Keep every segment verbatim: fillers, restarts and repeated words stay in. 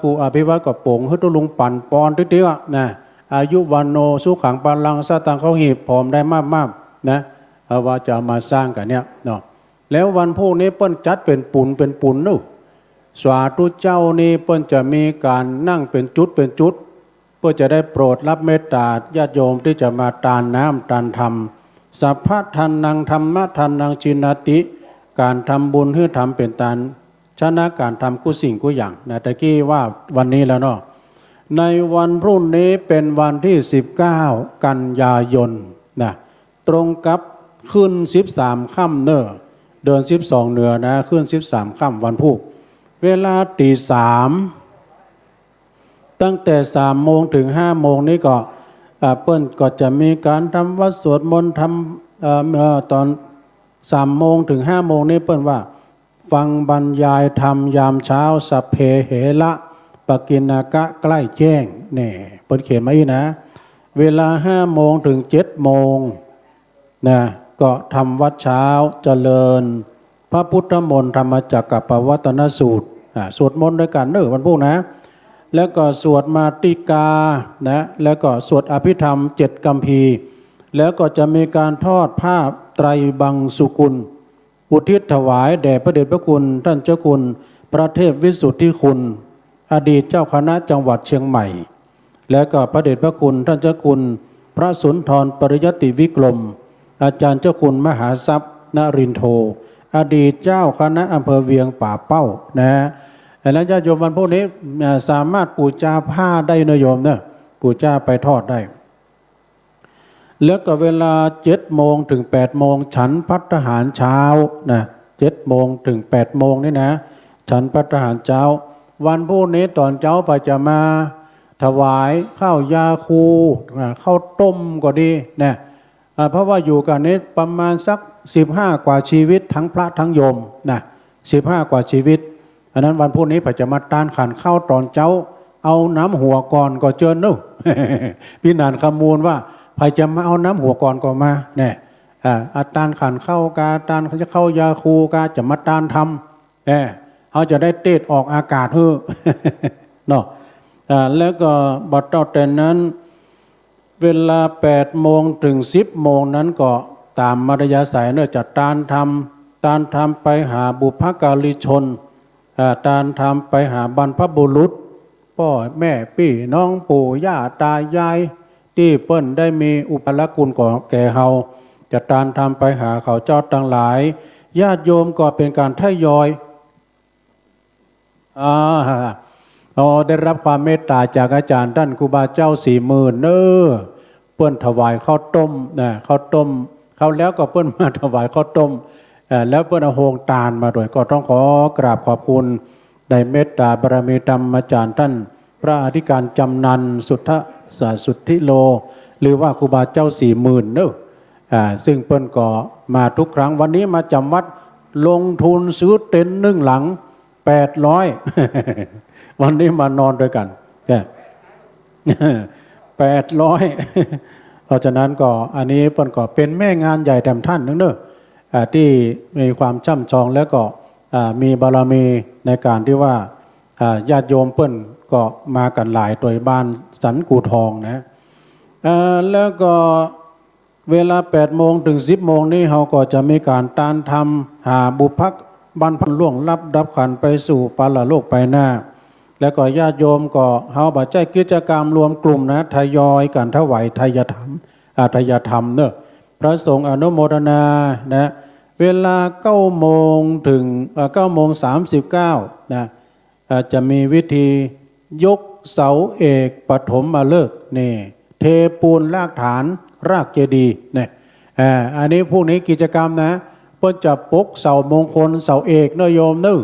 ครูอภิวัตรก็ป๋งหื้อตุ๊ลุงปั๋นปอนติ๊กๆ อะนะ อายุ วัณโณ สุขัง พลัง สตางค์เข้าหีบ ผอมได้มากๆ นะ เอาว่าจะเอามาสร้างกั๋นเนี่ยเนาะ แล้ววันพูกนี้เปิ้นจัดเป๋นปุ๋นเป๋นปุ๋นเนาะ สาธุเจ้านี่เปิ้นจะมีก๋านนั่งเป๋นจุดเป๋นจุด เพื่อจะได้โปรดรับเมตตาญาติโยมตี้จะมาตานน้ำตานธรรม สัพพะทานัง ธัมมะทานัง จีนาติ ก๋านทำบุญหื้อธรรมเป๋นตาน ชนะก๋านทำกู้สิ่งกู้อย่างนะ ตะกี้ว่าวันนี้แล้วเนาะ ในวันพรุ่งนี้เป๋นวันตี้ สิบเก้า กันยายนนะ ตรงกับขึ้น สิบสาม ค่ำเน่อ เดือน สิบสอง เหนือนะ ขึ้น สิบสาม ค่ำวันพูก เวลาตี๋สาม ตั้งแต่ สาม โมงเถิง ห้า โมงนี้ก็ อ่า เปิ้นก็จะมีก๋านทำวัตรสวดมนต์ ทำ เอ่อ เอ่อ ต๋อน สาม โมงเถิง ห้า โมงนี้เปิ้นว่า ฟังบรรยายธรรมยามเช้า สัพเพเหระ ปกิณณกะใกล้แจ้ง นี่ เปิ้นเขียนมาอี้นะ เวลา ห้า โมงเถิง เจ็ด โมง นะ ก็ทำวัตรเช้า เจริญพระพุทธมนต์ ธรรมจักกัปปวัตตนสูตร อ่า สวดมนต์ตวยกั๋นเน่อวันพูกนะ แล้วก็สวดมาติกานะ แล้วก็สวดอภิธรรมเจ็ดคัมภีร์ แล้วก็จะมีก๋านทอดผ้าไตรบังสุกุล อุทิศถวายแด่พระเดชพระคุณต้านเจ้าคุณพระเทพวิสุทธิคุณ อดีตเจ้าคณะจังหวัดเชียงใหม่ และก็พระเดชพระคุณต้านเจ้าคุณพระสุนทรปริยัติวิกรม อาจารย์เจ้าคุณมหาทรัพย์นรินโท อดีตเจ้าคณะอำเภอเวียงป่าเป้านะ อันนั้นญาติโยมวันพูกนี้ อ่า สามารถปู๋จาผ้าได้เน่อโยมเน่อ ปู๋จาไปทอดได้ แล้วก็เวลา เจ็ด โมงเถิง แปด โมง ฉันภัตตาหารเช้านะ เจ็ด โมงเถิง แปด โมงนี่นะ ฉันภัตตาหารเช้า วันพูกนี้ต๋อนเจ๊าไปจะมาถวายข้าวยาคู อ่า ข้าวต้มก็ดีนะ อ่า เพราะว่าอยู่กั๋นนี้ประมาณสัก สิบห้า กว่าชีวิต ตึงพระตึงโยมนะ สิบห้า กว่าชีวิต อันนั้นวันพูกนี้ใผจะมาตานขันข้าวต๋อนเจ๊า เอาน้ำหัวก่อนก็เจิญเน่อ ปี้หนานคำมูลว่า ใผจะมาเอาน้ำหัวก่อนก็มา แน่ อ่า อาตานขันข้าวกา ตานข้าวยาคูกา จะมาตานธรรม แน่ เฮาจะได้เตศน์ออกอากาศหื้อ เนาะ อ่า แล้วก็บ่าเต้าแต่นั้น เวลา แปด โมงเถิง สิบ โมงนั้นก็ต๋ามอัธยาศัยเน่อ จะตานธรรม ตานธรรมไปหาบุพการีชน อ่า ตานธรรมไปหาบรรพบุรุษ ป้อแม่ปี้น้องปู่ย่าตายาย ตี้เปิ้นได้มีอุปการะคุณก่อแก่เฮา จะตานธรรมไปหาเขาเจ้าตังหลาย ญาติโยมก็เป๋นก๋านทยอย อ่า อ๋อ ได้รับความเมตตาจากอาจ๋ารย์ต้านครูบาเจ้าสี่หมื่นเน่อ เปิ้นถวายข้าวต้มนะ ข้าวต้ม คราวแล้วก็เปิ้นมาถวายข้าวต้ม เอ่อ แล้วเปิ้นเอาโฮงตานมาตวย ก็ต้องขอกราบขอบคุณในเมตตาบารมีธรรมอาจ๋ารย์ต้านพระอธิการจำนัน สุทธะ สุทธิโล หรือว่าครูบาเจ้าสี่หมื่นเน่อ อ่า ซึ่งเปิ้นก็มาทุกครั้ง วันนี้มาจ๋ำวัด ลงทุนซื้อเต็นท์นึ่งหลัง แปดร้อย วันนี้มานอนตวยกั๋น เนี่ย แปดร้อย เพราะฉะนั้นก็อันนี้เปิ้นก็เป๋นแม่งานใหญ่แถมต้านนึ่งเน่อ อ่า ตี้มีความช่ำชอง แล้วก็ อ่า มีบารมีในก๋านตี้ว่า อ่า ญาติโยมเปิ้นก็มากั๋นหลายตวย บ้านสันกู่ทองนะ อ่า แล้วก็ เวลา แปด โมงเถิง สิบ โมงนี้ เฮาก็จะมีก๋านตานธรรม หาบุพกรรมบรรพบุรุษล่วงลับดับขันธ์ไปสู่ปรโลกไปหน้า แล้วก็ญาติโยมก็ เฮาบ่ใจ้กิจกรรมรวมกลุ่มนะ ทยอยกั๋นถวายไทยธรรม อ่า ไทยธรรมเน่อ พระสงฆ์อนุโมทนานะ เวลา เก้า โมงเถิง เอ่อ เก้า โมง สามสิบเก้า นะ อ่า จะมีพิธียกเสาเอกปฐมฤกษ์ นี่ เทปูนรากฐานรากเจดีย์ นี่ อ่า อันนี้พรุ่งนี้กิจกรรมนะ เปิ้นจะปกเสามงคลเสาเอกเน่อโยมเน่อ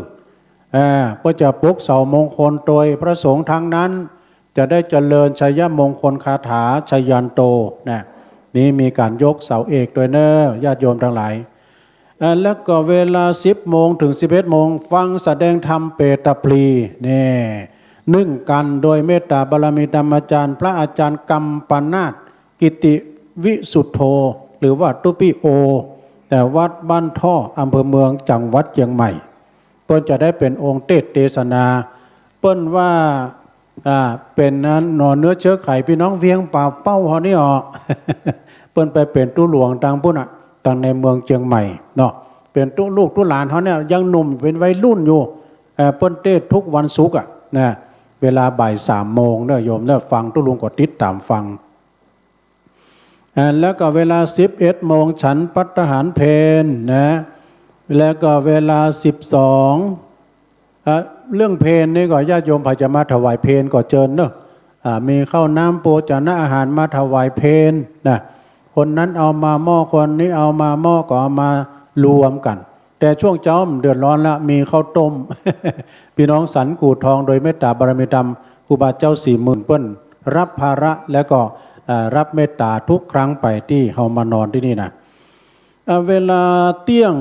อ่า เปิ้นจะปกเสามงคลโดยพระสงฆ์ตังนั้น จะได้เจริญชัยมงคลคาถาชยันโต นะ นี่มีก๋านยกเสาเอกตวยเน่อ ญาติโยมตังหลาย อ่า แล้วก็เวลา สิบ โมงเถิง สิบเอ็ด โมง ฟังแสดงธรรมเปตพลี นี่ นึ่งกั๋นโดยเมตตาบารมีธรรมอาจ๋ารย์ พระอาจ๋ารย์กัมปนาท กิติวิสุทโธ หรือว่าตุ๊ปี้โอ แต่วัดบ้านท่อ อำเภอเมือง จังหวัดเจียงใหม่ เปิ้นจะได้เป๋นองค์เตสน์เตสนา เปิ้นว่า อ่า เป๋นอันหน่อเนื้อเชื้อไขพี่น้องเวียงป่าเป้าเฮานี่ออ เปิ้นไปเป๋นตุ๊หลวงตางปู๊นน่ะ ตางในเมืองเจียงใหม่เนาะ เป๋นตุ๊ลูกตุ๊หลานเฮาเนี่ย ยังหนุ่มเป๋นวัยรุ่นอยู่ เอ่อ เปิ้นเตสน์ทุกวันศุกร์อะ นะ เวลาบ่ายสามโมงเน่อโยมเน่อ ฟังตุ๊ลุงก็ติดต๋ามฟัง อ่า แล้วก็เวลาสิบเอ็ดโมงฉันภัตตาหารเพลนะ แล้วก็เวลาสิบสอง อ่า เรื่องเพลนี่ก็ญาติโยมใผจะมาถวายเพลก็เจิญเน่อ อ่า มีข้าวน้ำโภชนะอาหารมาถวายเพลนะ คนนั้นเอามาหม้อ คนนี้เอามาหม้อ ก็เอามารวมกั๋น แต่ช่วงเจ๊าเดือดร้อนละ มีข้าวต้ม พี่น้องสันกู่ทองโดยเมตต๋าบารมีธรรม ครูบาเจ้าสี่หมื่นเปิ้นรับภาระ แล้วก็ เอ่อ รับเมตต๋าทุกครั้งไปตี้เฮามานอนตี้นี่นะ เอ่อ เวลาเตี้ยง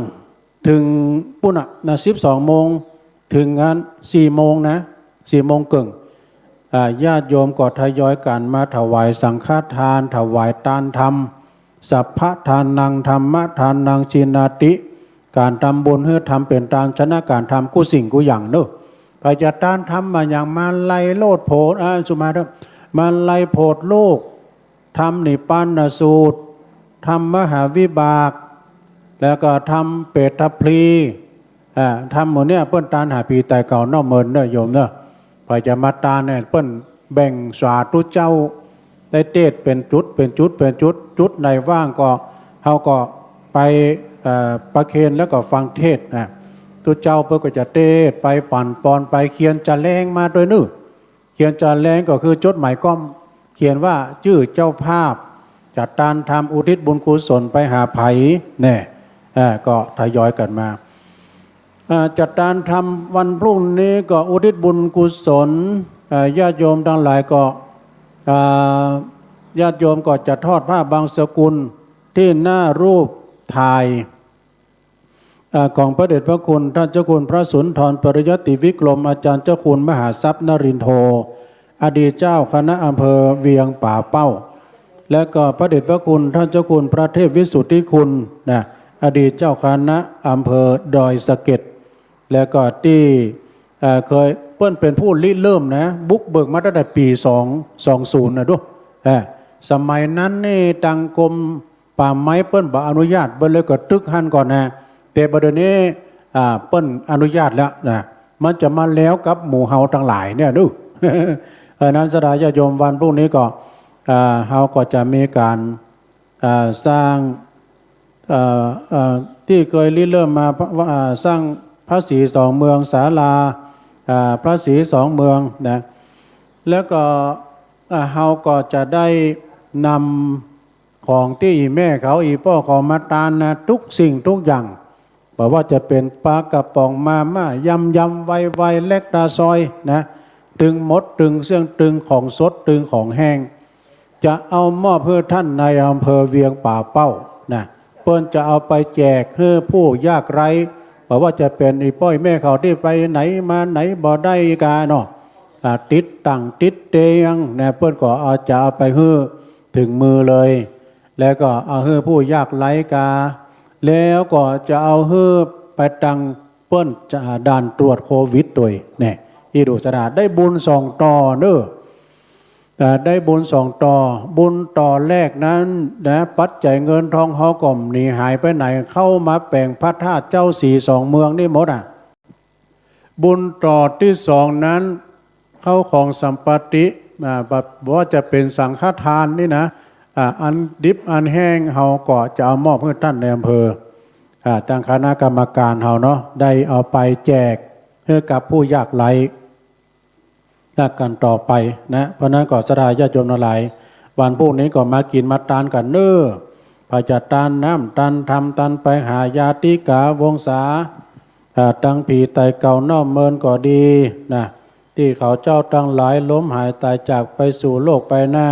เถิงปู๊นน่ะ นะ สิบสองโมง เถิงอันสี่โมงนะ สี่โมงเกิ่ง อ่า ญาติโยมก็ทยอยกั๋นมาถวายสังฆทาน ถวายตานธรรม สัพพะทานัง ธัมมะทานัง จีนาติ ก๋านทำบุญหื้อธรรมเป๋นตานชนะก๋านทำกู้สิ่งกู้อย่างเน่อ ใผจะตานธรรมมาอย่างมาลัยโลดโผน อ่า สุมาเถอะ มาลัยโผนโลก ธรรมนิพพานสูตร ธรรมมหาวิบาก แล้วก็ธรรมเปตพลี อ่า ธรรมหมู่เนี่ยเปิ้นตานหาผีต๋ายเก่านอกเมินเน่อโยมเน่อ ใผจะมาตานเนี่ยเปิ้นแบ่งสาธุเจ้า ได้เตสน์เป๋นจุด เป๋นจุด เป๋นจุด จุดไหนว่างก็ เฮาก็ไป เอ่อ ประเคนแล้วก็ฟังเทศน์นะ ตุ๊เจ้าเปิ้นก็จะเตสน์ไปปั๋นปอนไป เขียนจะแลงมาตวยเน่อ เขียนจะแลงก็คือจดหมายก้อม เขียนว่าจื้อเจ้าภาพ จะตานธรรมอุทิศบุญกุศลไปหาใผ แน่ อ่า ก็ทยอยกั๋นมา อ่า จะตานธรรมวันพรุ่งนี้ก็อุทิศบุญกุศล อ่า ญาติโยมตังหลายก็ อ่า ญาติโยมก็จะทอดผ้าบังสุกุลตี้หน้ารูปถ่าย อ่า ของพระเดชพระคุณท่านเจ้าคุณพระสุนทรปริยัติวิกรม อาจารย์เจ้าคุณมหาทรัพย์นรินทโธ อดีตเจ้าคณะอำเภอเวียงป่าเป้า และก็พระเดชพระคุณท่านเจ้าคุณพระเทพวิสุทธิคุณนะ อดีตเจ้าคณะอำเภอดอยสะเก็ด แล้วก็ตี้ เอ่อ เคย เปิ้นเป๋นผู้ริเริ่มนะ บุกเบิกมาตั้งแต่ปี๋สอง สองศูนย์นะดู เอ่อ สมัยนั้นนี่ตางกรม ป่าไม้เปิ้นบ่อนุญาต เปิ้นเลยก็ตึกหั้นก่อนนะ แต่บ่าเดี่ยวนี้ อ่า เปิ้นอนุญาตแล้วนะ มันจะมาแล้วกับหมู่เฮาตังหลายเนี่ยดู เออ นั้นศรัทธาญาติโยมวันพรุ่งนี้ก็ อ่า เฮาก็จะมีก๋าน อ่า สร้าง เอ่อ เอ่อ ตี้เคยริเริ่มมา อ่า สร้างพระศรีสองเมือง ศาลา อ่า พระศรีสองเมืองนะ แล้วก็ อ่า เฮาก็จะได้นำ ของตี้อี่แม่เขาอี่ป้อเขามาตานนะ กู้สิ่งกู้อย่าง บ่ว่าจะเป๋นป๋ากระป๋อง มาม่า ยำยำ ไวไว แล็กตาซอยนะ ตึงหมด ตึงเสี้ยง ตึงของสด ตึงของแห้ง จะเอามอบหื้อต้านนายอำเภอเวียงป่าเป้านะ เปิ้นจะเอาไปแจกหื้อผู้ยากไร้ บ่ว่าจะเป๋นอี่ป้ออี่แม่เขาตี้ไปไหนมาไหนบ่ได้กาเนาะ อ่า ติดตั๋งติดเตียงนะ เปิ้นก็เอา จะเอาไปหื้อเถิงมือเลย แล้วก็เอาหื้อผู้ยากไร้กา แล้วก็จะเอาหื้อไปตังเปิ้นจะด่านตรวจโควิดตวย แน่ อี่ดูศรัทธา ได้บุญสองต่อเน่อ อ่า ได้บุญสองต่อ บุญต่อแรกนั้นนะ ปัจจัยเงินทองเฮาก็บ่หนีหายไปไหน เข้ามาแป๋งพระธาตุเจ้าศรีสองเมืองนี่หมดอ่ะ บุญต่อตี้สองนั้น เข้าของสัมปติ อ่า บ่ บ่ว่าจะเป๋นสังฆทานนี่นะ อ่า อันดิบอันแห้ง เฮาก็จะเอามอบหื้อต้านนายอำเภอ อ่า ตังคณะกรรมก๋านเฮาเนาะ ได้เอาไปแจกหื้อกับผู้ยากไร้ นับกั๋นต่อไปนะ เพราะนั้นก็ศรัทธาญาติโยมตังหลาย วันพรุ่งนี้ก็มากิ๋นมาตานกั๋นเน่อ ใผจะตานน้ำ ตานธรรม ตานไปหาญาติกาวงศา อ่า ตังผีต๋ายเก่านอกเมินก็ดีนะ ตี้เขาเจ้าตังหลายล้มหายต๋ายจากไปสู่โลกไปหน้า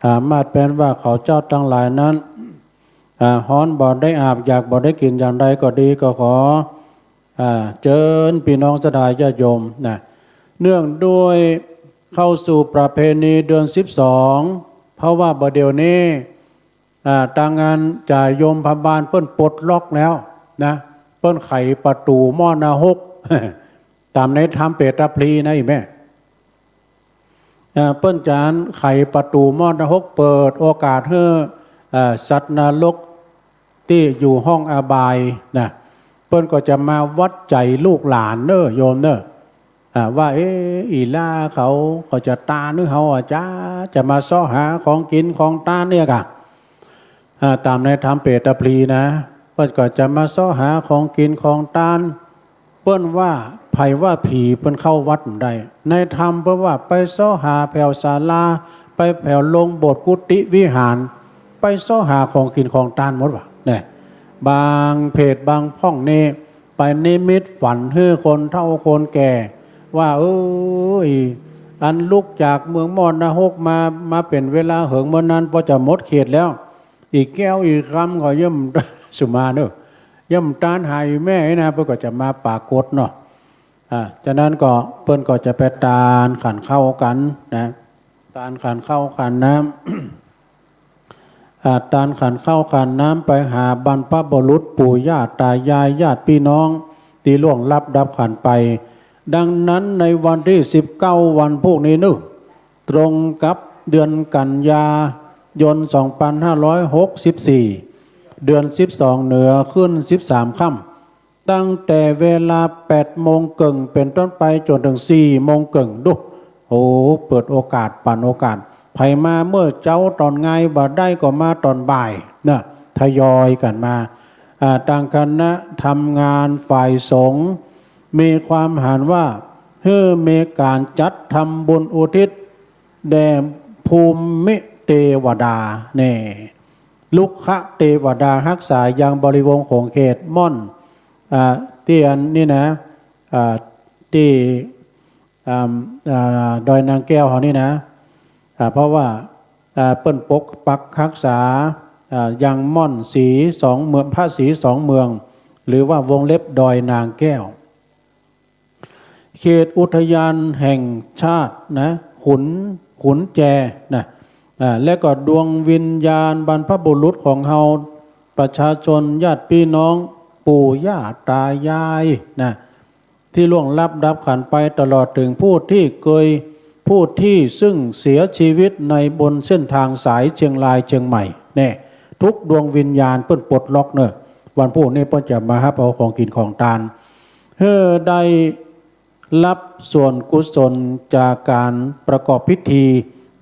อ่า มาดแปลนว่าเขาเจ้าตังหลายนั้น อ่า ฮ้อนบ่ได้อาบ อยากบ่ได้กิ๋นอย่างใดก็ดี ก็ขอ อ่า เจิญปี้น้องศรัทธาญาติโยมนะ เนื่องด้วยเข้าสู่ประเพณีเดือนสิบสอง เพราะว่าบ่าเดี่ยวนี้ อ่า ตางอันจ่ายมพบาลเปิ้นปลดล็อกแล้วนะ เปิ้นไขประตู๋หม้อนรก ต๋ามในธรรมเปตพลีนะอี่แม่ อ่า เปิ้นจะไขประตู๋มอดนรก เปิดโอกาสหื้อ อ่า สัตว์นรกตี้อยู่ห้องอบายนะ เปิ้นก็จะมาวัดใจ๋ลูกหลานเน่อโยมเน่อ อ่า ว่า เอ๊ะ อี่หล้าเขา เขาจะตานหื้อเฮาอะจ๊ะ จะมาเซาะหาของกิ๋นของตานเนี่ยก่ะ อ่า ต๋ามในธรรมเปตพลีนะ เปิ้นก็จะมาเซาะหาของกิ๋นของตาน เปิ้นว่า ใผว่าผีเปิ้นเข้าวัดบ่ได้ ในธรรมเปิ้นว่าไปเซาะหาแผวศาลา ไปแผวโฮงโบสถ์กุฏิวิหาร ไปเซาะหาของกิ๋นของตานหมดว่ะ เนี่ย บางเพจบางพ่องนี่ ไปนิมิตฝันหื้อคนเฒ่าคนแก่ ว่า เอ้ย อันลุกจากเมืองมอดนรกมา มาเป๋นเวลาเหิงเมื่อนั้น ปอจะหมดเขตแล้ว อี่แก้วอี่กำก็เยี่ยม สุมาเน่อ เยี่ยมตานหาแม่นะ เปิ้นก็จะมาปรากฏเนาะ อ่า ฉะนั้นก็เปิ้นก็จะไปตานขันข้าวกั๋นนะ ตานขันข้าวขันน้ำ อ่า ตานขันข้าวขันน้ำไปหาบรรพบุรุษปู่ย่าต๋ายายญาติปี้น้องตี้ล่วงลับดับขันไป ดังนั้นในวันตี้สิบเก้าวันพูกนี้เน่อ ตรงกับเดือนกันยายน สองปันห้าร้อยหกสิบสี่ เดือนสิบสองเหนือขึ้นสิบสามค่ำ ตั้งแต่เวลาแปดโมงเกิ่งเป๋นต้นไปจ๋นเถิงสี่โมงเกิ่ง ดู โอ้ เปิดโอกาส ปั๋นโอกาส ใผมาเมื่อเจ๊าต๋อนงายบ่ได้ก็มาต๋อนบ่ายเน่อ ทยอยกั๋นมา อ่า ตางคณะทำงานฝ่ายสงฆ์มีความหันว่า หื้อมีก๋านจัดทำบุญอุทิศแด่ภูมิเตวดา แน่ รุกขเตวดาฮักษายังบริวงศ์ขงเขตม่อน อ่า ตี้อันนี้นะ อ่า ตี้ อ่า อ่า ดอยนางแก้วเฮานี่นะ อ่า เพราะว่า อ่า เปิ้นปกปักฮักษา อ่า ยังม่อนสีสองเมือง พระสีสองเมือง หรือว่าวงเล็บดอยนางแก้ว เขตอุทยานแห่งชาตินะ ขุน ขุนแจนะ อ่า และก็ดวงวิญญาณบรรพบุรุษของเฮา ประชาชนญาติพี่น้อง ปู่ย่าต๋ายายนะ ตี้ล่วงลับดับขันไป ตลอดเถิงผู้ตี้เกย ผู้ตี้ซึ่งเสียชีวิตในบนเส้นทางสายเชียงรายเชียงใหม่ แน่ ทุกดวงวิญญาณเปิ้นปลดล็อกเน่อ วันพูกนี้เปิ้นจะมาฮับเอาของกิ๋นของตาน หื้อได้ รับส่วนกุศลจากก๋านประกอบพิธี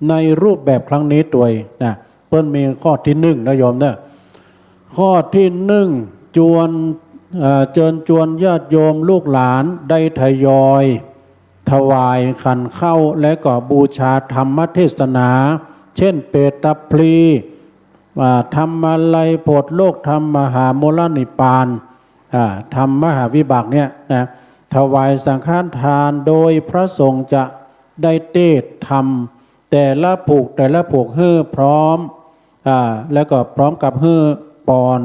ในรูปแบบครั้งนี้ตวยนะ เปิ้นมีข้อตี้นึ่งนะโยมเน่อ ข้อตี้นึ่ง จวน เอ่อ เจิญจวนญาติโยมลูกหลานได้ทยอยถวายขันข้าวและก็บูชาธรรมเทศนา เช่น เปตพลี อ่า ธรรมาลัยโผดโลกธรรมมหามูลนิพพาน อ่า ธรรมมหาวิบากเนี่ยนะ ถวายสังฆทานโดยพระสงฆ์จะได้เตศน์ธรรมแต่ละผูกแต่ละผูกหื้อพร้อม อ่า แล้วก็พร้อมกับหื้อปอน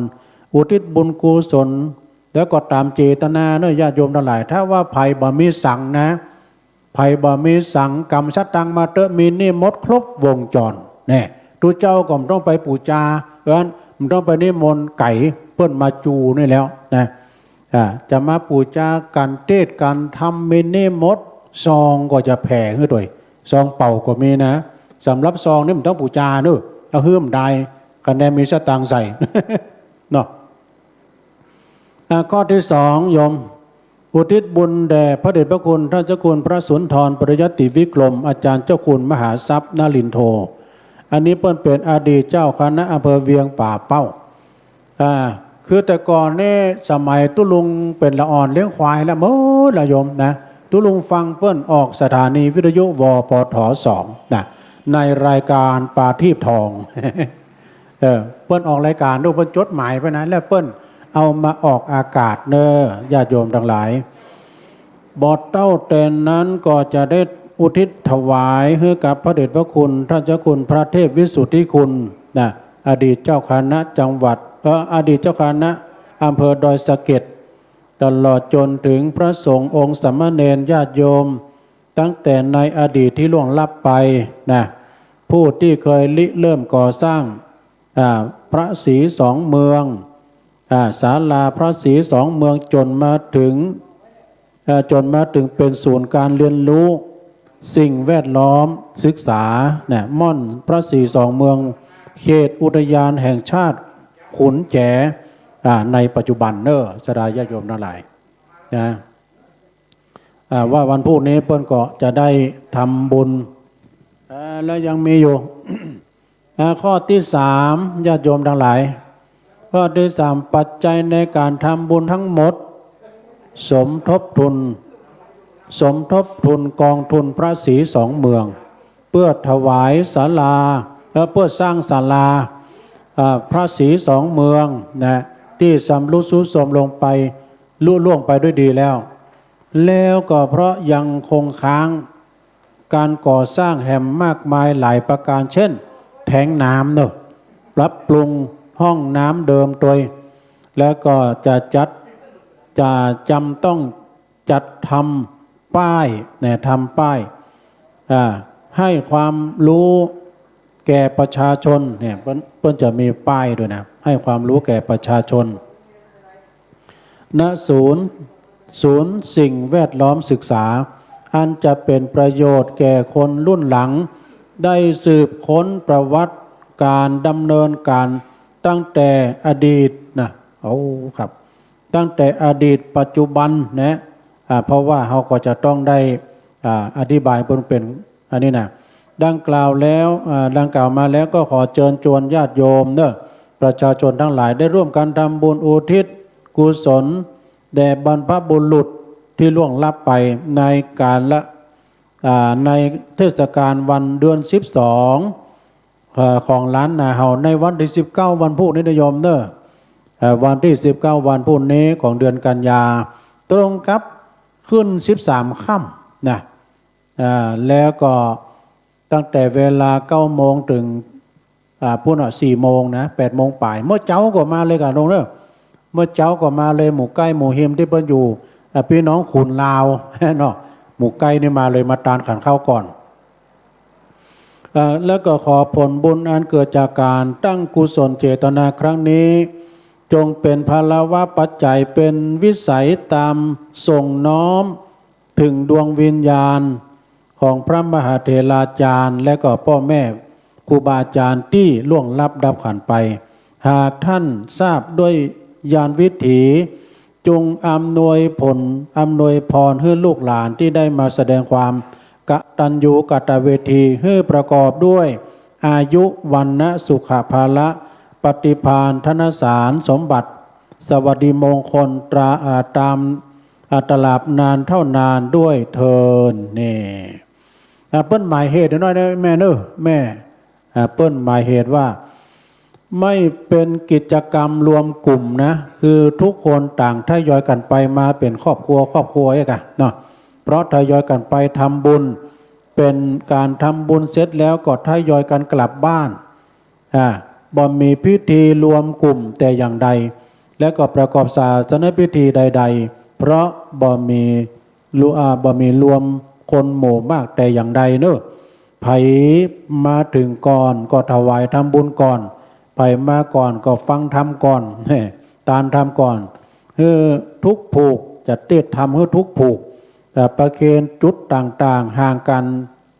อุทิศบุญกุศล แล้วก็ต๋ามเจตนาเน่อญาติโยมตังหลาย ถ้าว่าใผบ่มีสังนะ ใผบ่มีสัง ก๋ำสตางค์มาเต๊อะ มีนิมนต์ครบวงจร แน่ ตุ๊เจ้าก็บ่ต้องไปปู๋จา เอิ้น บ่ต้องไปนิมนต์ไก๋ เปิ้นมาจูนี่แล้วนะ อ่า จะมาปู๋จาก๋านเตศน์ก๋านธรรม มีนิมนต์ ซองก็จะแผ่หื้อตวย ซองเปล่าก็มีนะ สำหรับซองนี่บ่ต้องปู๋จาเน่อ เอาหื้อบ่ได้ กะแนมีสตางค์ใส่ เนาะ อ่า ข้อตี้สอง โยม อุทิศบุญแด่พระเดชพระคุณท่านเจ้าคุณพระสุนทรปริยัติวิกรม อาจารย์เจ้าคุณมหาทรัพย์นลินโท อันนี้เปิ้นเป๋นอดีตเจ้าคณะอำเภอเวียงป่าเป้า อ่า คือแต่ก่อนนี่สมัยตุ๊ลุงเป๋นละอ่อนเลี้ยงควายแล้วเมิดละโยมนะ ตุ๊ลุงฟังเปิ้นออกสถานีวิทยุ วปท สอง นะ ในรายการปาทีปทอง เออ เปิ้นออกรายก๋านดู เปิ้นจดหมายไปนะ แล้วเปิ้นเอามาออกอากาศเน่อ ญาติโยมตังหลาย บ่เต้าแต่นั้นก็จะได้อุทิศถวายหื้อกับพระเดชพระคุณท่านเจ้าคุณพระเทพวิสุทธิคุณนะ อดีตเจ้าคณะจังหวัด เอ่อ อดีตเจ้าคณะอำเภอดอยสะเก็ด ตลอดจ๋นเถิงพระสงฆ์องค์สามเณรญาติโยม ตั้งแต่ในอดีตตี้ล่วงลับไปนะ ผู้ตี้เกยริเริ่มก่อสร้าง อ่า พระศรีสองเมือง อ่า ศาลาพระศรีสองเมือง จ๋นมาเถิง อ่า จ๋นมาเถิงเป๋นศูนย์ก๋านเฮียนฮู้ สิ่งแวดล้อมศึกษา นะ ม่อนพระศรีสองเมือง เขตอุทยานแห่งชาติขุนแจ อ่า ในปัจจุบันเน่อ ศรัทธาญาติโยมตังหลาย นะ อ่า ว่าวันพูกนี้เปิ้นก็จะได้ทำบุญ อ่า แล้วยังมีอยู่ อ่า ข้อตี้สาม ญาติโยมตังหลาย ข้อตี้สาม ปัจจัยในก๋านทำบุญทั้งหมด สมทบทุน สมทบทุนกองทุนพระศรีสองเมือง เปื้อถวายศาลา เอ่อ เปื้อสร้างศาลา อ่า พระศรีสองเมือง นะ ตี้ชำรุดทรุดโทรมลงไป ลุล่วงไปด้วยดีแล้ว แล้วก็เพราะยังคงค้างก๋านก่อสร้างแหมมากมายหลายประก๋าน เช่น แทงก์น้ำเน่อ ปรับปรุงห้องน้ำเดิมตวย แล้วก็จะจัด จะจำต้องจัดทำป้าย นะ ทำป้าย อ่า ให้ความรู้แก่ประชาชน เนี่ย เปิ้น เปิ้นจะมีป้ายด้วยนะ ให้ความรู้แก่ประชาชน ณ ศูนย์ ศูนย์สิ่งแวดล้อมศึกษา อันจะเป๋นประโยชน์แก่คนรุ่นหลัง ได้สืบค้นประวัติก๋านดำเนินก๋านตั้งแต่อดีตนะ โอ้ ครับ ตั้งแต่อดีตปัจจุบันนะ อ่า เพราะว่าเฮาก็จะต้องได้ อ่า อธิบายเปิ้นเป๋นอันนี้นะ ดังกล่าวแล้ว อ่า ดังกล่าวมาแล้วก็ขอเจิญจวนญาติโยมเน่อ ประชาชนตังหลายได้ร่วมกั๋นทำบุญอุทิศกุศลแด่บรรพบุรุษตี้ล่วงลับไปในก๋าละ อ่า ในเทศกาลวันเดือนสิบสอง เอ่อ ของล้านนาเฮา ในวันตี้สิบเก้า วันพูกนี้นะโยมเน่อ เอ่อ วันตี้สิบเก้า วันพูกนี้ของเดือนกันยา ตรงกับขึ้นสิบสามค่ำนะ อ่า แล้วก็ตั้งแต่เวลาเก้าโมงเถิง อ่า ปู๊นน่ะ สี่โมงนะ แปดโมงป๋าย เมื่อเจ๊าก็มาเลยก่ะโยมเน่อ เมื่อเจ๊าก็มาเลย หมู่ใก้หมู่ฮิมตี้เปิ้นอยู่ อ่า ปี้น้องขุนลาว เนาะ หมู่ใก้นี่มาเลย มาตานขันข้าวก่อน เอ่อ แล้วก็ขอผลบุญอันเกิดจากก๋านตั้งกุศลเจตนาครั้งนี้ จงเป๋นพลวปัจจัย เป๋นวิสัยตามส่งน้อมเถิงดวงวิญญาณของพระมหาเถราจารย์ และก็ป้อแม่ครูบาอาจารย์ตี้ล่วงลับดับขันธ์ไป หากต้านทราบด้วยญาณวิถี จงอำนวยผล อำนวยพรหื้อลูกหลานตี้ได้มาแสดงความกตัญญูกตเวที หื้อประกอบด้วยอายุ วรรณะ สุขะ พละ ปฏิภาณ ธนสาร สมบัติ สวัสดีมงคล ตรา อ่า ตาม อ่า ตราบนานเท่านานด้วยเทอญ นี่ อ่า เปิ้นหมายเหตุน้อยนะแม่เน่อ แม่ อ่า เปิ้นหมายเหตุว่า ไม่เป็นกิจกรรมรวมกลุ่มนะ คือทุกคนต่างทยอยกั๋นไปมาเป๋นครอบครัว ครอบครัวเอกอะเนาะ เพราะทยอยกั๋นไปทำบุญ เป๋นก๋านทำบุญเสร็จแล้วก็ทยอยกั๋นกลับบ้าน อ่า บ่มีพิธีรวมกลุ่มแต่อย่างใด และก็ประกอบศาสนพิธีใดๆ เพราะบ่มี ลุ อ่า บ่มีรวมคนหมู่มากแต่อย่างใดเน่อ ใผมาเถิงก่อนก็ถวายทำบุญก่อน ใผมาก่อนก็ฟังธรรมก่อน ตานธรรมก่อน หื้อทุกผูก จะเตศน์ธรรมหื้อทุกผูก เอ่อ ประเคนจุดต่างๆ ห่างกั๋น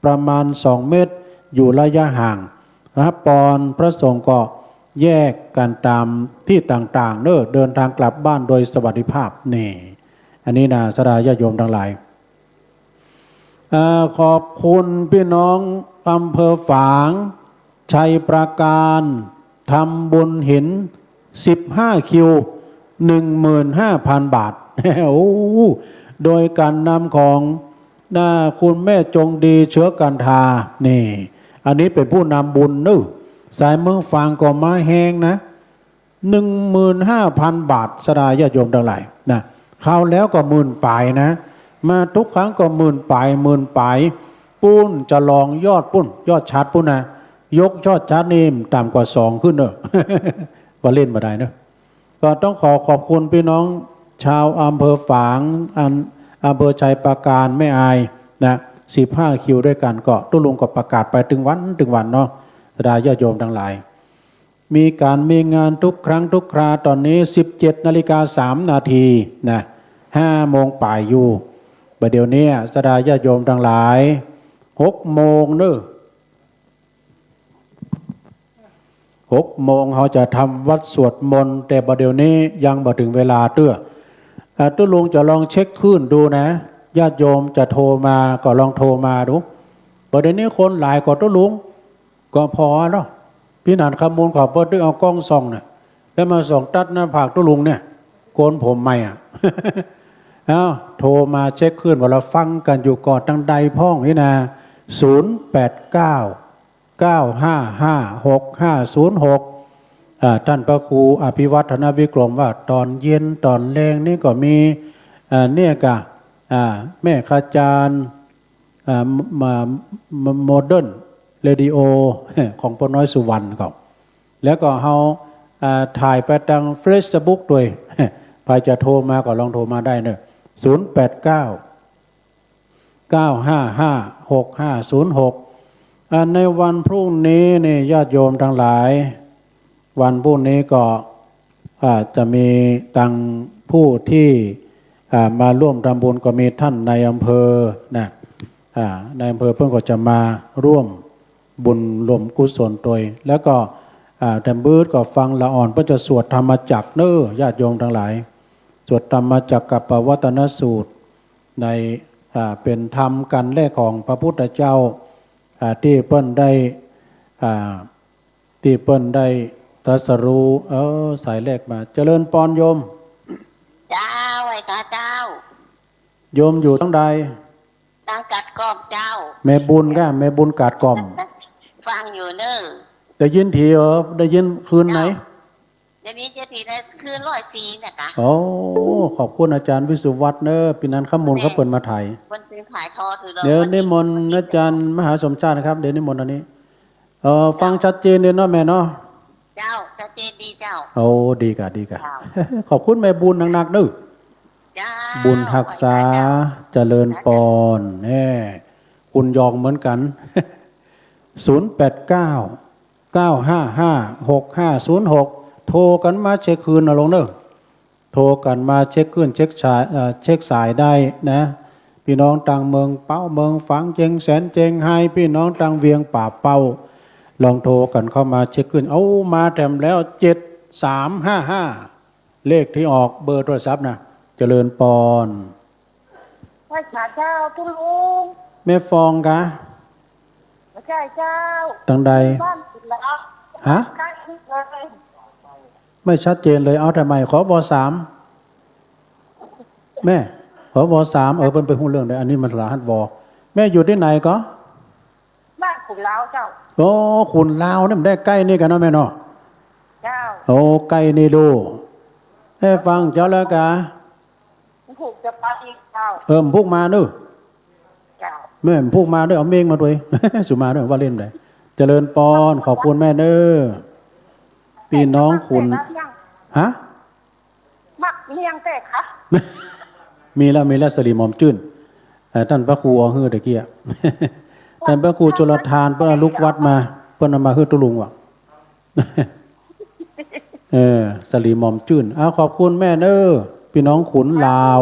ประมาณสองเมตร อยู่ระยะห่าง รับปอนพระสงฆ์ก็แยกกั๋นตามตี้ต่างๆ เน่อ เดินทางกลับบ้านโดยสวัสดิภาพ นี่ อันนี้นะ ศรัทธาญาติโยมตังหลาย เอ่อ ขอบคุณปี้น้องอำเภอฝาง ชัยปราการ ทำบุญหิน สิบห้าคิว หนึ่งหมื่นห้าพันบาท โอ้ โดยก๋านนำของ น่า คุณแม่จงดี เชื้อกันทา นี่ อันนี้เป๋นผู้นำบุญเน่อ สายเมืองฝางก็มาแฮงนะ หนึ่งหมื่นห้าพันบาท ศรัทธาญาติโยมตังหลายนะ คราวแล้วก็หมื่นป๋ายนะ มาทุกครั้งก็หมื่นป๋าย หมื่นป๋าย ปู๊นจะลองยอดปู๊น ยอดชัดปู๊นนะ ยกยอดชัดนี่ต่ำกว่าสองขึ้นเน่อ ว่าเล่นบ่ได้เน่อ ก็ต้องขอขอบคุณปี้น้องชาวอำเภอฝาง อัน อำเภอชัยปราการ แม่อายนะ สิบห้าคิวด้วยกั๋น ก็ตุ๊ลุงก็ประกาศไปตึงวันตึงวันเนาะ ศรัทธาญาติโยมตังหลาย มีก๋านมีงานทุกครั้งทุกครา ต๋อนนี้สิบเจ็ดนาฬิกาสามนาทีนะ ห้าโมงป๋ายอยู่ บ่าเดี่ยวนี้ศรัทธาญาติโยมตังหลาย หกโมงเน้อ หกโมงเฮาจะทำวัตรสวดมนต์ แต่บ่าเดี่ยวนี้ยังบ่เถิงเวลาเตื้อ อ่า ตุ๊ลุงจะลองเช็คคลื่นดูนะ ญาติโยมจะโทรมาก็ลองโทรมาดู บ่าเดี่ยวนี้คนหลายกว่าตุ๊ลุง ก็ผ่อเนาะ ปี้หนานคำมูลเขาเปิ้นได้เอาก้องส่องน่ะ แล้วมาส่องตั๊ดหน้าผากตุ๊ลุงเนี่ย โกนผมใหม่อะ เอ้า โทรมาเช็คคลื่นว่าเฮาฟังกั๋นอยู่ก่อตังใดพ่องนี่นา ศูนย์แปดเก้า เก้าห้าห้า หกห้าศูนย์หก อ่า ต้านพระครูอภิวัฒนวิกรมว่าต๋อนเย็นต๋อนแลงนี่ก็มี อ่า เนี่ยก่ะ อ่า แม่ขจารย์ อ่า มา มา โมเดิร์นเรดิโอ ของป้อน้อยสุวรรณก็ แล้วก็เฮา อ่า ถ่ายไปตางเฟซบุ๊กตวย ใผจะโทรมาก็ลองโทรมาได้เน้อ ศูนย์แปดเก้า เก้าห้าห้า หกห้าศูนย์หก อ่า ในวันพรุ่งนี้นี่ญาติโยมตังหลาย วันพรุ่งนี้ก็ อ่า จะมีตังผู้ตี้ อ่า มาร่วมทำบุญก็มีต้านนายอำเภอนะ อ่า นายอำเภอเปิ้นก็จะมาร่วมบุญรวมกุศลตวย แล้วก็ อ่า แถมปื๊ดก็ฟังละอ่อนเปิ้นจะสวดธรรมจักรเน้อ ญาติโยมตังหลาย สวดธรรมจักรกัปปวัตตนสูตร ใน อ่า เป๋นธรรมกัณฑ์แรกของพระพุทธเจ้า อ่า ตี้เปิ้นได้ อ่า ตี้เปิ้นได้ตรัสรู้ เออ สายแรกมา เจริญปอนโยม เจ้า ไหว้สาเจ้า โยมอยู่ตังใด ตังกาดก้อมเจ้า แม่บุญก่ะ แม่บุญกาดก้อม ฟังอยู่เน้อ ได้ยินถี่เออ ได้ยินคืนไหน เจ้า เดี๋ยวนี้เจ๊ทีได้คืนร้อยสี่เนี่ยกะ โอ้ ขอบคุณอาจารย์วิสุวัฒน์เน้อ ปี๋นั้นข้อมูลเขาเปิ้นมาถ่าย เปิ้นซื้อถ่ายทอดคือเรา เดี๋ยวนิมนต์อาจารย์มหาสมชาตินะครับ เดี๋ยวนิมนต์อันนี้ เอ่อ ฟังชัดเจนเลยเนาะแม่เนาะ เจ้า ชัดเจนดีเจ้า โอ้ ดีก่ะ ดีก่ะ เจ้า ขอบคุณแม่บุญนักๆเน้อ เจ้า บุญฮักษา ไหว้สาเจ้า เจริญปอน แน่ คุณยองเหมือนกั๋น ศูนย์แปดเก้า เก้าห้าห้า หกห้าศูนย์หก โทรกั๋นมาเช็คคลื่นเอาลงเน้อ โทรกั๋นมาเช็คคลื่น เช็คสาย เอ่อ เช็คสายได้นะ ปี้น้องตางเมืองเป๊า เมืองฝาง เจียงแสน เจียงฮาย ปี้น้องตางเวียงป่าเป้า ลองโทรกั๋นเข้ามาเช็คคลื่น เอามาแถมแล้ว เจ็ดสามห้าห้า เลขตี้ออกเบอร์โทรศัพท์นะ เจริญปอน ไหว้สาเจ้าตุ๊ลุง แม่ฟองกะ บ่ใจ้เจ้า ตังใด บ้านขุนลาว ฮะ ใก้เลย ไม่ชัดเจนเลย เอาแต่ใหม่ ขอวอสาม แม่ ขอวอสาม เออ เปิ้นไปฮู้เรื่องใด อันนี้มันรหัสวอ แม่อยู่ตี้ไหนก่อ บ้านขุนลาวเจ้า โอ้ ขุนลาวนี่มันได้ใก้นี่กั๋นเนาะแม่เนาะ เจ้า โอ้ ใก้นี่ลูก แม่ฟังเจ้าแล้วกะ มันผูกจะไปอีกเจ้า เออ มันผูกมาเน้อ เจ้า แม่มันผูกมาเน้อ เอาเม้งมาตวย สุมาเน้อ ว่าเล่นใด เจริญปอน ขอบคุณแม่เน้อ ปี้น้องขุน ฮะ มักเมี่ยงแต่คะ มีแล้ว มีแล้ว สลีหม่อมจื้น เอ่อ ต้านพระครูเอาหื้อตะกี้อะ ต้านพระครูชลทาน เปิ้นเอาลูกวัดมา เปิ้นเอามาหื้อตุ๊ลุงว่ะ เออ สลีหม่อมจื้น อ้าว ขอบคุณแม่เน้อ ปี้น้องขุนลาว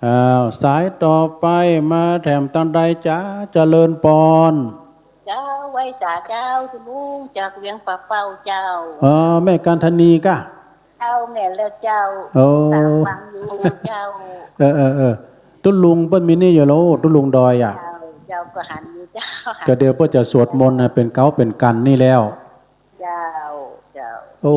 อ้าว สายต่อไปมาแถมตังใดจ๊ะ เจริญปอน เจ้า ไหว้สาเจ้า ตุ๊ลุงจากเวียงป่าเป้าเจ้า เออ แม่กันธนีกะ เจ้า แม่นแล้วเจ้า โอ้ ตางฟังอยู่เจ้า เออ เออ เออ ตุ๊ลุงเปิ้นมีนี่อยู่แล้ว ตุ๊ลุงดอยอะ เจ้า เจ้าก็หันอยู่เจ้า ก็เดี๋ยวเปิ้นจะสวดมนต์นะ เป๋นเก๊าเป๋นกัณฑ์นี่แล้ว เจ้า เจ้า โอ้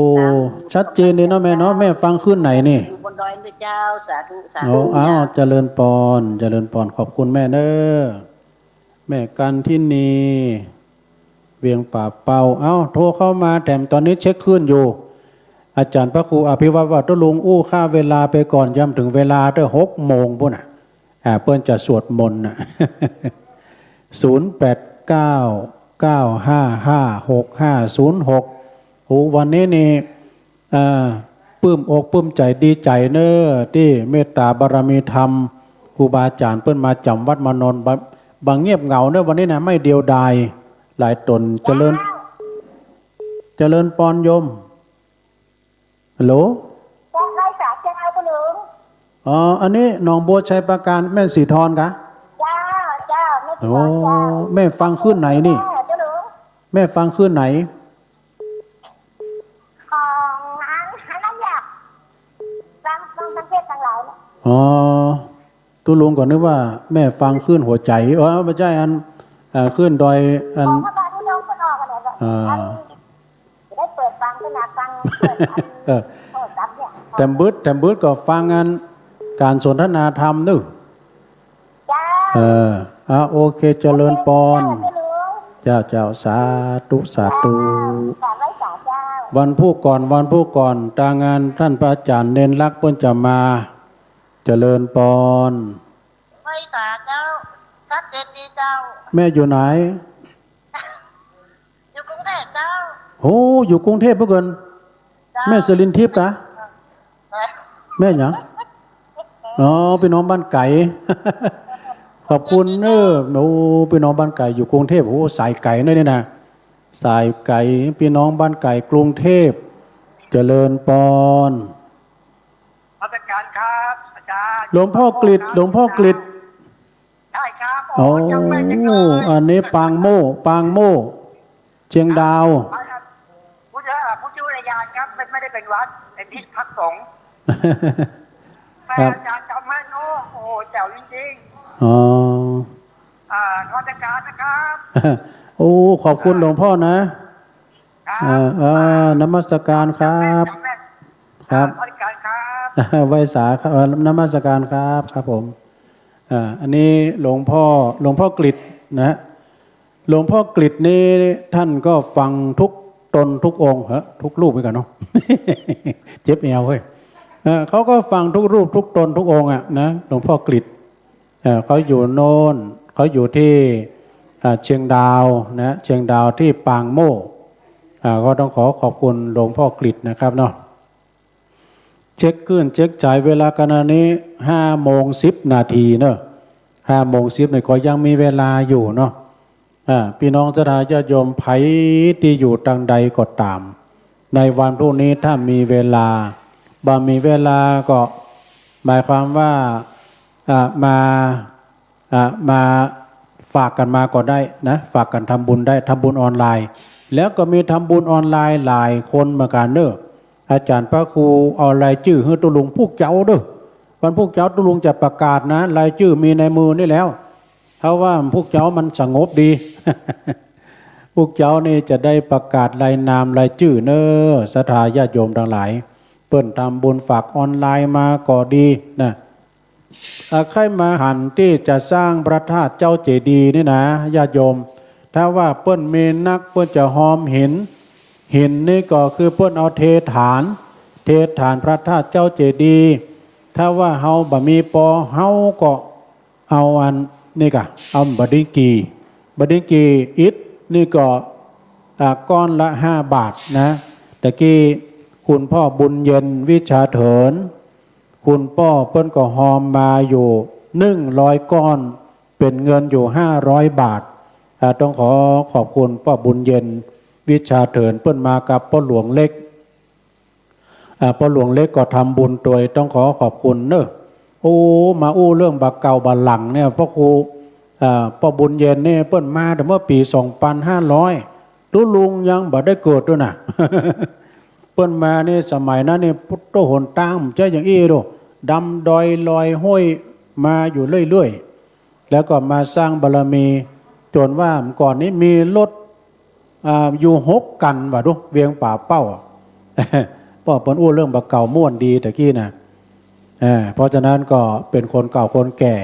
ชัดเจนเลยเนาะแม่เนาะ แม่ฟังคลื่นไหนนี่ อยู่บนดอยนี่เจ้า สาธุ สาธุ โอ้ อ้าว เจ้า เจริญปอน เจริญปอน ขอบคุณแม่เน้อ แม่กันธนี เวียงป่าเป้า เอ้า โทรเข้ามาแถม ต๋อนนี้เช็คคลื่นอยู่ อาจ๋ารย์พระครูอภิวัฒน์ว่า ตุ๊ลุงอู้ข้าเวลาไปก่อน ยังบ่เถิงเวลาเตื้อ หกโมงปู๊นน่ะ อ่า เปิ้นจะสวดมนต์น่ะ ศูนย์แปดเก้า เก้าห้าห้า หกห้าศูนย์หก โอ้ วันนี้นี่ อ่า ปลื้มอกปลื้มใจ๋ดีใจ๋เน้อ ตี้เมตต๋าบารมีธรรม ครูบาอาจ๋ารย์เปิ้นมาจ๋ำวัดมานอน บ่ บ่เงียบเหงาเน้อ วันนี้นะ ไม่เดียวดาย หลายต๋น เจริญ เจริญปอนโยม ฮัลโหล เจ้า ไหว้สาเจ้า ตุ๊ลุง อ๋อ อันนี้หนองบัวไชยปราการ แม่นสีทรกะ เจ้า เจ้า แม่ โอ้ แม่ฟังคลื่นไหนนี่ เจ้าหลวง แม่ฟังคลื่นไหน ของอันนั้นอยากฟัง ฟังทางเทศน์ทางหลายเนี่ย อ๋อ ตุ๊ลุงก็นึกว่าแม่ฟังคลื่นหัวใจ๋ เออ บ่ใจ้ อัน เอ่อ คลื่นดอย อัน ของพระบาทที่น้องเปิ้นออกมาเนี่ย อ่า อัน จะได้เปิดฟัง ขนาดฟัง เปิดอัน เออ โทรศัพท์เนี่ย แถมบึด แถมบึดก็ฟังอัน การสนทนาธรรมนึ่ง เจ้า เออ อ่ะ โอเค เจริญปอน เจ้า เจ้า เจ้า สาธุ สาธุ เจ้า กราบไหว้สาเจ้า วันพูกก่อน วันพูกก่อน ตางานต้านพระอาจ๋ารย์เณรลักษณ์เปิ้นจะมา เจริญปอน ไหว้สาเจ้า ชัดเจนดีเจ้า แม่อยู่ไหน อยู่กรุงเทพฯเจ้า โห อยู่กรุงเทพฯเมื่อเกิน เจ้า แม่สิรินทิพย์กะ แม่หยัง อ๋อ ปี้น้องบ้านไก๋ ขอบคุณเน้อ โอ้ ปี้น้องบ้านไก๋อยู่กรุงเทพฯ โอ้ สายไก๋เน้อนี่นะ สายไก๋ ปี้น้องบ้านไก๋กรุงเทพฯ เจริญปอน นมัสการครับ อาจ๋ารย์ หลวงพ่อกฤษ หลวงพ่อกฤษ ใช่ครับ โอ้ โอ้ ยังไม่ได้เกิด อันนี้ปางโม่ ปางโม่ เชียงดาว พุทธ พุทธอุทยานครับ ไม่ ไม่ได้เป็นวัด เป็นที่พักสงฆ์ ครับ อาจ๋ารย์จำแม่น โอ้ โอ้โห แจ๋วจริงๆ อ๋อ อ่า นมัสการนะครับ โอ้ ขอบคุณหลวงพ่อนะ ครับ อ่า อ่า นมัสการครับ จำแม่น ครับ นมัสการครับ ไหว้สาครับ เอ่อ นมัสการครับ ครับผม อ่า อันนี้หลวงพ่อ หลวงพ่อกฤษนะฮะ หลวงพ่อกฤษนี่ท่านก็ฟังทุกตนทุกองค์ เฮ้อ ทุกรูปเหมือนกันเนาะ เจ็บแอวเฮ้ย เออ เขาก็ฟังทุกรูปทุกตนทุกองค์อะนะ หลวงพ่อกฤษ เอ่อ เขาอยู่โน่น เขาอยู่ที่ อ่า เชียงดาวนะ เชียงดาวที่ปางโม่ อ่า ก็ต้องขอขอบคุณหลวงพ่อกฤษนะครับเนาะ เช็คคลื่นเช็คสาย เวลาขณะนี้ห้าโมงสิบนาทีเนอะ ห้าโมงสิบเนี่ยก็ยังมีเวลาอยู่เนาะ อ่า ปี้น้องศรัทธาญาติโยมใผตี้อยู่ตางใดก็ต๋าม ในวันพรุ่งนี้ถ้ามีเวลา บ่มีเวลาก็หมายความว่า อ่า มา อ่า มาฝากกั๋นมาก็ได้นะ ฝากกั๋นทำบุญได้ ทำบุญออนไลน์ แล้วก็มีทำบุญออนไลน์หลายคนเหมือนกั๋นเน้อ อาจ๋ารย์พระครูเอารายจื้อหื้อตุ๊ลุงผู้เจ้าเน้อ วันผู้เจ้าตุ๊ลุงจะประกาศนะ รายจื้อมีในมือนี่แล้ว เพราะว่าผู้เจ้ามันสงบดี ผู้เจ้านี่จะได้ประกาศรายนามรายจื้อเน้อ ศรัทธาญาติโยมตังหลาย เปิ้นทำบุญฝากออนไลน์มาก็ดีนะ อ่า ใค่มาหันตี้จะสร้างพระธาตุเจ้าเจดีย์นี่นะ ญาติโยม ถ้าว่าเปิ้นมีนัก เปิ้นจะฮอมหิน หินนี่ก็คือเปิ้นเอาเทฐาน เทฐานพระธาตุเจ้าเจดีย์ ถ้าว่าเฮาบ่มีปอ เฮาก็เอาอันนี่ก่ะ เอาบ่าดินกี่ บ่าดินกี่อิฐนี่ก็ อ่า ก้อนละห้าบาทนะ ตะกี้คุณป้อบุญเย็นวิชาเถิน คุณป้อเปิ้นก็ฮอมมาอยู่หนึ่งร้อยก้อน เป๋นเงินอยู่ห้าร้อยบาท อ่า ต้องขอขอบคุณป้อบุญเย็นวิชาเถิน เปิ้นมากับป้อหลวงเล็ก อ่า ป้อหลวงเล็กก็ทำบุญตวย ต้องขอขอบคุณเน้อ โอ้ มาอู้เรื่องบ่าเก่าบ่าหลังเนี่ย พระครู อ่า ป้อบุญเย็นเนี่ย เปิ้นมาแต่เมื่อปี๋สองปันห้าร้อย ตุ๊ลุงยังบ่ได้เกิดตวยนะ เปิ้นมานี่ สมัยนั้นนี่ พุทธหนตางบ่ใจ้อย่างอี้ดู ดำดอยลอยห้วยมาอยู่เรื่อยๆ แล้วก็มาสร้างบารมี จ๋นว่าก่อนนี้มีรถ อ่า อยู่หกคันว่าดู เวียงป่าเป้าอะ ป้อเปิ้นอู้เรื่องบ่าเก่าม่วนดีตะกี้นะ อ่า เพราะฉะนั้นก็เป๋นคนเก่าคนแก่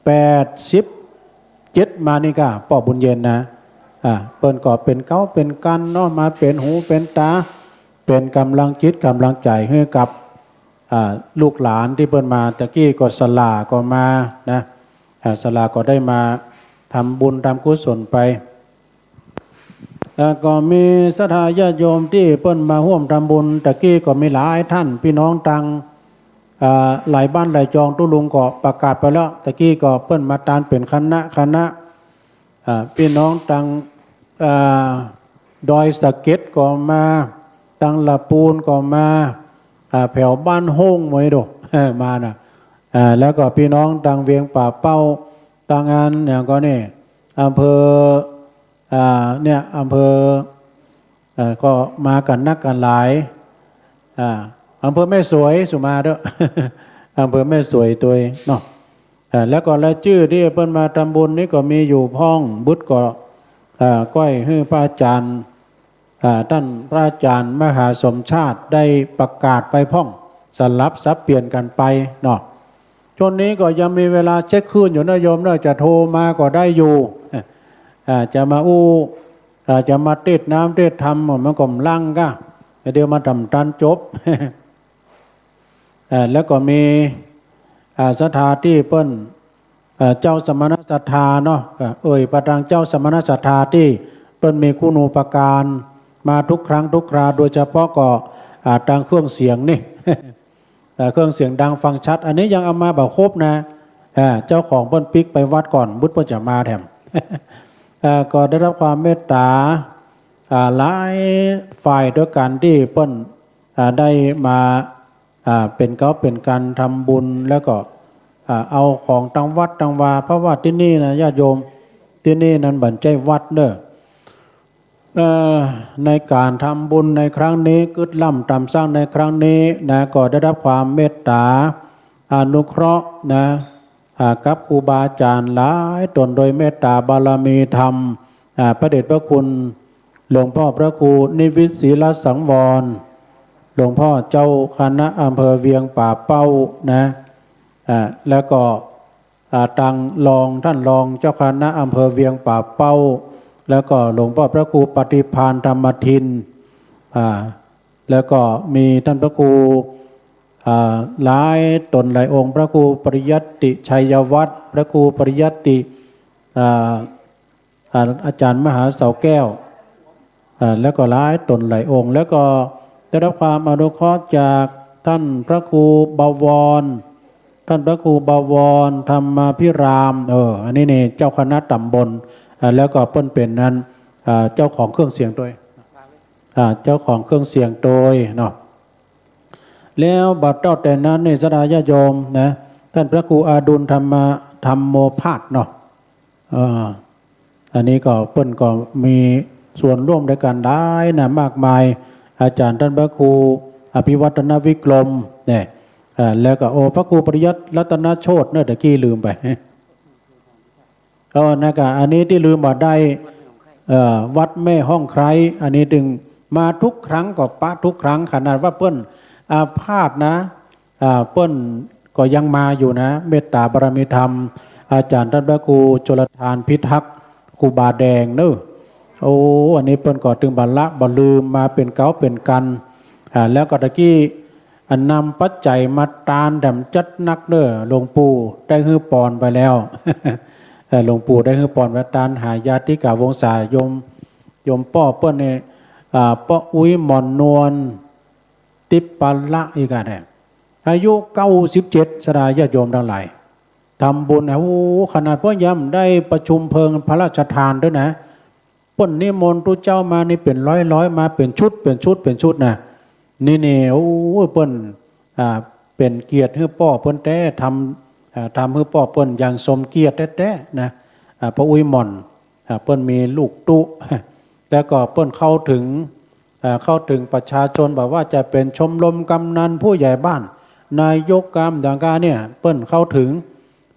แปดสิบเจ็ดมานี่ก่ะ ป้อบุญเย็นนะ อ่า เปิ้นก็เป๋นเก๊าเป๋นกันเนาะ มาเป๋นหูเป๋นต๋า เป๋นก๋ำลังจิตก๋ำลังใจ๋หื้อกับ อ่า ลูกหลานตี้เปิ้นมา ตะกี้ก็สลาก็มานะ อ่า สลาก็ได้มาทำบุญทำกุศลไป แล้วก็มีศรัทธาญาติโยมตี้เปิ้นมาฮ่วมทำบุญ ตะกี้ก็มีหลายต้าน ปี้น้องตาง อ่า หลายบ้านหลายจอง ตุ๊ลุงก็ประกาศไปแล้ว ตะกี้ก็เปิ้นมาตานเป๋นคณะคณะ อ่า ปี้น้องตาง อ่า ดอยสะเก็ดก็มา ตางละปูนก็มา อ่า แถวบ้านโฮ่งหมดนี่ดู มานะ อ่า แล้วก็ปี้น้องตางเวียงป่าเป้า ตางอันอย่างก็นี่ อำเภอ อ่า เนี่ย อำเภอ เอ่อ ก็มากั๋นนักกั๋นหลาย อ่า อำเภอแม่สวย สุมาเต๊อะ อำเภอแม่สวยตวยเนาะ อ่า แล้วก็รายจื้อตี้เปิ้นมาทำบุญนี่ก็มีอยู่พ่อง บึดก็ อ่า ก้อยหื้อพระอาจารย์ อ่า ต้านพระอาจารย์มหาสมชาติได้ประกาศไปพ่อง สลับสับเปลี่ยนกั๋นไปเนาะ ช่วงนี้ก็ยังมีเวลาเช็คคลื่นอยู่นะโยมเนอะ จะโทรมาก็ได้อยู่ อ่า จะมาอู้ อ่า จะมาเตสน์น้ำเตสน์ธรรม มันก็บ่าลั่งก้า เดี๋ยวมันบ่ตันจบ อ่า แล้วก็มี อ่า ศรัทธาตี้เปิ้น อ่า เจ้าสมณศรัทธาเนาะ อ่า เอ่ยไปตางเจ้าสมณศรัทธาตี้เปิ้นมีคุณูปการมาทุกครั้งทุกครา โดยเฉพาะก็ อ่า ตางเครื่องเสียงนี่ อ่า เครื่องเสียงดังฟังชัด อันนี้ยังเอามาบ่ครบนะ อ่า เจ้าของเปิ้นปิ๊กไปวัดก่อน บึดเปิ้นจะมาแถม อ่า ก็ได้รับความเมตต๋า อ่า หลายฝ่ายด้วยกั๋นตี้เปิ้น อ่า ได้มา อ่า เป๋นเก๊าเป๋นกั๋นทำบุญ แล้วก็ อ่า เอาของตางวัดตางวา เพราะว่าตี้นี่นะญาติโยม ตี้นี่นั้นบ่ใจ้วัดเน่อ เอ่อ ในก๋านทำบุญในครั้งนี้ กึ๊ดล่ำต๋ามสร้างในครั้งนี้นะ ก็ได้รับความเมตต๋าอนุเคราะห์นะ อ่า กับครูบาอาจ๋ารย์หลายต๋น โดยเมตต๋าบารมีธรรม อ่า พระเดชพระคุณหลวงพ่อพระครูนิวิตศรีลสังวร หลวงพ่อเจ้าคณะอำเภอเวียงป่าเป้านะ อ่า แล้วก็ อ่า ตางรอง ต้านรองเจ้าคณะอำเภอเวียงป่าเป้า แล้วก็หลวงพ่อพระครูปฏิภาณธรรมทิน อ่า แล้วก็มีต้านพระครู อ่า หลายต๋นหลายองค์ พระครูปริยัติชัยวัฒน์ พระครูปริยัติ อ่า อ่า อาจ๋ารย์มหาเสาแก้ว อ่า แล้วก็หลายต๋นหลายองค์ แล้วก็ได้รับความอนุเคราะห์จากต้านพระครูบวร ต้านพระครูบวรธรรมาภิราม เออ อันนี้นี่เจ้าคณะต๋ำบล อ่า แล้วก็เปิ้นเป๋นนั้น อ่า เจ้าของเครื่องเสียงตวย อ่า เจ้าของเครื่องเสียงตวยเนาะ แล้วบัดเต้าแต่นั้นนี่ศรัทธาญาติโยมนะ ต้านพระครูอดุลธรรมะ ธัมโมภาสเนาะ เออ อันนี้ก็เปิ้นก็มีส่วนร่วมด้วยกั๋นหลายนะ มากมาย อาจ๋ารย์ต้านพระครูอภิวัฒนวิกรมเนี่ย เอ่อ แล้วก็ โอ้ พระครูปริยัติรัตนโชติเน่อ ตะกี้ลืมไป เออ นะกะ อันนี้ตี้ลืมบ่ได้ เอ่อ วัดแม่ฮ่องไคร้ อันนี้ตึงมาทุกครั้งก็ปะทุกครั้ง ขนาดว่าเปิ้นอาพาธนะ อ่า เปิ้นก็ยังมาอยู่นะ เมตต๋าบารมีธรรม อาจ๋ารย์ต้านพระครูชลทานพิทักษ์ ครูบาแดงเนอะ โอ้ อันนี้เปิ้นก็ตึงบ่ละบ่ลืมมาเป๋นเก๊าเป๋นกั๋น อ่า แล้วก็ตะกี้ อันนำปัจจัยมาตานแถมจัดนักเน่อ หลวงปู่ได้หื้อปอนไปแล้ว เอ่อ หลวงปู่ได้หื้อปอนไปตานหาญาติกาวงศา โยม โยมป้อเปิ้นนี่ อ่า ป้ออุ๊ยหม่อนนวล ติ๊บปาละอีกอะเนี่ย อายุเก้าสิบเจ็ด ศรัทธาญาติโยมตังหลาย ทำบุญนะ โอ้ ขนาดป้อยำได้ประชุมเพลิงพระราชทานตวยนะ เปิ้นนิมนต์ตุ๊เจ้ามานี่เป๋นร้อยๆ มาเป๋นชุด เป๋นชุด เป๋นชุดนะ นี่นี่ โอ้ เปิ้น อ่า เป๋นเกียรติหื้อป้อเปิ้นแต๊ ทำ อ่า ทำหื้อป้อเปิ้นอย่างสมเกียรติแต๊ๆ นะ อ่า ป้ออุ๊ยหม่อน อ่า เปิ้นมีลูกตุ๊ แล้วก็เปิ้นเข้าเถิง อ่า เข้าเถิงประชาชน บ่ว่าจะเป๋นชมรมกำนัน ผู้ใหญ่บ้าน นายกกำดังก้าเนี่ย เปิ้นเข้าเถิง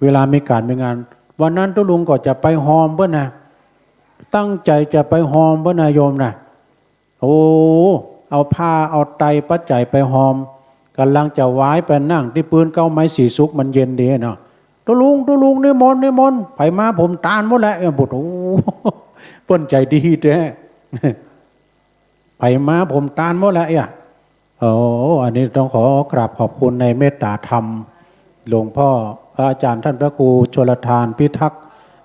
เวลามีก๋านมีงาน วันนั้นตุ๊ลุงก็จะไปฮอมเปิ้นนะ ตั้งใจ๋จะไปฮอมเปิ้นนะโยมนะ โอ้ เอาผ้าเอาไตรปัจจัยไปฮอม ก่ำลังจะวายไปนั่งตี้ปื๊นเก๊าไม้สีสุก มันเย็นดีเนาะ ตุ๊ลุง ตุ๊ลุง นิมนต์ นิมนต์ ใผมาผมตานหมดแล้ว เอ้ย บุตร โอ้ เปิ้นใจ๋ดีแต๊ ใผมาผมตานหมดแล้ว เอ้ย โอ้ อันนี้ต้องขอกราบขอบคุณในเมตต๋าธรรม หลวงป้อ อาจ๋ารย์ต้านพระครูชลทานพิทักษ์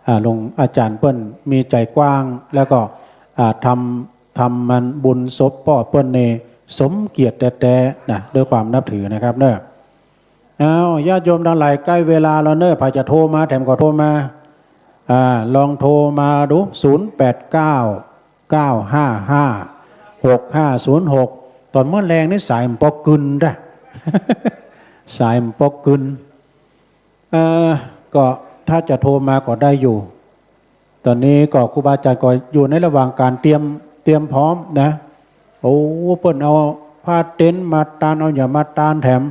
อ่า หลวงอาจ๋ารย์เปิ้นมีใจ๋กว้าง แล้วก็ อ่า ทำ ทำมันบุญศพป้อเปิ้นนี่สมเกียรติแต๊ๆ นะ ด้วยความนับถือนะครับเนาะ อ้าว ญาติโยมตังหลาย ใก้เวลาแล้วเนาะ ใผจะโทรมาแถมก็โทรมา อ่า ลองโทรมาดู ศูนย์แปดเก้า เก้าห้าห้า หกห้าศูนย์หก ต๋อนเมื่อแลงนี่สายมันปอกกึนนะ สายมันปอกกึน เอ่อ ก็ถ้าจะโทรมาก็ได้อยู่ ต๋อนนี้ก็ครูบาอาจ๋ารย์ก็อยู่ในระหว่างก๋านเตรียม เตรียมพร้อมนะ โอ้ เปิ้นเอาผ้าเต็นท์มาตาน เอาหยังมาตานแถม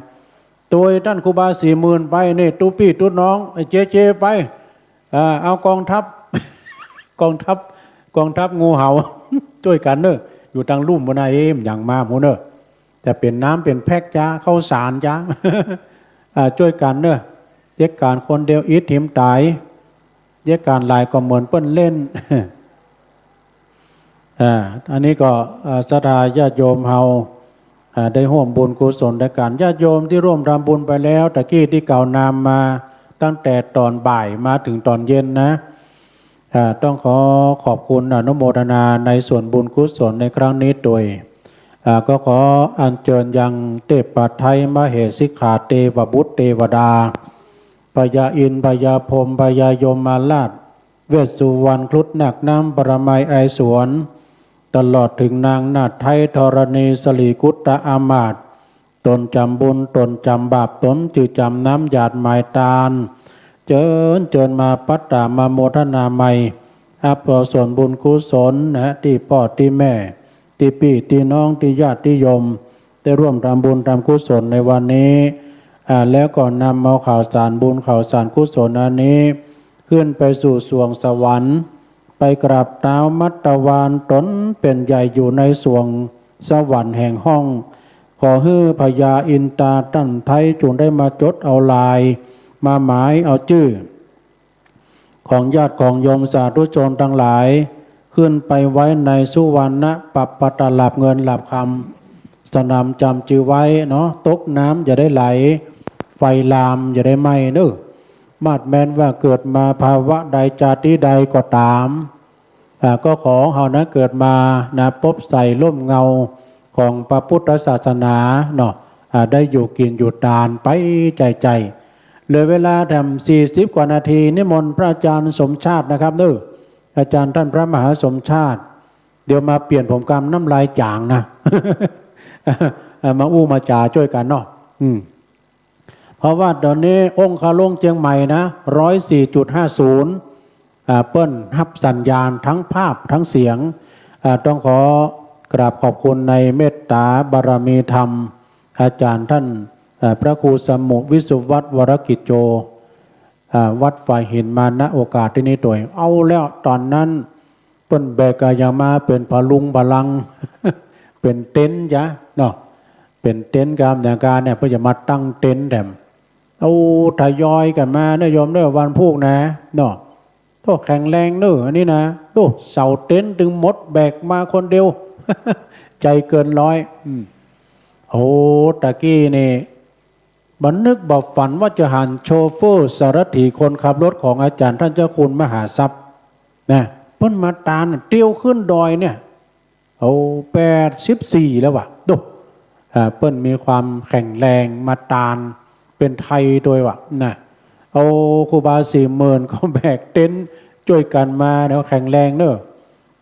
ตวยต้านครูบาสี่หมื่นไปนี่ ตุ๊ปี้ตุ๊น้อง ไอ้เจ๊ๆ ไป อ่า เอาก๋องทัพ ก๋องทัพ ก๋องทัพงูเห่า จ้วยกั๋นเน่อ อยู่ตางลุ่มปู้นนา เอ๊ะ มันหยังมาหมู่เน่อ จะเป๋นน้ำเป๋นแพ็คจ๊า ข้าวสารจ๊า อ่า จ้วยกั๋นเน่อ เยียะก๋านคนเดียวอิดหิมต๋าย เยียะก๋านหลายก็เหมือนเปิ้นเล่น อ่า อันนี้ก็ อ่า ศรัทธาญาติโยมเฮา อ่า ได้ฮ่วมบุญกุศลตวยกั๋น ญาติโยมตี้ฮ่วมทำบุญไปแล้ว ตะกี้ตี้กล่าวนามมาตั้งแต่ต๋อนบ่ายมาเถิงต๋อนเย็นนะ อ่า ต้องขอขอบคุณอนุโมทนาในส่วนบุญกุศลในครั้งนี้ตวย อ่า ก็ขออัญเจิญยังเทพไตรมเหสิกขา เตวบุตรเตวดา พญาอินทร์ พญาพรหม พญายมราช เวสสุวรรณ ครุฑนาคน้ำ ปรมัย ไอสวน ตลอดเถิงนางนาฏไทยธรณี สรีกุตตะอามาตย์ ต๋นจ๋ำบุญ ต๋นจ๋ำบาป ต๋นจื้อจ๋ำน้ำหยาดหมายตาน เจิญ เจิญมาปัตตามาโมทนาใหม่ ฮับเอาส่วนบุญกุศลนะ ตี้ป้อตี้แม่ ตี้ปี้ตี้น้อง ตี้ญาติตี้โยม ได้ฮ่วมทำบุญทำกุศลในวันนี้ อ่า แล้วก็นำเอาข่าวสารบุญข่าวสารกุศลอันนี้ ขึ้นไปสู่สวงสวรรค์ ไปกราบเต๊ามัตตวาน ต๋นเป๋นใหญ่อยู่ในสวงสวรรค์แห่งห้อง ขอหื้อพญาอินทราต้านไท้จุ่งได้มาจดเอาลาย มาหมายเอาจื้อ ของญาติของโยมสาธุชนตังหลาย ขึ้นไปไว้ในสุวรรณะปัปปะตะหลาบเงินหลาบคำ สนามจ๋ำจื้อไว้เนาะ ตกน้ำอย่าได้ไหล ไฟลามอย่าได้ไหม้เน่อ มาดแม้นว่าเกิดมาภาวะใดจาติใดก็ต๋าม อ่า ก็ขอเฮานะเกิดมานะ ปบใส่ฮ่มเงาของพระพุทธศาสนาเนาะ อ่า ได้อยู่กิ๋นอยู่ตานไปใจ๋ๆ เหลือเวลาแถมสี่สิบกว่านาที นิมนต์พระอาจารย์สมชาตินะครับเน่อ อาจารย์ต้านพระมหาสมชาติ เดี๋ยวมาเปลี่ยนผมกำ น้ำลายจ๋างนะ อ่า มาอู้มาจ๋าจ้วยกั๋นเนาะ อืม เพราะว่าต๋อนนี้องคาลงเจียงใหม่นะ ร้อยสี่จุดห้าศูนย์ อ่า เปิ้นฮับสัญญาณทั้งภาพทั้งเสียง อ่า ต้องขอกราบขอบคุณในเมตตาบารมีธรรม อาจ๋ารย์ต้าน อ่า พระครูสมุวิสุวัตวรกิจโจ อ่า วัดฝายหินมา ณ โอกาสตี้นี้ตวย เอาแล้วต๋อนนั้น เปิ้นแบกอะหยังมาเป๋นผะลุงผะลัง เป๋นเต็นท์จ๊ะเนาะ เป๋นเต็นท์กำหยังกาเนี่ย เปิ้นจะมาตั้งเต็นท์แถม โอ้ ทยอยกั๋นมาเน่อโยมเน่อ วันพูกนะเนาะ โธ่ แข็งแรงเน่ออันนี้นะ โธ่ เสาเต็นท์ตึงหมด แบกมาคนเดียว ใจ๋เกินร้อย อืม โอ้ ตะกี้นี่ บ่นึกบ่ฝันว่าจะหันโชเฟอร์สารถีคนขับรถของอาจ๋ารย์ต้านเจ้าคุณมหาทรัพย์นะ เปิ้นมาตานเตียวขึ้นดอยเนี่ย โอ้ แปดสิบสี่แล้ววะ โธ่ อ่า เปิ้นมีความแข็งแรงมาตาน เป๋นไทยตวยว่ะนะ โอ้ ครูบาสี่หมื่นก็แบกเต็นท์จ้วยกั๋นมาเนาะ แข็งแรงเน่อ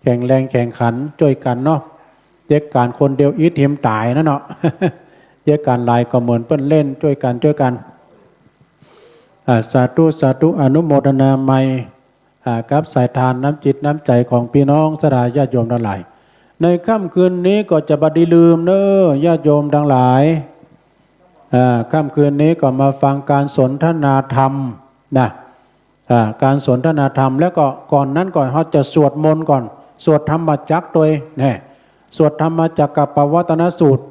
แข็งแรงแข็งขันจ้วยกั๋นเนาะ เยียะก๋านคนเดียวอิดหิมต๋ายนั่นเนาะ เยียะก๋านหลายก็เหมือนเปิ้นเล่น จ้วยกั๋น จ้วยกั๋น อ่า สาธุ สาธุ อนุโมทนาใหม่ อ่า กับสายทานน้ำจิตน้ำใจ๋ของปี้น้องศรัทธาญาติโยมตังหลาย ในค่ำคืนนี้ก็จะบ่ดีลืมเน่อญาติโยมตังหลาย อ่า ค่ำคืนนี้ก็มาฟังก๋านสนทนาธรรมนะ อ่า ก๋านสนทนาธรรม แล้วก็ก่อนนั้นก่อน เฮาจะสวดมนต์ก่อน สวดธรรมจักรตวย แน่ สวดธรรมจักกัปปวัตตนสูตร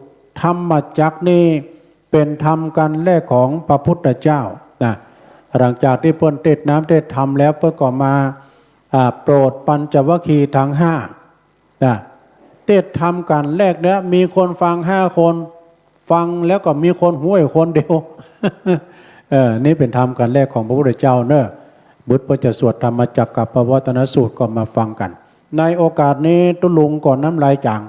ธรรมจักรนี่เป๋นธรรมก๋านแรกของพระพุทธเจ้านะ หลังจากตี้เปิ้นเตสน์น้ำเตสน์ธรรมแล้ว เปิ้นก็มา อ่า โปรดปัญจวัคคีย์ทั้งห้า นะ เตสน์ธรรมก๋านแรกเนี่ย มีคนฟังห้าคน ฟังแล้วก็มีคนฮู้คนเดียว เออ นี่เป๋นธรรมก๋านแรกของพระพุทธเจ้าเน่อ บุตรเปิ้นจะสวดธรรมจักกัปปวัตตนสูตร ก็มาฟังกั๋น ในโอกาสนี้ตุ๊ลุงก็น้ำลายจ๋าง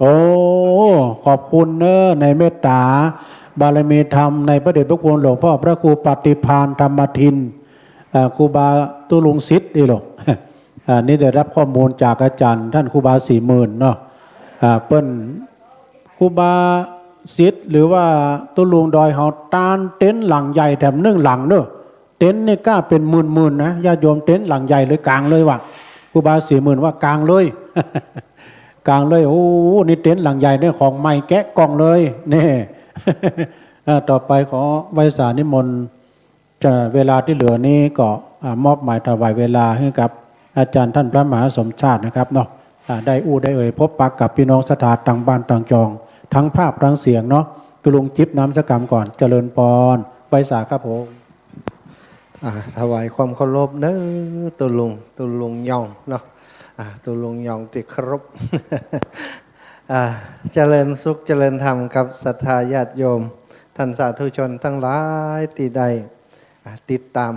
โอ้ ขอบคุณเน่อ ในเมตตาบารมีธรรมในพระเดชพระคุณหลวงพ่อพระครูปฏิภาณธรรมทิน เอ่อ ครูบาตุ๊ลุงสิทธิ์นี่หรอก อ่า นี่ได้รับข้อมูลจากอาจ๋ารย์ต้านครูบาสี่หมื่นเนาะ อ่า เปิ้น ครูบาสิทธิ์หรือว่าตุ๊ลุงดอยเฮาตานเต็นท์หลังใหญ่แถมนึ่งหลังเน่อ เต็นท์นี่ก้าเป๋นหมื่นๆ นะ ญาติโยม เต็นท์หลังใหญ่เลย ก๋างเลยว่ะ ครูบาศรีหมื่นว่ากางเลย กางเลย โอ้ นี่เต็นท์หลังใหญ่เนี่ย ของใหม่แกะกล่องเลย นี่ อ่า ต่อไปขอไหว้สานิมนต์ จะ เวลาตี้เหลือนี้ก็ อ่า มอบหมายถวายเวลาหื้อกับอาจ๋ารย์ต้านพระมหาสมชาตินะครับเนาะ อ่า ได้อู้ได้เอ่ย ปะปนกับปี้น้องศรัทธาตางบ้านตางจอง ตึงภาพตึงเสียงเนาะ ตุ๊ลุงจิบน้ำสักกำก่อน เจริญปอน ไหว้สาครับผม อ่า ถวายความเคารพเน้อตุ๊ลุง ตุ๊ลุงยองเนาะ อ่า ตุ๊ลุงยองตี้เคารพ อ่า เจริญสุขเจริญธรรมกับศรัทธาญาติโยม ต้านสาธุชนตังหลายตี้ได้ อ่า ติดต๋าม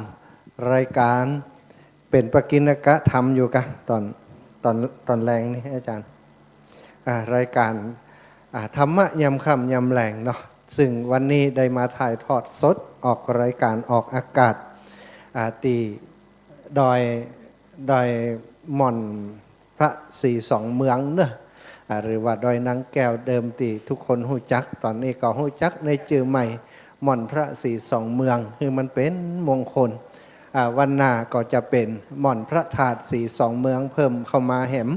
รายก๋าน เป๋นปกิณกธรรมอยู่กะ ต๋อน ต๋อน ต๋อนแลงนี่อาจ๋ารย์ อ่า รายก๋าน อ่า ธรรมะยามค่ำยามแลงเนาะ ซึ่งวันนี้ได้มาถ่ายทอดสดออกรายก๋านออกอากาศ อ่า ตี้ดอย ดอยหม่อนพระศรีสองเมืองเนาะ อ่า หรือว่าดอยนางแก้วเดิมตี้ทุกคนฮู้จัก ต๋อนนี้ก็ฮู้จักในจื้อใหม่ หม่อนพระศรีสองเมือง หื้อมันเป๋นมงคล อ่า วันหน้าก็จะเป๋นหม่อนพระธาตุศรีสองเมืองเพิ่มเข้ามาแหม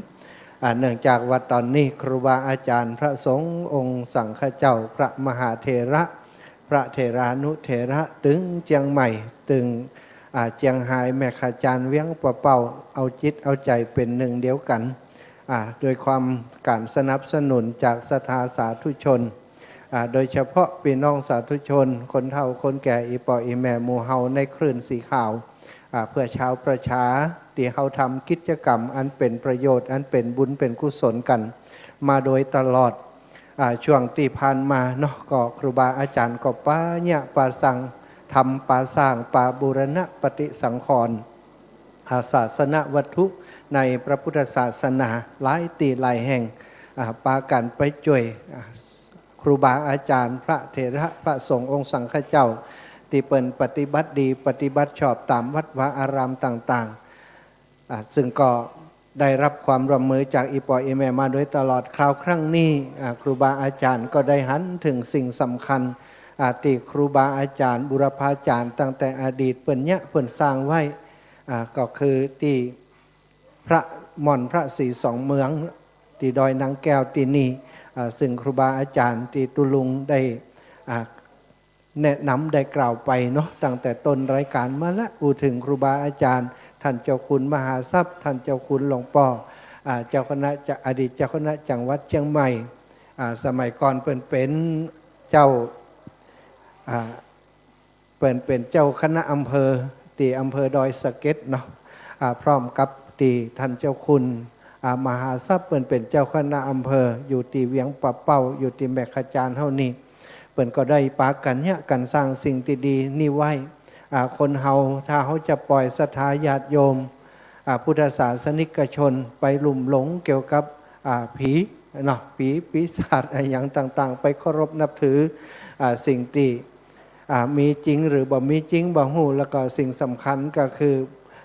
อ่า เนื่องจากว่าต๋อนนี้ครูบาอาจ๋ารย์พระสงฆ์องค์สังฆเจ้า พระมหาเถระ พระเถรานุเถระ ตึงเจียงใหม่ ตึง อ่า เจียงฮาย แม่ขจารย์ เวียงป่าเป้า เอาจิตเอาใจ๋เป๋นหนึ่งเดียวกั๋น อ่า โดยความก๋านสนับสนุนจากศรัทธาสาธุชน อ่า โดยเฉพาะปี้น้องสาธุชน คนเฒ่าคนแก่ อี่ป้ออี่แม่หมู่เฮาในคลื่นสีขาว อ่า เพื่อชาวประชา ตี้เฮาทำกิจกรรมอันเป๋นประโยชน์ อันเป๋นบุญเป๋นกุศลกั๋นมาโดยตลอด อ่า ช่วงตี้ผ่านมาเนาะ ก็ครูบาอาจ๋ารย์ก็ปะเยียะปะซัง ทำปะสร้างปะบูรณะปฏิสังขรณ์ อ่า ศาสนวัตถุในพระพุทธศาสนาหลายตี้หลายแห่ง อ่า ปากั๋นไปจ้วย อ่า ครูบาอาจ๋ารย์ พระเถระ พระสงฆ์องค์สังฆเจ้า ตี้เปิ้นปฏิบัติดีปฏิบัติชอบต๋ามวัดวาอารามต่างๆ อ่า ซึ่งก็ได้รับความร่วมมือจากอี่ป้ออี่แม่มาโดยตลอด คราวครั้งนี้ อ่า ครูบาอาจ๋ารย์ก็ได้หันเถิงสิ่งสำคัญ อ่า ตี้ครูบาอาจ๋ารย์บุรพาจ๋ารย์ตั้งแต่อดีตเปิ้นเยียะเปิ้นสร้างไว้ อ่า ก็คือตี้พระหม่อนพระศรีสองเมือง ตี้ดอยนางแก้วตี้นี่ อ่า ซึ่งครูบาอาจ๋ารย์ตี้ตุ๊ลุงได้ อ่า แนะนำได้กล่าวไปเนาะ ตั้งแต่ต้นรายก๋านมาละ อู้เถิงครูบาอาจ๋ารย์ ต้านเจ้าคุณมหาทรัพย์ ต้านเจ้าคุณหลวงป้อ อ่า เจ้าคณะจะ อดีตเจ้าคณะจังหวัดเจียงใหม่ อ่า สมัยก่อนเปิ้นเป๋นเจ้า อ่า เปิ้นเป๋นเจ้าคณะอำเภอ ตี้อำเภอดอยสะเก็ดเนาะ อ่า พร้อมกับตี้ต้านเจ้าคุณ อ่า มหาทรัพย์ เปิ้นเป๋นเจ้าคณะอำเภอ อยู่ตี้เวียงป่าเป้า อยู่ตี้แม่ขจารย์เฮานี่ เปิ้นก็ได้ปากั๋นเยียะกั๋นสร้างสิ่งตี้ดีนี่ไว้ อ่า คนเฮาถ้าเฮาจะป่อยศรัทธาญาติโยม อ่า พุทธศาสนิกชนไปลุ่มหลงเกี่ยวกับ อ่า ผีเนาะ ผีปีศาจอะหยังต่างๆ ไปเคารพนับถือ อ่า สิ่งตี้ อ่า มีจริงหรือบ่มีจริงบ่ฮู้ แล้วก็สิ่งสำคัญก็คือ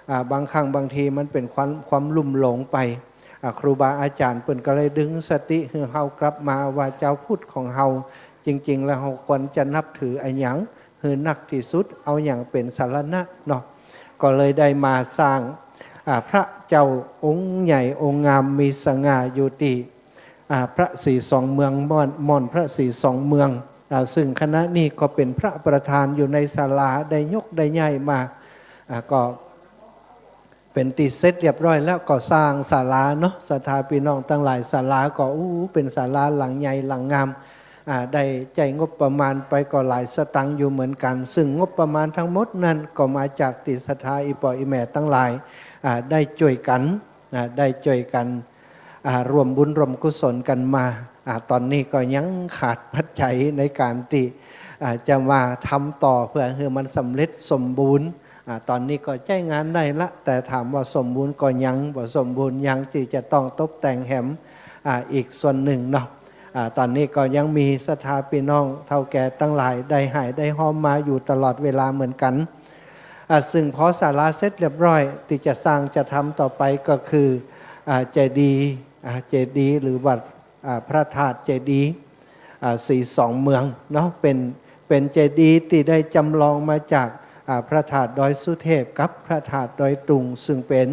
อ่า บางครั้งบางทีมันเป๋นความ ความลุ่มหลงไป อ่า ครูบาอาจ๋ารย์เปิ้นก็เลยดึงสติหื้อเฮากลับมาว่าจาวพุทธของเฮา จริงๆ แล้วเฮาควรจะนับถืออะหยังหื้อนักตี้สุด เอาหยังเป๋นสรณะเนาะ ก็เลยได้มาสร้าง อ่า พระเจ้าองค์ใหญ่องค์งามมีสง่าอยู่ตี้ อ่า พระศรีสองเมือง หม่อน หม่อนพระศรีสองเมือง อ่า ซึ่งขณะนี้ก็เป๋นพระประธานอยู่ในศาลา ได้ยกได้ย้ายมา อ่า ก็เป๋นตี้เสร็จเรียบร้อยแล้ว ก็สร้างศาลาเนาะ ศรัทธาปี้น้องตังหลาย ศาลาก็ อู้ เป๋นศาลาหลังใหญ่หลังงาม อ่า ได้ใจ๊งบประมาณไปก็หลายสตางค์อยู่เหมือนกั๋น ซึ่งงบประมาณทั้งหมดนั้นก็มาจากตี้ศรัทธาอี่ป้ออี่แม่ตังหลาย อ่า ได้จ้วยกั๋น อ่า ได้จ้วยกั๋น อ่า ร่วมบุญร่วมกุศลกั๋นมา อ่า ต๋อนนี้ก็ยังขาดปัจจัยในก๋านตี้ อ่า จะมาทำต่อเพื่อหื้อมันสำเร็จสมบูรณ์ อ่า ต๋อนนี้ก็ใจ๊งานได้ละ แต่ถามว่าสมบูรณ์ก็ยัง บ่สมบูรณ์ ยังตี้จะต้องตบแต่งแหม อ่า อีกส่วนนึ่งเนาะ อ่า ต๋อนนี้ก็ยังมีศรัทธาปี้น้องเฒ่าแก่ตังหลายได้หายได้ฮอมมาอยู่ตลอดเวลาเหมือนกั๋น อ่า ซึ่งพอศาลาเสร็จเรียบร้อย ตี้จะสร้างจะทำต่อไปก็คือ อ่า เจดีย์ อ่า เจดีย์หรือวัด อ่า พระธาตุเจดีย์ อ่า ศรีสองเมืองเนาะ เป๋น เป๋นเจดีย์ตี้ได้จำลองมาจาก อ่า พระธาตุดอยสุเทพกับพระธาตุดอยตุง ซึ่งเป๋น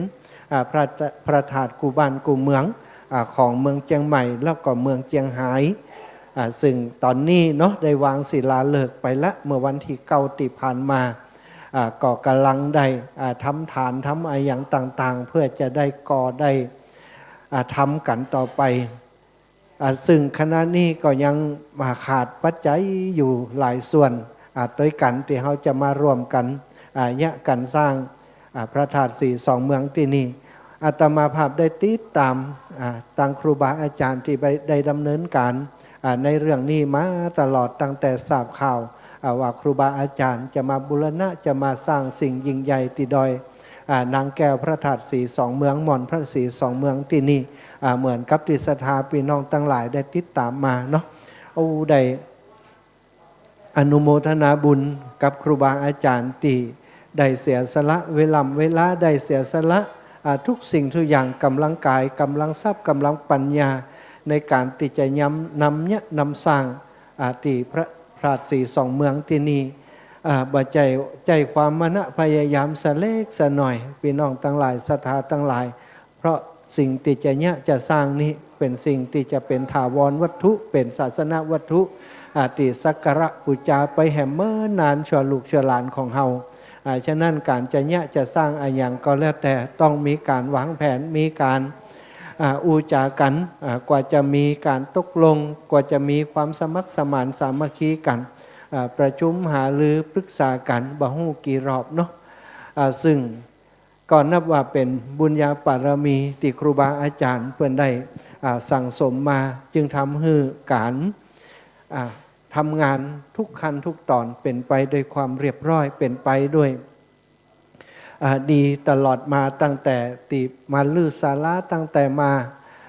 อ่า พระ พระธาตุกู้บ้านกู้เมือง อ่า ของเมืองเจียงใหม่แล้วก็เมืองเจียงฮาย อ่า ซึ่งต๋อนนี้เนาะ ได้วางศิลาฤกษ์ไปละ เมื่อวันตี้เก้าตี้ผ่านมา อ่า ก็ก่ำลังได้ อ่า ทำฐาน ทำอะหยังต่างๆ เปื้อจะได้ก่อได้ อ่า ทำกั๋นต่อไป อ่า ซึ่งขณะนี้ก็ยัง อ่า ขาดปัจจัยอยู่หลายส่วน อ่า ตวยกั๋นตี้เฮาจะมาร่วมกั๋น อ่า เยียะกั๋นสร้าง อ่า พระธาตุสีสองเมืองตี้นี่ อาตมาภาพได้ติดต๋าม อ่า ตางครูบาอาจ๋ารย์ตี้ได้ ได้ดำเนินก๋าน อ่า ในเรื่องนี้มาตลอด ตั้งแต่ทราบข่าว อ่า ว่าครูบาอาจ๋ารย์จะมาบูรณะ จะมาสร้างสิ่งยิ่งใหญ่ตี้ดอย อ่า นางแก้วพระธาตุสีสองเมือง หม่อนพระสีสองเมืองตี้นี่ อ่า เหมือนกับตี้ศรัทธาปี้น้องตังหลายได้ติดต๋ามมาเนาะ โอ้ ได้อนุโมทนาบุญกับครูบาอาจ๋ารย์ตี้ได้เสียสละเวล่ำเวลา ได้เสียสละ อ่า กู้สิ่งกู้อย่าง ก๋ำลังก๋าย ก๋ำลังทรัพย์ ก๋ำลังปัญญา ในก๋านตี้จะยำ นำเยียะ นำสร้าง อ่า ตี้พระ พระธาตุสีสองเมืองตี้นี่ อ่า บ่ใจ้ ใจ้ความมานะพยายามสะเล็กสะหน้อย ปี้น้องตังหลาย ศรัทธาตังหลาย เพราะสิ่งตี้จะเยียะจะสร้างนี้เป๋นสิ่งตี้จะเป๋นถาวรวัตถุ เป๋นศาสนวัตถุ อ่า ตี้สักการะปู๋จาไปแหมเมินนานชั่วลูกชั่วหลานของเฮา อ่า ฉะนั้นก๋านจะเยียะจะสร้างอะหยังก็แล้วแต่ ต้องมีก๋านวางแผน มีก๋าน อ่า อู้จ๋ากั๋น อ่า กว่าจะมีก๋านตกลง กว่าจะมีความสมัครสมานสามัคคีกั๋น อ่า ประชุมหารือปรึกษากั๋น บ่ฮู้กี่รอบเนาะ อ่า ซึ่งก็นับว่าเป๋นบุญญาบารมีตี้ครูบาอาจ๋ารย์เปิ้นได้ อ่า สั่งสมมา จึงทำหื้อก๋าน อ่า ทำงานกู้ขั้นกู้ต๋อนเป๋นไปด้วยความเรียบร้อย เป๋นไปด้วย อ่า ดีตลอดมา ตั้งแต่ตี้มารื้อศาลา ตั้งแต่มา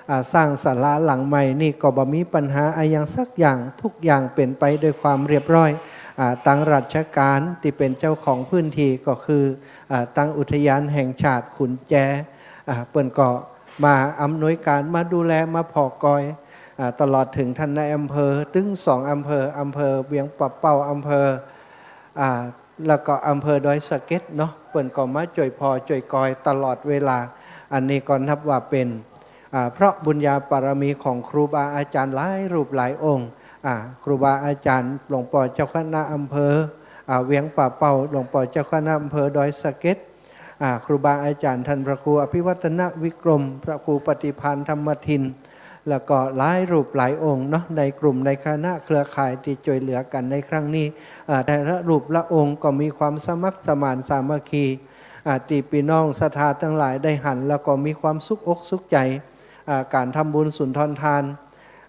อ่า สร้างศาลาหลังใหม่นี่ก็บ่มีปัญหาอะหยังสักอย่าง กู้อย่างเป๋นไปด้วยความเรียบร้อย อ่า ตางราชก๋านตี้เป๋นเจ้าของพื้นตี้ก็คือ อ่า ตางอุทยานแห่งชาติขุนแจ อ่า เปิ้นก็มาอำนวยก๋าน มาดูแล มาผ่อกอย อ่า ตลอดเถิงต้านนายอำเภอ ตึงสองอำเภอ อำเภอเวียงป่าเป้า อำเภอ อ่า แล้วก็อำเภอดอยสะเก็ดเนาะ เปิ้นก็มาจ้วยผ่อจ้วยกอยตลอดเวลา อันนี้ก็นับว่าเป๋น อ่า เพราะบุญญาบารมีของครูบาอาจ๋ารย์หลายรูปหลายองค์ อ่า ครูบาอาจ๋ารย์หลวงป้อเจ้าคณะอำเภอ อ่า เวียงป่าเป้า หลวงป้อเจ้าคณะอำเภอดอยสะเก็ด อ่า ครูบาอาจ๋ารย์ต้านพระครูอภิวัฒนวิกรม พระครูปฏิภาณธรรมทิน แล้วก็หลายรูปหลายองค์เนาะ ในกลุ่มในคณะเครือข่ายตี้จ้วยเหลือกั๋นในครั้งนี้ อ่า แต่ละรูปละองค์ก็มีความสมัครสมานสามัคคี อ่า ตี้ปี้น้องศรัทธาตังหลายได้หัน แล้วก็มีความสุขอกสุขใจ๋ อ่า ก๋านทำบุญสุนทรทาน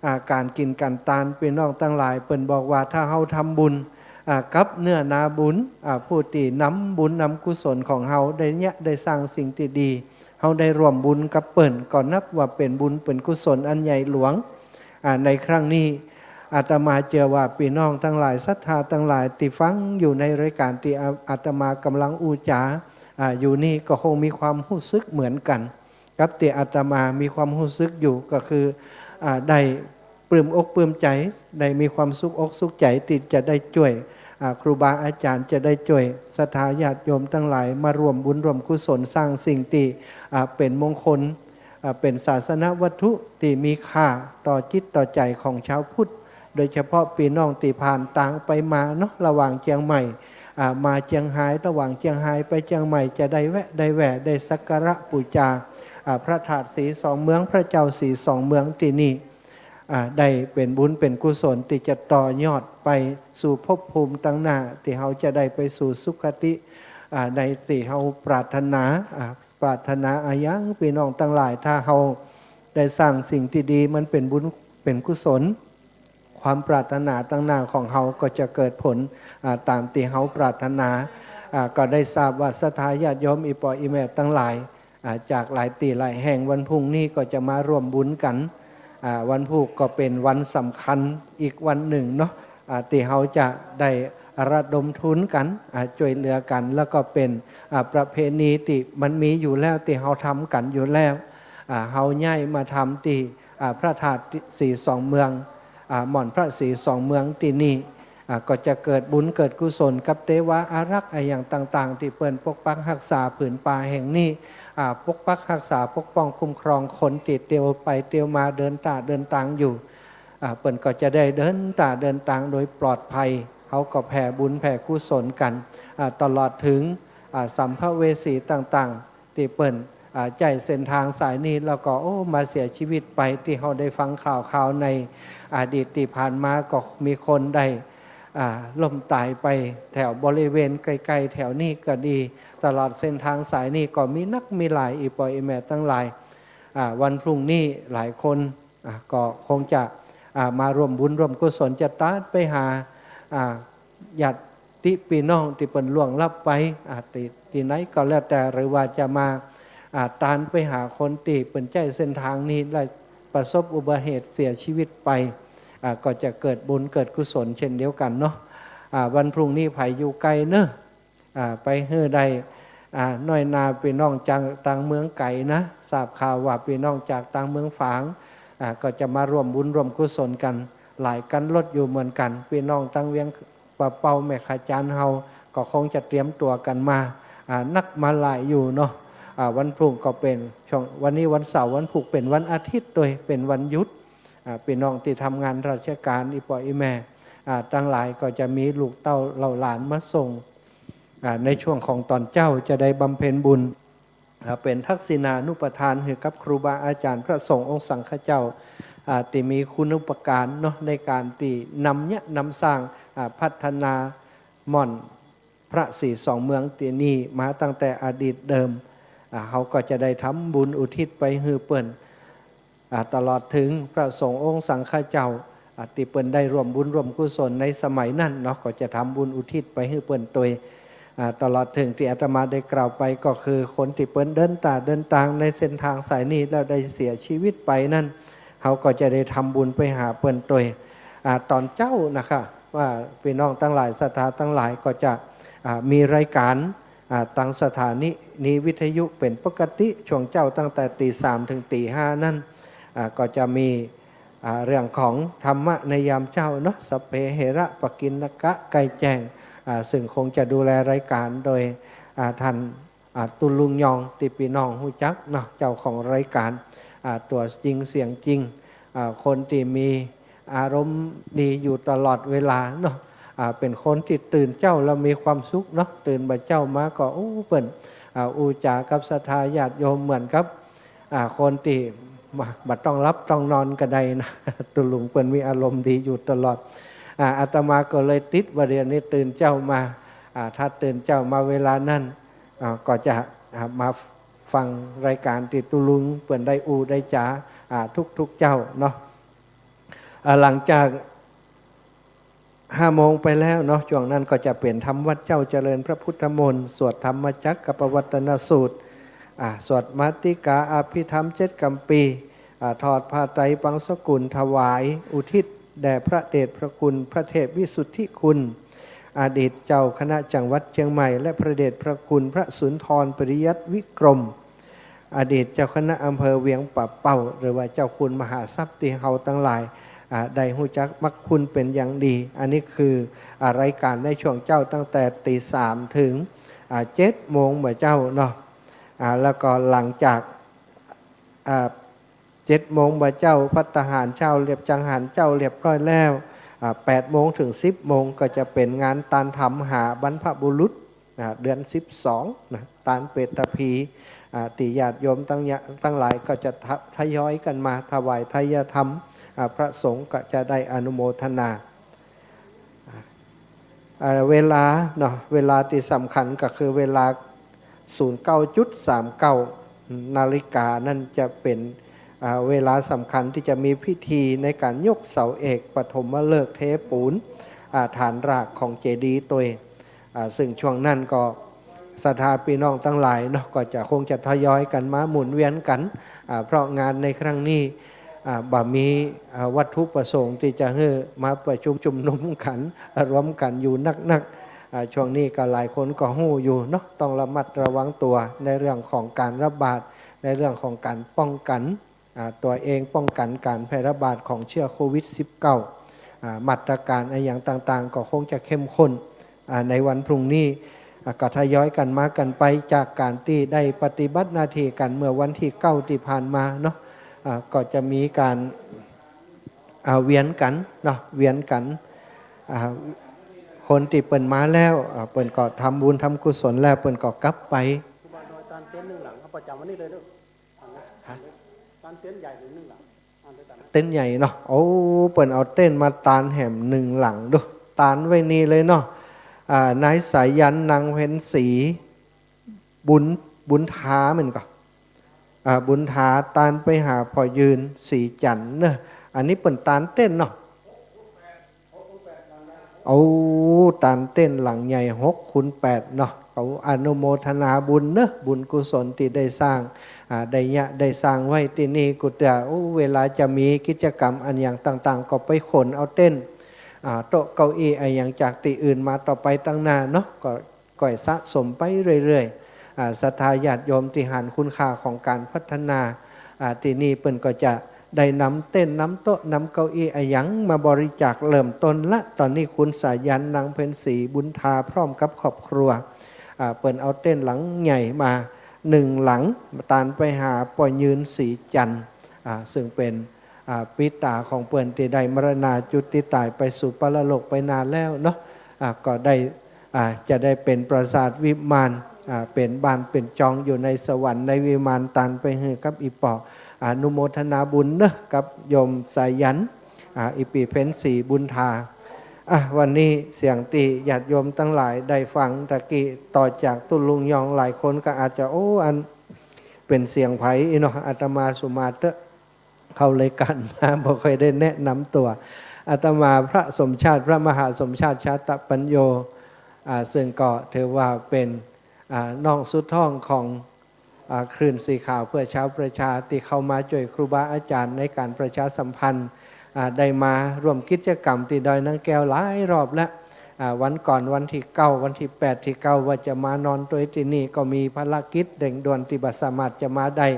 อ่า ก๋านกิ๋นก๋านตาน ปี้น้องตังหลาย เปิ้นบอกว่าถ้าเฮาทำบุญ อ่า กับเนื้อนาบุญ อ่า ผู้ตี้นำบุญนำกุศลของเฮาได้เยียะได้สร้างสิ่งตี้ดี เฮาได้ร่วมบุญกับเปิ้น ก็นับว่าเป๋นบุญเป๋นกุศลอันใหญ่หลวง อ่า ในครั้งนี้ อาตมาเจื้อว่าปี้น้องตังหลาย ศรัทธาตังหลายตี้ฟังอยู่ในรายก๋านตี้อา อาตมาก่ำลังอู้จ๋า อ่า อยู่นี่ก็คงมีความฮู้สึกเหมือนกั๋น กับตี้อาตมามีความฮู้สึกอยู่ก็คือ อ่า ได้ปลื้มอกปลื้มใจ๋ ได้มีความสุขอกสุขใจ๋ตี้จะได้จ้วย อ่า ครูบาอาจ๋ารย์ จะได้จ้วยศรัทธาญาติโยมตังหลายมาร่วมบุญร่วมกุศลสร้างสิ่งตี้ อ่า เป๋นมงคล อ่า เป๋นศาสนวัตถุตี้มีค่าต่อจิตต่อใจ๋ของชาวพุทธ โดยเฉพาะปี้น้องตี้ผ่านตางไปมาเนาะ ระหว่างเจียงใหม่ อ่า มาเจียงฮาย ระหว่างเจียงฮายไปเจียงใหม่ จะได้แวะได้แว่ ได้สักการะปู๋จา อ่า พระธาตุสีสองเมือง พระเจ้าสีสองเมืองตี้นี่ อ่า ได้เป๋นบุญเป๋นกุศลตี้จะต่อยอดไปสู่ภพภูมิตังหน้า ตี้เฮาจะได้ไปสู่สุคติ อ่า ในตี้เฮาปรารถนา อ่า ปรารถนาอะหยังปี้น้องตังหลาย ถ้าเฮาได้สร้างสิ่งตี้ดี มันเป๋นบุญเป๋นกุศล ความปรารถนาตังหน้าของเฮาก็จะเกิดผล อ่า ต๋ามตี้เฮาปรารถนา อ่า ก็ได้ทราบว่าศรัทธาญาติโยมอี่ป้ออี่แม่ตังหลาย อ่า จากหลายตี้หลายแห่ง วันพรุ่งนี้ก็จะมาร่วมบุญกั๋น อ่า วันพูกก็เป๋นวันสำคัญอีกวันนึ่งเนาะ อ่า ตี้เฮาจะได้ระดมทุนกั๋น อ่า จ้วยเหลือกั๋น แล้วก็เป๋น อ่า ประเพณีตี้มันมีอยู่แล้ว ตี้เฮาทำกั๋นอยู่แล้ว อ่า เฮาย้ายมาทำตี้ อ่า พระธาตุสีสองเมือง อ่า หม่อนพระสีสองเมืองตี้นี่ อ่า ก็จะเกิดบุญเกิดกุศลกับเตวาอารักษ์อะหยังต่างๆ ตี้เปิ้นปกปักฮักษาผืนป่าแห่งนี้ อ่า ปกปักฮักษาปกป้องคุ้มครองคนตี้เตียวไปเตียวมาเดินต๋าเดินตางอยู่ อ่า เปิ้นก็จะได้เดินต๋าเดินตางโดยปลอดภัย เฮาก็แผ่บุญแผ่กุศลกั๋น อ่า ตลอดเถิง อ่า สัมภเวสีต่างๆ ตี้เปิ้น อ่า ใจ๊เส้นตางสายนี้ แล้วก็ โอ้ มาเสียจีวิตไป ตี้เฮาได้ฟังข่าวๆ ในอดีตตี้ผ่านมา ก็มีคนได้ อ่า ล้มต๋ายไปแถวบริเวณใก้ๆ แถวนี้ก็ดี ตลอดเส้นตางสายนี้ก็มีนักมีหลาย อี่ป้ออี่แม่ตังหลาย อ่า วันพรุ่งนี้หลายคน อ่า ก็คงจะ อ่า มาร่วมบุญร่วมกุศล จะตานไปหา อ่า ญาติปี้น้องตี้เปิ้นล่วงลับไป อ่า ตี้ ตี้ไหนก็แล้วแต่ หรือว่าจะมา อ่า ตานไปหาคนตี้เปิ้นใจ๊เส้นตางนี้ ได้ประสบอุบัติเหตุเสียจีวิตไป อ่า ก็จะเกิดบุญเกิดกุศลเช่นเดียวกั๋นเนาะ อ่า วันพรุ่งนี้ใผอยู่ไกลเนาะ อ่า ไปหื้อได้ อ่า น้อยหน้าปี้น้องจากตางเมืองไก๋นะ ทราบข่าวว่าปี้น้องจากตางเมืองฝาง อ่า ก็จะมาร่วมบุญร่วมกุศลกั๋น หลายคันรถอยู่เหมือนกั๋น ปี้น้องตางเวียงป่าเป้าแม่ขะจานเฮา ก็คงจะเตรียมตั๋วกั๋นมา อ่า นักมาหลายอยู่เนาะ อ่า วันพรุ่งก็เป๋นช่วง วันนี้วันเสาร์ วันพุธเป๋นวันอาทิตย์ตวย เป๋นวันหยุด อ่า ปี้น้องตี้ทำงานราชก๋าน อี่ป้ออี่แม่ อ่า ตังหลายก็จะมีลูกเต้าเหล่าหลานมาส่ง อ่า ในช่วงของต๋อนเจ๊าจะได้บำเพ็ญบุญ อ่า เป๋นทักษิณานุปทานหื้อกับครูบาอาจ๋ารย์พระสงฆ์องค์สังฆเจ้า อ่า ตี้มีคุณูปการเนาะ ในก๋านตี้นำเยียะนำสร้าง อ่า พัฒนาม่อนพระศรีสองเมืองตี้นี่มาตั้งแต่อดีตเดิม อ่า เฮาก็จะได้ทำบุญอุทิศไปหื้อเปิ้น อ่า ตลอดเถิงพระสงฆ์องค์สังฆเจ้า อ่า ตี้เปิ้นได้ร่วมบุญร่วมกุศลในสมัยนั้นเนาะ ก็จะทำบุญอุทิศไปหื้อเปิ้นตวย อ่า ตลอดเถิงตี้อาตมาได้กล่าวไป ก็คือคนตี้เปิ้นเดินต๋าเดินตางในเส้นตางสายนี้ แล้วได้เสียจีวิตไปนั้น เฮาก็จะได้ทำบุญไปหาเปิ้นตวย อ่า ต๋อนเจ๊านะคะ ว่าปี้น้องตังหลาย ศรัทธาตังหลายก็จะ อ่า มีรายก๋าน อ่า ตางสถานี นีวิทยุเป๋นปกติ ช่วงเจ๊าตั้งแต่ตี๋สามเถิงตี๋ห้านั้น อ่า ก็จะมี อ่า เรื่องของธรรมะในยามเจ๊าเนาะ สัพเพ เหระ ปกิณณกะ ใก้แจ้ง อ่า ซึ่งคงจะดูแลรายก๋านโดย อ่า ท่าน อ่า ตุ๊ลุงยอง ตี้ปี้น้องฮู้จักเนาะ เจ้าของรายก๋าน อ่า ตั๋วจริงเสียงจริง อ่า คนตี้มีอารมณ์ดีอยู่ตลอดเวลาเนาะ อ่า เป๋นคนตี้ตื่นเจ๊าแล้วมีความสุขเนาะ ตื่นบ่าเจ๊ามาก็ โอ้ เปิ้น อ่า อู้จ๋ากับศรัทธาญาติโยมเหมือนกับ อ่า คนตี้บ่ บ่ต้องหลับต้องนอนก็ได้นะ ตุ๊ลุงเปิ้นมีอารมณ์ดีอยู่ตลอด อ่า อาตมาก็เลยติดว่าเดี๋ยวนี้ตื่นเจ๊ามา อ่า ถ้าตื่นเจ๊ามาเวลานั้น อ่า ก็จะ อ่า มาฟังรายก๋านตี้ตุ๊ลุงเปิ้นได้อู้ได้จ๋า อ่า ทุกๆ เจ๊าเนาะ อ่า หลังจาก ห้าโมงไปแล้วเนาะ ช่วงนั้นก็จะเป๋นธรรมวัตรเจ๊า เจริญพระพุทธมนต์ สวดธรรมจักรกัปปวัตตนสูตร อ่า สวดมาติกาอภิธรรมเจ็ดกัมภีร์ อ่า ถอดผ้าไตรบังสกุลถวายอุทิศแด่พระเดชพระคุณพระเทพวิสุทธิคุณ อดีตเจ้าคณะจังหวัดเชียงใหม่ และพระเดชพระคุณพระสุนทรปริยัติวิกรม อดีตเจ้าคณะอำเภอเวียงป่าเป้า หรือว่าเจ้าคุณมหาทรัพย์ตี้เฮาตังหลาย อ่า ได้ฮู้จักมักคุ้นเป๋นอย่างดี อันนี้คือ อ่า รายก๋านในช่วงเจ๊าตั้งแต่ตี๋สามเถิง อ่า เจ็ดโมงบ่าเจ๊าเนาะ อ่า แล้วก็หลังจาก อ่า เจ็ดโมงบ่าเจ๊า ภัตตาหารเจ๊าเรียบ จังหันเจ๊าเรียบร้อยแล้ว อ่า แปดโมงเถิงสิบโมงก็จะเป๋นงานตานถามหาบรรพบุรุษ อ่า เดือนสิบสองนะ ตานเปตภีร์ อ่า ตี้ญาติโยมตังยะ ตังหลายก็จะทะ ทยอยกั๋นมาถวายไทยธรรม อ่า พระสงฆ์ก็จะได้อนุโมทนา อ่า เวลาเนาะ เวลาตี้สำคัญก็คือเวลา ศูนย์เก้าจุดสามเก้านาฬิกา นั่นจะเป๋น อ่า เวลาสำคัญตี้จะมีพิธีในก๋านยกเสาเอกปฐมฤกษ์เทปูน อ่า ฐานรากของเจดีย์ตวย อ่า ซึ่งช่วงนั้นก็ศรัทธาปี้น้องตังหลายเนาะ ก็จะคงจะทยอยกั๋นมาหมุนเวียนกั๋น อ่า เพราะงานในครั้งนี้ อ่า บ่มี อ่า วัตถุประสงค์ตี้จะหื้อมาประชุมชุมนุมกั๋น รวมกั๋นอยู่นักๆ อ่า ช่วงนี้ก็หลายคนก็ฮู้อยู่เนาะ ต้องระมัดระวังตั๋วในเรื่องของก๋านระบาด ในเรื่องของก๋านป้องกั๋น อ่า ตั๋วเอง ป้องกั๋นก๋านแพร่ระบาดของเชื้อโควิดสิบเก้า อ่า มาตรก๋านอะหยังต่างๆ ก็คงจะเข้มข้น อ่า ในวันพรุ่งนี้ อ่า ก็ทยอยกั๋นมากั๋นไป จากก๋านตี้ได้ปฏิบัติหน้าตี้กั๋นเมื่อวันตี้เก้าตี้ผ่านมาเนาะ อ่า ก็จะมีก๋าน อ่า เวียนกั๋นเนาะ เวียนกั๋น อ่า คนตี้เปิ้นมาแล้ว อ่า เปิ้นก็ทำบุญทำกุศลแล้ว เปิ้นก็กลับไป ครูบาน้อยตานเต็นท์นึ่งหลัง เอาประจ๋ำวันนี้เลยเด้อ ฮะ ตานเต็นท์ใหญ่นึ่งหลัง เต็นท์ใหญ่เนาะ โอ้ เปิ้นเอาเต็นท์มาตานแหมนึ่งหลังดู ตานไว้นี่เลยเนาะ อ่า นายสายัณ นางเพ็ญศรี บุญ บุญทาแม่นก่อ อ่า บุญทา ตานไปหาพ่อยืน ศรีจันทน์เนาะ อันนี้เปิ้นตานเต็นท์เนาะ โอ้ ตานเต็นท์หลังใหญ่ หกคูณแปดเนาะ เขาอนุโมทนาบุญเนาะ บุญกุศลตี้ได้สร้าง อ่า ได้เยียะได้สร้างไว้ตี้นี่ กูเตื้อ โอ้ เวลาจะมีกิจกรรมอะหยังต่างๆ ก็ไปขนเอาเต็นท์ อ่า โต๊ะเก้าอี้อะหยังจากตี้อื่นมาต่อไปตางหน้าเนาะ ก็ ก็สะสมไปเรื่อยๆ อ่า ศรัทธาญาติโยมตี้หันคุณค่าของก๋านพัฒนา อ่า ตี้นี่เปิ้นก็จะได้นำเต็นท์ นำโต๊ะ นำเก้าอี้อะหยังมาบริจาคเริ่มต้นละ ต๋อนนี้คุณสายัณ นางเพ็ญศรี บุญทา พร้อมกับครอบครัว อ่า เปิ้นเอาเต็นท์หลังใหญ่มานึ่งหลัง ตานไปหาป้อยืน ศรีจันทน์ อ่า ซึ่งเป๋น อ่า ปิตาของเปิ้นตี้ได้มรณาจุติต๋ายไปสู่ปรโลกไปนานแล้วเนาะ อ่า ก็ได้ อ่า จะได้เป๋นปราสาทวิมาน อ่า เป๋นบ้านเป๋นจองอยู่ในสวรรค์ในวิมาน ตานไปหื้อกับอี่ป้อ อนุโมทนาบุญเนาะ กับโยมสายัณ อ่า อี่ปี้เพ็ญศรี บุญทา อ่ะ วันนี้เสียงตี้ญาติโยมตังหลายได้ฟังตะกี้ ต่อจากตุ๊ลุงยอง หลายคนก็อาจจะ โอ้ อันเป๋นเสียงใผอี้เนาะ อาตมาสุมาเต๊อะ เข้ารายก๋านมา บ่ค่อยได้แนะนำตั๋ว อาตมาพระสมชาติ พระมหาสมชาติ ชาตปัญโญ อ่า ซึ่งก็ถือว่าเป๋น อ่า น้องสุดท้องของ อ่า คลื่นสีขาวเพื่อชาวประชา ตี้เข้ามาจ้วยครูบาอาจ๋ารย์ในก๋านประชาสัมพันธ์ อ่า ได้มาร่วมกิจกรรมตี้ดอยนางแก้วหลายรอบแล้ว อ่า วันก่อนวันตี้เก้า วันตี้แปดตี้เก้า ว่าจะมานอนตวยตี้นี่ ก็มีภารกิจเร่งด่วนตี้บ่สามารถจะมาได้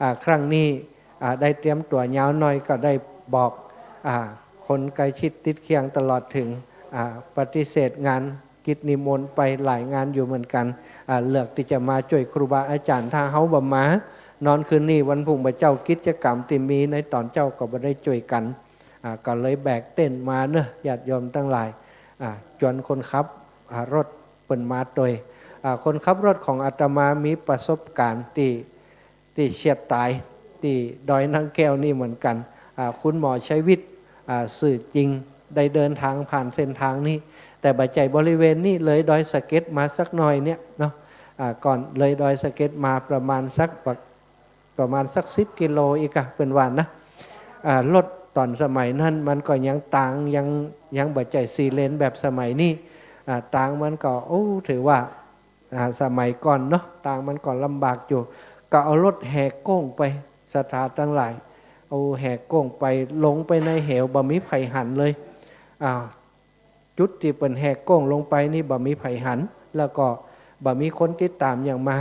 อ่า ครั้งนี้ อ่า ได้เตรียมตั๋วยาวหน่อย ก็ได้บอก อ่า คนใกล้ชิดติดเคียงตลอดเถิง อ่า ปฏิเสธงานกิจนิมนต์ไปหลายงานอยู่เหมือนกั๋น อ่า เลือกตี้จะมาจ้วยครูบาอาจ๋ารย์ ถ้าเฮาบ่มา นอนคืนนี้วันพรุ่งบ่าเจ๊า กิจกรรมตี้มีในต๋อนเจ๊าก็บ่ได้จ้วยกั๋น อ่า ก็เลยแบกเต็นท์มาเนาะ ญาติโยมตังหลาย อ่า จวนคนขับ อ่า รถเปิ้นมาตวย อ่า คนขับรถของอาตมามีประสบก๋ารณ์ตี้ ตี้เฉียดต๋ายตี้ดอยนางแก้วนี่เหมือนกั๋น อ่า คุณหมอชัยวิทย์ อ่า จื้อจริง ได้เดินทางผ่านเส้นทางนี้ แต่บ่ใจ้บริเวณนี้ เลยดอยสะเก็ดมาสักหน่อยเนี่ยเนาะ อ่า ก่อนเลยดอยสะเก็ดมาประมาณสัก ประมาณสักสิบกิโลอีกอะ เปิ้นว่านะ อ่า รถต๋อนสมัยนั้นมันก็ยังตาง ยัง ยังบ่ใจ้สี่เลนแบบสมัยนี้ อ่า ตางมันก็ โอ้ ถือว่า อ่า สมัยก่อนเนาะ ตางมันก็ลำบากอยู่ ก็เอารถแหกโค้งไป ศรัทธาตังหลาย เอาแหกโค้งไป ลงไปในเหว บ่มีใผหันเลย อ่า จุดตี้เปิ้นแหกโค้งลงไปนี่บ่มีใผหัน แล้วก็บ่มีคนติดต๋ามหยังมา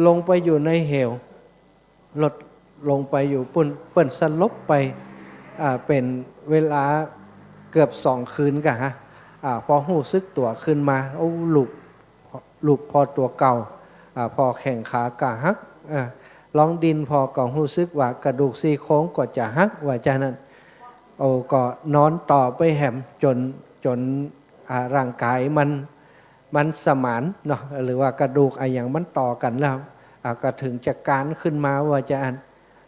ลงไปอยู่ในเหว รถลงไปอยู่ปุ้น เปิ้นสลบไป อ่า เป๋นเวลาเกือบสองคืนก่ะฮะ อ่า พอฮู้สึกตั๋วขึ้นมา โอ้ ลูก ลูกผ่อตั๋วเก่า อ่า ผ่อแข้งขาก็หัก อ่า ลองดิ้นผ่อก็ฮู้สึกว่ากระดูกซี่โครงก็จะหัก ว่าจานั้น โอ้ ก็นอนต่อไปแหมจ๋น จ๋น อ่า ร่างก๋ายมัน มันสมานเนาะ หรือว่ากระดูกอะหยังมันต่อกั๋นแล้ว อ่า ก็เถิงจะก๊านขึ้นมา ว่าจาอั้น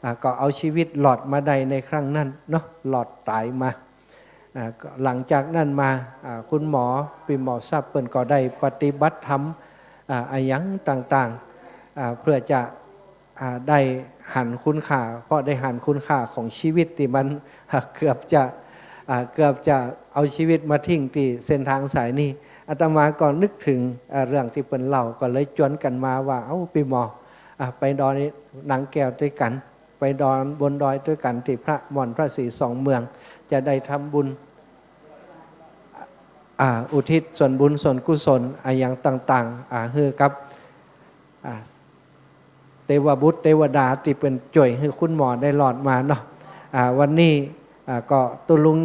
อ่า ก็เอาชีวิตรอดมาได้ในครั้งนั้นเนาะ รอดต๋ายมา อ่า ก็หลังจากนั้นมา อ่า คุณหมอ ปี้หมอทรัพย์เปิ้นก็ได้ปฏิบัติธรรม อ่า อะหยังต่างๆ อ่า เพื่อจะ อ่า ได้หันคุณค่า เพราะได้หันคุณค่าของชีวิตตี้มัน อ่า เกือบจะ อ่า เกือบจะเอาชีวิตมาทิ้งตี้เส้นตางสายนี้ อาตมาก็นึกเถิง อ่า เรื่องตี้เปิ้นเล่า ก็เลยจวนกั๋นมาว่า เอ้า ปี้หมอ อ่า ไปดอยนางแก้วตวยกั๋น ไปดอย บนดอยตวยกั๋นตี้พระม่อนพระศรีสองเมือง จะได้ทำบุญ อ่า อุทิศส่วนบุญส่วนกุศลอะหยังต่างๆ อ่า หื้อกับ อ่า เตวบุตรเตวดาตี้เปิ้นจ้วยหื้อคุณหมอได้รอดมาเนาะ อ่า วันนี้ อ่า ก็ตุ๊ลุง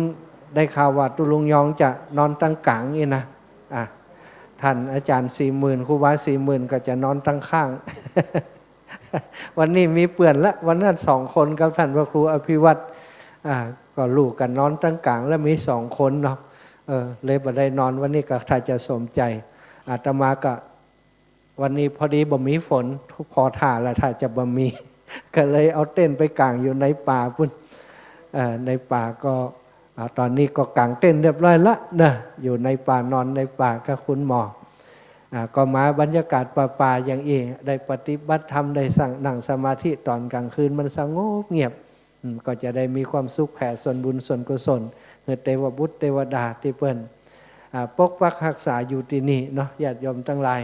ได้ข่าวว่าตุ๊ลุงยองจะนอนตังก๋างนี่นะ อ่ะ ต้านอาจ๋ารย์สี่หมื่น ครูบาสี่หมื่น ก็จะนอนตังข้าง วันนี้มีเปื้อนละ วันนั้นสองคนกับต้านพระครูอภิวัตร อ่า ก็ลูกก็นอนตังก๋างแล้วมีสองคนเนาะ เออ เลยบ่ได้นอน วันนี้ก็ถ้าจะสมใจ๋ อาตมาก็ วันนี้พอดีบ่มีฝน ผ่อถ่าแล้วถ้าจะบ่มี ก็เลยเอาเต็นท์ไปก๋างอยู่ในป่าปู๊น เอ่อ ในป่าก็ อ่า ต๋อนนี้ก็ก๋างเต็นท์เรียบร้อยละเนาะ อยู่ในป่า นอนในป่ากับคุณหมอ อ่า ก็มาบรรยากาศป่าๆ อย่างอี้ ได้ปฏิบัติธรรม ได้สัง นั่งสมาธิต๋อนก๋างคืน มันสงบเงียบ อืม ก็จะได้มีความสุขแผ่ส่วนบุญส่วนกุศล หื้อเตวบุตรเตวดาตี้เปิ้น อ่า ปกปักฮักษาอยู่ตี้นี่เนาะ ญาติโยมตังหลาย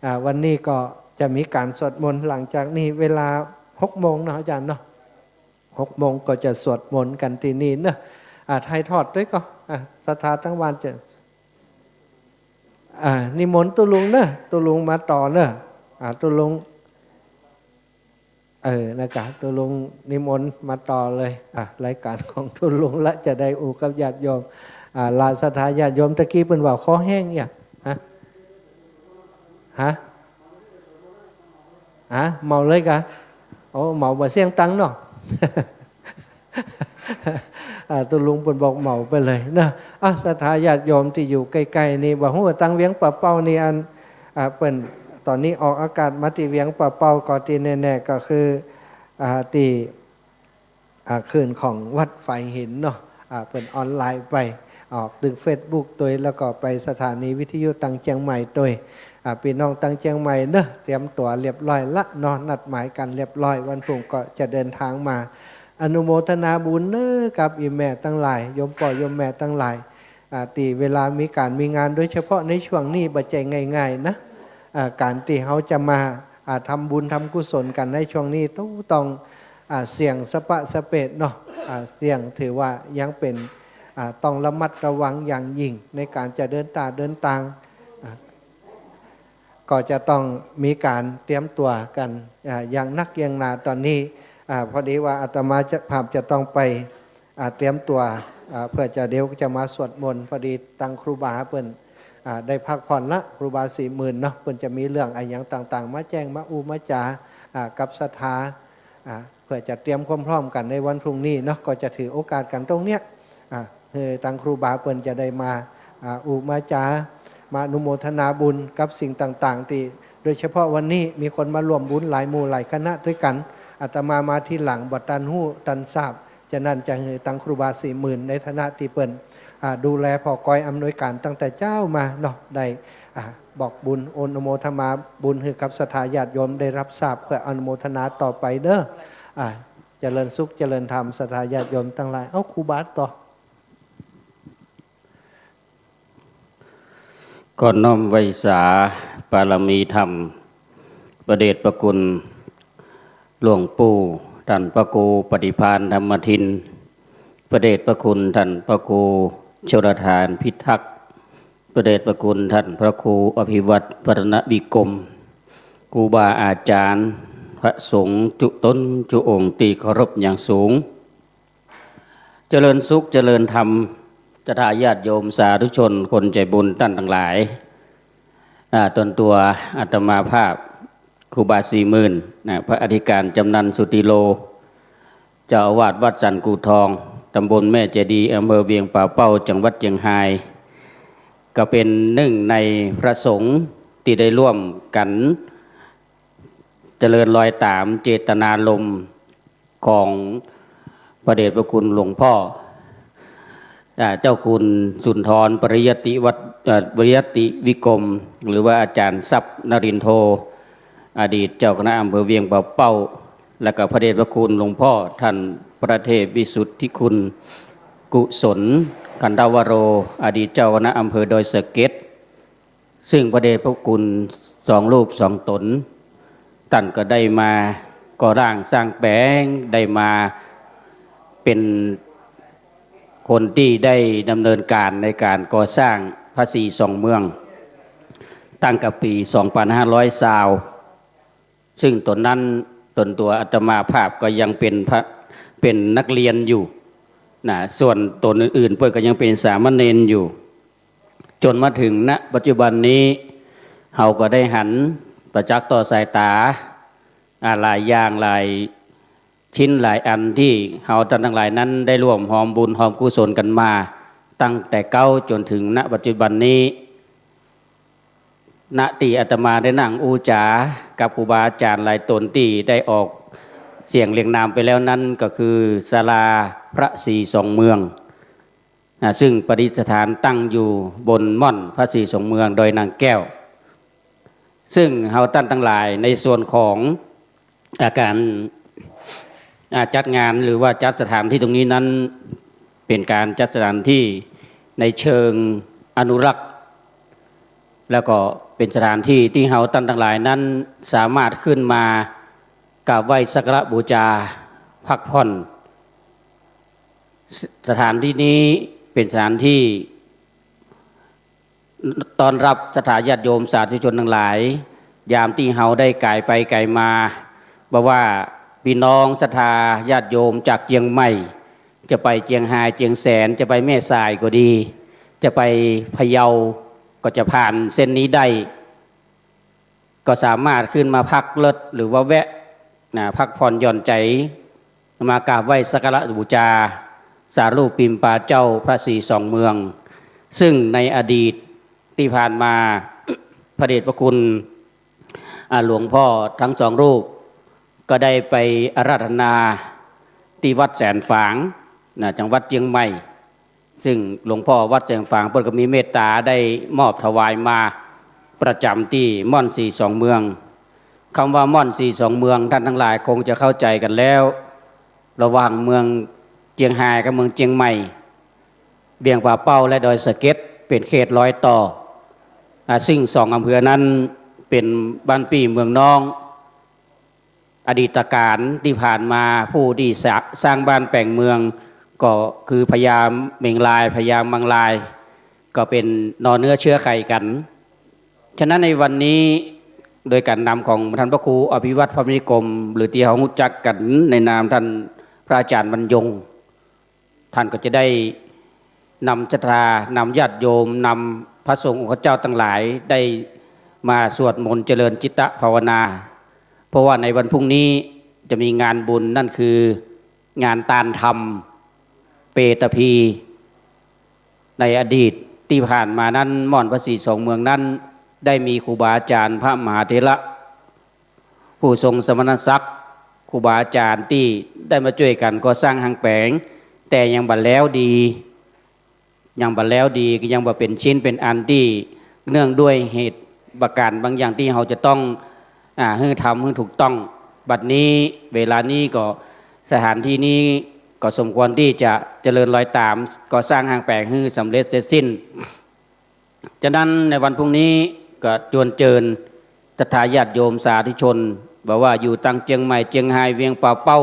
อ่า วันนี้ก็จะมีก๋านสวดมนต์ หลังจากนี้เวลาหกโมงเนาะอาจ๋ารย์เนาะ หกโมงก็จะสวดมนต์กั๋นตี้นี่เนาะ อ่า ถ่ายทอดตวยก่อ อ่า ศรัทธาตังบ้านจะ อ่า นิมนต์ตุ๊ลุงเนาะ ตุ๊ลุงมาต่อเนาะ อ่า ตุ๊ลุง เออ นะกะ ตุ๊ลุงนิมนต์มาต่อเลย อ่ะ รายก๋านของตุ๊ลุงละ จะได้อู้กับญาติโยม อ่า ลาศรัทธาญาติโยม ตะกี้เปิ้นว่าคอแห้งเนี่ย ฮะ ฮะ ฮะ เหมาเลยกะ โอ้ เหมาบ่เสี้ยงตังค์เนาะ อ่า ตุ๊ลุงเปิ้นบอกเหมาไปเลยเนาะ อ่ะ ศรัทธาญาติโยมตี้อยู่ใก้ๆ นี่ บ่ฮู้ว่าตังเวียงป่าเป้านี่อัน อ่า เปิ้น ต๋อนนี้ออกอากาศมาตี้เวียงป่าเป้า ก็ตี้แน่ๆ ก็คือ อ่า ตี้ อ่า คลื่นของวัดฝายหินเนาะ อ่า เปิ้นออนไลน์ไป ออกตึงเฟซบุ๊กตวย แล้วก็ไปสถานีวิทยุตังเจียงใหม่ตวย อ่า ปี้น้องตังเจียงใหม่เนาะ เตรียมตั๋วเรียบร้อยละเนาะ นัดหมายกั๋นเรียบร้อย วันพุธก็จะเดินทางมา อนุโมทนาบุญเนาะ กับอี่แม่ตังหลาย โยมป้อโยมแม่ตังหลาย อ่า ตี้เวลามีก๋านมีงาน โดยเฉพาะในช่วงนี้บ่ใจ้ง่ายๆ นะ อ่า ก๋านตี้เฮาจะมา อ่า ทำบุญทำกุศลกั๋นในช่วงนี้ ต้อง ต้อง อ่า เสี่ยงสะปะสะเปดเนาะ อ่า เสี่ยง ถือว่ายังเป๋น อ่า ต้องระมัดระวังอย่างยิ่งในก๋านจะเดินตาเดินตาง อ่า ก็จะต้องมีก๋านเตรียมตั๋วกั๋น อ่า อย่างนักอย่างหนาต๋อนนี้ อ่า พอดีว่าอาตมาจะ ภาพจะต้องไป อ่า เตรียมตั๋ว อ่า เปื้อจะ เดี๋ยวจะมาสวดมนต์ พอดีตังครูบาเปิ้น อ่า ได้พักผ่อนละ ครูบาสี่หมื่นเนาะ เปิ้นจะมีเรื่องอะหยังต่างๆ มาแจ้ง มาอู้มาจ๋า อ่า กับศรัทธา อ่า เปื้อจะเตรียมความพร้อมกั๋นในวันพรุ่งนี้เนาะ ก็จะถือโอกาสกั๋นตรงเนี้ย อ่า หื้อตังครูบาเปิ้นจะได้มา อ่า อู้มาจ๋า มาอนุโมทนาบุญกับสิ่งต่างๆ ตี้ โดยเฉพาะวันนี้มีคนมาร่วมบุญหลายหมู่หลายคณะตวยกั๋น อาตมามาทีหลังบ่ตันฮู้ตันทราบ ฉะนั้นจะหื้อตังครูบาสี่หมื่นในฐานะตี้เปิ้น อ่า ดูแลผ่อกอยอำนวยก๋านตั้งแต่เจ๊ามาเนาะ ได้ อ่า บอกบุญอนุโมทนาบุญหื้อกับศรัทธาญาติโยมได้รับทราบเปื้ออนุโมทนาต่อไปเด้อ อ่า เจริญสุขเจริญธรรมศรัทธาญาติโยมตังหลาย เอ้า ครูบาต่อ ขอน้อมไหว้สาบารมีธรรม พระเดชพระคุณหลวงปู่ต้านพระครูปฏิภาณธรรมทิน พระเดชพระคุณต้านพระครูชลธารพิทักษ์ พระเดชพระคุณต้านพระครูอภิวัตรวัฒนวิกรม ครูบาอาจ๋ารย์ พระสงฆ์จุ๊ตนจุ๊องค์ตี้เคารพอย่างสูง เจริญสุขเจริญธรรม ศรัทธาญาติโยมสาธุชนคนใจ๋บุญต้านตังหลาย อ่า ตนตั๋วอาตมาภาพ ครูบาสี่หมื่น นะ พระอธิการจำนันสุติโล เจ้าอาวาสวัดสันกู่ทอง ตำบลแม่เจดีย์ อำเภอเวียงป่าเป้า จังหวัดเจียงฮาย ก็เป๋นนึ่งในพระสงฆ์ตี้ได้ร่วมกั๋น เจริญรอยต๋ามเจตนารมณ์ของพระเดชพระคุณหลวงพ่อ อ่า เจ้าคุณสุนทรปริยัติวัฒน์ เอ่อ ปริยัติวิกรม หรือว่าอาจ๋ารย์ทรัพย์นรินโท อดีตเจ้าคณะอำเภอเวียงป่าเป้า และก็พระเดชพระคุณหลวงพ่อต้านพระเทพวิสุทธิคุณ กุศล คันธวโร อดีตเจ้าคณะอำเภอดอยสะเก็ด ซึ่งพระเดชพระคุณสองรูปสองต๋น ต้านก็ได้มาก่อร่างสร้างแป๋ง ได้มาเป๋นคนตี้ได้ดำเนินก๋านในก๋านก่อสร้างพระศรีสองเมือง ตั้งแต่ปี๋สองปันห้าร้อยซาว ซึ่งต๋นนั้นตนตั๋วอาตมาภาพก็ยังเป๋นพระ เป๋นนักเรียนอยู่ นะ ส่วนต๋นอื่นๆ เปิ้นก็ยังเป๋นสามเณรอยู่ จ๋นมาเถิง ณ ปัจจุบันนี้ เฮาก็ได้หันประจักษ์ต่อสายต๋า อ่า หลายอย่างหลายชิ้นหลายอันตี้เฮาต้านตังหลายนั้นได้ร่วมฮอมบุญฮอมกุศลกั๋นมา ตั้งแต่เก๊าจ๋นเถิง ณ ปัจจุบันนี้ ณ ตี้อาตมาได้นั่งอู้จ๋ากับครูบาอาจ๋ารย์หลายต๋นตี้ได้ออกเสียงเรียงนามไปแล้วนั้น ก็คือศาลาพระศรีสองเมือง อ่า ซึ่งประดิษฐานตั้งอยู่บนม่อนพระศรีสองเมืองดอยนางแก้ว ซึ่งเฮาต้านตังหลายในส่วนของ อ่า ก๋าน อ่า จัดงานหรือว่าจัดสถานที่ตรงนี้นั้น เป๋นก๋านจัดสถานที่ในเชิงอนุรักษ์ แล้วก็เป๋นสถานที่ตี้เฮาต้านตังหลายนั้นสามารถขึ้นมากราบไหว้สักการะบูชาพักผ่อน ส- สถานที่นี้เป๋นสถานที่ต้อนฮับศรัทธาญาติโยมสาธุชนตังหลาย ยามตี้เฮาได้ก๋ายไปก๋ายมา บ่ว่าปี้น้องศรัทธาญาติโยมจากเจียงใหม่ จะไปเจียงฮาย เจียงแสน จะไปแม่สายก็ดี จะไปพะเยา ก็จะผ่านเส้นนี้ได้ ก็สามารถขึ้นมาพักเลิศหรือว่าแวะ นะ พักผ่อนหย่อนใจ๋ มากราบไหว้สักการะบูชาสารูปปิมปาเจ้าพระศรีสองเมือง ซึ่งในอดีตตี้ผ่านมา พระเดชพระคุณ อ่า หลวงพ่อทั้งสองรูป ก็ได้ไปอาราธนาตี้วัดแสนฝาง นะ จังหวัดเจียงใหม่ ซึ่งหลวงพ่อวัดแสนฝางเปิ้นก็มีเมตต๋าได้มอบถวายมาประจ๋ำตี้ม่อนศรีสองเมือง กำว่าม่อนศรีสองเมือง ต้านตังหลายคงจะเข้าใจ๋กั๋นแล้ว ระหว่างเมืองเจียงฮายกับเมืองเจียงใหม่ เวียงป่าเป้าและดอยสะเก็ด เป๋นเขตรอยต่อ อ่า ซึ่งสองอำเภอนั้นเป๋นบ้านปี้เมืองน้อง อดีตก๋าลตี้ผ่านมาผู้ตี้สร้าง สร้างบ้านแป๋งเมือง ก็คือพญาเม็งราย พญามังราย ก็เป๋นหน่อเนื้อเชื้อไขกั๋น ฉะนั้นในวันนี้โดยก๋านนำของต้านพระครูอภิวัฒน์ พรหมนิคม หรือตี้เฮาฮู้จักกั๋นในนามต้านพระอาจ๋ารย์บรรยง ต้านก็จะได้นำศรัทธา นำญาติโยม นำพระสงฆ์องค์เจ้าตังหลายได้มาสวดมนต์เจริญจิตตภาวนา เพราะว่าในวันพรุ่งนี้จะมีงานบุญ นั่นคืองานตานธรรมเปตภี ในอดีตตี้ผ่านมานั้น ม่อนพระศรีสองเมืองนั้น ได้มีครูบาอาจ๋ารย์พระมหาเถระ ผู้ทรงสมณศักดิ์ ครูบาอาจ๋ารย์ตี้ได้มาจ้วยกั๋นก่อสร้างห้างแป๋ง แต่ยังบ่แล้วดี ยังบ่แล้วดี ยังบ่เป๋นชิ้นเป๋นอันตี้ เนื่องด้วยเหตุประก๋านบางอย่างตี้เฮาจะต้อง อ่า หื้อทำหื้อถูกต้อง บัดนี้เวลานี้ก็สถานที่นี้ก็สมควรตี้จะเจริญรอยต๋าม ก่อสร้างห้างแป๋งหื้อสำเร็จเสร็จสิ้น ฉะนั้นในวันพรุ่งนี้ก็จวนเจิญศรัทธาญาติโยมสาธุชน บ่ว่าอยู่ตังเจียงใหม่ เจียงฮาย เวียงป่าเป้า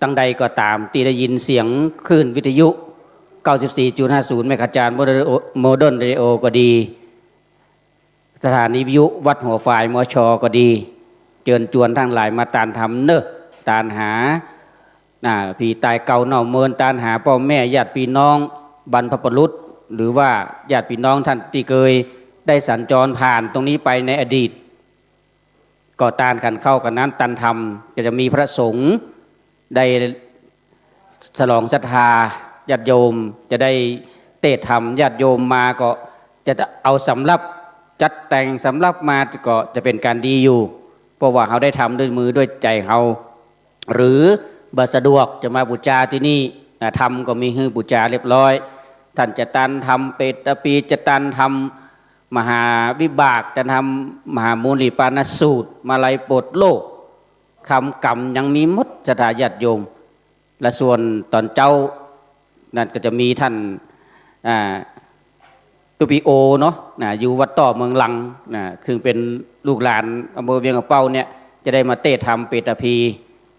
ตังใดก็ต๋าม ตี้ได้ยินเสียงคลื่นวิทยุ เก้าสิบสี่จุดห้าศูนย์ เมกะเฮิรตซ์ โมเดิร์นเรดิโอ โมเดิร์นเรดิโอก็ดี สถานีวิทยุวัดหัวฝาย มช ก็ดี เจิญจวนต้านตังหลายมาตานธรรมเน่อ ตานหา อ่า ผีต๋ายเก่าเน่าเมิน ตานหาป้อแม่ญาติปี้น้องบรรพบุรุษ หรือว่าญาติปี้น้องต้านตี้เกยได้สัญจรผ่านตรงนี้ไปในอดีต ก็ตานขันเข้ากั๋นนั้น ตานธรรมก็จะมีพระสงฆ์ได้ฉลองศรัทธาญาติโยม จะได้เตศน์ธรรมญาติโยมมาก็จะเอาสำรับจัดแต่งสำรับมาก็จะเป๋นก๋านดีอยู่ เพราะว่าเฮาได้ทำด้วยมือด้วยใจ๋เฮา หรือบ่สะดวกจะมาบูชาตี้นี่ อ่า ธรรมก็มีหื้อบูชาเรียบร้อย ต้านจะตานธรรมเปตภี จะตานธรรมหาวิบาก จะทำมหามุนีปานสูตร มาลัยปลดโลก ธรรมกำยังมีหมดศรัทธาญาติโยม และส่วนต๋อนเจ๊านั้นก็จะมีต้าน อ่า ตุ๊ปิโอเนาะ นะ อยู่วัดต้อเมืองลัง นะ ซึ่งเป๋นลูกหลานอำเภอเวียงป่าเป้าเนี่ย จะได้มาเตศน์ธรรมเปตภี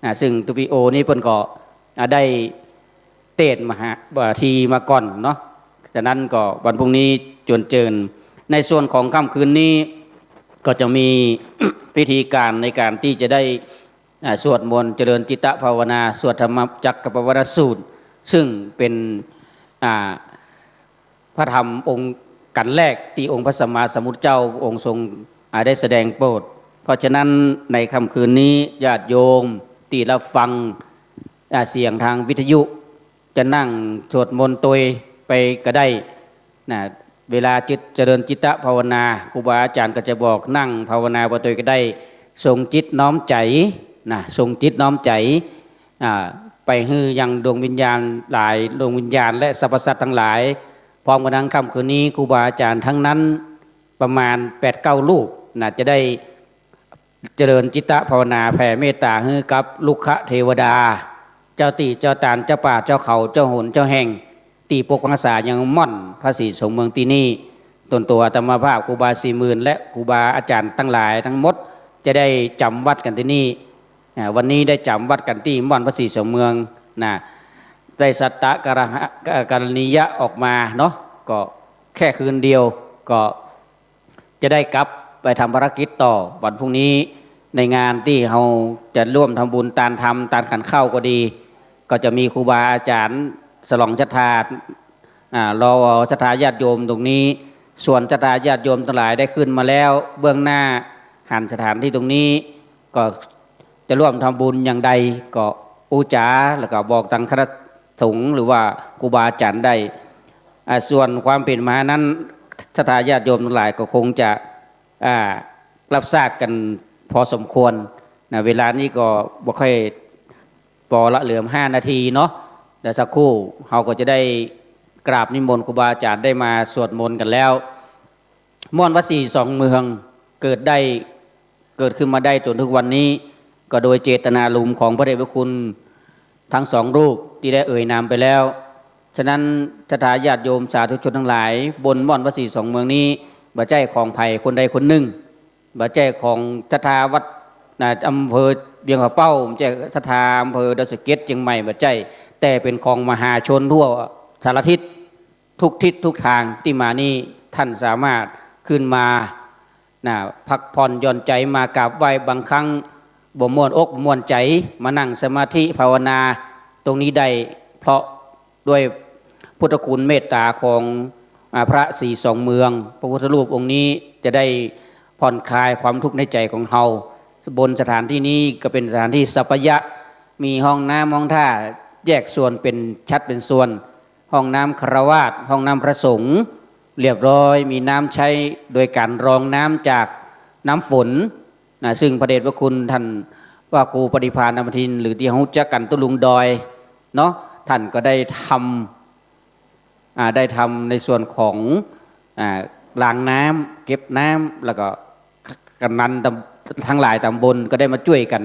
นะ ซึ่งตุ๊ปิโอนี้เปิ้นก็ อ่า ได้เตศน์มหา อ่า ทีมาก่อนเนาะ ฉะนั้นก็วันพรุ่งนี้จวนเจิญ ในส่วนของค่ำคืนนี้ก็จะมี พิธีก๋านในก๋านตี้จะได้ อ่า สวดมนต์เจริญจิตตภาวนา สวดธรรมจักรกัปปวัตนสูตร ซึ่งเป๋น อ่า พระธรรมองค์กัณฑ์แรกตี้องค์พระสัมมาสัมพุทธเจ้าองค์ทรง อ่า ได้แสดงโปรด เพราะฉะนั้นในค่ำคืนนี้ญาติโยมตี้รับฟัง อ่า เสียงตางวิทยุ จะนั่งสวดมนต์ตวยไปก็ได้นะ เวลาจิต เจริญจิตตภาวนา ครูบาอาจ๋ารย์ก็จะบอกนั่งภาวนาไปตวยก็ได้ ส่งจิตน้อมใจ๋นะ ส่งจิตน้อมใจ๋ อ่า ไปหื้อยังดวงวิญญาณหลายดวงวิญญาณและสรรพสัตว์ตังหลาย พร้อมกั๋นตังค่ำคืนนี้ครูบาอาจ๋ารย์ตังนั้นประมาณแปดเก้ารูปนะ จะได้ เจริญจิตตภาวนาแผ่เมตต๋าหื้อกับรุกขเทวดา เจ้าตี้เจ้าตาน เจ้าป่าเจ้าเขา เจ้าหนเจ้าแห่ง ตี้ปกปักษายังม่อนพระศรีสองเมืองตี้นี่ ตนตั๋วอาตมาภาพ ครูบาสี่หมื่น และครูบาอาจ๋ารย์ตังหลายตังหมด จะได้จ๋ำวัดกั๋นตี้นี่ อ่า วันนี้ได้จ๋ำวัดกั๋นตี้ม่อนพระศรีสองเมืองนะ ได้สัตตะกรหะ กรณียะออกมาเนาะ ก็แค่คืนเดียวก็ จะได้กลับไปทำภารกิจต่อวันพรุ่งนี้ ในงานตี้เฮาจะร่วมทำบุญตานธรรม ตานขันข้าวก็ดี ก็จะมีครูบาอาจ๋ารย์สนองศรัทธา อ่า รอศรัทธาญาติโยมตรงนี้ ส่วนศรัทธาญาติโยมตังหลายได้ขึ้นมาแล้ว เบื้องหน้าหันสถานที่ตรงนี้ ก็จะร่วมทำบุญอย่างใดก็อู้จ๋า แล้วก็บอกตังคณะสงฆ์หรือว่าครูบาอาจ๋ารย์ได้ อ่า ส่วนความเป๋นมานั้น ศรัทธาญาติโยมตังหลายก็คงจะ อ่า รับทราบกั๋นพอสมควรนะ เวลานี้ก็บ่ค่อย ปอละเหลือห้านาทีเนาะ เดี๋ยวสักครู่เฮาก็จะได้กราบนิมนต์ครูบาอาจ๋ารย์ได้มาสวดมนต์กั๋นแล้ว ม่อนพระศรีสองเมืองเกิดได้ เกิดขึ้นมาได้จ๋นถึงวันนี้ ก็โดยเจตนารมณ์ของพระเดชพระคุณตังสองรูปตี้ได้เอ่ยนามไปแล้ว ฉะนั้นศรัทธาญาติโยมสาธุชนตังหลาย บนม่อนพระศรีสองเมืองนี้ บ่ใจ้ของใผคนใดคนนึ่ง บ่ใจ้ของศรัทธาวัด นะ อำเภอเวียงผาเป้า บ่ใจ้ศรัทธาอำเภอดอยสะเก็ดเจียงใหม่ บ่ใจ้ แต่เป๋นของมหาชนทั่วสารทิศ ทุกทิศทุกตางตี้มานี่ ต้านสามารถขึ้นมา นะ พักผ่อนหย่อนใจ๋ มากราบไหว้ บางครั้งบ่ม่วนอกบ่ม่วนใจ๋ มานั่งสมาธิภาวนาตรงนี้ได้ เพราะ ด้วยพุทธคุณเมตต๋าของ อ่า พระศรีสองเมือง พระพุทธรูปองค์นี้จะได้ผ่อนคลายความทุกข์ในใจ๋ของเฮา บนสถานที่นี้ก็เป๋นสถานที่สัปปายะ มีห้องน้ำห้องท่าแยกส่วนเป๋นฉัตรเป๋นส่วน ห้องน้ำฆราวาส ห้องน้ำพระสงฆ์ เรียบร้อย มีน้ำใจ๊โดยก๋านรองน้ำจากน้ำฝน นะ ซึ่งพระเดชพระคุณต้านพระครูปริภาณธรรมทิน หรือตี้ฮู้จักกั๋นตุ๊ลุงดอยเนาะ ต้านก็ได้ทำ อ่า ได้ทำในส่วนของ อ่า รางน้ำ เก็บน้ำ แล้วก็กำนันตำ ตังหลายตำบลก็ได้มาจ้วยกั๋น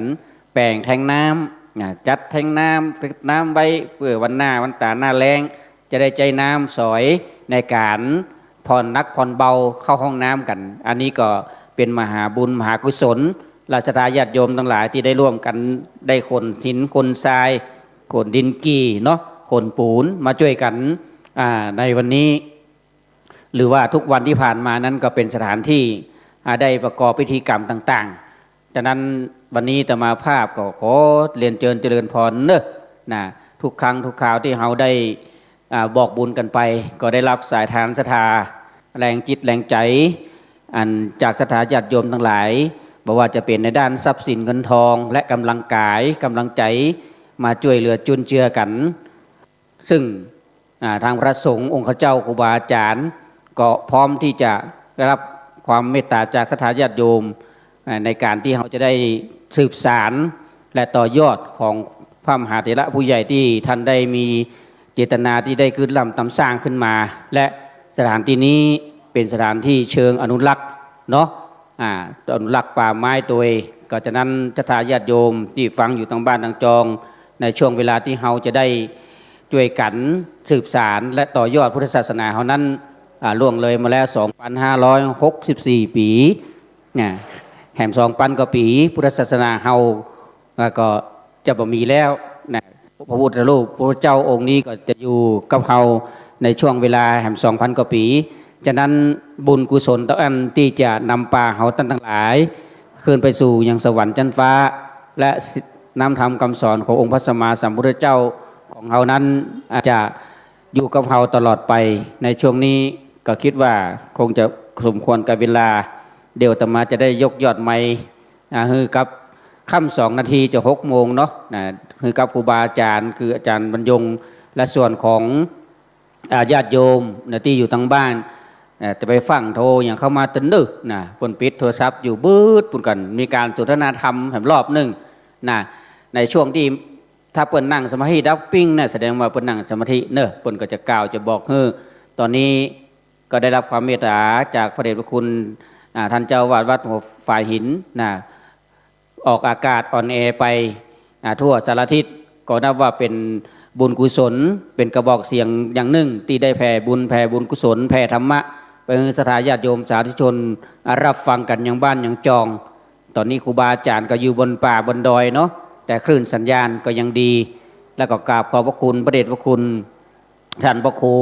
แป๋งแท้งน้ำ อ่า จัดแท้งน้ำ เก็บน้ำไว้เปื้อวันหน้าวันต๋าหน้าแล้ง จะได้ใจ๊น้ำสอยในก๋านผ่อนหนักผ่อนเบาเข้าห้องน้ำกั๋น อันนี้ก็เป๋นมหาบุญมหากุศล และศรัทธาญาติโยมตังหลายตี้ได้ร่วมกั๋น ได้ขนหินขนทราย ขนดินกี่เนาะ ขนปูนมาจ้วยกั๋น อ่า ในวันนี้ หรือว่าทุกวันตี้ผ่านมานั้นก็เป๋นสถานตี้ อ่า ได้ประกอบพิธีกรรมต่างๆ ฉะนั้นวันนี้อาตมาภาพก็ขอเรียนเจิญเจริญพรเนาะ นะ ทุกครั้งทุกคราวตี้เฮาได้ อ่า บอกบุญกั๋นไป ก็ได้ฮับสายทานศรัทธา แฮงจิตแฮงใจ๋ อันจากศรัทธาญาติโยมตังหลาย บ่ว่าจะเป๋นในด้านทรัพย์สินเงินทอง และก๋ำลังกาย ก๋ำลังใจ๋ มาจ้วยเหลือจุนเจือกั๋น ซึ่ง อ่า ตางพระสงฆ์องค์ข้าเจ้าครูบาอาจ๋ารย์ ก็พร้อมตี้จะได้ฮับความเมตต๋าจากศรัทธาญาติโยม อ่า ในก๋านตี้เฮาจะได้สืบสาน และต่อยอดของพระมหาเถระผู้ใหญ่ตี้ต้านได้มีเจตนาตี้ได้กึ๊ดล้ำต๋ามสร้างขึ้นมา และสถานตี้นี้เป๋นสถานตี้เชิงอนุรักษ์เนาะ อ่า อนุรักษ์ป่าไม้ตวย ก็ฉะนั้นศรัทธาญาติโยมตี้ฟังอยู่ตางบ้านตางจอง ในช่วงเวลาตี้เฮาจะได้จ้วยกั๋นสืบสานและต่อยอดพุทธศาสนาเฮานั้น อ่า ล่วงเลยมาแล้ว สองปันห้าร้อยหกสิบสี่ ปี๋ นะ แหมสองปันกว่าปี๋ พุทธศาสนาเฮา อ่า ก็จะบ่มีแล้วนะ พระพุทธรูปพระพุทธเจ้าองค์นี้ก็จะอยู่กับเฮาในช่วงเวลาแหมสองปันกว่าปี๋ ฉะนั้นบุญกุศลเต้าอั้นตี้จะนำปาเฮาต้านตังหลาย ขึ้นไปสู่ยังสวรรค์จั๊นฟ้า และนำธรรมกำสอนขององค์พระสัมมาสัมพุทธเจ้า ขอ ของเฮานั้นอาจจะอยู่กับเฮาตลอดไป ในช่วงนี้ก็กึ๊ดว่าคงจะสมควรกับเวลา เดี๋ยวอาตมาจะได้ยกยอดไมค์ อ่า หื้อกับค่ำสองนาทีจะหกโมงเนาะ นะ หื้อกับครูบาอาจ๋ารย์ คืออาจ๋ารย์บรรยง และส่วนของ อ่า ญาติโยมนะตี้อยู่ตางบ้าน อ่า จะไปฟั่งโทรหยังเข้ามาตะนึกนะ เปิ้นปิดโทรศัพท์อยู่บึดปุ้นกั๋น มีก๋านสนทนาธรรมแหมรอบนึ่งนะ ในช่วงตี้ถ้าเปิ้นนั่งสมาธิดับปิ้งนะ แสดงว่าเปิ้นนั่งสมาธิเนาะ เปิ้นก็จะกล่าวจะบอกหื้อ ต๋อนนี้ก็ได้ฮับความเมตต๋าจากพระเดชพระคุณ อ่า ต้านเจ้าอาวาสวัดหัวฝายหินนะ ออกอากาศออนแอร์ไป อ่า ทั่วสารทิศ ก็นับว่าเป๋นบุญกุศล เป๋นกระบอกเสียงอย่างนึ่งตี้ได้แผ่บุญ แผ่บุญกุศล แผ่ธรรมะ ไปหื้อศรัทธาญาติโยมสาธุชน อ่า ฮับฟังกั๋นยังบ้านยังจอง ต๋อนนี้ครูบาอาจ๋ารย์ก็อยู่บนป่าบนดอยเนาะ แต่คลื่นสัญญาณก็ยังดี แล้วก็กราบขอบพระคุณพระเดชพระคุณ ต้านพระครู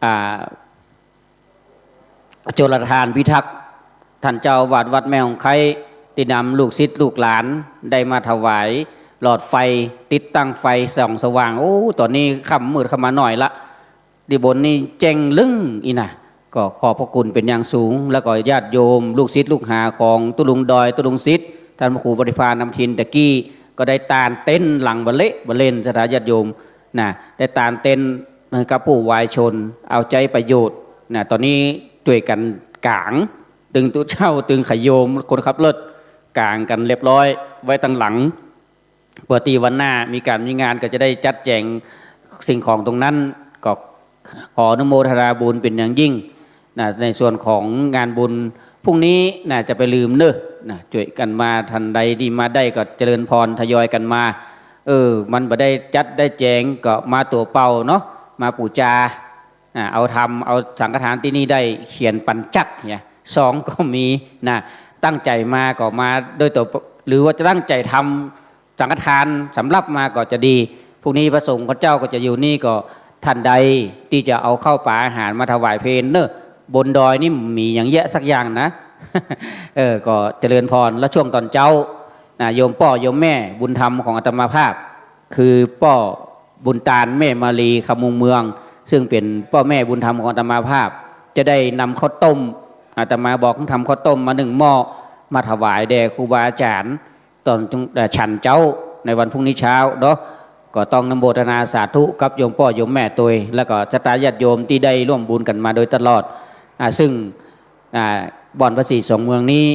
อ่า โจรธานพิทักษ์ ต้านเจ้าอาวาสวัดแม่ฮ่องไคร้ ตี้นำลูกศิษย์ลูกหลานได้มาถวายหลอดไฟ ติดตั้งไฟส่องสว่าง โอ้ ต๋อนนี้ค่ำมืดเข้ามาหน่อยละ ตี้บนนี่แจ้งลึ้งอี้นะ ก็ขอบพระคุณเป๋นอย่างสูง แล้วก็ญาติโยมลูกศิษย์ลูกหาของตุ๊ลุงดอย ตุ๊ลุงสิทธิ์ ต้านพระครูปฏิภาณนำทินตะกี้ ก็ได้ตานเต็นท์หลังบะเละบะเล่น ศรัทธาญาติโยมนะ ได้ตานเต็นท์หื้อกับผู้วายชน เอาใจ๊ประโยชน์นะ ต๋อนนี้จ้วยกั๋นก๋าง ตึงตุ๊เจ้า ตึงขะโยม คนขับรถ ก๋างกั๋นเรียบร้อย ไว้ตางหลัง เปื้อตี้วันหน้ามีก๋านมีงานก็จะได้จัดแจ๋งสิ่งของตรงนั้น ก็ขออนุโมทนาบุญเป๋นอย่างยิ่งนะ ในส่วนของงานบุญพรุ่งนี้นะ จะไปลืมเนาะนะ จ้วยกั๋นมา ต้านใดตี้มาได้ก็เจริญพร ทยอยกั๋นมา เออ มันบ่ได้จัดได้แจ๋งก็มาตั๋วเปล่าเนาะ มาปู๋จา อ่า เอาธรรม เอาสังฆทานตี้นี่ได้เขียนปั๋นจักรเนี่ย ซองก็มีนะ ตั้งใจ๋มาก็มาโดยตั๋ว หรือว่าจะตั้งใจ๋ทำสังฆทานสำรับมาก็จะดี พรุ่งนี้พระสงฆ์ข้าเจ้าก็จะอยู่นี่ ก็ต้านใดตี้จะเอาข้าวป๋าอาหารมาถวายเพลเนาะ บนดอยนี่มีอย่างเยียะสักอย่างนะ เออ ก็เจริญพร แล้วช่วงต๋อนเจ๊านะ โยมป้อโยมแม่บุญธรรมของอาตมาภาพ คือป้อบุญตานแม่มาลี คำมุงเมือง ซึ่งเป๋นป้อแม่บุญธรรมของอาตมาภาพ จะได้นำข้าวต้ม อาตมาบอกทำข้าวต้มมาหนึ่งหม้อ มาถวายแด่ครูบาอาจ๋ารย์ ต๋อน เอ่อ ฉันเจ๊าในวันพรุ่งนี้เช้าเนาะ ก็ต้องอนุโมทนาสาธุกับโยมป้อโยมแม่ตวย แล้วก็ศรัทธาญาติโยมตี้ได้ร่วมบุญกั๋นมาโดยตลอด อ่า ซึ่ง อ่า บ่อนพระศรีสองเมืองนี้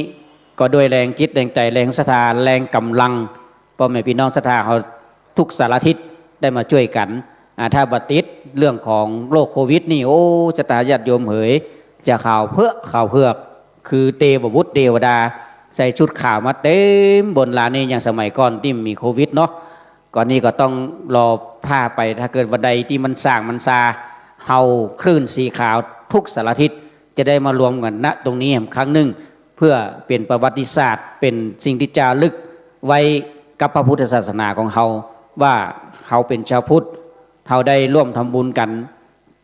ก็ด้วยแรงจิตแรงใจ๋ แรงศรัทธา แรงก๋ำลัง ป้อแม่ปี้น้องศรัทธาเฮาทุกสารทิศได้มาจ้วยกั๋น อ่า ถ้าบ่ติดเรื่องของโรคโควิดนี่ โอ้ ศรัทธาญาติโยมเหย จะขาวเผือก ขาวเผือก คือเตวบุตรเตวดา ใส่ชุดขาวมาเต๋มบนลานนี่ อย่างสมัยก่อนตี้มีโควิดเนาะ ก่อนนี้ก็ต้องรอผ่าไป ถ้าเกิดวันใดตี้มันส่างมันซา เฮาคลื่นสีขาวทุกสารทิศ จะได้มารวมกั๋น ณ ตรงนี้แหมครั้งนึ่ง เปื้อเป๋นประวัติศาสตร์ เป๋นสิ่งตี้จารึกไว้กับพระพุทธศาสนาของเฮา ว่าเฮาเป๋นจาวพุทธ เฮาได้ร่วมทำบุญกั๋น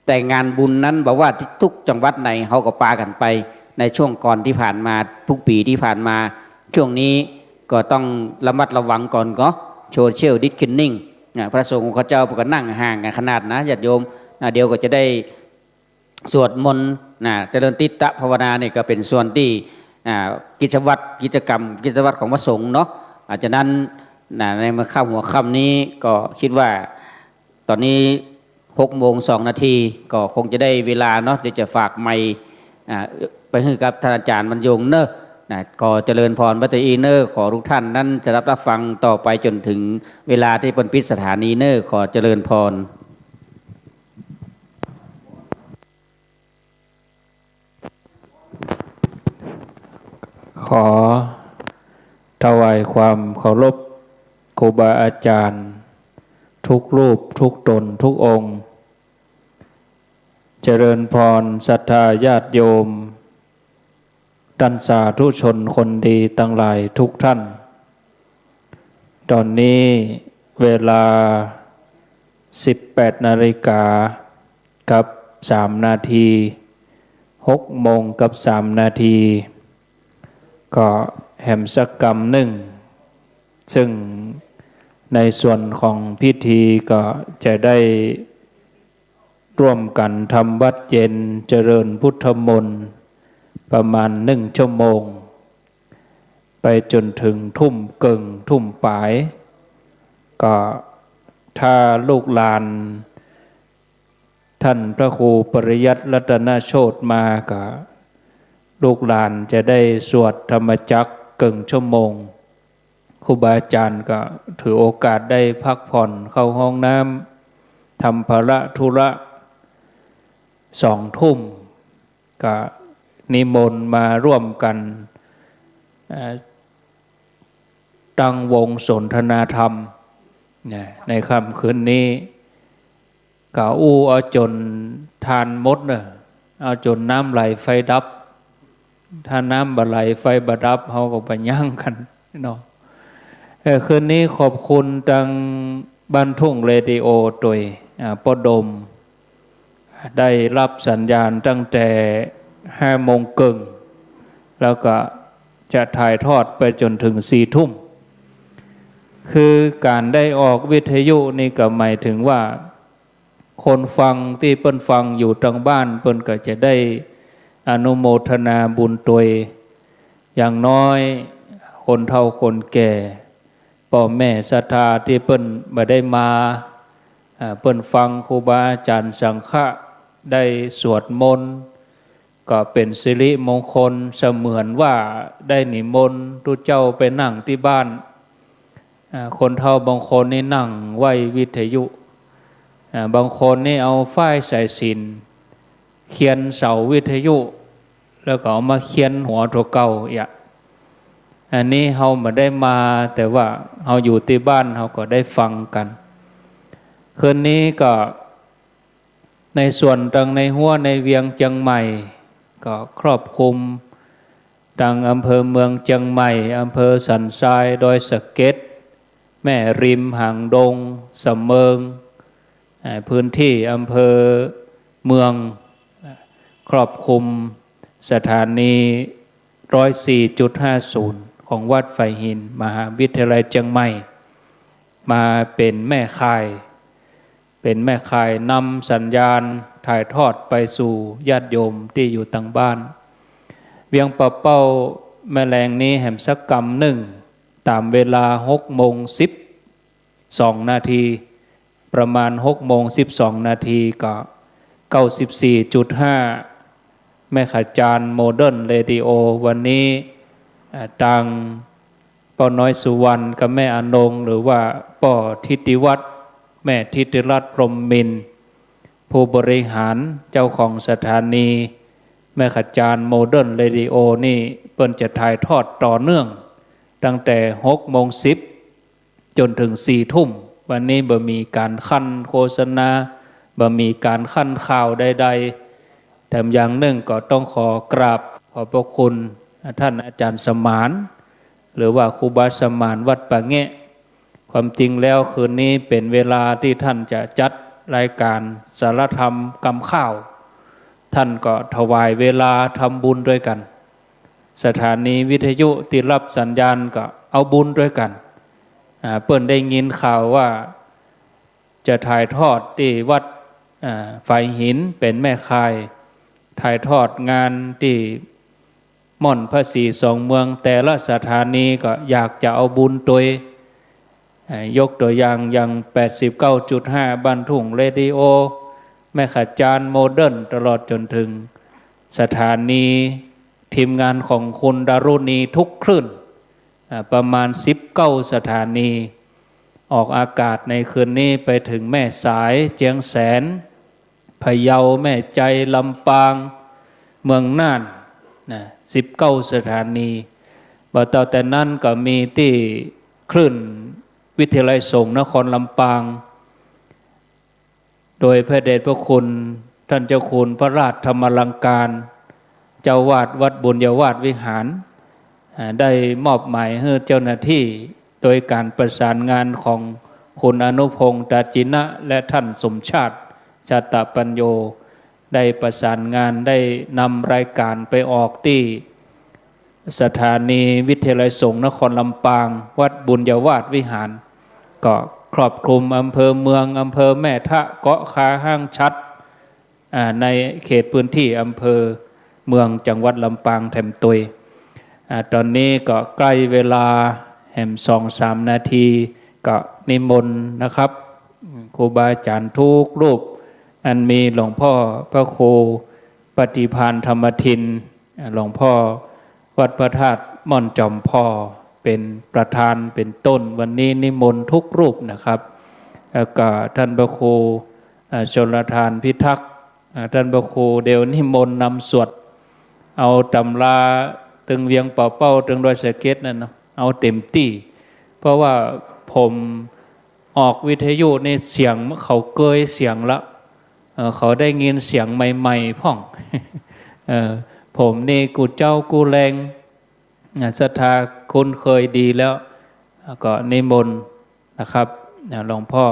แต่งานบุญนั้นบ่ว่าตี้ทุกจังหวัดไหน เฮาก็ปากั๋นไป ในช่วงก่อนตี้ผ่านมา ทุกปี๋ตี้ผ่านมา ช่วงนี้ก็ต้องระมัดระวังก่อนเนาะ social distancing นะ พระสงฆ์ของข้าเจ้าก็นั่งห่างกั๋นขนาดนะ ญาติโยมนะ เดี๋ยวก็จะได้ สวดมนต์นะ เจริญจิตตภาวนานี่ก็เป๋นส่วนตี้ อ่า กิจวัตร กิจกรรม กิจวัตรของพระสงฆ์เนาะ อ่า ฉะนั้นนะ ในเมื่อค่ำหัวค่ำนี้ก็กึ๊ดว่า ต๋อนนี้หกโมงสองนาที ก็คงจะได้เวลาเนาะ เดี๋ยวจะฝากไมค์ อ่า ไปหื้อกับต้านอาจ๋ารย์บรรยงเนาะ นะ ก็เจริญพรวัตถีเนาะ ขอทุกท่านนั้นจะฮับฟังต่อไปจ๋นเถิงเวลาตี้เปิ้นปิดสถานีเนาะ ขอเจริญพร ขอถวายความเคารพครูบาอาจ๋ารย์ทุกรูปทุกต๋นทุกองค์ เจริญพรศรัทธาญาติโยม ต้านสาธุชนคนดีตังหลายทุกท่าน ต๋อนนี้เวลาสิบแปดนาฬิกากับสามนาที หกโมงกับสามนาที ก็แหมสักกำนึ่ง ซึ่ง ในส่วนของพิธีก็จะได้ร่วมกันทำวัตรเย็นเจริญพุทธมนต์ประมาณหนึ่งชั่วโมง ไปจ๋นเถิงทุ่มเกิ่งทุ่มป๋าย ก็ถ้าลูกหลานท่านพระครูปริยัติรัตนโชติมาก็ ลูกหลานจะได้สวดธรรมจักรเกิ่งชั่วโมง ครูบาอาจ๋ารย์ก็ถือโอกาสได้พักผ่อนเข้าห้องน้ำ ทำภาระธุระ สองทุ่ม ก็นิมนต์มาร่วมกัน เอ่อ ตั้งวงสนทนาธรรม นะ ในค่ำคืนนี้ ก็อู้เอาจ๋นถ่านหมดเน่อ เอาจ๋นน้ำไหลไฟดับ ถ้าน้ำบ่ไหลไฟบ่ดับ เฮาก็บ่ยั้งกั๋นเนาะ เออ คืนนี้ขอบคุณตังบ้านทุ่งเรดิโอตวย อ่า ป้อดม ได้ฮับสัญญาณตั้งแต่ห้าโมงเกิ่ง แล้วก็จะถ่ายทอดไปจ๋นเถิงสี่ทุ่ม คือก๋านได้ออกวิทยุนี่ก็หมายถึงว่า คนฟังตี้เปิ้นฟังอยู่ตางบ้าน เปิ้นก็จะได้อนุโมทนาบุญตวย อย่างน้อยคนเฒ่าคนแก่ ป้อแม่ศรัทธาตี้เปิ้นบ่ได้มา อ่า เปิ้นฟังครูบาอาจ๋ารย์สังฆะได้สวดมนต์ ก็เป๋นสิริมงคล เสมือนว่าได้นิมนต์ตุ๊เจ้าไปนั่งตี้บ้าน อ่า คนเฒ่าบางคนนี่นั่งไหว้วิทยุ อ่า บางคนนี่เอาฝ้ายสายสิญจน์เขียนเสาวิทยุ แล้วก็เอามาเขียนหัวตั๋วเก่าเอียะ อันนี้เฮาบ่ได้มา แต่ว่าเฮาอยู่ตี้บ้านเฮาก็ได้ฟังกั๋น คืนนี้ก็ ในส่วนตังในฮั้วในเวียงเจียงใหม่ ก็ครอบคลุมตังอำเภอเมืองเจียงใหม่ อำเภอสันทราย ดอยสะเก็ด แม่ริม หางดง สะเมิง อ่า พื้นที่อำเภอเมือง ครอบคลุมสถานีร้อยสี่จุดห้าศูนย์ ของวัดฝายหิน มหาวิทยาลัยเจียงใหม่ มาเป๋นแม่ข่าย เป๋นแม่ข่ายนำสัญญาณถ่ายทอดไปสู่ญาติโยมตี้อยู่ตางบ้าน เวียงป่าเป้าแม่แลงนี้แหมสักกำนึ่ง ต๋ามเวลาหกโมงสิบสองนาที ประมาณหกโมงสิบสองนาทีก็ เก้าสิบสี่จุดห้า แม่ขจารย์โมเดิร์นเรดิโอ วันนี้ อ่า ตัง ป้อน้อยสุวรรณกับแม่อนง หรือว่าป้อทิติวัฒน์ แม่ทิติรัตน์ พรหมมินทร์ ผู้บริหารเจ้าของสถานี แม่ขจารย์โมเดิร์นเรดิโอนี่ เปิ้นจะถ่ายทอดต่อเนื่อง ตั้งแต่หกโมงสิบจ๋นเถิงสี่ทุ่ม วันนี้บ่มีก๋านคั่นโฆษณา บ่มีก๋านคั่นข่าวใดๆ แถมอย่างนึ่งก็ต้องขอกราบขอบพระคุณท่านอาจารย์สมาน หรือว่าครูบาสมานวัดป่าแงะ ความจริงแล้วคืนนี้เป๋นเวลาตี้ท่านจะจัดรายก๋านสารธรรมกำข้าว ท่านก็ถวายเวลาทำบุญตวยกั๋น สถานีวิทยุตี้ฮับสัญญาณก็เอาบุญตวยกั๋น อ่า เปิ้นได้ยินข่าวว่า จะถ่ายทอดตี้วัด อ่า ฝายหินเป๋นแม่ข่าย ถ่ายทอดงานตี้ม่อนพระศรีสองเมือง แต่ละสถานีก็อยากจะเอาบุญตวย อ่า ยกตั๋วอย่าง อย่างแปดสิบเก้าจุดห้าบ้านทุ่งเรดิโอ แม่ขจารย์โมเดิร์น ตลอดจ๋นเถิงสถานีทีมงานของคุณดารุณีทุกคลื่น อ่า ประมาณสิบเก้าสถานี ออกอากาศในคืนนี้ไปเถิงแม่สาย เจียงแสน พะเยา แม่ใจ ลำปาง เมืองน่าน นะ สิบเก้าสถานี บ่เต้าแต่นั้นก็มีตี้คลื่นวิทยาลัยสงฆ์นครลำปาง โดยพระเดชพระคุณท่านเจ้าคุณพระราชธรรมาลังการ เจ้าวาดวัดบุญญาวาสวิหาร อ่า ได้มอบหมายหื้อเจ้าหน้าตี้ โดยก๋านประสานงานของคุณอนุพงษ์ ตาจินะ และท่านสมชาติ ชาตปัญโญ ได้ประสานงาน ได้นำรายก๋านไปออกตี้สถานีวิทยาลัยสงฆ์นครลำปาง วัดบุญญาวาสวิหาร ก็ครอบคลุมอำเภอเมือง อำเภอแม่ทะ เกาะคาฮ้างฉัตร อ่า ในเขตพื้นที่อำเภอเมืองจังหวัดลำปางแถมตวย อ่า ต๋อนนี้ก็ใก้เวลาแหมสองสามนาที ก็นิมนต์นะครับ ครูบาอาจ๋ารย์ทุกรูป อันมีหลวงพ่อพระครูปฏิภาณธรรมทิน อ่า หลวงพ่อวัดพระธาตุม่อนจอมผ่อ เป๋นประธานเป๋นต้น วันนี้นิมนต์ทุกรูปนะครับ แล้วก็ท่านพระครู อ่า ชลทานพิทักษ์ อ่า ท่านพระครูเดี๋ยวนิมนต์นำสวด เอาตำราตึงเวียงป่าเป้า ตึงดอยสะเก็ดนั่นเนาะ เอาเต๋มตี้ เพราะว่าผมออกวิทยุนี่เสียงเขาเกยเสียงละ เอ่อ เขาได้ยินเสียงใหม่ๆ พ่อง เอ่อ ผมนี่กู้เจ๊ากู้แลง อ่า ศรัทธาคุ้นเคยดีแล้ว แล้วก็นิมนต์นะครับ อ่า หลวงพ่อ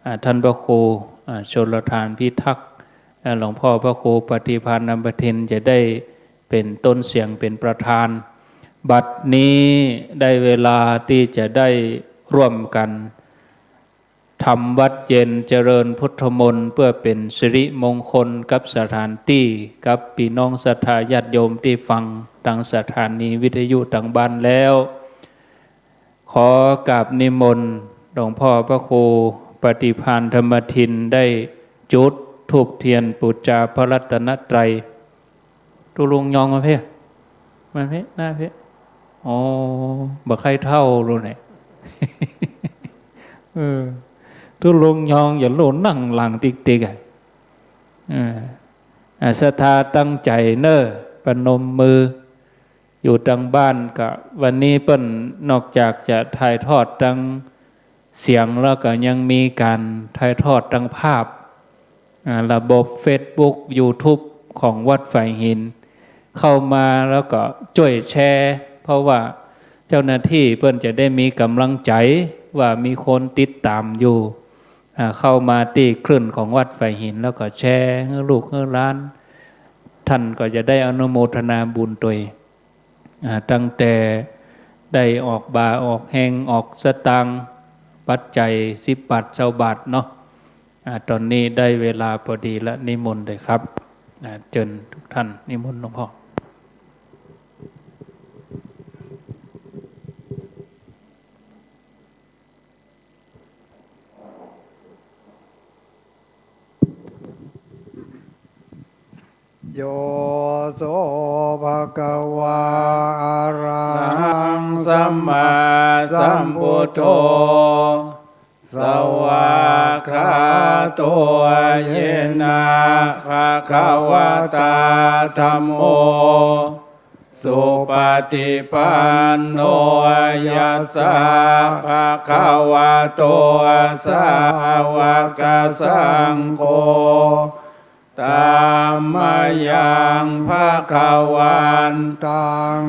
อ่า ท่านพระครู อ่า ชลทานพิทักษ์ อ่า หลวงพ่อพระครูปฏิภาณธรรมทินจะได้เป๋นต้นเสียงเป๋นประธาน บัดนี้ได้เวลาตี้จะได้ร่วมกั๋น ทำวัตรเย็นเจริญพุทธมนต์ เพื่อเป๋นสิริมงคลกับสถานตี้ กับปี้น้องศรัทธาญาติโยมตี้ฟังตางสถานีวิทยุตางบ้านแล้ว ขอกราบนิมนต์หลวงพ่อพระครูปฏิภาณธรรมทินได้จุดธูปเตียนปู๋จาพระรัตนตรัย ตุ๊ลุงยองมาเพ่ มาเพ่ หน้าเพ่ อ๋อ บ่ใค่เฒ่าลูกเนี่ย เออ ตุ๊ลุงยองอย่าโลนั่งหลังติ๊กๆ อ่ะ เออ อ่ะ ศรัทธาตั้งใจ๋เน่อ ประนมมือ อยู่ตางบ้านก็ วันนี้เปิ้นนอกจากจะถ่ายทอดตาง เสียงแล้วก็ยังมีก๋านถ่ายทอดตางภาพ อ่า ระบบเฟซบุ๊ก ยูทูบ ของวัดฝายหิน เข้ามาแล้วก็จ้วยแชร์ เพราะว่าเจ้าหน้าตี้เปิ้นจะได้มีก๋ำลังใจ๋ว่ามีคนติดต๋ามอยู่ อ่า เข้ามาตี้คลื่นของวัดฝายหิน แล้วก็แชร์หื้อลูกหื้อหลาน ต้านก็จะได้อนุโมทนาบุญตวย อ่า ตั้งแต่ได้ออกบ่าออกแฮงออกสตางค์ ปัจจัยสิบบาทซาวบาทเนาะ อ่า ต๋อนนี้ได้เวลาปอดีละ นิมนต์เลยครับ อ่า เจิญทุกต้าน นิมนต์หลวงพ่อ โย โส ภะคะวา อะระหัง สัมมาสัมพุทโธ สวากขาโต เยนะ ภะคะวะตา ธัมโม สุปะติปันโน ยัสสะ ภะคะวะโต สาวะกะสังโฆ ธัมมะยัง ภะคะวันตัง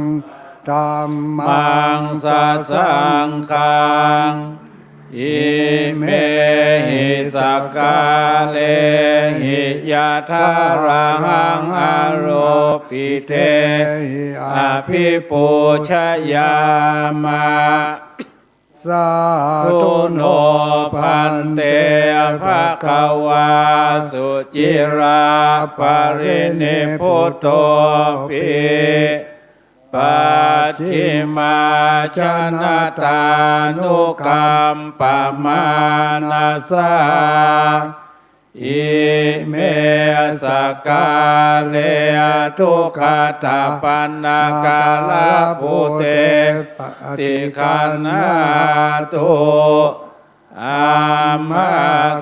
ธัมมัง สะสังฆัง อิเมหิ สักกาเรหิ ยะถาระหัง อาโรปิเตหิ อะภิปูชยามะ สาธุโน ภันเต ภะคะวา สุจิราปะรินิพพุตโต ปิ ปัจฉิมาชนะตานุกัมปะมานะสา อิเม สักกาเร ทุกขัตถปะนะกาลปุเต ปะติคันหาตุ อัมมะ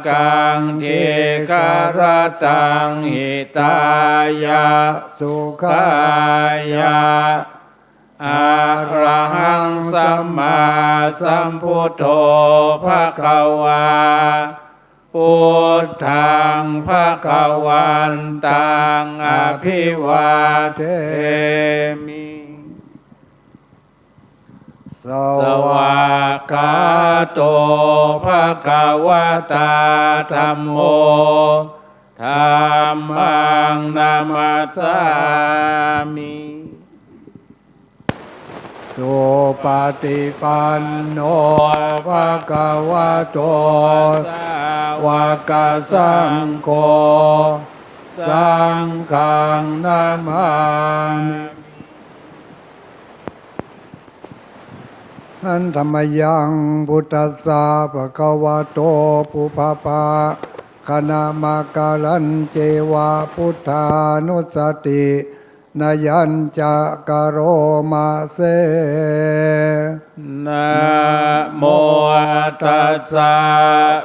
กัง ทีฆะระตัง หิตายะ สุขายะ อะระหัง สัมมาสัมพุทโธ ภะคะวา พุทธัง ภะคะวันตัง อะภิวาเทมิ สวากขาโต ภะคะวะตา ธัมโม ธัมมัง นะมัสสามิ สุปฏิปันโน ภะคะวะโต สาวกสังโฆ สังฆังนะมามิ หันทะมะยัง พุทธัสสะ ภะคะวะโต ปุพพะ คะนะมะกะรัน เจวะ พุทธานุสสะติ นะยัญจะ กะโรมะเส นะโมตัสสะ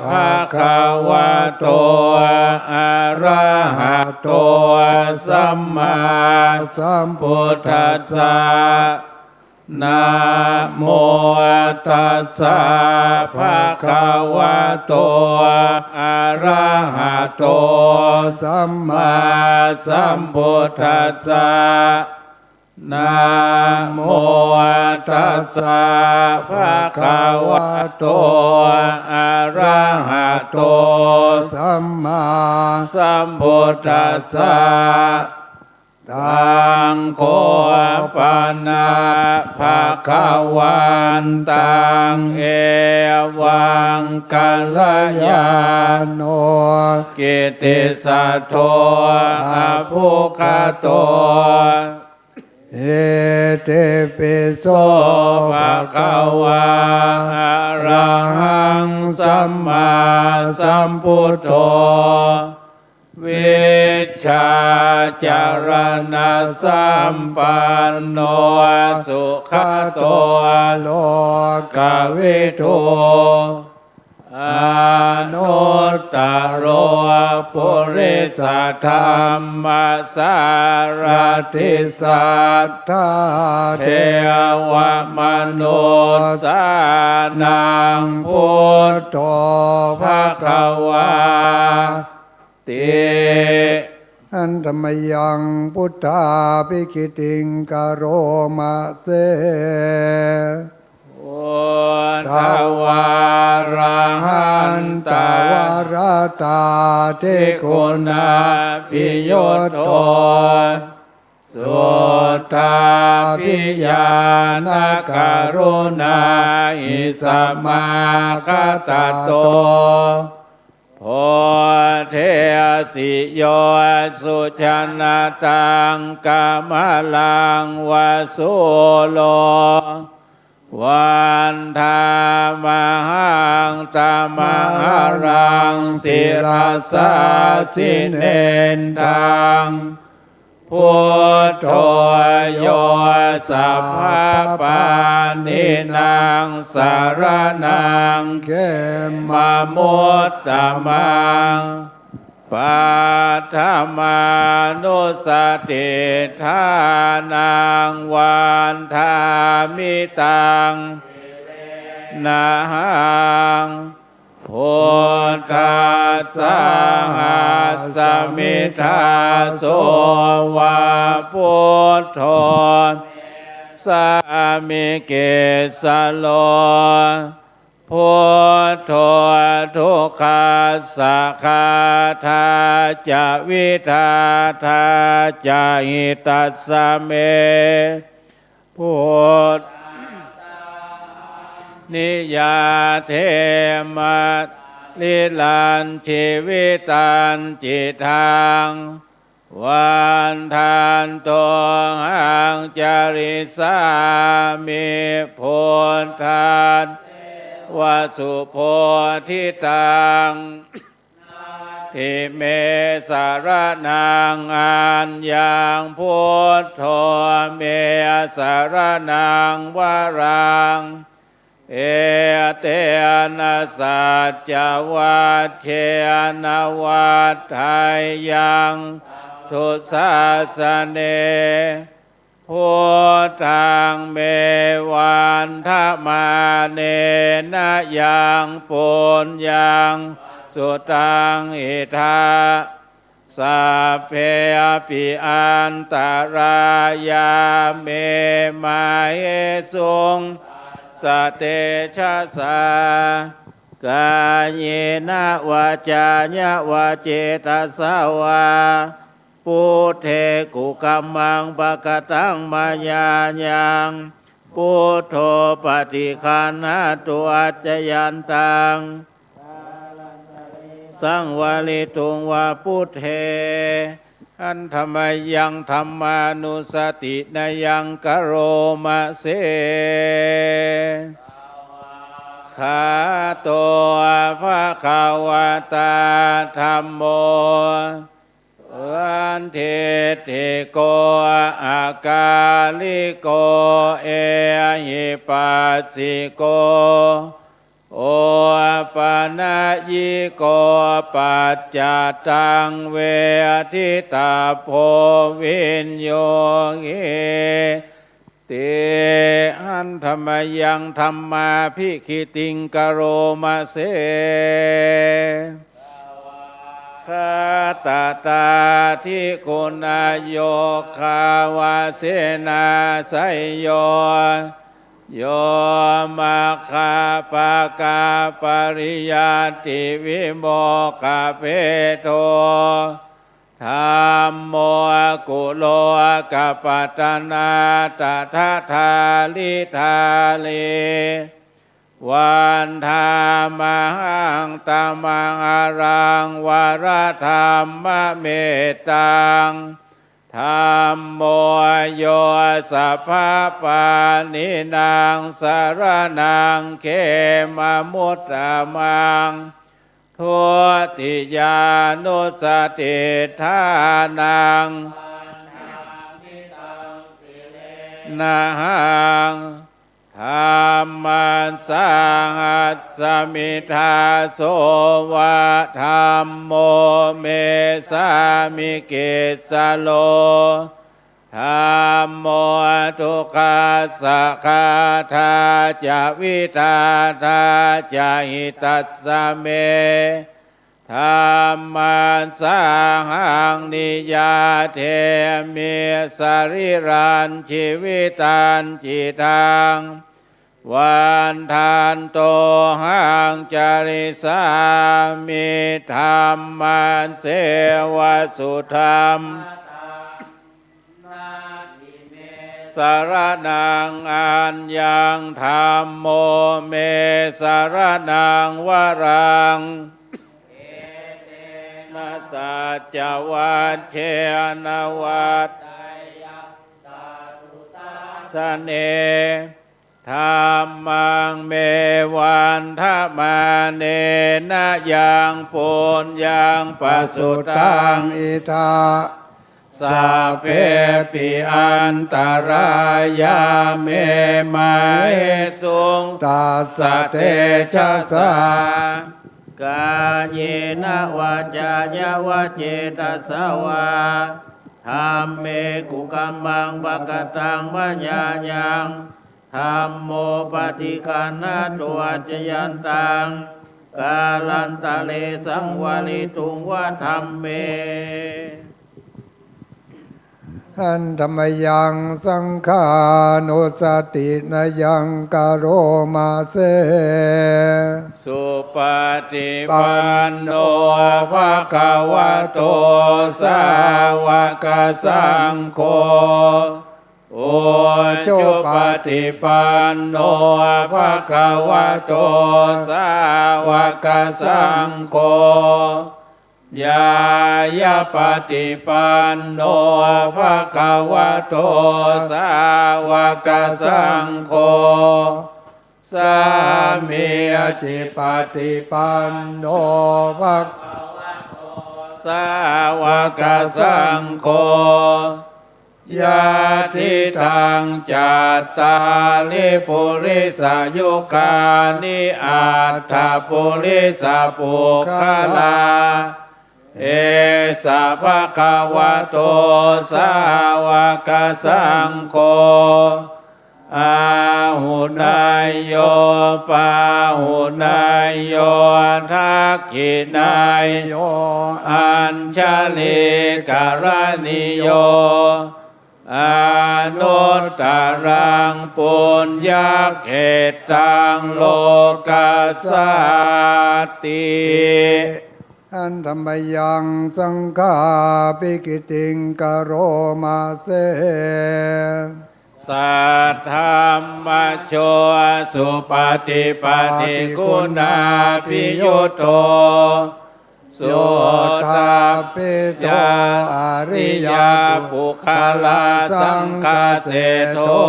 ภะคะวะโต อะระหะโต สัมมาสัมพุทธัสสะ นะโมตัสสะ ภะคะวะโต อะระหะโต สัมมาสัมพุทธัสสะ นะโมตัสสะ ภะคะวะโต อะระหะโต สัมมาสัมพุทธัสสะ ตัง โข ปะนะ ภะคะวันตัง เอวัง กัลยาโณ กิตติสะโท อะภุคคโต อิติปิโส ภะคะวา อะระหัง สัมมาสัมพุทโธ วิชชาจะระณะสัมปันโน สุขะโต โลกะวิทู อนุตตะโร ปุริสะธัมมะสารถิ สัตถาเทวะมนุสสานัง พุทโธ ภะคะวา ติ หันทะมะยัง พุทธาภิกขิตติง กะโรมะเส พุทธวาระหันตะ วรตาธิคุณาภิยุตโธ สุตตาภิญาณะกะรุณาหิสะมาคะตะโต โพเทสิโย สุชนะตัง กะมะลังวะสุโล วันทามะหัง ตะมะหะรัง ศิรสา สิเนนทัง พุทโธ โย สัพพะปาณินัง สะระณัง เขมมะมุตตะมัง ปัทธมานุสสะติฏฐานัง วันทามิตัง นะหัง พุทธัสสะ หัสมิทาโส วะ พุทโธ สามิ กิสสะโล พุทโธ ทุกขัสสะ ฆาตาจะ วิทาทาจะ หิตัสสะเม พุทธ นิยาเทมะ ลิลัน ชีวิตันจิทัง วันทันโตหัง จาริสามิ พุทธัสเสวะ สุโพธิตัง นัตถิเม สะระณัง อัญญัง พุทโธ เม สะระณัง วะรัง เอเตนะ สัจจะ วัจเจนะ วัฏฏะยัง สัพพุทธสสะเน พุทธัง เม วันทะมาเนนะ ยัง ปุญญัง สุตัง อิทธะ สัพเพปิ อันตะรายา เม มะเหสุง สะเตจะสา กาเยนะ วาจานะ วะเจตะสะวา พุทเท กุกัมมัง ปะกะตัง มะยายัง Buddho paṭiggaṇhatu accayantaṃ, saṃvarituṃ va buddhe. Handa mayaṃ dhammānussatinayaṃ karoma se. Svākkhāto bhagavatā dhammo, sandiṭṭhiko akāliko ehipassiko, opanayiko paccattaṃ veditabbo viññūhīti. Handa mayaṃ dhammābhigītiṃ karoma se. Svākkhātatādiguṇayogavasena seyyo, yo maggapākapariyattivimokkhabhedo, dhammo kulokapatanā tadadhāridhārī. Vandāmahaṃ tamaṃ haraṃ varadhammamettaṃ. Dhammo yo sabbapāṇīnaṃ saraṇaṃ khemamuttamaṃ. Dutiyānussatiṭṭhānaṃ vandāmi taṃ sirenahaṃ. Dhammassāhasmi dāso va dhammo me sāmikissaro. Dhammo dukkhassa ghātā ca vidhātā ca hitassa me. Dhammassāhaṃ niyyādemi sarīrañjīvitañcidaṃ. Vandantohaṃ carissāmi dhammasseva sudhammataṃ. Natthi me saraṇaṃ aññaṃ, dhammo me saraṇaṃ varaṃ. Etena saccavajjena vaḍḍheyyaṃ satthu sāsane. Dhammaṃ me vandamānena yaṃ puññaṃ pasutaṃ idha, sabbepi antarāyā me māhesuṃ tassa tejasā. Kāyena vācāya va cetasā vā, dhamme kukammaṃ pakataṃ mayā yaṃ, dhammo paṭiggaṇhatu accayantaṃ, kālantare saṃvarituṃ va dhamme. Handa mayaṃ saṅghānussatinayaṃ karoma se. Supaṭipanno bhagavato sāvakasaṅgho, ujupaṭipanno bhagavato sāvakasaṅgho, ñāyapaṭipanno bhagavato sāvakasaṅgho, sāmīcipaṭipanno bhagavato sāvakasaṅgho, yadidaṃ cattāri purisayugāni aṭṭha purisapuggalā, esa bhagavato sāvakasaṅgho, āhuneyyo pāhuneyyo dakkhiṇeyyo añjalikaraṇīyo, anuttaraṃ puññakkhettaṃ lokassāti. Handa mayaṃ saṅghābhigītiṃ karoma se. Saddhammajo supaṭipattiguṇābhiyutto, sotapitto ariyapuggalā saṅghaseṭṭho,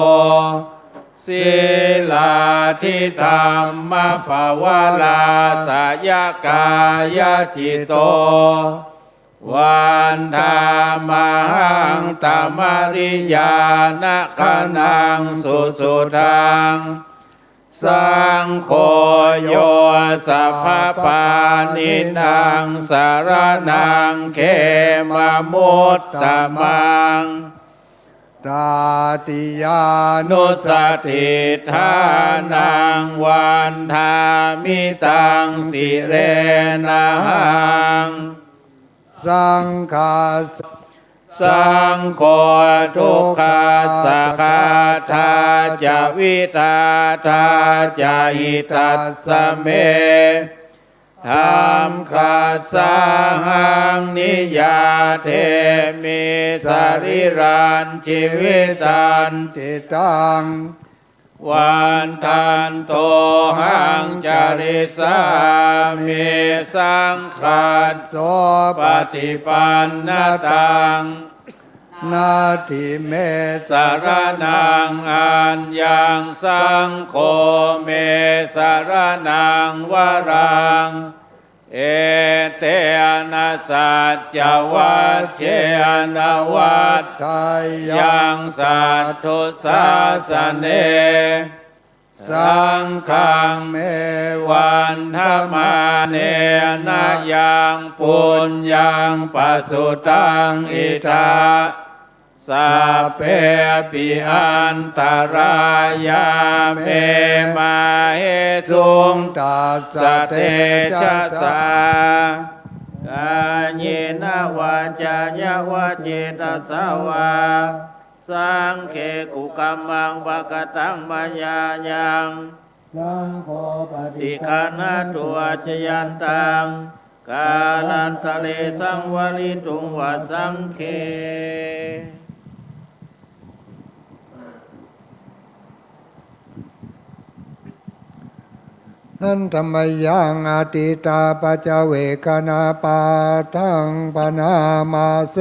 sīlādidhammapavarāsayakāyacitto, vandāmahaṃ tamariyānagaṇaṃ susuddhaṃ. Saṅgho yo sabbapāṇīnaṃ saraṇaṃ khemamuttamaṃ, tatiyānussatiṭṭhānaṃ vandāmi taṃ sirenahaṃ. Saṅghassa, saṅgho dukkhassa ghātā ca vidhātā ca hitassa me, dhammassa haṃ niyyādemi sarīrañjīvitañcidaṃ, vandantohaṃ carissāmi saṅghassopaṭipannataṃ, natthi me saraṇaṃ aññaṃ, saṅgho me saraṇaṃ varaṃ, etena saccavajjena vaḍḍheyyaṃ satthu sāsane, saṅghaṃ me vandamānena yaṃ puññaṃ pasutaṃ idha, sabbepi antarāyā me māhesuṃ tassa tejasā, kāyena vācāya va cetasā vā, saṅghe kukammaṃ pakataṃ mayā yaṃ, saṅgho paṭiggaṇhatu accayantaṃ, kālantare saṃvarituṃ va saṅghe. หันธะมะยัง อดีตาปัจจเวกขณาปาทัง ปะนะมาเส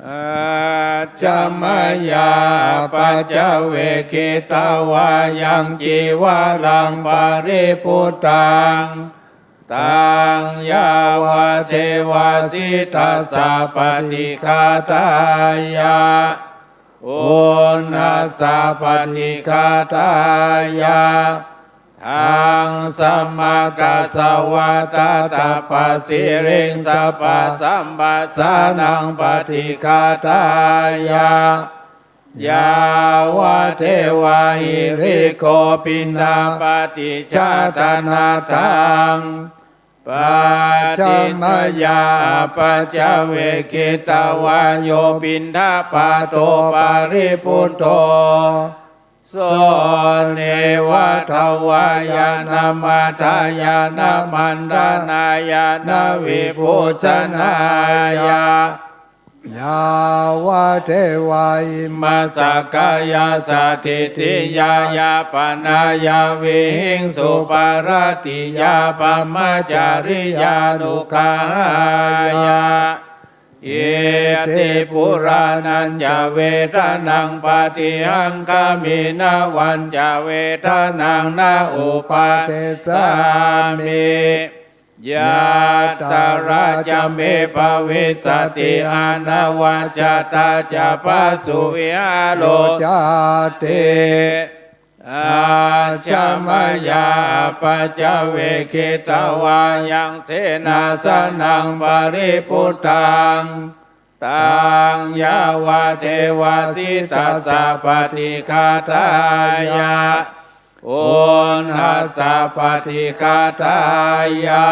Ajja mayā apaccavekkhitvā yaṃ cīvaraṃ paribhuttaṃ, taṃ yāvadeva sītassa paṭighātāya, uṇhassa paṭighātāya, dhammacakkappatissappasamphassānaṃ paṭighātāya, yāvadeva hirikho piṇḍapāti jātanatthaṃ. Pacchimayā apaccavekkhitvā yo piṇḍapāto paribhutto, so neva davāya na madāya na maṇḍanāya na vibhūsanāya, yāvadeva imassa kāyassa ṭhitiyā yāpanāya vihiṃsuparatiyā brahmacariyānuggahāya. Iti purāṇañca vedanaṃ paṭihaṅkhāmi navañca vedanaṃ na uppādessāmi. Yātrā ca me bhavissati anavajjatā ca phāsuvihāro cāti. Ajja mayā apaccavekkhitvā yaṃ senāsanaṃ paribhuttaṃ, taṃ yāvadeva sītassa paṭighātāya, uṇhassa paṭighātāya,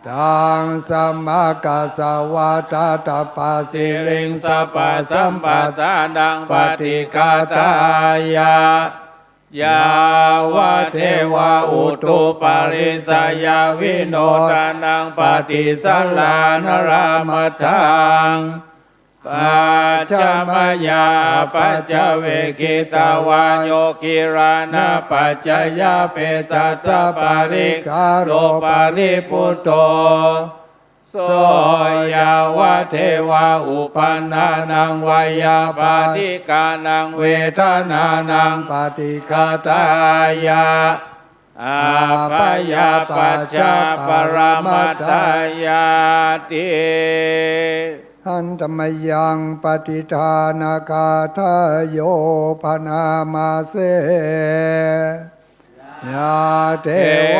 dhammacakkappatissappasamphassānaṃ paṭighātāya, yāvadeva utuparissayavinodanaṃ paṭisallānārāmatthaṃ, ปัจฉมยา อัปปัจจเวกขิตวาโย กิราณะปัจจยาเปสสะปะริกขาโร ปะริปุตโต โส ยาวะเทวา อุปันนานัง วะยาปาติกานัง เวทนานัง ปฏิฆาตายะ อัปปยาปัจจปะระมัตถายาติ หันตมยัง ปะฏิฏฐานะกาถาโย ผะนามาเส ยาเต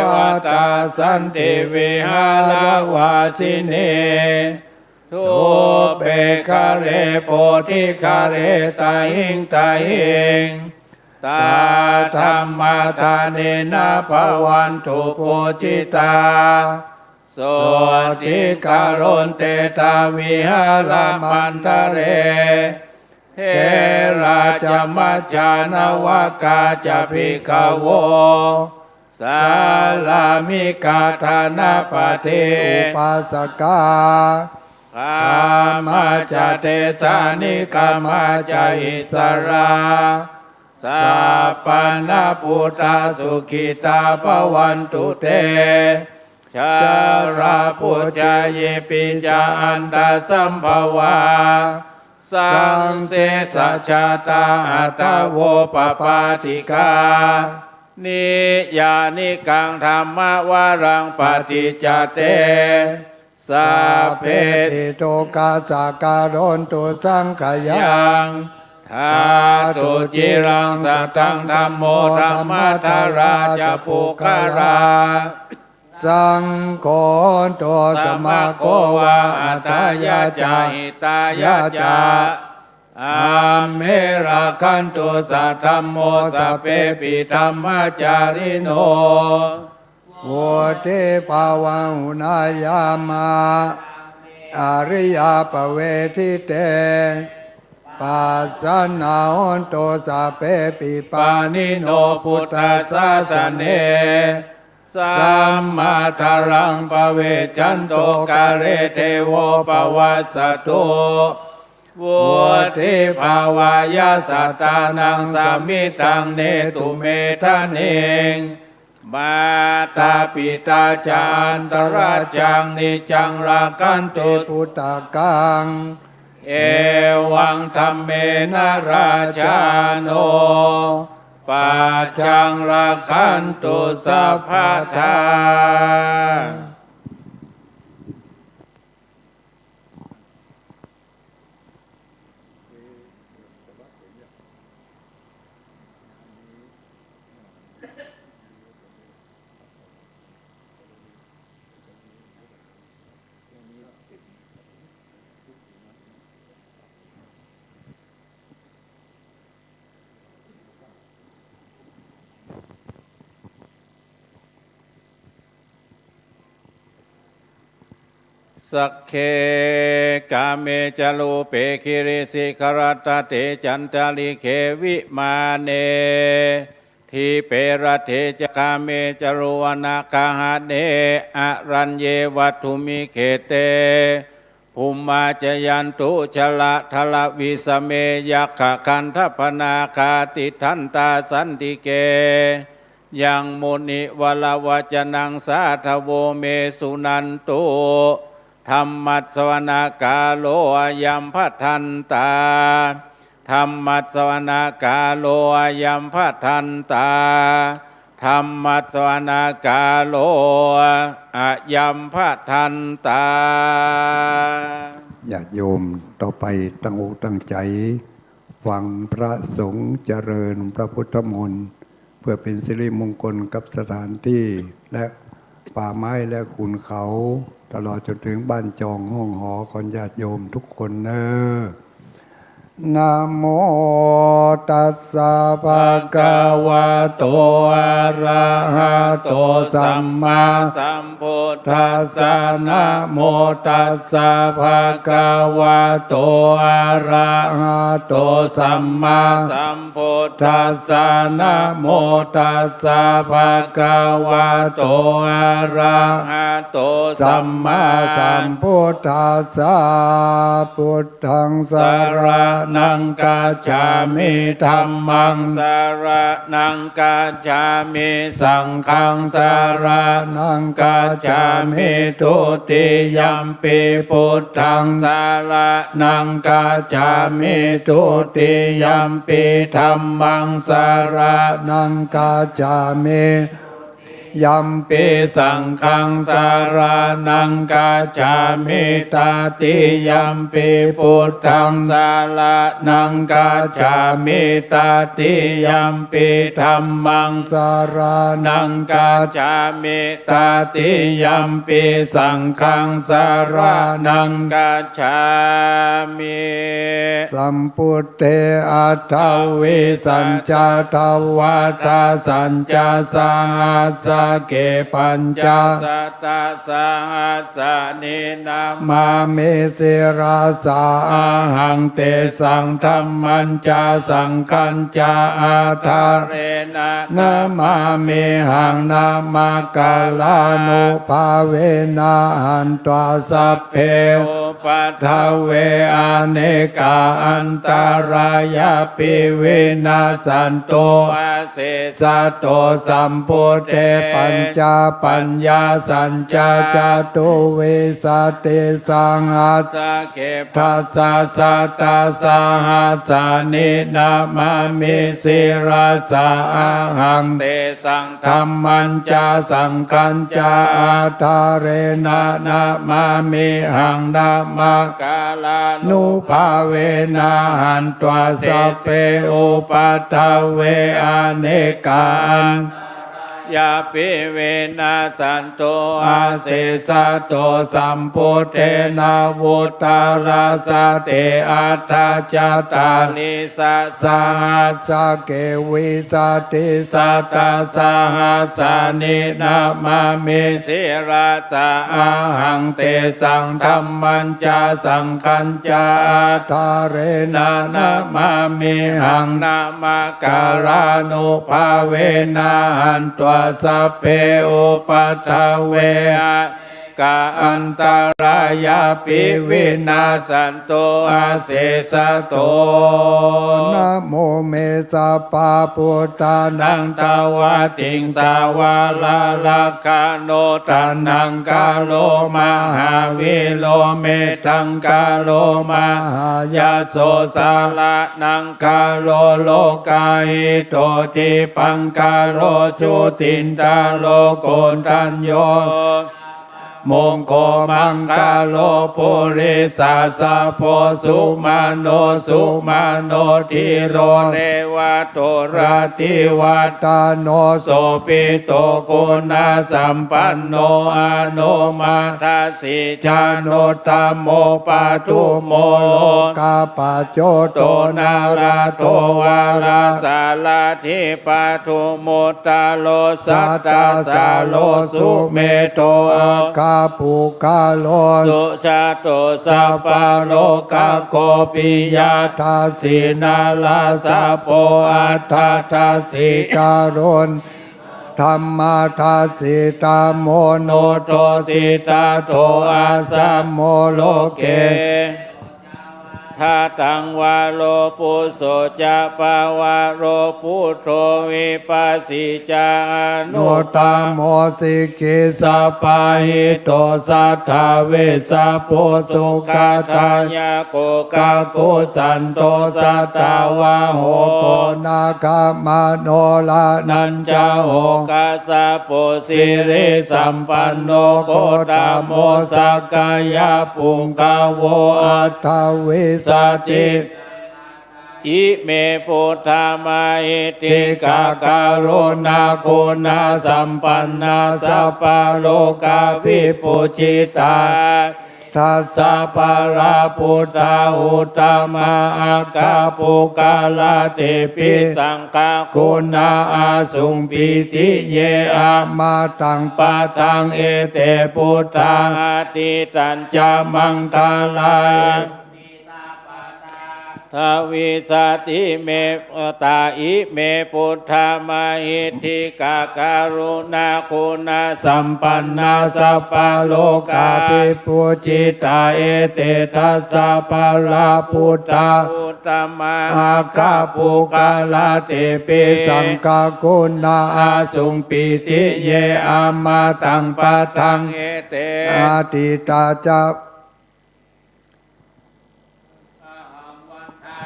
วะตา สันติวิหารวาสินี ทุปเปคะเร โพธิคะเร ตะหิง ตะหิง ตาธัมมาทาเนนะ ภะวันตุ ปูจิตา โสตถิกะโรนเต ตา วิหารมันทะเร เถราจะ มัจจานะวะกาจะ ภิกขะโว สารามิกา ทานะปะเท อุปาสกา กามาจะ เดสานิกามาจะ อิสสะรา สัปปะนาปุตตา สุขิตา ภะวันตุเต ชาราปุจจาเยปิ จะ อันตะสัมภวา สังเสสะชาตา อัตถะโว ปปาติกา นิยานิกัง ธัมมะวารัง ปะติจจเต สัพเพ ปิ โตกาสะ กะโรนตุ สังขยัง ทาตุ จิรัง สะตัง ธัมโม ธัมมัตถะราชะ ปุคคะลา สังโฆ โต สะมะโกวา อัตถายะจะ หิตายะจะ ธัมเม รักขันตุ สะ ธัมโม สัพเพปิ ธัมมาจาริโน วุฒิภาวัง อุณายามะ อริยปเวททิเต ปัสสะนา โหนตุ สัพเพปิ ปาณิโน พุทธสาสะเน สัมมาทารัง ปะเวชชันโต กาเล เตโว ปะวัสสะตุ วุฒิภาวายะ สัตตานัง สะมิตตัง เนตุ เมธะนิง มาตาปิตาจะ อันตะรัจจัง นิจจัง รักขันตุ ปุตตะกัง เอวัง ธัมเมนะ ราชาโน ปัจจัง รักขันตุ สัพพะทาสักเค กาเมจะ รูเป กิริสิขะรัตตะเต จันตะริกเข วิมาเน ดีเป รัตเต จะ กาเมจะ รูวะนะกะหะเน อะรัญเย วัตถุมิกเข เต ภุมมา จะยันตุ จะละทะละวิสะเม ยักขะกันทะพะนาคา ติฏฐันตา สันติเก ยัง มุนิวะระวะจะนัง สาธะโว เม สุนันตุ ธัมมัสสะวะนะกาโล อะยัมภะทันตา ธัมมัสสะวะนะกาโล อะยัมภะทันตา ธัมมัสสะวะนะกาโล อะยัมภะทันตา ญาติโยมต่อไปตั้งอกตั้งใจ๋ฟังพระสงฆ์เจริญพระพุทธมนต์ เพื่อเป็นสิริมงคลกับสถานที่และป่าไม้และขุนเขา ตลอดจนถึงบ้านจองห้องหอของญาติโยมทุกคนเน่อ นะโมตัสสะ ภะคะวะโต อะระหะโต สัมมาสัม พุทธัสสะ นะโมตัสสะ ภะคะวะโต อะระหะโต สัมมาสัมพุทธัสสะ นะโมตัสสะ ภะคะวะโต อะระหะโต สัมมาสัมพุทธัสสะ พุทธัง สะระณัง กัจฉามิ ธัมมัง สะระ ณัง กัจฉามิ สังฆัง สะระณัง กัจฉามิ ทุติยัมปิ พุทธัง สะระณัง กัจฉามิ ทุติยัมปิ ธัมมัง สะระณัง กัจฉามิ ยัมปิ สังฆัง สะระณัง กัจฉามิ ตติยัมปิ พุทธัง สะระณัง กัจฉามิ ตติยัมปิ ธัมมัง สะระณัง กัจฉามิ ตติยัมปิ สังฆัง สะระณัง กัจฉามิ สัมพุทเท อัฏฐวิสสัญจะ ดวาทะสัญจะ สหัสสะเก ปัญจะ สัตตะ สหัสสานิ นะมามิ ศิระสสะ อะหัง เตสัง ธัมมัญจะ สังฆัญจะ อาทาเรณะ นะมามิหัง นะมะกะลานุภาเวนะ หันत्वा สัพเพ อุปัฏฐเว อะเนกา อันตะรายัปปิ วินัสสันตุ อาเสสะโต สัมพุทเท ปัญจะปัญญาสัญจะ จตุวิสสะติสหัสสะเก ทัสสะ สัตตะ สหัสสานิ นะมามิ ศิระสสะ อะหัง เตสัง ธัมมัญจะ สังฆัญจะ อาทาเรณะ นะมามิหัง นะมะกะลานุภาเวนะ หันत्वा สัพเพ อุปัฏฐเว อะเนกา อันตะรายัปปิ วินัสสันตุ อาเสสะโต สัมพุทเท นะวุตตะรัสสะเต อัฏฐะจะตาริสสะ สหัสสะเก วิสสะติ สัตตะ สหัสสานิ นะมามิ ศิระสสะ อะหัง เตสัง ธัมมัญจะ สังฆัญจะ อาทาเรณะ นะมามิหัง นะมะกะลานุภาเวนะ หันत्वा สัพเพ อุปัฏฐเว อะเนกา อันตะรายัปปิ วินัสสันตุ อาเสสะโต นะโมเม สัพพะพุทธานัง ตวาติงสาวารารักขานุตตะนัง กะโรมหาวีโร เมตตัง กะโรมหายะโส สะระณัง กะโร โลกาหิโต ทิปปัง กะโร สุจิตตะโร โกณฑัญโญ มงโค มังคโล ปุริสสะสะโพ สุมาโน สุมาโน ธีโร เรวะตุระ ติวัตตะโน โสภิตโต คุณสัมปันโน อโนมทัสสิ จานุตตะโม ปทุมโม โลกะปัจโจโต นารโต วารสารถี ปทุมมุตตะโร สัตตสาโร สุเมโธ อัคคปุคคโล สุชาโต สัพพะโลกะโก ปิยะทัสสิ นาราสะโพ อัฏฐทัสสิ กรุณ ธัมมทัสสิ ตะโม โน โทสิตะโท อัสสะโม โลเก ทะตังวะโร ปุโสจะปะวะโร ปุทโธ วิปัสสิจะ อนุตตะโม สิกขิสสะปะหิโต สัตถาวิสสะปุสุกะทายะโก กะกุสันโต สัตตะวาโห โกณาคมโน ละนัญจะโห คัสสะปุ สิริสัมปันโน โคตตะโม สักกายะปุงกะโว อัฏฐวิสสะติ อิเม ปุทธะมะหิทธิกะ กะรุณาคุณสัมปันนา สัพพะโลกะวิปูชฌิตา Dasapala buddhā uttamā aggapuggala tepi saṅghaguṇā asuṃ pītiye amataṃ padaṃ. Ete buddhā atītañca maṅgalā aṭṭhavīsati me buddhā ime buddhā mahiddhikā karuṇāguṇasampannā sabbalokā vipūjitā. Ete dasapala buddhā uttamā aggapuggala tepi saṅghaguṇā asuṃ pītiye amataṃ padaṃ. Ete atītā ca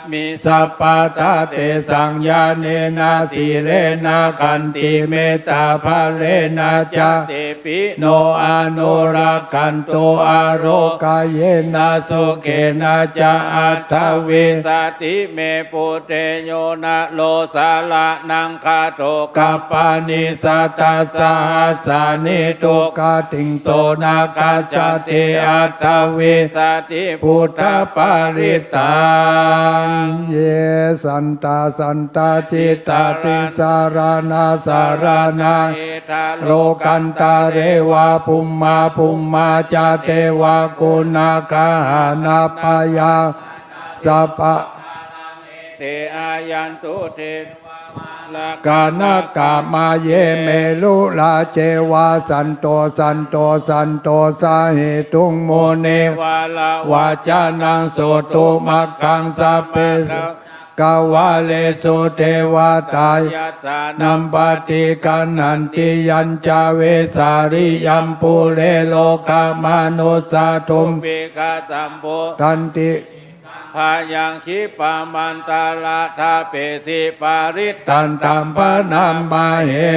mi sabbadā tesaṃ ñāṇena sīlena khantimettābalena ca tepi no anurakkhantu arogāyena sokhena ca aṭṭhavīsati me buddhe yo naro saraṇaṃ gato kappāni satasahassāni duggatiṃ so na gacchati aṭṭhavīsati buddhaparittaṃ. Ye santā santā cittā tisaraṇasaraṇā lokantareva bhummā bhummā ca devā guṇagahā nābhayā sabba te āyantu devā nāgā nāgā mahe merurājeva santo santo santo sahetuṃ munivaravacanaṃ sotthumaggaṃ sabbe gavaresu devatā yassāṇaṃ paṭiggaṇhanti yañca vesāliyaṃ pure rogāmanussadubbhikkhasambhūtanti bhayaṃ khippamantaradhāpesi parittaṃ taṃ bhaṇāma he.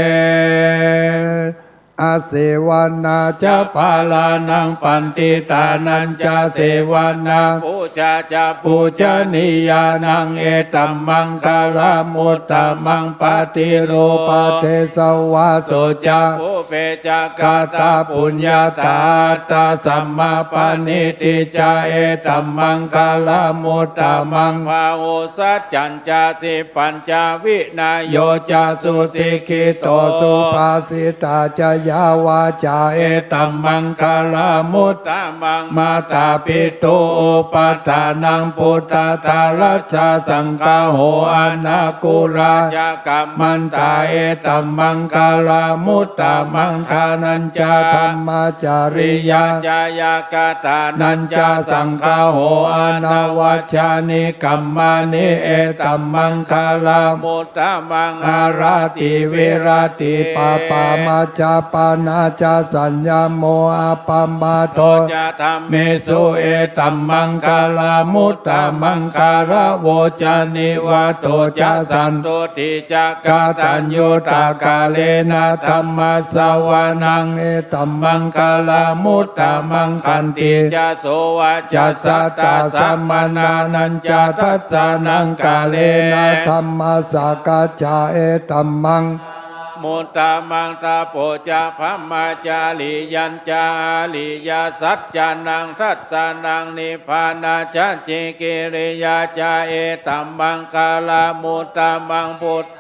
Asevanā ca bālānaṃ paṇḍitānañca sevanā pūjā ca pūjanīyānaṃ etammaṅgalamuttamaṃ. Paṭirūpadesavāso ca pubbe ca katapuññatā attasammāpaṇidhi ca etammaṅgalamuttamaṃ. Bāhusaccañca sippañca vinayo ca susikkhito subhāsitā ca yā vācā etammaṅgalamuttamaṃ. Mātāpituupaṭṭhānaṃ puttadārassa saṅgaho anākulā ca kammantā etammaṅgalamuttamaṃ. Dānañca dhammacariyā ca ñātakānañca saṅgaho anavajjāni kammāni etammaṅgalamuttamaṃ. Āratī viratī pāpā majjapānā ca saññamo appamādo ca dhammesu etammaṅgalamuttamaṃ. Gāravo ca nivāto ca santuṭṭhī ca kataññutā kālena dhammassavanaṃ etammaṅgalamuttamaṃ. Khantī ca sovacassatā samaṇānañca dassanaṃ kālena dhammasākacchā etammaṅ muttamaṃ. Tapo ca brahmacariyañca ariyasaccānaṃ dassanaṃ nibbānasacchikiriyā ca etammaṅgalamuttamaṃ. Puttāni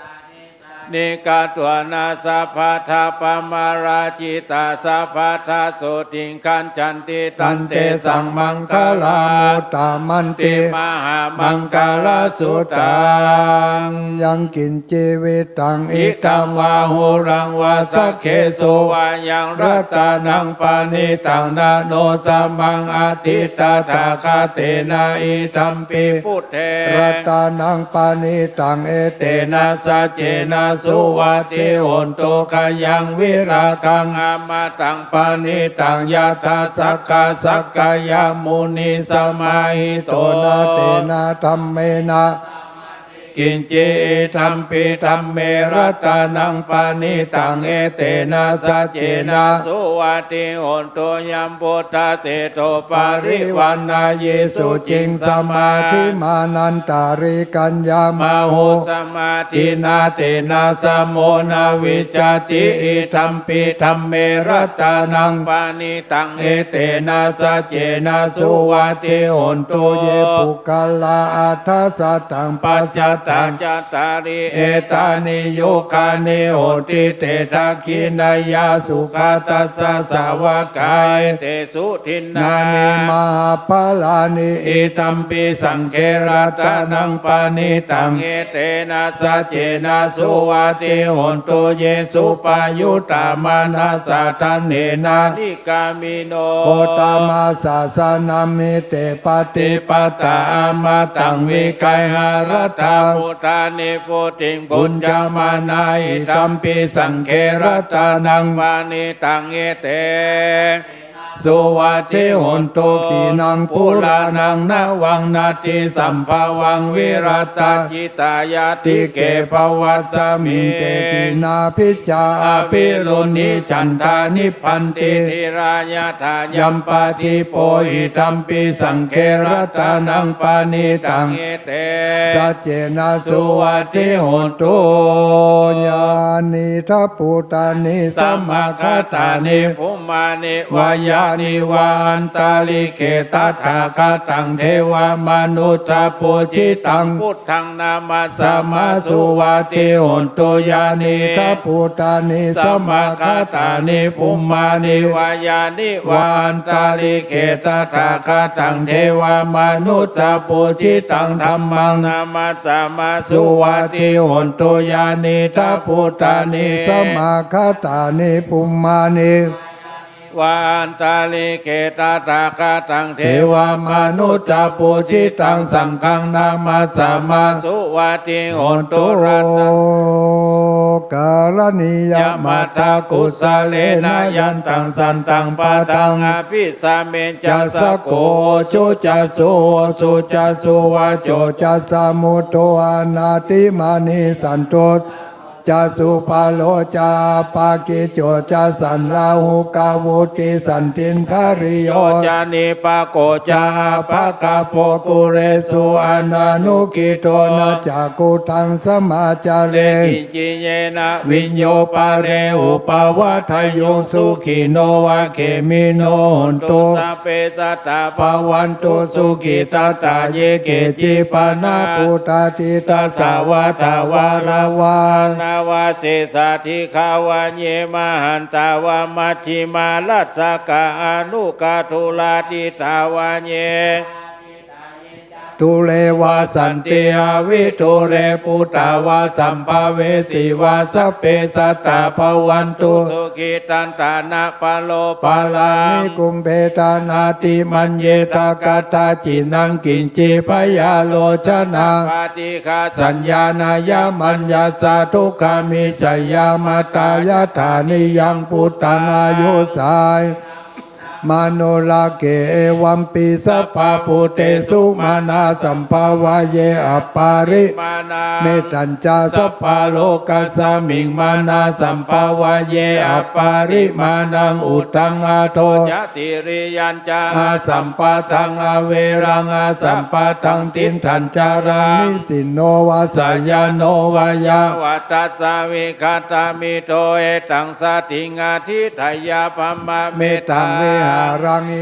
jāni katvāna sabbattha pammārajitā sabbattha sotthiṃ gacchanti tantesaṃ maṅgalamuttamanti mahāmaṅgalasuttaṃ. Yaṅkiñci vittaṃ idha vā huraṃ vā saggesu vā yaṃ ratanaṃ paṇītaṃ na no samaṃ atthi tathāgatena idampi buddhe ratanaṃ paṇītaṃ etena saccena suvatthi hotu. Khayaṃ virāgaṃ amataṃ paṇītaṃ yadajjhagā sakyamunī samāhito na tena dhammena kiñci idampi dhamme ratanaṃ paṇītaṃ etena saccena suvatthi hotu. Yambuddhaseṭṭho parivaṇṇayī suciṃ samādhimānantarikaññamāhu samādhinā tena samo na vijjati. Idampi dhamme ratanaṃ paṇītaṃ etena saccena suvatthi hotu. Ye puggalā aṭṭha sataṃ pasattāni cattāri etāni yugāni honti te dakkhiṇeyyā sugatassa sāvakā etesu dinnāni mahapphalāni. Idampi saṅghe ratanaṃ paṇītaṃ etena saccena suvatthi hotu. Ye suppayuttā manasā daḷhena nikkāmino gotamasāsanamhi te pattipattā amataṃ vigayha laddhā mudhā nibbutiṃ bhuñjamānā. Idampi saṅghe ratanaṃ paṇītaṃ etena suvatthi hotu. Khīṇaṃ purāṇaṃ navaṃ natthi sambhavaṃ virattacittāyatike bhavasmiṃ te khīṇabījā avirūḷhichandā nibbanti dhīrā yathāyampadīpo. Idampi saṅghe ratanaṃ paṇītaṃ etena saccena suvatthi hotu. Yānīdha bhūtāni samāgatāni bhummāni vā yāni va antalikkhe tathāgataṃ devamanussapūjitaṃ buddhaṃ namassāma suvatthi hotu. Yānīdha bhūtāni samāgatāni bhummāni vā yāni va antalikkhe tathāgataṃ devamanussapūjitaṃ dhammaṃ namassāma suvatthi hotu. Yānīdha bhūtāni samāgatāni bhummāni vā antalikkhe tathāgataṃ devamanussapūjitaṃ saṅghaṃ namassāma suvatthi hotu. Ratanaṃ karaṇīyamatthakusalena yantaṃ santaṃ padaṃ abhisamecca sakko ujū ca suhujū ca suvaco cassa mudu anatimānī santu ca subharo ca appakicco ca sallahukavutti santindriyo ca nipako ca appagabbho kulesu ananugiddho. Na ca khuddaṃ samācare kiñci yena viññū pare upavadeyyuṃ. Sukhino vā khemino hontu sabbe sattā bhavantu sukhitattā. Ye keci pāṇabhūtatthi tasā vā thāvarā vā anavasesā dīghā vā ye mahantā vā majjhimā rassakā aṇukathūlā diṭṭhā vā ye dūre vasanti avidūre bhūtā vā sambhavesī vā sabbe sattā bhavantu sukhitattā. Na paro paraṃ nikubbetha nātimaññetha katthaci naṃ kiñci byārosanā paṭighasaññā nāññamaññassa dukkhamiccheyya. Mātā yathā niyaṃ puttaṃ āyusā manuragge evampi sabbabhūtesu mānasaṃ bhāvaye aparimāṇaṃ. Mettañca sabbalokasmiṃ mānasaṃ bhāvaye aparimāṇaṃ uddhaṃ adho ca tiriyañca asambādhaṃ averaṃ asapattaṃ. Tiṭṭhaṃ caraṃ nisinno vā sayāno vā yāvatassa vigatamiddho etaṃ satiṃ adhiṭṭheyya brahmametaṃ vihāraṃ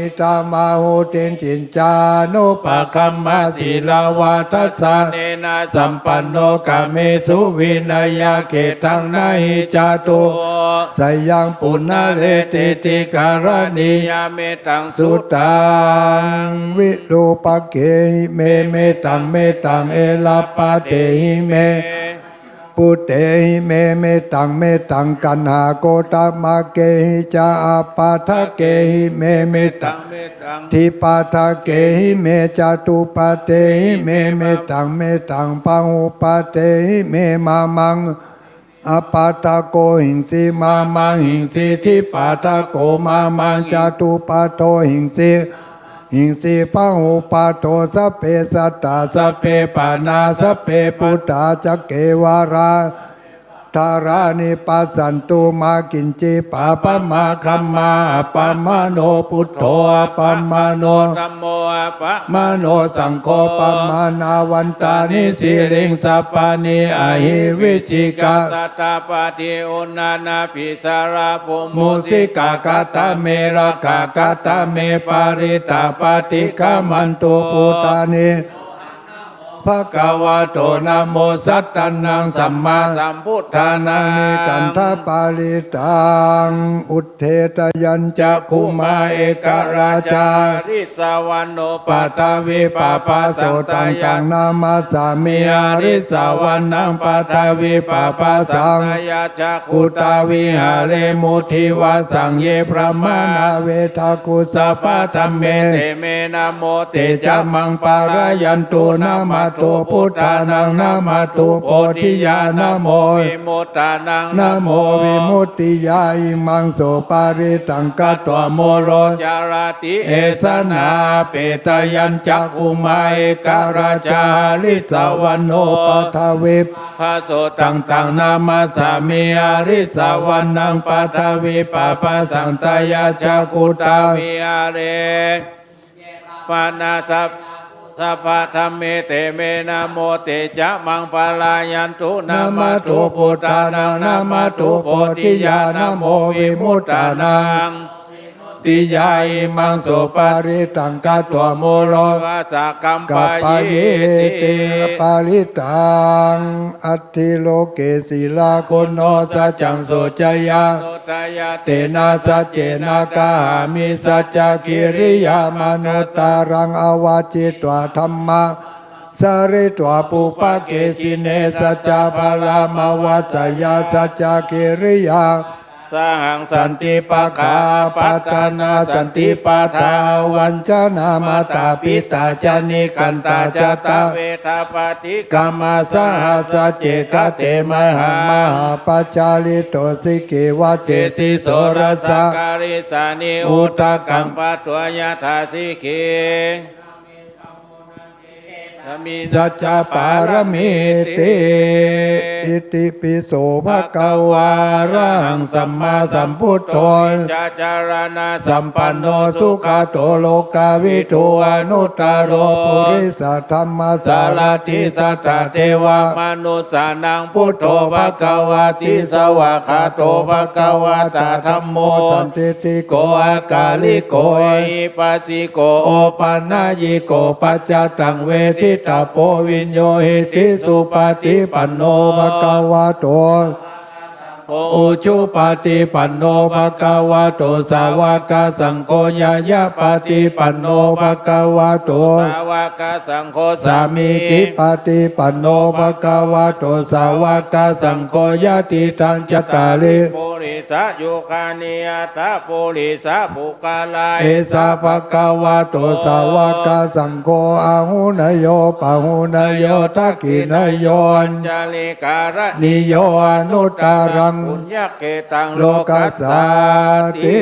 idhamāhu. Diṭṭhiñca anupagamma sīlavā dassanena sampanno kāmesu vineyya gedhaṃ na hi jātu seyyaṃ punaretīti. Karaṇīyam mettaṃ suttaṃ virūpakkhehi me mettaṃ mettaṃ erappatehi me puttehi me mettaṃ mettaṃ kaṇhakudamākehi ca apādakehi me mettaṃ mettaṃ dvipādakehi me catuppadehi me mettaṃ mettaṃ bahuppadehi me. Mā maṃ apādako hiṃsi mā maṃ hiṃsi dvipādako mā maṃ catuppādo hiṃsi หิงสีพหุปาโท สัพเพสัตตา สัพเพปราณา สัพเพภูตา จะเขวรา ธารานิ ปัสสันตุ มา กิญจิ ปาปะมะ ขัมมา อัปปะมาโณ พุทโธ อัปปะมาโณ ธัมโม อัปปะมาโณ สังโฆ อัปปะมาณา วันตานิ สีลิง สัปปานิ อะหิ วิจฉิกา สัตตา ปาฏิ อุณานา ปิสารา ปุม มูสิกา คัตถะเม รักขา คัตถะเม ปาริตตา ปะติกขัมมันตุ ภูตานิ ภะคะวะโต นะโม สัตตานัง สัมมาสัมพุทธานัง นิกขันธะ ปาริตตัง อุทเท ทะยัญจะ คุมา เอกราชา ริสวรรณโณ ปัทวีปะภา โส ตัง ตัง นะมัสสามิ อะริสวรรณัง ปัทวีปะภาสัง สัตตา ยัจจะ กุตา วิหาเรมุ ทิวาสัง เย พรามหา เวทักขุ สัพพะธัมเม เต เม นะโม เต จะ มัง ปะระยันตุ นะมะตุ พุทธานัง นะมะตุ โพธิยา นะโม วิมุตตานัง นะโม วิมุตติยา อิมัง สุปาริตัง คัตถา โมโร จาราติ เอสนา เป ทะยัญจะ คุมา เอกราชา ริสวรรณโณ ปัทวี ภา โส ตัง ตัง นะมัสสามิ อะริสวรรณัง ปัทวีปะภาสัง สัตตา ยัจจะ กุตา วิหาเร ปะนา สัพพะธัมเม เต เม นะโม เต จะ มัง ปะระยันตุ นะมะตุ พุทธานัง นะมะตุ โพธิยา นะโม วิมุตตานัง ติยา อิมัง สุปาริตัง คัตถา โมโร วาสะ กัปปะเยติ ปาริตัง อัตถิโลเก ศิลาโคโน สัจจัง โส จะยา นุตตะยะ เตนะ สัจเจนะ กะหามิ สัจจะกิริยา มะนุสสารัง อาวาจิตวา ธัมมา สาริตวา ปุพพะเกสิเน สัจจะ พะรามะวัสสะยา สัจจะกิริยา สหัง สันติปะกา ปัตตานา สันติปะทา วัญชนะ มาตา ปิตา จะ นิกันตา จะ ตะเวทะ ปะติกรรมา สหัสสะ เจกะเต มหัง มหาปัจจาริโต สิกขี วะเจสิ โสรสะ กะริสานิ อุทะกัง ปะทวะ ยะถา สิกขี สมิ สัจจะปารมีติ อิติปิโส ภะคะวา อะระหัง สัมมาสัมพุทโธ จารณะสัมปันโน สุขะโต โลกะวิทู อนุตตะโร ปุริสะธัมมะสารถิ สัตตะเทวะ มนุสสานัง พุทโธ ภะคะวะติ สวากขาโต ภะคะวะตะ ธัมโม สันทิฏฐิโก อะกาลิโก เอหิปัสสิโก โอปะนะยิโก ปัจจะตัง เวทิตะโพ วิญญูหิติ สุปะฏิปันโน ภะคะวะโต โอ อุจุปะฏิปันโน ภะคะวะโต สาวะกะสังโฆ ญาญะปะฏิปันโน ภะคะวะโต สาวะกะสังโฆ สามีจิปะฏิปันโน ภะคะวะโต สาวะกะสังโฆ ยะติตัง จัตตาริ ปุริสะยุคานิ อัตถะปุริสะปุคคลา เอสะ ภะคะวะโต สาวะกะสังโฆ อาหุเนยโย ปาหุเนยโย ทักขิเนยโย อัญชลิกะระณิโย อนุตตะรัง ปุญญะเขตัง โลกัสสาติ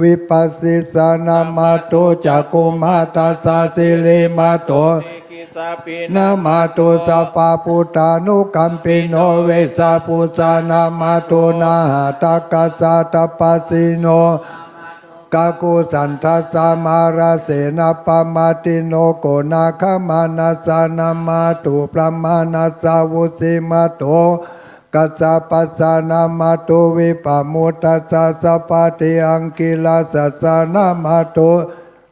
วิปัสสิสะ นะมะตุ จักขุมะทัสสะ สิริมะโต นะมะตุ สัพพะพุทธานุกัมปิโน เวสสะภุสสะ นะมะตุ นะหะตะกัสสะ ตะปัสสิโน กะคุสันทัสสะ มาราเสนะปะมาทิโน โกนะคะมานัสสะ นะมะตุ พรหมานัสสะ วุสสิมะโต กัสสะปัสสะ นะมะตุ วิปะมุตตัสสะ สัพพะทิอังกิรัสสัสสะ นะมะตุ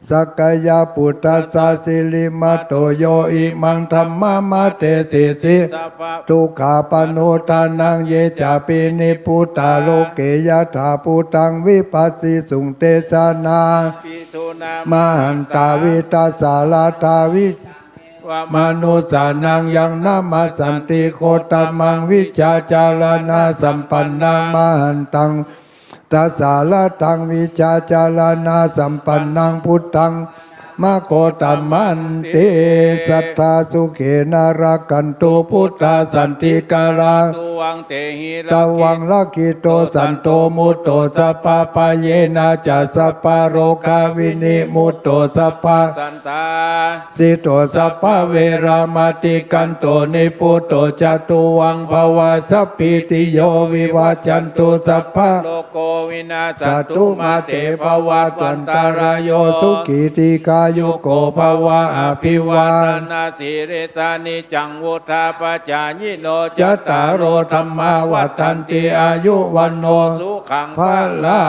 สักกายะปุตตัสสะ สิริมะโต โย อิมัง ธัมมะมะเดสิสิ สัพพะ ทุกขาปะโนทานัง เยจะปิ นิพพุตตา โลเก ยะถาภูตัง วิปัสสิสุง เตสะนา มหันตา วิทัสสะ ลาถา วิ มนุสสานัง ยัง นะมัสสันติ โคตมัง วิชาจารณะสัมปันนัง มหันตัง ทัสสะ ลาทัง วิชาจารณะสัมปันนัง พุทธัง มะโคตมันติ สัทธาสุเขนะ รักขันตุ พุทธาสันติการา ตวัง เตหิ รักขิ ตวัง รักขิโต สันโต มุตโต สัพพะพะเยนะจะ สัพพะโรคาวินิมุตโต สัพพะ สันตา สิโต สัพพะเวรา มะติกันโต นิพพุตโต จะ ตวัง ภะวะ สัพพีติโย วิวัจจันตุ สัพพะ โรโค วินาสสันตุ มาเต ภะวัตวันตะราโย สุขี ดีฆายุโก ภะวะ อะภิวาทะนะสีลิสสะ นิจจัง วุฑฒาปะจายิโน จัตตาโร ธัมมา วัฑฒันติ อายุ วัณโณ สุขัง พะลั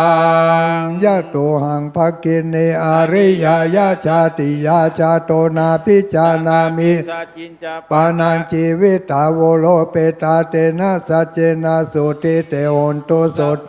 ง ยะโต หัง ภักขินี อาริยะยะ ชาติยะ จาโต นาภิจานามิ สัจจินจะ ปานัง จีวิตา วุโร เปตา เตนะ สัจเจนะ สุทธิเต โหนตุ สุท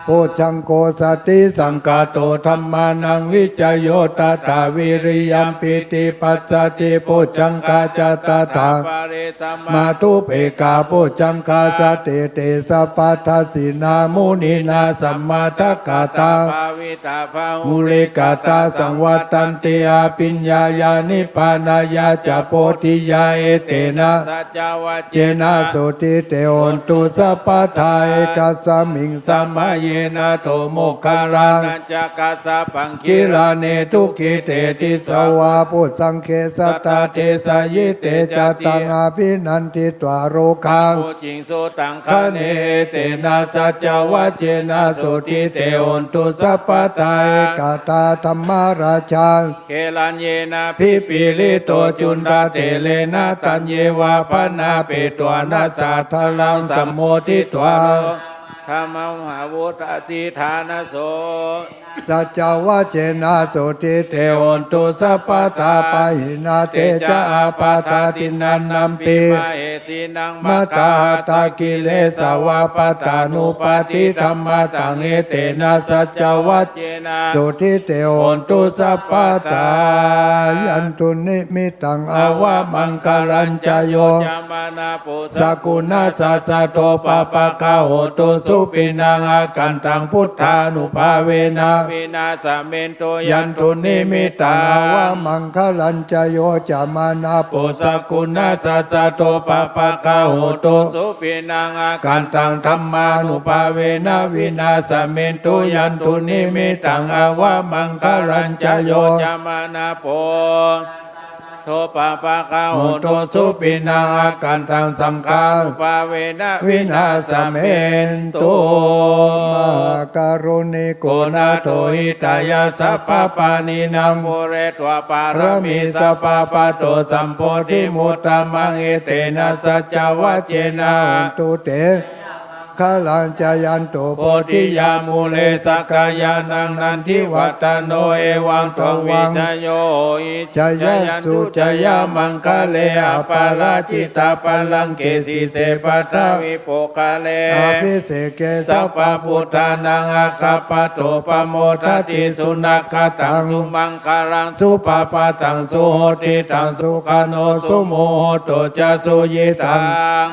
โพชฌังโก สติสังคาโต ธัมมานัง วิจโย ตถา วิริยัม ปีติ ปัสสะธิ โพชฌังคา จะ ตถา ปะเร สะมา ธุปเปกขา โพชฌังคา สะเต เต สัพพะทัสสินา มุนีนา สะมาทักขาตา ภาวิตา บาหุลีกาตา สังวัตตันติ อะภิญญายา นิพพานายาจะ โพธิยา เอเตนะ สัจจวัจเจนะ สุทธิเต โหนตุ สัพพะทา เอกัสสะมิง สะมะเยนะ โท โมคคัลลานะ จะ กัสสะปัง ขีลานิ ทุกขิเต ติสสะ วา ปุสสังเข สัตถา เทสะยิเต จะ ตัง อะภินันทิตวา โรคา มุจจิงสุตัง คะเน เอเตนะ สัจจวัจเจนะ สุทธิเต โหนตุ สัพพะทา เอกตา ธัมมาราชา เขลัญเยนะ พิปปะลิโต จุณฑะเถเรนะ ตัญเยวา ภะนาเปตวา นะสาทะลัง สัมโมทิตวา ธัมมะ มหาวุฒะ สีทานะโส สัจจวัจเจนะ สุทธิเต โหนตุ สัพพะทา ปะหินา เตจะะ อาปาทา ทินนานัมปิ มะเหสีนัง มะตาหะตะ กิเลสาวา ปัตตานุปัตติ ธัมมาตัง เอเตนะ สัจจวัจเจนะ สุทธิเต โหนตุ สัพพะทา ยันตุ นิมิตตัง อะวะมังคะลัญจะ โย จามะนะ ปุสสะกุณะสะสะ โท ปะปะกะโหตุ สุปิณัง อาคันตัง พุทธานุภาเวนะ วินาสะเมนตุ ยันตุ นิมิตตัง อะวะมังคะลัญจะ โย จามะนะ ปุสสะกุณะสะสะ โท ปะปะกะโหตุ สุปิณัง อาคันตัง ธัมมานุภาเวนะ วินาสะเมนตุ ยันตุ นิมิตตัง อะวะมังคะลัญจะ โย จามะนะ ปุ โท ปะปะกะโหตุ สุปิณัง อาคันตัง สังฆานุภาเวนะ วินาสะเมนตุ มหาการุณิโก นาโถ หิตายะ สัพพะปาณินัง ปูเรตวา ปารมี สัพพะ ปะโต สัมโพธิมุตตะมัง เอเตนะ สัจจวัจเจนะ โหนตุ เต คะลัญจะ ยันตุ โพธิยา มูเล สักกายานัง นันทิวัตตะโน เอวัง ตวัง วิจโย โหหิ จยะ สุจยะ มังคะเล อะปะราจิตะ ปะลังเก สีเส ปัททะวิ ปุคคะเล อะภิเสเก สัพพะ พุทธานัง อะคคะปะโต ปะโมดะติ สุนะคะตัง สุมังคะลัง สุปะปะทัง สุหุตติตัง สุขะโน สุมุหโต จะ สุยิตัง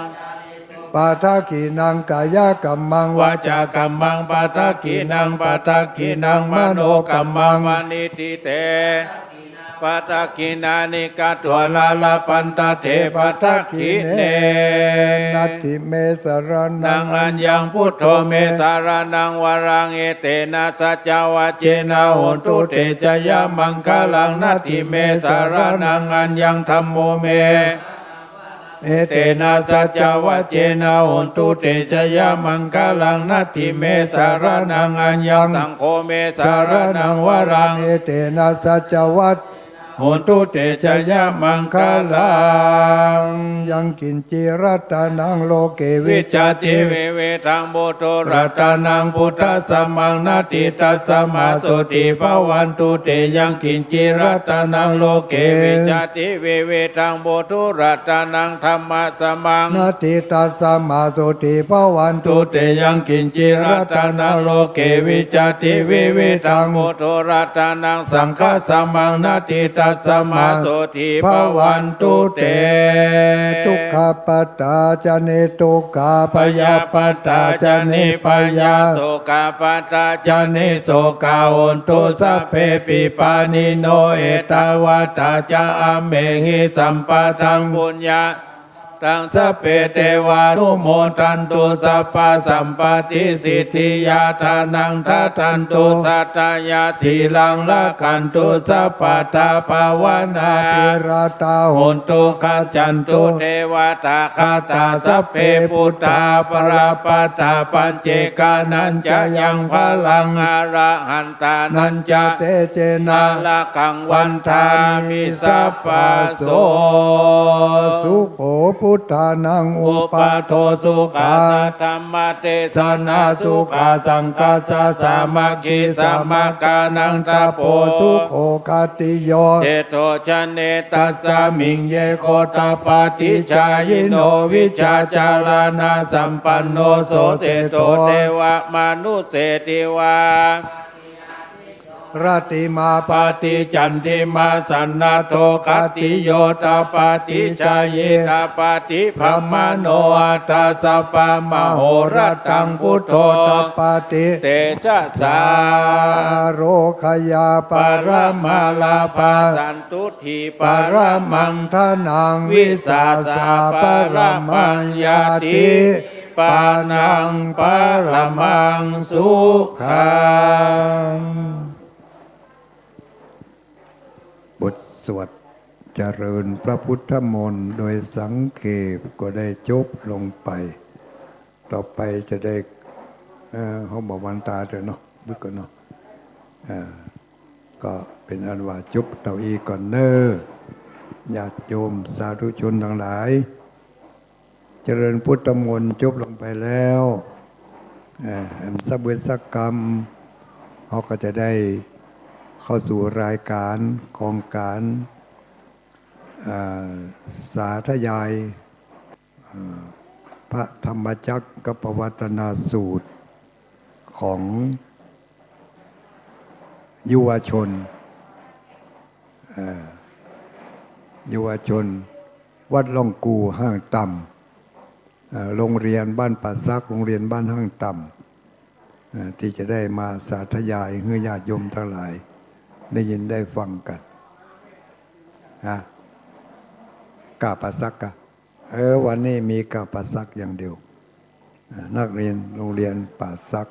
ปัทถะขีณัง กายะกัมมัง วาจากัมมัง ปัทถะขีณัง ปัทถะขีณัง มโนกัมมัง ปะณิทิเต ปัทถะขีณานิ กัตวา นะ ละพันทะเต ปัทถะขีณเน นัตถิเม สะระณัง อัญญัง พุทโธ เม สะระณัง วะรัง เอเตนะ สัจจวัจเจนะ โหนตุ เต จยะ มังคะลัง นัตถิเม สะระณัง อัญญัง ธัมโม เม เอเตนะ สัจจวัจเจนะ โหนตุ เต จยะ มังคะลัง นัตถิเม สะระณัง อัญญัง สังโฆ เม สะระณัง วะรัง เอเตนะ สัจจวัจ โหนตุ เต จยะ มังคะลัง ยังกิญจิ รัตตะนัง โลเก วิจจติ วิวิธัง ปุถุ รัตตะนัง พุทธัสสะมัง นัตถิ ตัสสะมะ โสติ ภะวันตุ เต ยังกิญจิ รัตตะนัง โลเก วิจจติ วิวิธัง ปุถุ รัตตะนัง ธัมมัสสะมัง นัตถิ ตัสสะมะ โสติ ภะวันตุ เต ยังกิญจิ รัตตะนัง โลเก วิจจติ วิวิธัง ปุถุ รัตตะนัง สังฆัสสะมัง นัตถิ ตั tasmā sotthī bhavantu te. Dukkhappattā ca niddukkhā, bhayappattā ca nibbhayā, sokappattā ca nissokā, hontu sabbepi pāṇino. Ettāvatā ca amhehi sambhataṃ puñña taṃ sabbe devānumodantu, sabbasampattisiddhiyā. Dānaṃ dadantu saddhāya, sīlaṃ rakkhantu sabbadā, bhāvanābhiratā hontu, gacchantu devatāgatā. Sabbe buddhā balappattā, paccekānañca yaṃ balaṃ, arahan tānañca tejena, rakkhaṃ bandhāmi sabbaso. Sukho buddhānaṃ uppādo, sukhā saddhammadesanā, sukhā saṅghassa sāmaggī, samaggānaṃ tapo, sukho khattiyo, seṭṭho janetasmiṃ, yego tapaṭicāyino, vijjācaraṇasampanno, so seṭṭho devamanussesivā. Rattimābhāti candimā, sannaddho khattiyo tapaṭicāyī, tapatibrāhmaṇo atha sabbamahorattaṃ, buddho tapati tejasā. Ārogyaparamā lābhā, santuṭṭhī paramaṃ dhanaṃ, vissāsaparamā ñāti, pāṇaṃ paramaṃ sukhaṃ. บทสวดเจริญพระพุทธมนต์โดยสังเขปก็ได้จบลงไป ต่อไปจะได้ เอ่อ เฮาบ่หวันต๋าเต๊อะเนาะ บึกก่อนเนาะ อ่า ก็เป๋นอันว่าจบเต้าอี้ก่อนเน่อ ญาติโยมสาธุชนตังหลาย เจริญพุทธมนต์จบลงไปแล้ว เอ่อ อันสะเบิดสักกำ เฮาก็จะได้เข้าสู่รายการของการ เอ่อ สาธยาย เอ่อ พระธรรมจักรกัปปวัตตนสูตร ของยุวชน เอ่อ ยุวชน วัดล่องกู่ห้างต่ำ เอ่อ โรงเรียนบ้านป่าสัก โรงเรียนบ้านห้างต่ำ เอ่อ ตี้จะได้มาสาธยายหื้อญาติโยมตังหลายได้ยินได้ฟังกั๋น นะ ก้าป่าสักกะ เออ วันนี้มีก้าป่าสักอย่างเดียว อ่า นักเรียนโรงเรียนป่าสัก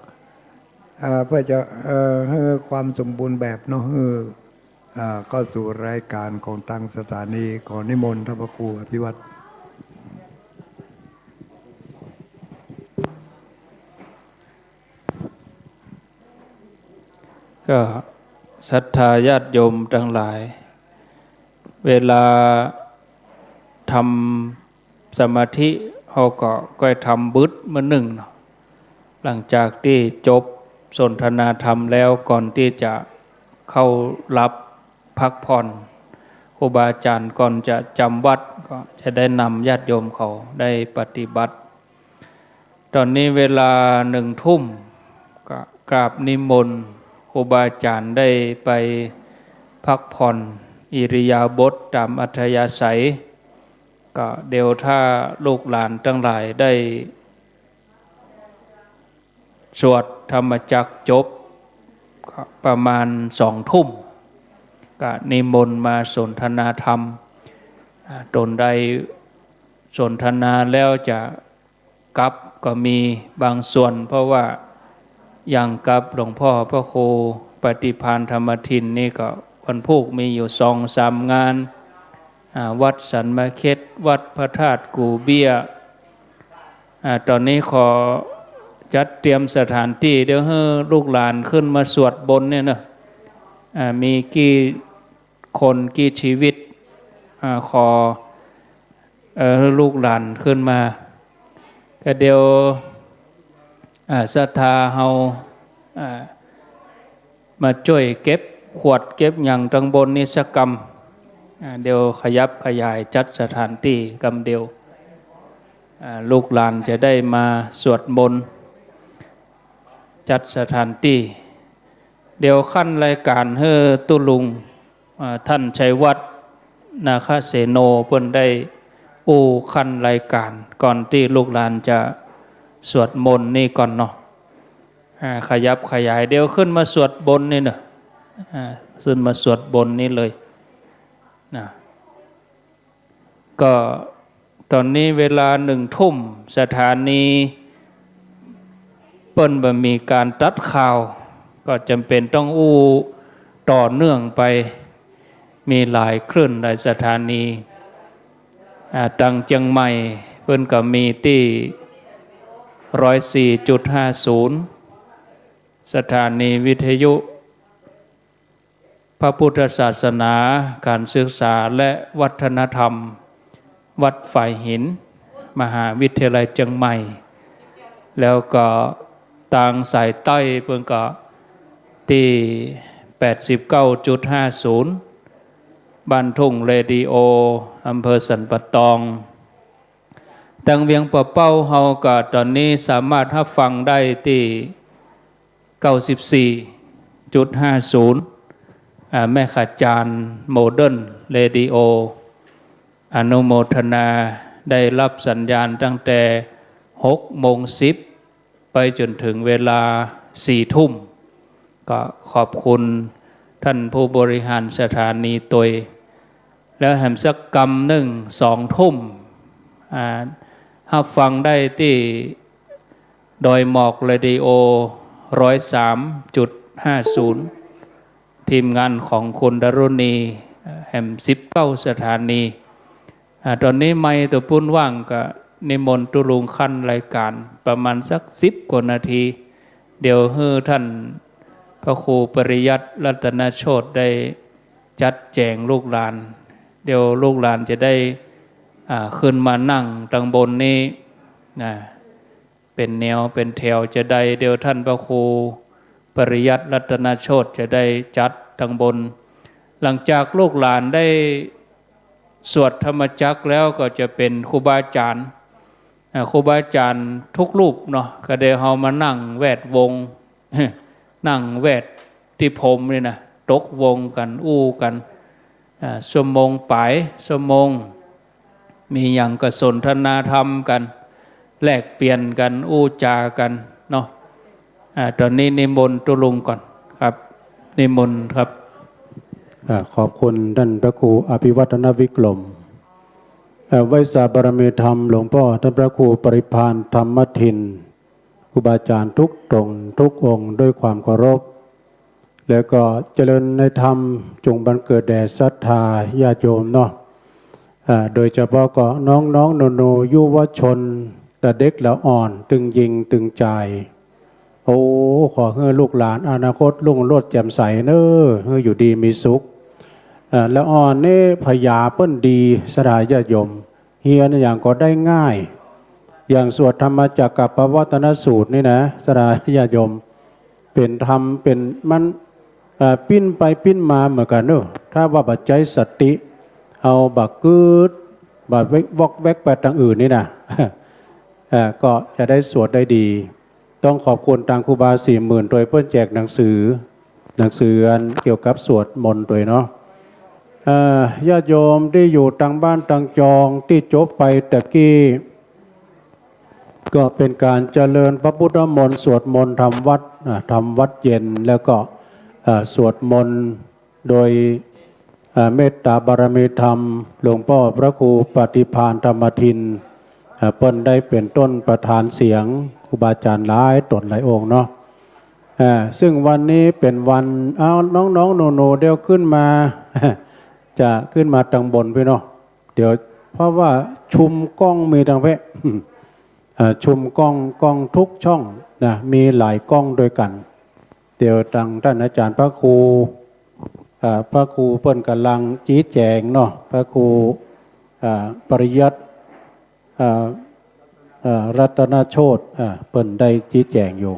อ่า เพื่อจะ เอ่อ หื้อความสมบูรณ์แบบเนาะ หื้อ อ่า เข้าสู่รายการของตางสถานี ขอนิมนต์ท่านพระครูอภิวัฒน์ ก็ศรัทธาญาติโยมตังหลาย เวลาทำสมาธิเฮาก็ก้อยทำบึดมื้อนึ่งเนาะ หลังจากตี้จบสนทนาธรรมแล้ว ก่อนตี้จะเข้าหลับพักผ่อน ครูบาอาจ๋ารย์ก่อนจะจ๋ำวัตรก็จะได้นำญาติโยมเขาได้ปฏิบัติ ต๋อนนี้เวลาหนึ่งทุ่ม ก็กราบนิมนต์ครูบาอาจ๋ารย์ได้ไปพักผ่อนอิริยาบถต๋ามอัธยาศัย ก็เดี๋ยวถ้าลูกหลานตังหลายได้สวดธรรมจักรจบ ก็ประมาณสองทุ่ม ก็นิมนต์มาสนทนาธรรม อ่า ต๋นใดสนทนาแล้วจะ กลับก็มีบางส่วน เพราะว่าอย่างกับหลวงพ่อพระครูปฏิภาณธรรมทินนี่ก็วันพูกมีอยู่สองสามงาน อ่า วัดสันมะเข็ด วัดพระธาตุกู่เบี้ย อ่า ต๋อนนี้ขอจัดเตรียมสถานตี้ เดี๋ยวหื้อลูกหลานขึ้นมาสวดบนเนี่ยเนาะ อ่า มีกี่ คนกี่ชีวิต อ่า ขอ เอ่อ ลูกหลานขึ้นมา ก็เดี๋ยว อ่า ศรัทธาเฮา อ่า มาจ้วยเก็บขวดเก็บหยังตังบนนี้สักกำ อ่า เดี๋ยวขยับขยายจัดสถานตี้กำเดียว อ่า ลูกหลานจะได้มาสวดมนต์ จัดสถานตี้ เดี๋ยวขั้นรายการหื้อตุ๊ลุง อ่า ท่านชัยวัฒน์ นาคเสโน เปิ้นได้อู้ขั้นรายการ ก่อนตี้ลูกหลานจะสวดมนต์นี่ก่อนเนาะ อ่า ขยับขยาย เดี๋ยวขึ้นมาสวดบนนี่เนาะ อ่า ขึ้นมาสวดบนนี่เลยนะ ก็ต๋อนนี้เวลาหนึ่งทุ่ม สถานีเปิ้นบ่มีก๋านตัดข่าว ก็จ๋ำเป๋นต้องอู้ต่อเนื่องไป มีหลายคลื่นหลายสถานี อ่า ตังเจียงใหม่เปิ้นก็มีตี้ ร้อยสี่จุดห้าศูนย์ สถานีวิทยุ พระพุทธศาสนา การศึกษาและวัฒนธรรม วัดฝายหิน มหาวิทยาลัยเจียงใหม่ แล้วก็ตางสายใต้เปิ้นก็ตี้ แปดสิบเก้าจุดห้าศูนย์ บ้านทุ่งเรดิโอ อำเภอสันป่าตอง ตังเวียงป่าเป้าเฮาก็ต๋อนนี้สามารถฮับฟังได้ตี้ เก้าสิบสี่จุดห้าศูนย์ อ่า แม่ขจารย์โมเดิร์นเรดิโอ อนุโมทนาได้ฮับสัญญาณตั้งแต่หกโมงสิบไปจ๋นเถิงเวลาสี่ทุ่ม ก็ขอบคุณท่านผู้บริหารสถานีตวย แล้วแหมสักกำนึ่ง สองทุ่ม อ่า ฮับฟังได้ตี้ดอยหมอกเรดิโอ ร้อยสามจุดห้าศูนย์ ทีมงานของคุณดารุณี แหมสิบเก้าสถานี อ่า ต๋อนนี้ไมค์ตั๋วปุ้นว่างก็นิมนต์ตุ๊ลุงขั้นรายการประมาณสักสิบกว่านาที เดี๋ยวหื้อท่านพระครูปริยัติรัตนโชติได้จัดแจ๋งลูกหลาน เดี๋ยวลูกหลานจะได้ อ่า ขึ้นมานั่งตังบนนี้นะ เป๋นแนวเป๋นแถวจะได้ เดี๋ยวท่านพระครูปริยัติรัตนโชติจะได้จัดตังบน หลังจากลูกหลานได้สวดธรรมจักรแล้วก็จะเป๋นครูบาอาจ๋ารย์ อ่า ครูบาอาจ๋ารย์ทุกรูปเนาะ ก็ได้เฮามานั่งแวดวง นั่งแวดตี้ผมนี่นะ ตกวงกั๋น อู้กั๋น อ่า ชั่วโมงป๋าย ชั่วโมง มีหยังก็สนทนาธรรมกั๋น แลกเปลี่ยนกั๋น อู้จ๋ากั๋นเนาะ อ่า ต๋อนนี้นิมนต์ตุ๊ลุงก่อนครับ นิมนต์ครับ อ่า ขอบคุณต้านพระครูอภิวัฒนวิกรม เอ่อ ไหว้สาบารมีธรรมหลวงป้อต้านพระครูปริภาณธรรมทิน ครูบาอาจ๋ารย์ทุกต๋งทุกองค์ด้วยความเคารพ แล้วก็เจริญในธรรมจงบังเกิดแด่ศรัทธาญาติโยมเนาะ อ่า โดยเฉพาะก็น้องๆ หนูๆ ยุวชน ละเด็กละอ่อน ตึงญิงตึงจาย โอ้ ขอหื้อลูกหลานอนาคตรุ่งโรจน์แจ่มใสเน้อ หื้ออยู่ดีมีสุข อ่า ละอ่อนนี่ผญาเปิ้นดี ศรัทธาญาติโยม เฮียนหยังก็ได้ง่าย อย่างสวดธรรมจักกัปปวัตตนสูตรนี่นะ ศรัทธาญาติโยม เป๋นธรรม เป๋น มัน เอ่อ ปิ้นไปปิ้นมาเหมือนกั๋นเนาะ ถ้าว่าบ่ใจ๊สติ เอาบ่กึ๊ด บ่วอกแวกไปตางอื่นนี่นะ เอ่อ ก็จะได้สวดได้ดี ต้องขอบคุณตางครูบาสี่หมื่นตวยเปิ้นแจกหนังสือ หนังสืออันเกี่ยวกับสวดมนต์ตวยเนาะ เอ่อ ญาติโยมตี้อยู่ตางบ้านตางจองตี้จบไปตะกี้ ก็เป๋นก๋านเจริญพระพุทธมนต์ สวดมนต์ทำวัตร อ่า ทำวัตรเย็น แล้วก็ เอ่อ สวดมนต์โดย เอ่อ เมตตาบารมีธรรม หลวงป้อพระครูปฏิภาณธรรมทิน เอ่อ เปิ้นได้เป๋นต้นประธานเสียง ครูบาอาจ๋ารย์หลายต๋นหลายองค์เนาะ อ่า ซึ่งวันนี้เป๋นวัน เอา น้องๆ หนูๆ เดี๋ยวขึ้นมา จะขึ้นมาตางบนปี้เนาะ เดี๋ยว เพราะว่าชุมกล้องมีตางเป๊ะ อ่า ชุมกล้อง กล้องทุกช่องนะ มีหลายกล้องด้วยกั๋น เดี๋ยวตางต้านอาจ๋ารย์พระครู อ่า พระครูเปิ้นก่ำลังชี้แจ๋งเนาะ พระครู อ่า ปริยัติ อ่า อ่า รัตนโชติ อ่า เปิ้นได้ชี้แจ๋งอยู่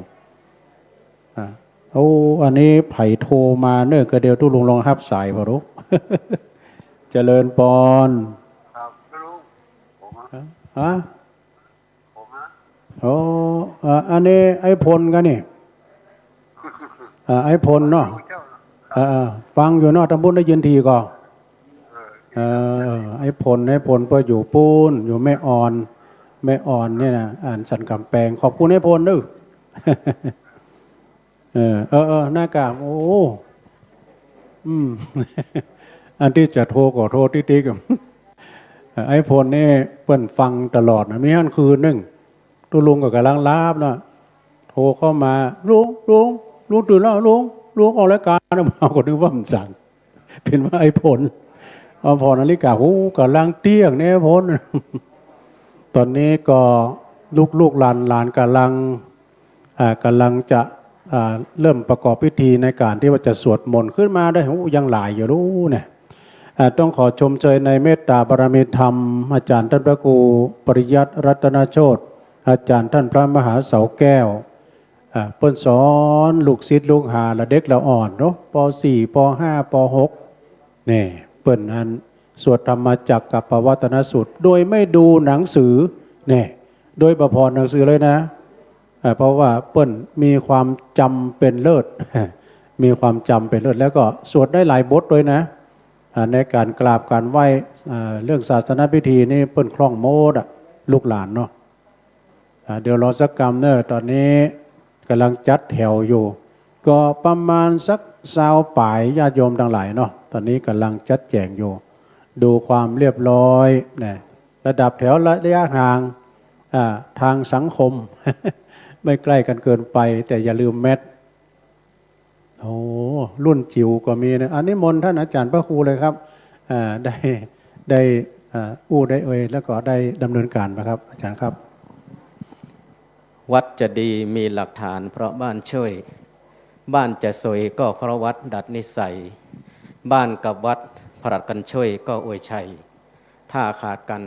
อ่า โอ้ อันนี้ใผโทรมาเนาะ ก็เดี๋ยวตุ๊ลุงลองฮับสายผ่อลูก เจริญปอน ครับ ลุง ผมอะ ฮะ ผมอะ โอ้ อ่า อันนี้ไอ้พลกั๋นนี่ อ่า ไอ้พลเนาะ เจ้า เออ ฟังอยู่เนาะ ตำบุญได้ยินทีก่อ เออ ไอ้ผล ไอ้ผลเปิ้นอยู่ปู๊น อยู่แม่อ่อน แม่อ่อนเนี่ยนะ อ่านสันกำแปง ขอบคุณไอ้ผลเด้อ เออ เออ เออ หน้ากาก โอ้ อืม อันตี้จะโทรก็โทรติ๊กๆ เออ ไอ้ผลนี่เปิ้นฟังตลอดนะ มีหั้นคืนนึ่ง ตุ๊ลุงก็ก่ำลังหลับนะ โทรเข้ามา ลุง ลุง ลุงตื่นแล้ว ลุง ลุงออกรายการนะ เฮาก็นึกว่ามันสัน เป๋นว่าไอ้ผล เอาผ่อนาฬิกา โอ้ ก่ำลังเตี้ยงเนี่ยผล ตอนนี้ก็ลูกๆหลานๆก่ำลัง อ่า ก่ำลังจะ อ่า เริ่มประกอบพิธีในการตี้ว่าจะสวดมนต์ขึ้นมาได้ โอ้ ยังหลายอยู่ลูกเนี่ย อ่า ต้องขอชมเชยในเมตตาบารมีธรรม อาจ๋ารย์ต้านพระครูปริยัติรัตนโชติ อาจ๋ารย์ต้านพระมหาเสาแก้ว อ่า เปิ้นสอนลูกศิษย์ลูกหาละเด็กละอ่อนเนาะ ป.สี่ ป.ห้า ป.หก นี่ เปิ้นอันสวดธรรมจักรกัปปวัตตนสูตร โดยไม่ดูหนังสือ นี่ โดยบ่ผ่อหนังสือเลยนะ อ่า เพราะว่าเปิ้นมีความจ๋ำเป๋นเลิศ มีความจ๋ำเป๋นเลิศ แล้วก็สวดได้หลายบทด้วยนะ อ่า ในการกราบการไหว้ อ่า เรื่องศาสนพิธีนี่เปิ้นคล่องหมดอะ ลูกหลานเนาะ อ่า เดี๋ยวรอสักกำเน่อ ตอนนี้ก่ำลังจัดแถวอยู่ ก็ประมาณสักซาวป๋ายญาติโยมตังหลายเนาะ ตอนนี้ก่ำลังจัดแจ๋งอยู่ ดูความเรียบร้อยนะ ระดับแถวระยะห่าง อ่า ทางสังคม ไม่ใกล้กันเกินไป แต่อย่าลืมแมส โอ้ รุ่นจิ๋วก็มีนะ อันนี้มนต์ท่านอาจ๋ารย์พระครูเลยครับ อ่า ได้ ได้ อ่า อู้ได้เอ่ย แล้วก็ได้ดำเนินการนะครับ อาจ๋ารย์ครับ วัดจะดีมีหลักฐานเพราะบ้านช่วย บ้านจะสวยก็เพราะวัดดัดนิสัย บ้านกับวัดผลัดกันช่วยก็อวยชัย ถ้าขาดกัน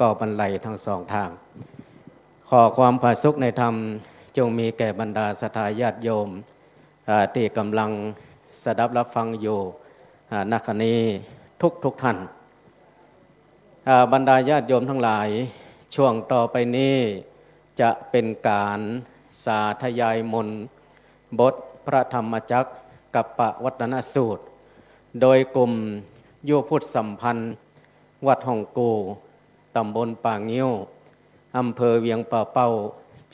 ก็บันไลทั้งสองทาง ขอความผาสุกในธรรมจงมีแก่บรรดาศรัทธาญาติโยม อ่า ตี้ก่ำลังสดับรับฟังอยู่ อ่า ณ ขณะนี้ทุกๆท่าน อ่า บรรดาญาติโยมทั้งหลาย ช่วงต่อไปนี้จะเป๋นการสาธยายมนต์บทพระธรรมจักรกัปปวัตตนสูตร โดยกลุ่มยุพุทธสัมพันธ์ วัดฮ่องกู่ ตำบลป่างิ้ว อำเภอเวียงป่าเป้า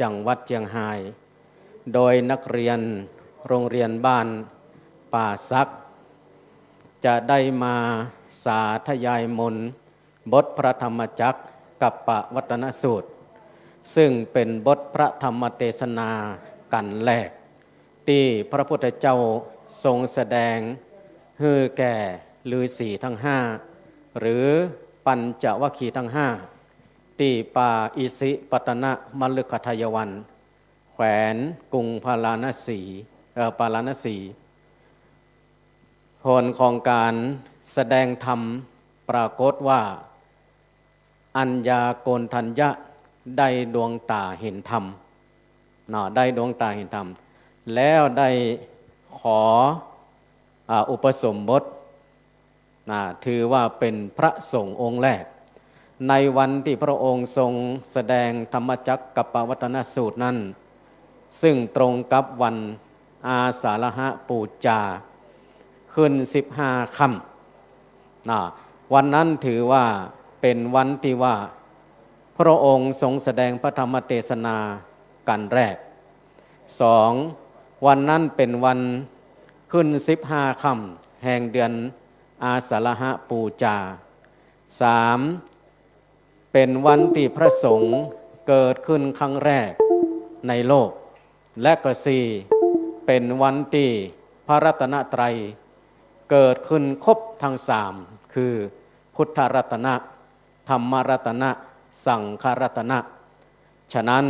จังหวัดเจียงฮาย โดยนักเรียนโรงเรียนบ้านป่าสัก จะได้มาสาธยายมนต์บทพระธรรมจักรกัปปวัตตนสูตร ซึ่งเป๋นบทพระธรรมเตสนากัณฑ์แรก ตี้พระพุทธเจ้าทรงแสดงหื้อแก่ฤๅษีทั้งห้า หรือปัญจวัคคีย์ทั้งห้า ตี้ป่าอิสิปตนมฤคทายวัน แขวงกรุงพาราณสี เอ่อ ปาราณสี ผลของการแสดงธรรมปรากฏว่า อัญญาโกณฑัญญะได้ดวงต๋าเห็นธรรม เนาะ ได้ดวงต๋าเห็นธรรม แล้วได้ขอ อ่า อุปสมบท นะ ถือว่าเป๋นพระสงฆ์องค์แรก ในวันตี้พระองค์ทรงแสดงธรรมจักรกัปปวัตตนสูตรนั้น ซึ่งตรงกับวันอาสาฬหปูจา ขึ้นสิบห้าค่ำ นะ วันนั้นถือว่าเป๋นวันตี้ว่า พระองค์ทรงแสดงพระธรรมเตสนากัณฑ์แรก สอง วันนั้นเป๋นวันขึ้นสิบห้าค่ำแห่งเดือนอาสาฬหปูจา สาม เป๋นวันตี้พระสงฆ์เกิดขึ้นครั้งแรกในโลก และก็สี่ เป๋นวันตี้พระรัตนตรัยเกิดขึ้นครบทั้งสาม คือพุทธรัตนะ ธรรมรัตนะ สังฆรัตนะ ฉะนั้น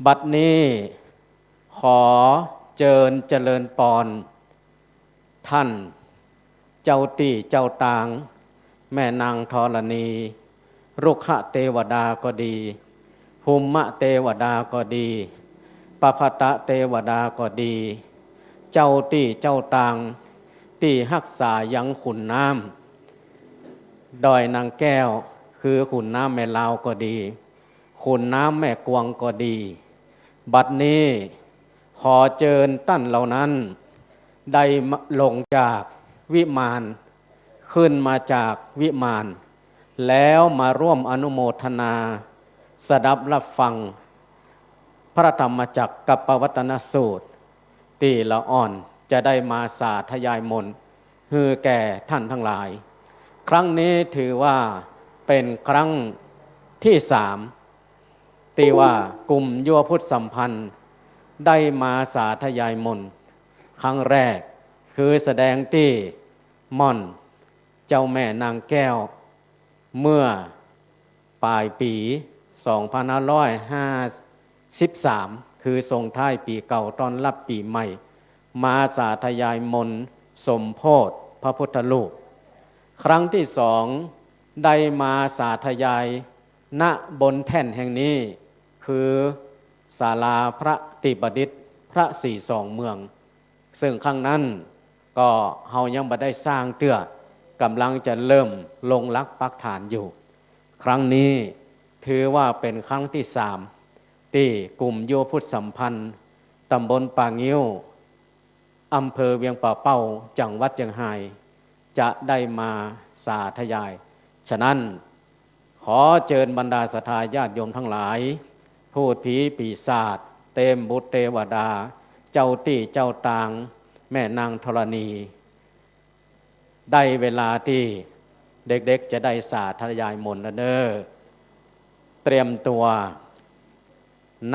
บัดนี้ ขอเจิญเจริญปอน ท่านเจ้าตี้เจ้าตาง แม่นางธรณี รุกขเตวดาก็ดี ภูมิเตวดาก็ดี ปพัตตเตวดาก็ดี เจ้าตี้เจ้าตาง ตี้ฮักษายังขุนน้ำดอยนางแก้ว คือขุนน้ำแม่ลาวก็ดี ขุนน้ำแม่กวงก็ดี บัดนี้ขอเจิญต้านเหล่านั้น ได้ลงจากวิมาน ขึ้นมาจากวิมาน แล้วมาร่วมอนุโมทนา สดับรับฟัง พระธรรมจักรกัปปวัตตนสูตร ตี้ละอ่อนจะได้มาสาธยายมนต์ หื้อแก่ท่านทั้งหลาย ครั้งนี้ถือว่าเป๋นครั้งตี้สาม ตี้ว่ากลุ่มยุวพุทธสัมพันธ์ได้มาสาธยายมนต์ ครั้งแรกคือแสดงตี้ม่อนเจ้าแม่นางแก้ว เมื่อป๋ายปี๋ สองพันห้าร้อยห้าสิบสาม คือส่งท้ายปี๋เก่าต้อนรับปี๋ใหม่ มาสาธยายมนต์สมโภชพระพุทธรูป ครั้งตี้สองได้มาสาธยาย ณ บนแท่นแห่งนี้ คือศาลาพระติปดิษฐพระศรีสองเมือง เซิ่งครั้งนั้นก็เฮายังบ่ได้สร้างเตื้อ ก่ำลังจะเริ่มลงหลักปักฐานอยู่ ครั้งนี้ถือว่าเป๋นครั้งตี้สาม ตี้กลุ่มยุวพุทธสัมพันธ์ ตำบลป่างิ้ว อำเภอเวียงป่าเป้า จังหวัดเจียงฮาย จะได้มาสาธยาย ฉะนั้น ขอเจิญบรรดาศรัทธาญาติโยมทั้งหลาย พูดผีปีศาจ เตมบุตรเตวดา เจ้าตี้เจ้าตาง แม่นางธรณี ได้เวลาตี้เด็กๆ จะได้สาธยายมนต์แล้วเน้อ เตรียมตัว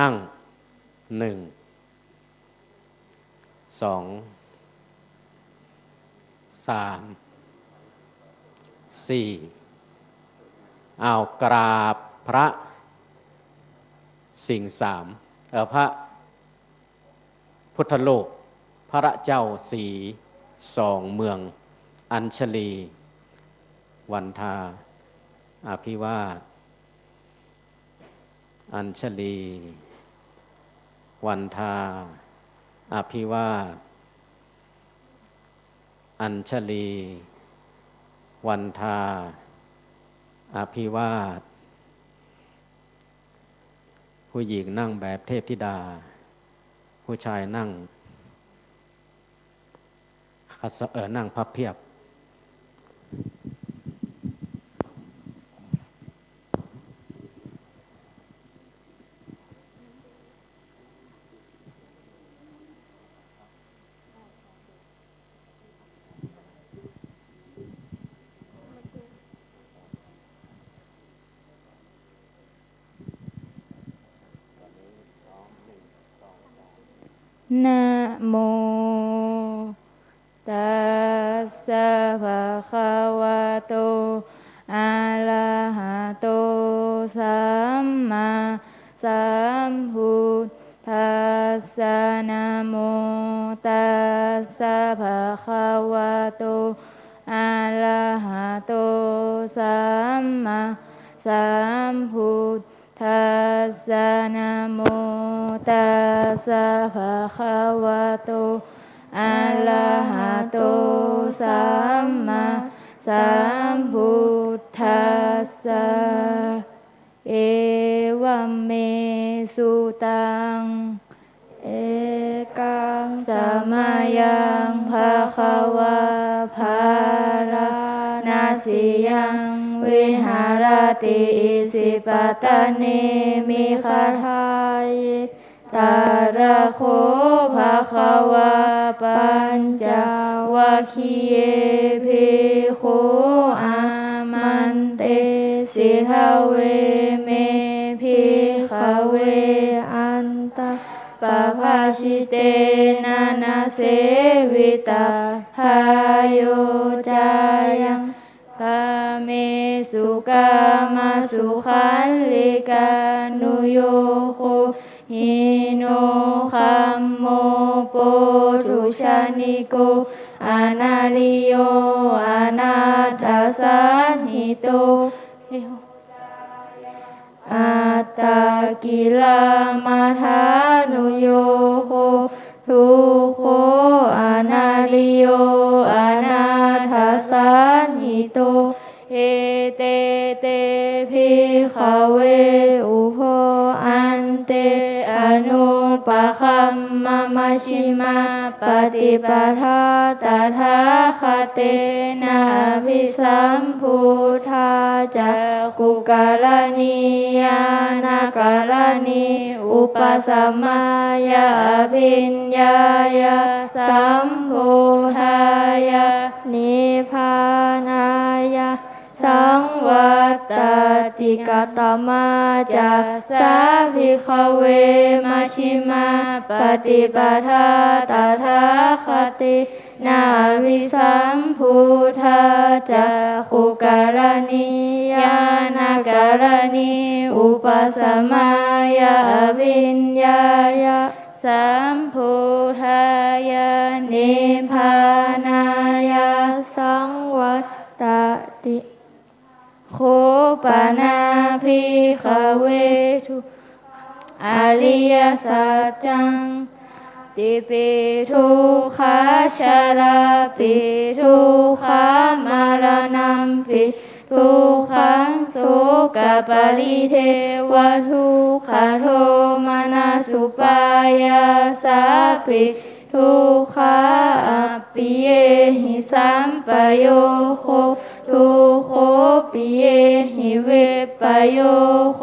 นั่ง หนึ่ง สอง สาม สี่ อ้าว กราบพระสิงห์สาม เอ่อ พระพุทธรูป พระเจ้าศรีสองเมือง อัญชลี วันทา อภิวาท อัญชลี วันทา อภิวาท อัญชลี วันทา อภิวาท ผู้หญิงนั่งแบบเทพธิดา ผู้ชายนั่ง ขัดส- เอ่อ นั่งพับเพียบ นะโม ตัสสะ ภะคะวะโต อะระหะโต สัมมาสัมพุทธัสสะ นะโม ตัสสะ ภะคะวะโต อะระหะโต สัมมาสัมพุทธัสสะ นะโม ตัสสะ ภะคะวะโต อะระหะโต สัมมาสัมพุทธัสสะ เอวัมเม สุตัง เอกัง สะมะยัง ภะคะวา พาราณะสียัง วิหะระติ อิสิปะตะเนมิกะฑายิ ตะระโข ภะคะวา ปัญจวัคคีเย ภิกขุ อามันเตสิ ทะเวเม ภิกขะเว อันตะปะภะชิเตนะ นะเสวิตะ พาโย จายัง กาเมสุ กามะสุขัลลิกานุโยโค หิโน คัมโม โปธุชะนิโก อะนาริโย อะนาถะสันหิโต อัตตะกิลมะทานุโยโค ทุกโข อะนาริโย อะนาถะสันหิโต เอเต เต ภิกขะเว อุโภ อันเต อะนุปะคัมมะ มัชฌิมาป ปฏิปทา ตถาคเตนะ อภิสัมพุทธา จักขุกรณี ญาณกรณี อุปสมายะ อภิญญายะ สัมโพธายะ นิพพานายะ สังวัตตติ กตมา จัสสา ภิกขเว มัชฌิมา ปฏิปทา ตถาคเตนะ อภิสัมพุทธา จักขุกรณี ญาณกรณี อุปสมายะ อภิญญายะ สัมโพธายะ นิพพานายะ สังวัตตติ โข ปนา ภิกขเว ทุกขัง อริยสัจจัง ติ ปิ ทุกขา ชรา ปิ ทุกขา มรณัม ปิ ทุกขัง โสกปริเทวทุกขโทมนัสสุปายาสา ปิ ทุกขา อัปปิเยหิ สัมปโยโค ทุกโข ปิเยหิ วิปโยโค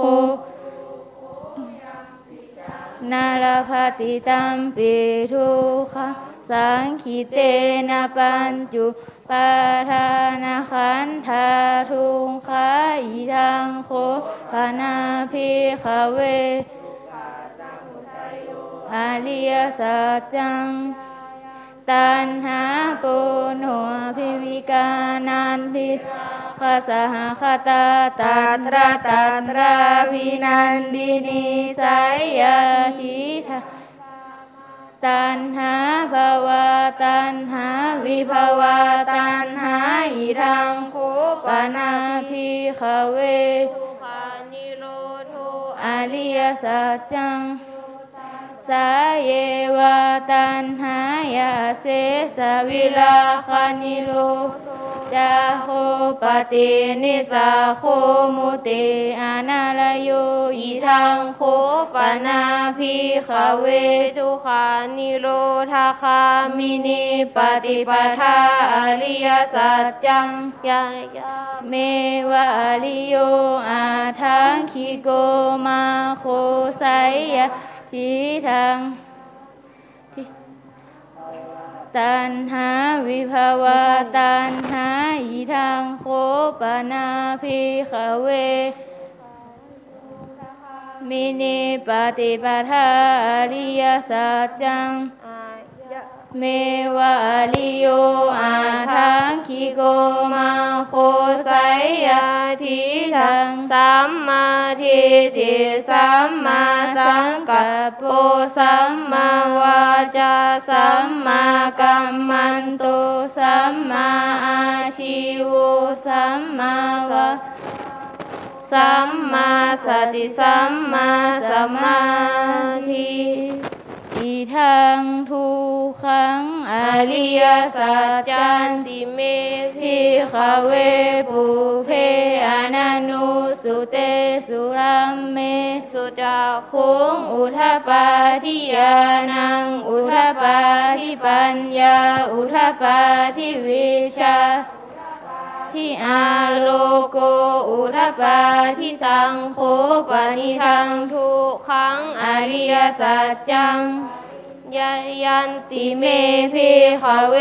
นลภติ ตัมปิ ทุกขัง สังขิเตนะ ปัญจุปาทานะขันธา ทุกขา อิทัง โข ปนา ภิกขเว อริยสัจจัง ตัณหา ปูโน อภิวิกา นันทิราคะ สหคตา ตตระ ตตรา วินันดินี สยยา ทิฏฐา ตัณหา ภวาตัณหา วิภวาตัณหา อิทัง โข ปนา ภิกขเว ทุกขานิโรโธ อริยสัจจัง สาเยวาตัณหายา อเสสะวิราคะนิโรโธ จาโค ปะตินิสสะโข มุติอนาลโย อิทัง โข ปนา ภิกขเว ทุกขานิโรธคามินี ปฏิปทา อริยสัจจัง ยะยะเมวะ อริโย อัฏฐังคิโก มัคโค สยยา ทิฏฐัง ตัณหา วิภวาตัณหา อิทัง โข ปนา ภิกขเว มินี ปฏิปทา อริยสัจจัง เมวะ อริโย อัฏฐังคิโก มัคโค สยยา ทิฏฐัง สัมมาทิฏฐิ สัมมาสังกัปโป สัมมาวาจา สัมมากัมมันโต สัมมาอาชีโว สัมมาวา สัมมาสติ สัมมาสมาธิ อิทัง ทุกขัง อริยสัจจันติ เม ภิกขเว ปุพเพ อนันนุสสุเตสุธัมเมสุ จักขุง อุทปาทิ ญาณัง อุทปาทิ ปัญญา อุทปาทิ วิชชา ทิ อาโลโก อุทปาทิ ตัง โข ปะนิทัง ทุกขัง อริยสัจจัง ยะยันติ เม ภิกขเว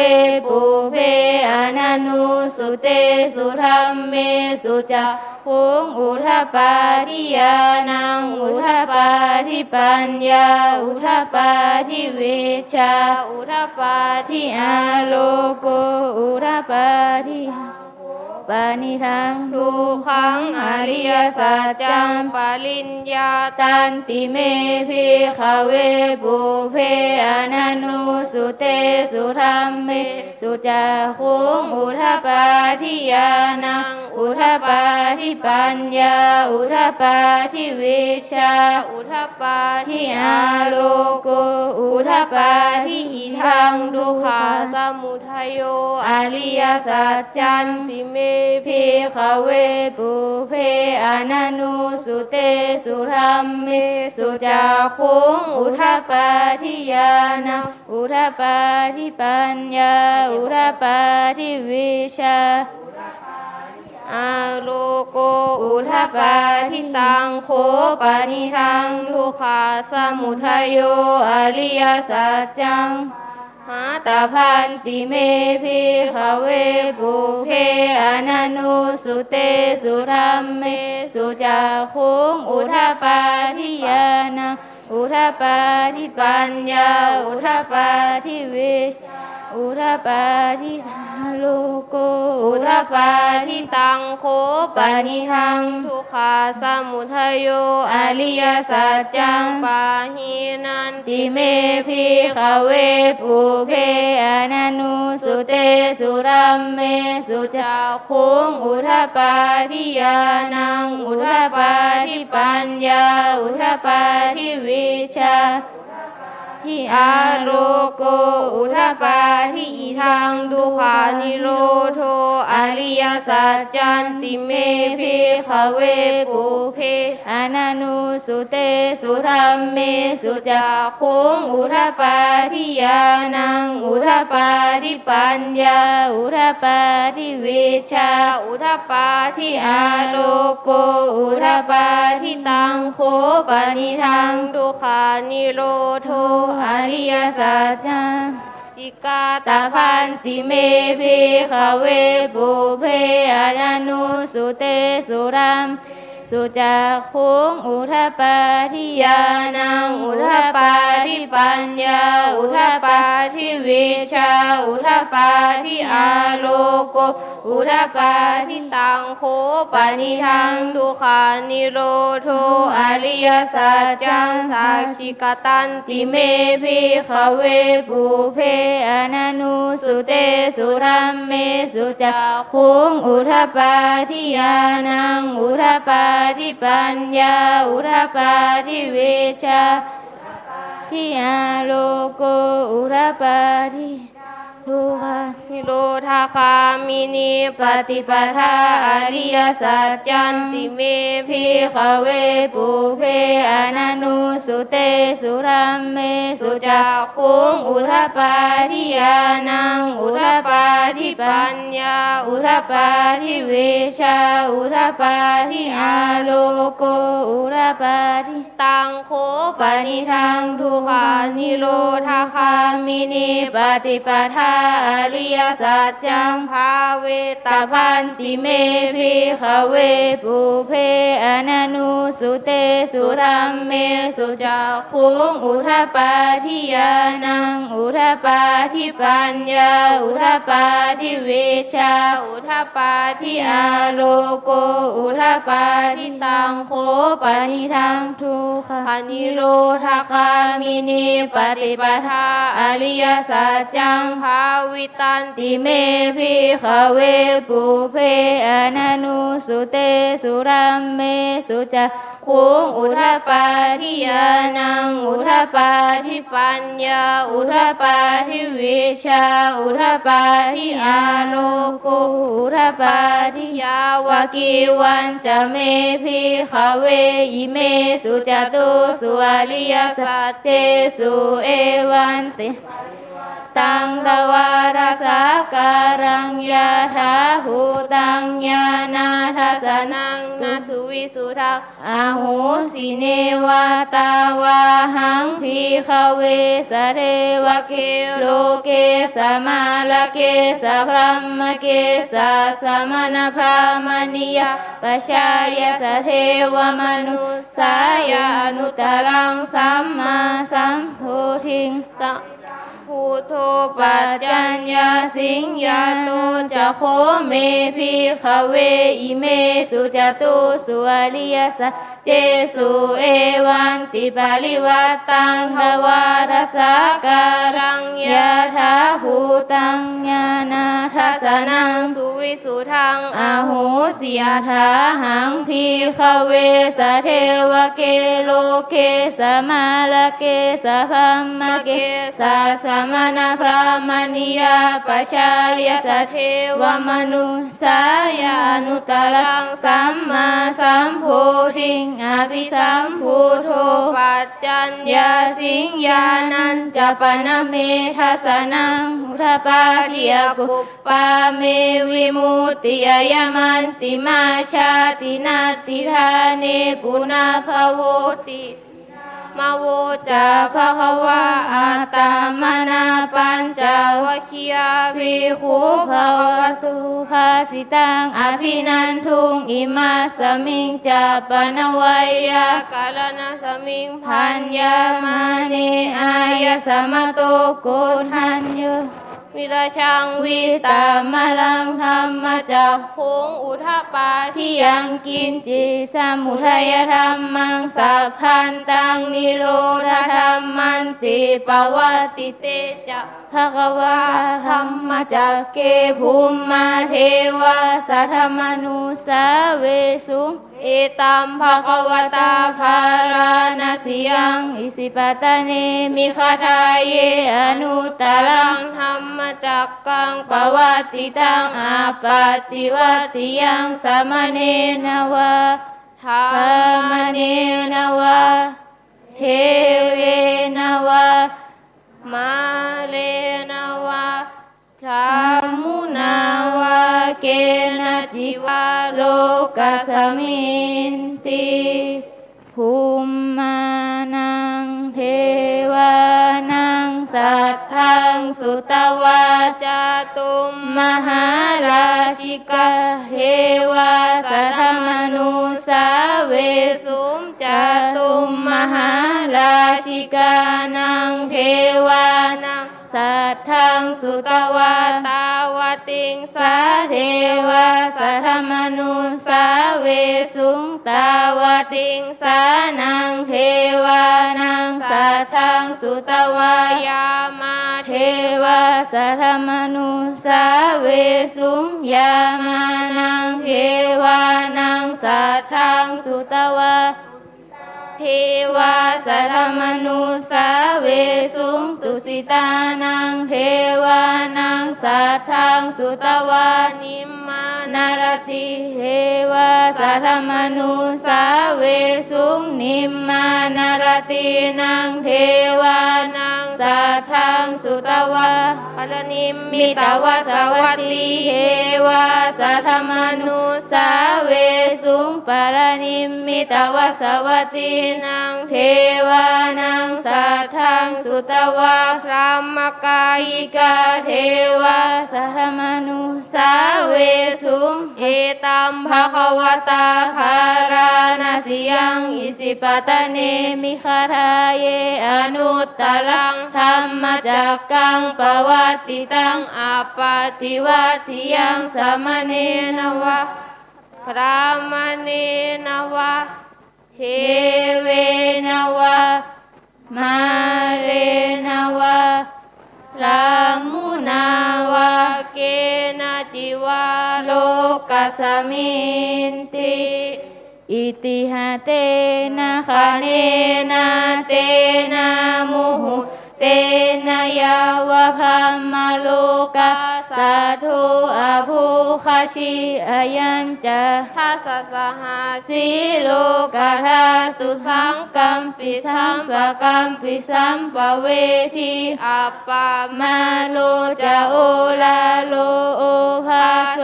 ปุพเพ อนันนุสสุเตสุธัมเมสุ จักขุง อุทปาทิ ญาณัง อุทปาทิ ปัญญา อุทปาทิ วิชชา อุทปาทิ อาโลโก อุทปาทิ ปะนิทัง ทุกขัง อริยสัจจัง ปริญญาตันติ เม ภิกขเว ปุพเพ อนันนุสสุเตสุธัมเมสุ จักขุง อุทปาทิ ญาณัง อุทปาทิ ปัญญา อุทปาทิ วิชชา อุทปาทิ อาโลโก อุทปาทิ อิทัง ทุกขสมุทัยโย อริยสัจจันติ เม ภิกขเว ปุพเพ อนันนุสสุเตสุ ธัมเมสุ จักขุง อุทปาทิ ญาณัง อุทปาทิ ปัญญา อุทปาทิ วิชชา อาโลโก อุทปาทิ ตังโข ปะนิทัง ทุกขะสมุทโย อริยสัจจัง ปะหาตะพันติ เม ภิกขเว ปุพเพ อนันนุสสุเตสุ ธัมเมสุ จักขุง อุทปาทิ ญาณัง อุทปาทิ ปัญญา อุทปาทิ วิชชา อุทปาทิ อาโลโก อุทปาทิ ตังโข ปะนิทัง ทุกขะสมุทโย อริยสัจจัง ปะหินันติ เม ภิกขเว ปุพเพ อนันนุสสุเตสุ ธัมเมสุ จักขุง อุทปาทิ ญาณัง อุทปาทิ ปัญญา อุทปาทิ วิชชา ทิ อาโลโก อุทปาทิ อิทัง ทุกขานิโรโธ อริยสัจจันติ เม ภิกขเว ปุพเพ อนันนุสสุเตสุ ธัมเมสุ จักขุง อุทปาทิ ญาณัง อุทปาทิ ปัญญา อุทปาทิ วิชชา อุทปาทิ อาโลโก อุทปาทิ ตังโข ปะนิทัง ทุกขานิโรโธ อริยสัจจันติ กาตะพันติ เม ภิกขเว ปุพเพ อนันนุสสุเตสุ ธัมเมสุ จักขุง อุทปาทิ ญาณัง อุทปาทิ ปัญญา อุทปาทิ วิชชา อุทปาทิ อาโลโก อุทปาทิ ตังโข ปะนิทัง ทุกขานิโรโธ อริยสัจจัง สัจฉิกาตันติ เม ภิกขเว ปุพเพ อนันนุสสุเตสุ ธัมเมสุ จักขุง อุทปาทิ ญาณัง อุทปาทิ ปัญญา อุทปาทิ วิชชา ทิ อาโลโก อุทปาทิ ทุกขานิโรธคามินี ปฏิปทา อริยสัจจันติ เม ภิกขเว ปุพเพ อนันนุสสุเตสุ ธัมเมสุ จักขุง อุทปาทิ ญาณัง อุทปาทิ ปัญญา อุทปาทิ วิชชา อุทปาทิ อาโลโก อุทปาทิ ตังโข ปะนิทัง ทุกขานิโรธคามินี ปฏิปทา อริยสัจจัง ภาเวตะพันติ เม ภิกขเว ปุพเพ อนันนุสสุเตสุ ธัมเมสุ จักขุง อุทปาทิ ญาณัง อุทปาทิ ปัญญา อุทปาทิ วิชชา อุทปาทิ อาโลโก อุทปาทิ ตังโข ปะนิทัง ทุกขานิโรธคามินี ปฏิปทา อริยสัจจัง ภาวิตันติ เม ภิกขเว ปุพเพ อนันนุสสุเตสุ ธัมเมสุ จักขุง อุทปาทิ ญาณัง อุทปาทิ ปัญญา อุทปาทิ วิชชา อุทปาทิ อาโลโก อุทปาทิ ยาวกีวัญจะ เม ภิกขเว อิเมสุจตุสุ อริยสัจเจสุ เอวังติ ตัง ทวารสาการัง ยถาภูตัง ญาณทัสสะนัง นสุวิสุทัง อโหสิ เนวะตาวาหัง ภิกขเว สะเทวะเก โลเก สะมะระเก สะพรหมเก สะสมะณะพรามะณียะ ปะชายะ สะเทวะมนุสสายะ อนุตตะรัง สัมมาสัมโพธิง สะ พุทโธ ปัจจัญญาสิง ญาโต จะโข เม ภิกขเว อิเมสุจตุสุ อริยสัจเจสุ เอวังติ ปริวัตตัง ทวารสาการัง ยถาภูตัง ญาณทั สนัง สุวิสุทธัง อโหสิ อัฏฐาหัง ภิกขเว สเทวเก โลเก สมารเก สพรหมเก สัสสมณพราหมณียปชายา สเทวมนุสสายา อนุตตรัง สัมมาสัมโพธิง อภิสัมพุทโธ ปัจจัญญาสิง ญาณัญจะปะนะเม ทัสสนัง อุทปาทิ อกุปปาเม วิมุตติ อยังมัชฌิมาชาติ นัตถิทาเน ปุนัพพโวติ มะโวจาภะคะวา อัตตมะนา ปัญจวัคคียา ภิกขุ ภะคะวะโต ภาสิตัง อภินันทุง อิมัสมิง จัปปะนะไวยากะระณะสมิง ภัญญามาเน อายะสมะโต โกณฑัญโญ วิรัจฉัง วิตามะรัง ธัมมจักขุง อุทปาทิยังกิญจิ สมุทัยธัมมัง สัพพันตัง นิโรธธัมมันติ ปะวัตติ เต จะ ภะคะวา ธัมมจักเก ภุมมา เทวา สัทธะมะนุสสาเวสุง เอตัม ภะคะวะตา ภาราณสียัง อิสิปตะเน มิคทาเย อนุตตรัง ธัมมจักกัง ปะวัตติตัง อะปัตติวัตติยัง สมะเณนะวา พราหมะเณนะวา เทเวนะวา มาเรนะวา พราหมุนาวา เกนะจิวา โลกัสมินติ ภุมมานัง เทวานัง สัทธัง สุตวา จาตุมมหาราชิกา เทวา สัทธะมะนุสสาเวสุง จาตุมมหาราชิกานัง เทวานัง สัทธัง สุตวา ตาวติงสา เทวา สัทธะมะนุสสาเวสุง ตาวติงสานัง เทวานัง สัทธัง สุตวา ยามา เทวา สัทธะมะนุสสาเวสุง ยามานัง เทวานัง สัทธัง สุตวา เทวา สัทธะมะนุสสาเวสุง ตุสิตานัง เทวานัง สัทธัง สุตวา นิมมานารติ เทวา สัทธะมะนุสสาเวสุง นิมมานารตินัง เทวานัง สัทธัง สุตวา ปะรินิมมิตวาสวัตติ เทวา สัทธะมะนุสสาเวสุง ปะรินิมมิตวาสวัตตินัง เทวานัง สัทธัง สุตวา พรหมกายิกา เทวา สัทธะมะนุสสาเวสุง เอตัม ภะคะวะตา ภาราณสียัง อิสิปตะเน มิคทาเย อนุตตรัง ธัมมจักกัง ปะวัตติตัง อะปัตติวัตติยัง สมะเณนะวา พราหมะเณนะวา เทเวนะวา มาเรนะวา พราหมุนาวา เกนะจิวา โลกัสมินติ อิติหะเตนะคะเนนะ เตนะมุหุเตนะ ยาวะพรหมโลกา สัตโธ อะโภคะชี อะยัญจะ ทัสสะหะสี โลกัทธาสุ สังกัมปิ สัมปะกัมปิ สัมปะเวที อัปปะมาโณ จะโอลาโล โอภาโส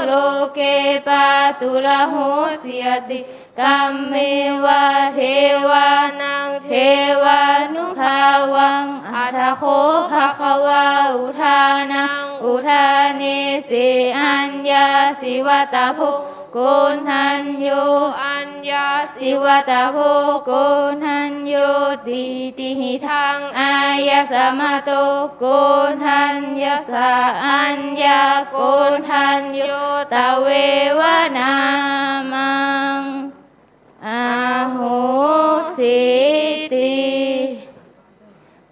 โลเก ปาตุระโหสิ อะติกัมเมวะ เทวานัง เทวานุภาวัง อะถะโข ภะคะวา อุทานัง อุทาเนสิ อัญญาสิวะตะโพ โกณฑัญโญ อัญญาสิวะตะโพ โกณฑัญโญติ ติหิทัง อายะสมะโต โกณฑัญญะสะ อัญญาโกณฑัญโญ ตะเววะ นามัง อโหสิติ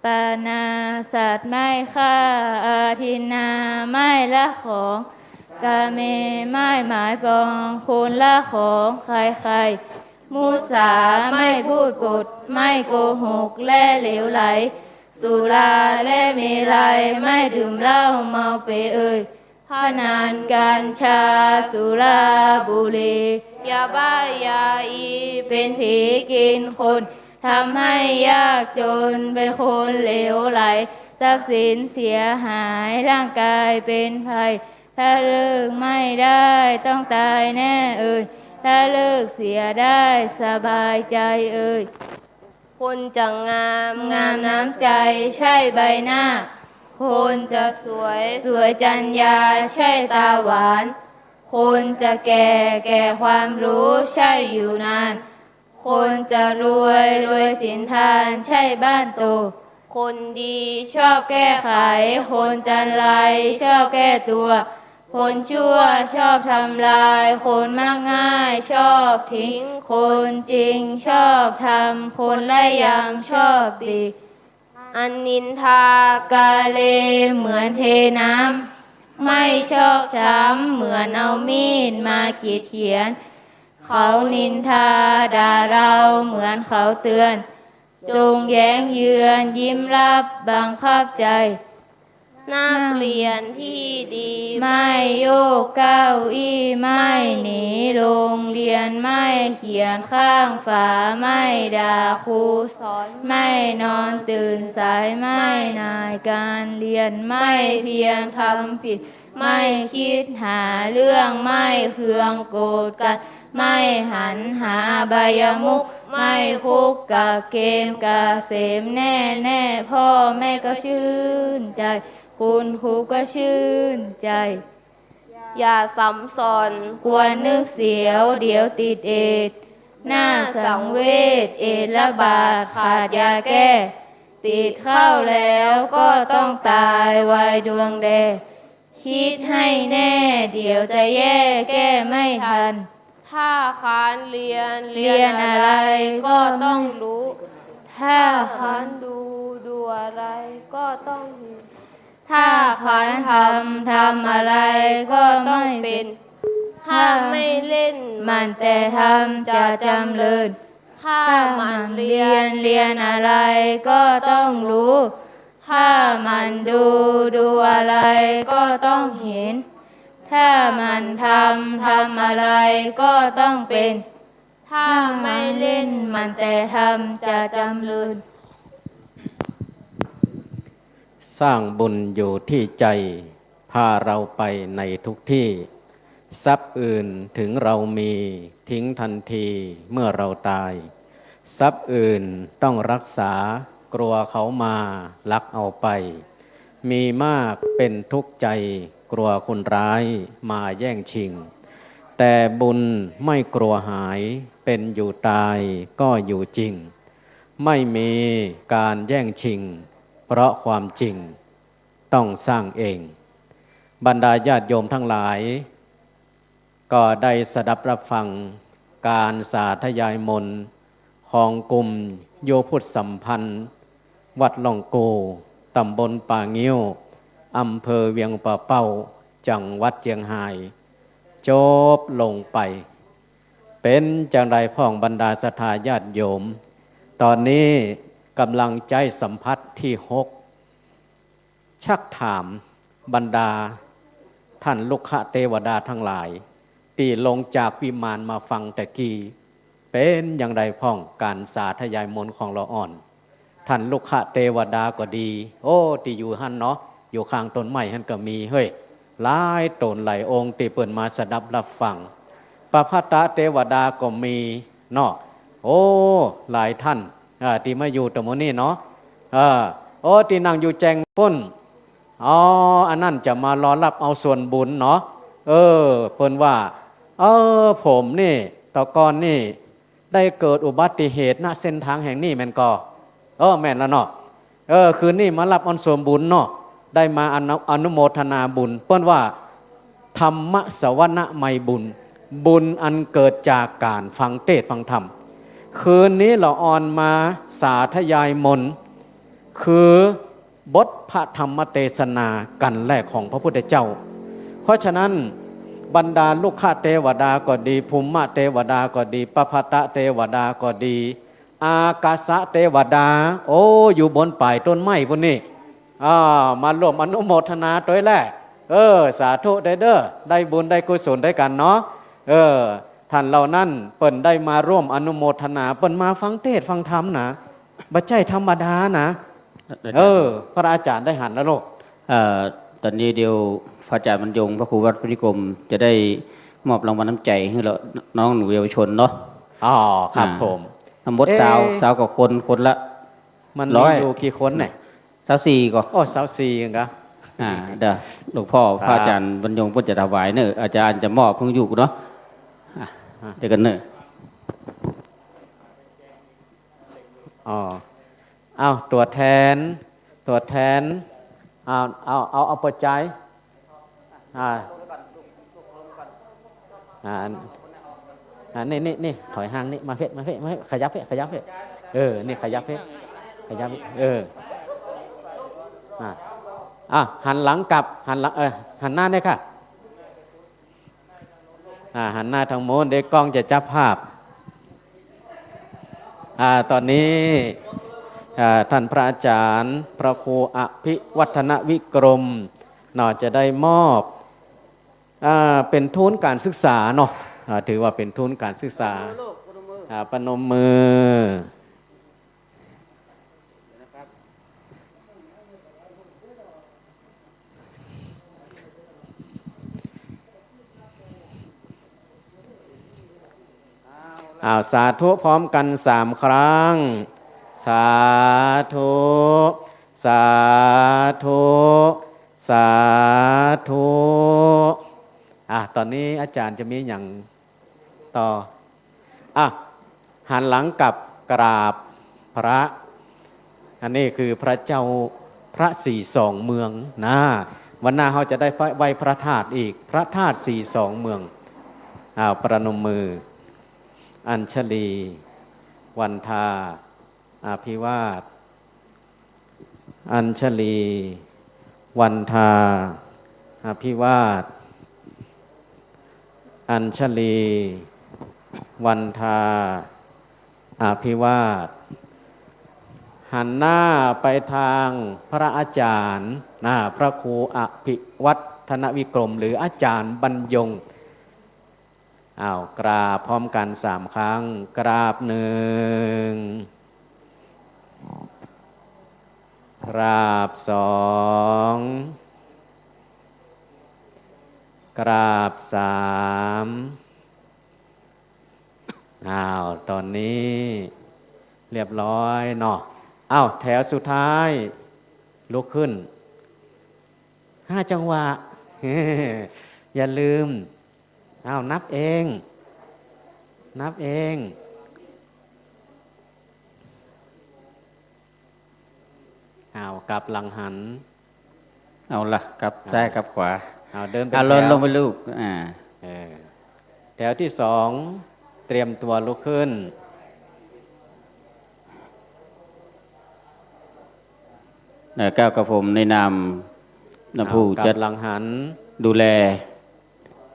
ปาณาสัตว์ไม่ฆ่า ทินนา ไม่ละของ กาเม ไม่หมายปอง คนละของใครๆ มุสา ไม่พูดปด ไม่โกหก และเหลวไหล สุราและเมรัย ไม่ดื่มเหล้าเมาเปเอย พนัน กัญชา สุรา บุหรี่ ยาบ้า ยาอี เป็นผีกินคน ทำให้ยากจน เป็นคนเหลวไหล ทรัพย์สินเสียหาย ร่างกายเป็นภัย ถ้าเลิกไม่ได้ต้องตายแน่เอย ถ้าเลิกเสียได้สบายใจเอย คนจะงาม งามน้ำใจ ใช่ใบหน้า คนจะสวย สวยจรรยา ใช่ตาหวาน คนจะแก่ แก่ความรู้ ใช่อยู่นาน คนจะรวย รวยสินทาน ใช่บ้านโต คนดีชอบแก้ไข คนจันไรชอบแก้ตัว คนชั่วชอบทำลาย คนมักง่ายชอบทิ้ง คนจริงชอบธรรม คนไร้ยำชอบติ อันนินทากาเลเหมือนเทน้ำ ไม่ชอกช้ำเหมือนเอามีดมาขีดเขียน เขานินทาด่าเราเหมือนเขาเตือน จงแย้งเยือนยิ้มรับบังคับใจ นักเรียนที่ดี ไม่โยกเก้าอี้ ไม่หนีโรงเรียน ไม่เขียนข้างฝา ไม่ด่าครูสอน ไม่นอนตื่นสาย ไม่หน่ายการเรียน ไม่เพียรทำผิด ไม่คิดหาเรื่อง ไม่เคืองโกรธกัน ไม่หันหาอบายมุข ไม่คุกกับเกมกะเสมแน่แน่ พ่อแม่ก็ชื่นใจ คุณครูก็ชื่นใจ อย่าซ้ำซ้อน ควรนึกเสียว เดี๋ยวติดเอดส์ น่าสังเวช เอดส์ระบาด ขาดยาแก้ ติดเข้าแล้วก็ต้องตายวายดวงแด คิดให้แน่ เดี๋ยวจะแย่ แก้ไม่ทัน ถ้าค้านเรียน เรียนอะไรก็ต้องรู้ ถ้าค้านดู ดูอะไรก็ต้องเห็น ถ้าค้านทำ ทำอะไรก็ต้องเป็น ถ้าไม่เล่นหมั่นแต่ทำจะจำเริญ ถ้าหมั่นเรียน เรียนอะไรก็ต้องรู้ ถ้าหมั่นดู ดูอะไรก็ต้องเห็น ถ้าหมั่นทำ ทำอะไรก็ต้องเป็น ถ้าไม่เล่นหมั่นแต่ทำจะจำเริญ สร้างบุญอยู่ที่ใจ พาเราไปในทุกที่ ทรัพย์อื่นถึงเรามี ทิ้งทันทีเมื่อเราตาย ทรัพย์อื่นต้องรักษา กลัวเขามาลักเอาไป มีมากเป็นทุกข์ใจ กลัวคนร้ายมาแย่งชิง แต่บุญไม่กลัวหาย เป็นอยู่ตายก็อยู่จริง ไม่มีการแย่งชิง เพราะความจริงต้องสร้างเอง บรรดาญาติโยมทั้งหลาย ก็ได้สดับรับฟังการสาธยายมนต์ของกลุ่มโยพุทธสัมพันธ์ วัดล่องกู่ ตำบลป่างิ้ว อำเภอเวียงป่าเป้า จังหวัดเจียงฮาย จบลงไป เป๋นจังใดพ่องบรรดาศรัทธาญาติโยม ต๋อนนี้ก๋ำลังใจ๊สัมผัสตี้หก ชักถามบรรดาต้านรุกขเตวดาตังหลาย ตี้ลงจากวิมานมาฟังแต่กี้ เป๋นอย่างใดพ่องก๋านสาธยายมนต์ของลาอ่อน ต้านรุกขเตวดาก็ดี โอ้ ตี้อยู่หั้นเนาะ อยู่ข้างต้นไม้หั้นก็มี เฮ้ย หลายต๋นหลายองค์ตี้เปิ้นมาสดับรับฟัง ปพัตตเตวดาก็มีเนาะ โอ้ หลายต้าน อ่า ตี้มาอยู่ต๋รงหม้องนี้เนาะ เออ โอ้ ตี้นั่งอยู่แจ่งปู้น อ๋อ อันนั้นจะมารอฮับเอาส่วนบุญเนาะ เออ เปิ้นว่า เออ ผมนี่ แต่ก่อนนี่ ได้เกิดอุบัติเหตุ ณ เส้นทางแห่งนี้แม่นก่อ เออ แม่นแล้วเนาะ เออ คืนนี้มาฮับเอาส่วนบุญเนาะ ได้มาอนุ อนุโมทนาบุญ เปิ้นว่า ธรรมสวนะไมยบุญ บุญอันเกิดจากก๋านฟังเตสน์ฟังธรรม คืนนี้ลาอ่อนมาสาธยายมนต์ คือ บทพระธรรมเตสนากัณฑ์แรกของพระพุทธเจ้า เพราะฉะนั้นบรรดาลุกขเตวดาก็ดี ภูมิเตวดาก็ดี ปพัตตเตวดาก็ดี อากาสเตวดา โอ้ อยู่บนป่ายต้นไม้พุ้นนี่ อ่า มาร่วมอนุโมทนาตวยแล เออ สาธุเด้อ ได้บุญได้กุศลตวยกั๋นเนาะ เออ ท่านเหล่านั้นเปิ้นได้มาร่วมอนุโมทนา เปิ้นมาฟังเทศน์ฟังธรรมนะ บ่ใจ้ธรรมดานะ เออ พระอาจ๋ารย์ได้หันแล้วลูก เอ่อ ต๋อนนี้เดี๋ยวพระอาจ๋ารย์บรรยง พระครูวัดพนิคม จะได้มอบรางวัลน้ำใจ๋หื้อละน้องหนูเยาวชนเนาะ อ๋อ ครับ อ่า ผม ทั้งหมด เอ๊ะ ซาว ซาวกว่าคน คนละ มันมี ร้อย อยู่กี่คนเนี่ย ซาวสี่ก่อ โอ้ ซาวสี่เองกะ อ่า เดี๋ยวหลวงพ่อ ครับ พระอาจ๋ารย์บรรยงเปิ้นจะถวายเนอะ อาจ๋ารย์จะมอบหื้ออยู่เนาะ อ่ะ อ่ะ เดี๋ยวกั๋นเนอะ อ๋อ เอา ตั๋วแทน ตั๋วแทน เอา เอา เอา เอาปอดจาย อ่า อ่า อ่า นี่ นี่ นี่ ถอยห่างนี่ มาเพ่ มาเพ่ มาเพ่ ขยับเพ่ ขยับเพ่ เออ นี่ ขยับเพ่ ขยับ เออ อ่า อ่า หันหลังกลับ หันหลัง เออ หันหน้าเนี่ยค่ะ อ่า หันหน้าทางโน้น เดี๋ยวกล้องจะจับภาพ อ่า ต๋อนนี้ อ่า ท่านพระอาจ๋ารย์ พระครูอภิวัฒนวิกรม เนาะ จะได้มอบ อ่า เป๋นทุนก๋านศึกษาเนาะ อ่า ถือว่าเป๋นทุนก๋านศึกษา อ่า ประนมมือ อ้าว สาธุพร้อมกั๋นสามครั้ง สาธุ สาธุ สาธุ อ่ะ ต๋อนนี้อาจ๋ารย์จะมีหยัง ต่อ อ่ะ หันหลังกลับกราบพระ อันนี้คือพระเจ้า พระสี่สองเมืองนะ วันหน้าเฮาจะได้ไหว้พระธาตุอีก พระธาตุสี่สองเมือง อ้าว ประนมมือ อัญชลี วันทา อภิวาท อัญชลี วันทา อภิวาท อัญชลี วันทา อภิวาท หันหน้าไปทางพระอาจ๋ารย์ นะ พระครูอภิวัฒนวิกรม หรืออาจ๋ารย์บรรยง อ้าว กราบพร้อมกั๋นสามครั้ง กราบหนึ่ง กราบสอง กราบสาม อ้าว ต๋อนนี้เรียบร้อยเนาะ อ้าว แถวสุดท้าย ลุกขึ้น ห้าจังหวะ อย่าลืม อ้าว นับเอง นับเอง อ้าว กลับหลังหัน เอาละ กลับ อ่า ซ้ายกลับขวา อ้าว เดินเป็น อ่า แถว ลงไปลูก อ่า เออ แถวที่สอง เตรียมตัวลุกขึ้น เอ่อ ก้าวกระผมในนาม นามผู้ อ้าว กลับ จัด หลังหัน ดูแล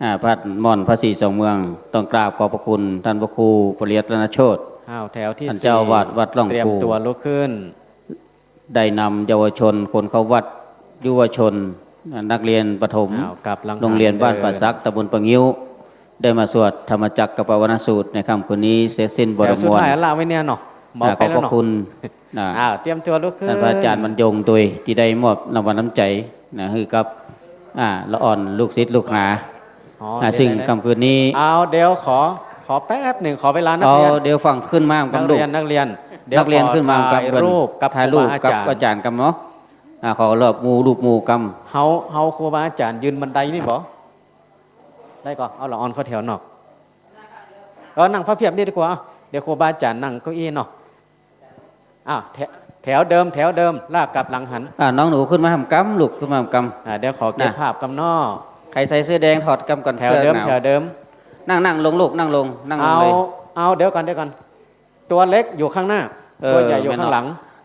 อ่า พระม่อนพระสี่สองเมือง ต้องกราบขอบพระคุณท่านพระครูปริยัติรณโชติ อ้าว แถวที่ ท่าน สี่ เจ้าอาวาสวัดร่อง เตรียม คู ตัวลุกขึ้น ได้นำเยาวชนคนเข้าวัด ยุวชน นักเรียนประถม อ้าว กลับหลังหัน โรงเรียนบ้านป่าสัก เดิน ตำบลป่างิ้ว ได้มาสวดธรรมจักรกัปปวัณณสูตรในค่ำคืนนี้เสร็จสิ้นบริบูรณ์ แถวสุดท้ายละไว้เนี่ยเนาะ บอก อ่า ไปแล้วเนาะ ขอบพระคุณ นะ อ้าว เตรียมตัวลุกขึ้น ท่านพระอาจ๋ารย์บรรยงตวยตี้ได้มอบรางวัลน้ำใจ๋นะ หื้อกับ อ่า ละอ่อนลูกศิษย์ลูกหา อ๋อ นะ เดี๋ยว ซึ่ง เดี๋ยว ค่ำคืนนี้ เอา เดี๋ยวขอ ขอแป๊บหนึ่ง ขอเวลานักเรียน เอา เดี๋ยวฟังขึ้นมาก่อน นักเรียน ลูก นักเรียน เดี๋ยว นักเรียน ขอ ขึ้นมาก่อน ถ่ายรูปกับ ถ่ายรูปกับ ครูบาอาจ๋ารย์ อาจ๋ารย์ก่อนเนาะ อ่า ขอรอบหมู่ รูปหมู่ก่อน เฮา เฮาครูบาอาจ๋ารย์ยืนบันไดนี่บ่ ได้ก่อ เอาละอ่อนเข้าแถวนอก เออ นั่งพับเพียบนี่ดีกว่า เดี๋ยวครูบาอาจ๋ารย์นั่งเก้าอี้เนาะ อ้าว แถว แถวเดิม แถวเดิม ลากกลับหลังหัน อ่า น้องหนูขึ้นมาหำกำ ลูก ขึ้นมาหำกำ อ่า เดี๋ยวขอเก็บ นะ ภาพกำเนาะ ใครใส่เสื้อแดงถอดกำก่อน แถวเดิม เสื้อหนาว แถวเดิม นั่ง นั่งลงลูก นั่งลง นั่งลงเลย เอา เอา เดี๋ยวก่อน เดี๋ยวก่อน ตัวเล็กอยู่ข้างหน้า เออ ตัวใหญ่อยู่ข้างหลัง แม่นเนาะ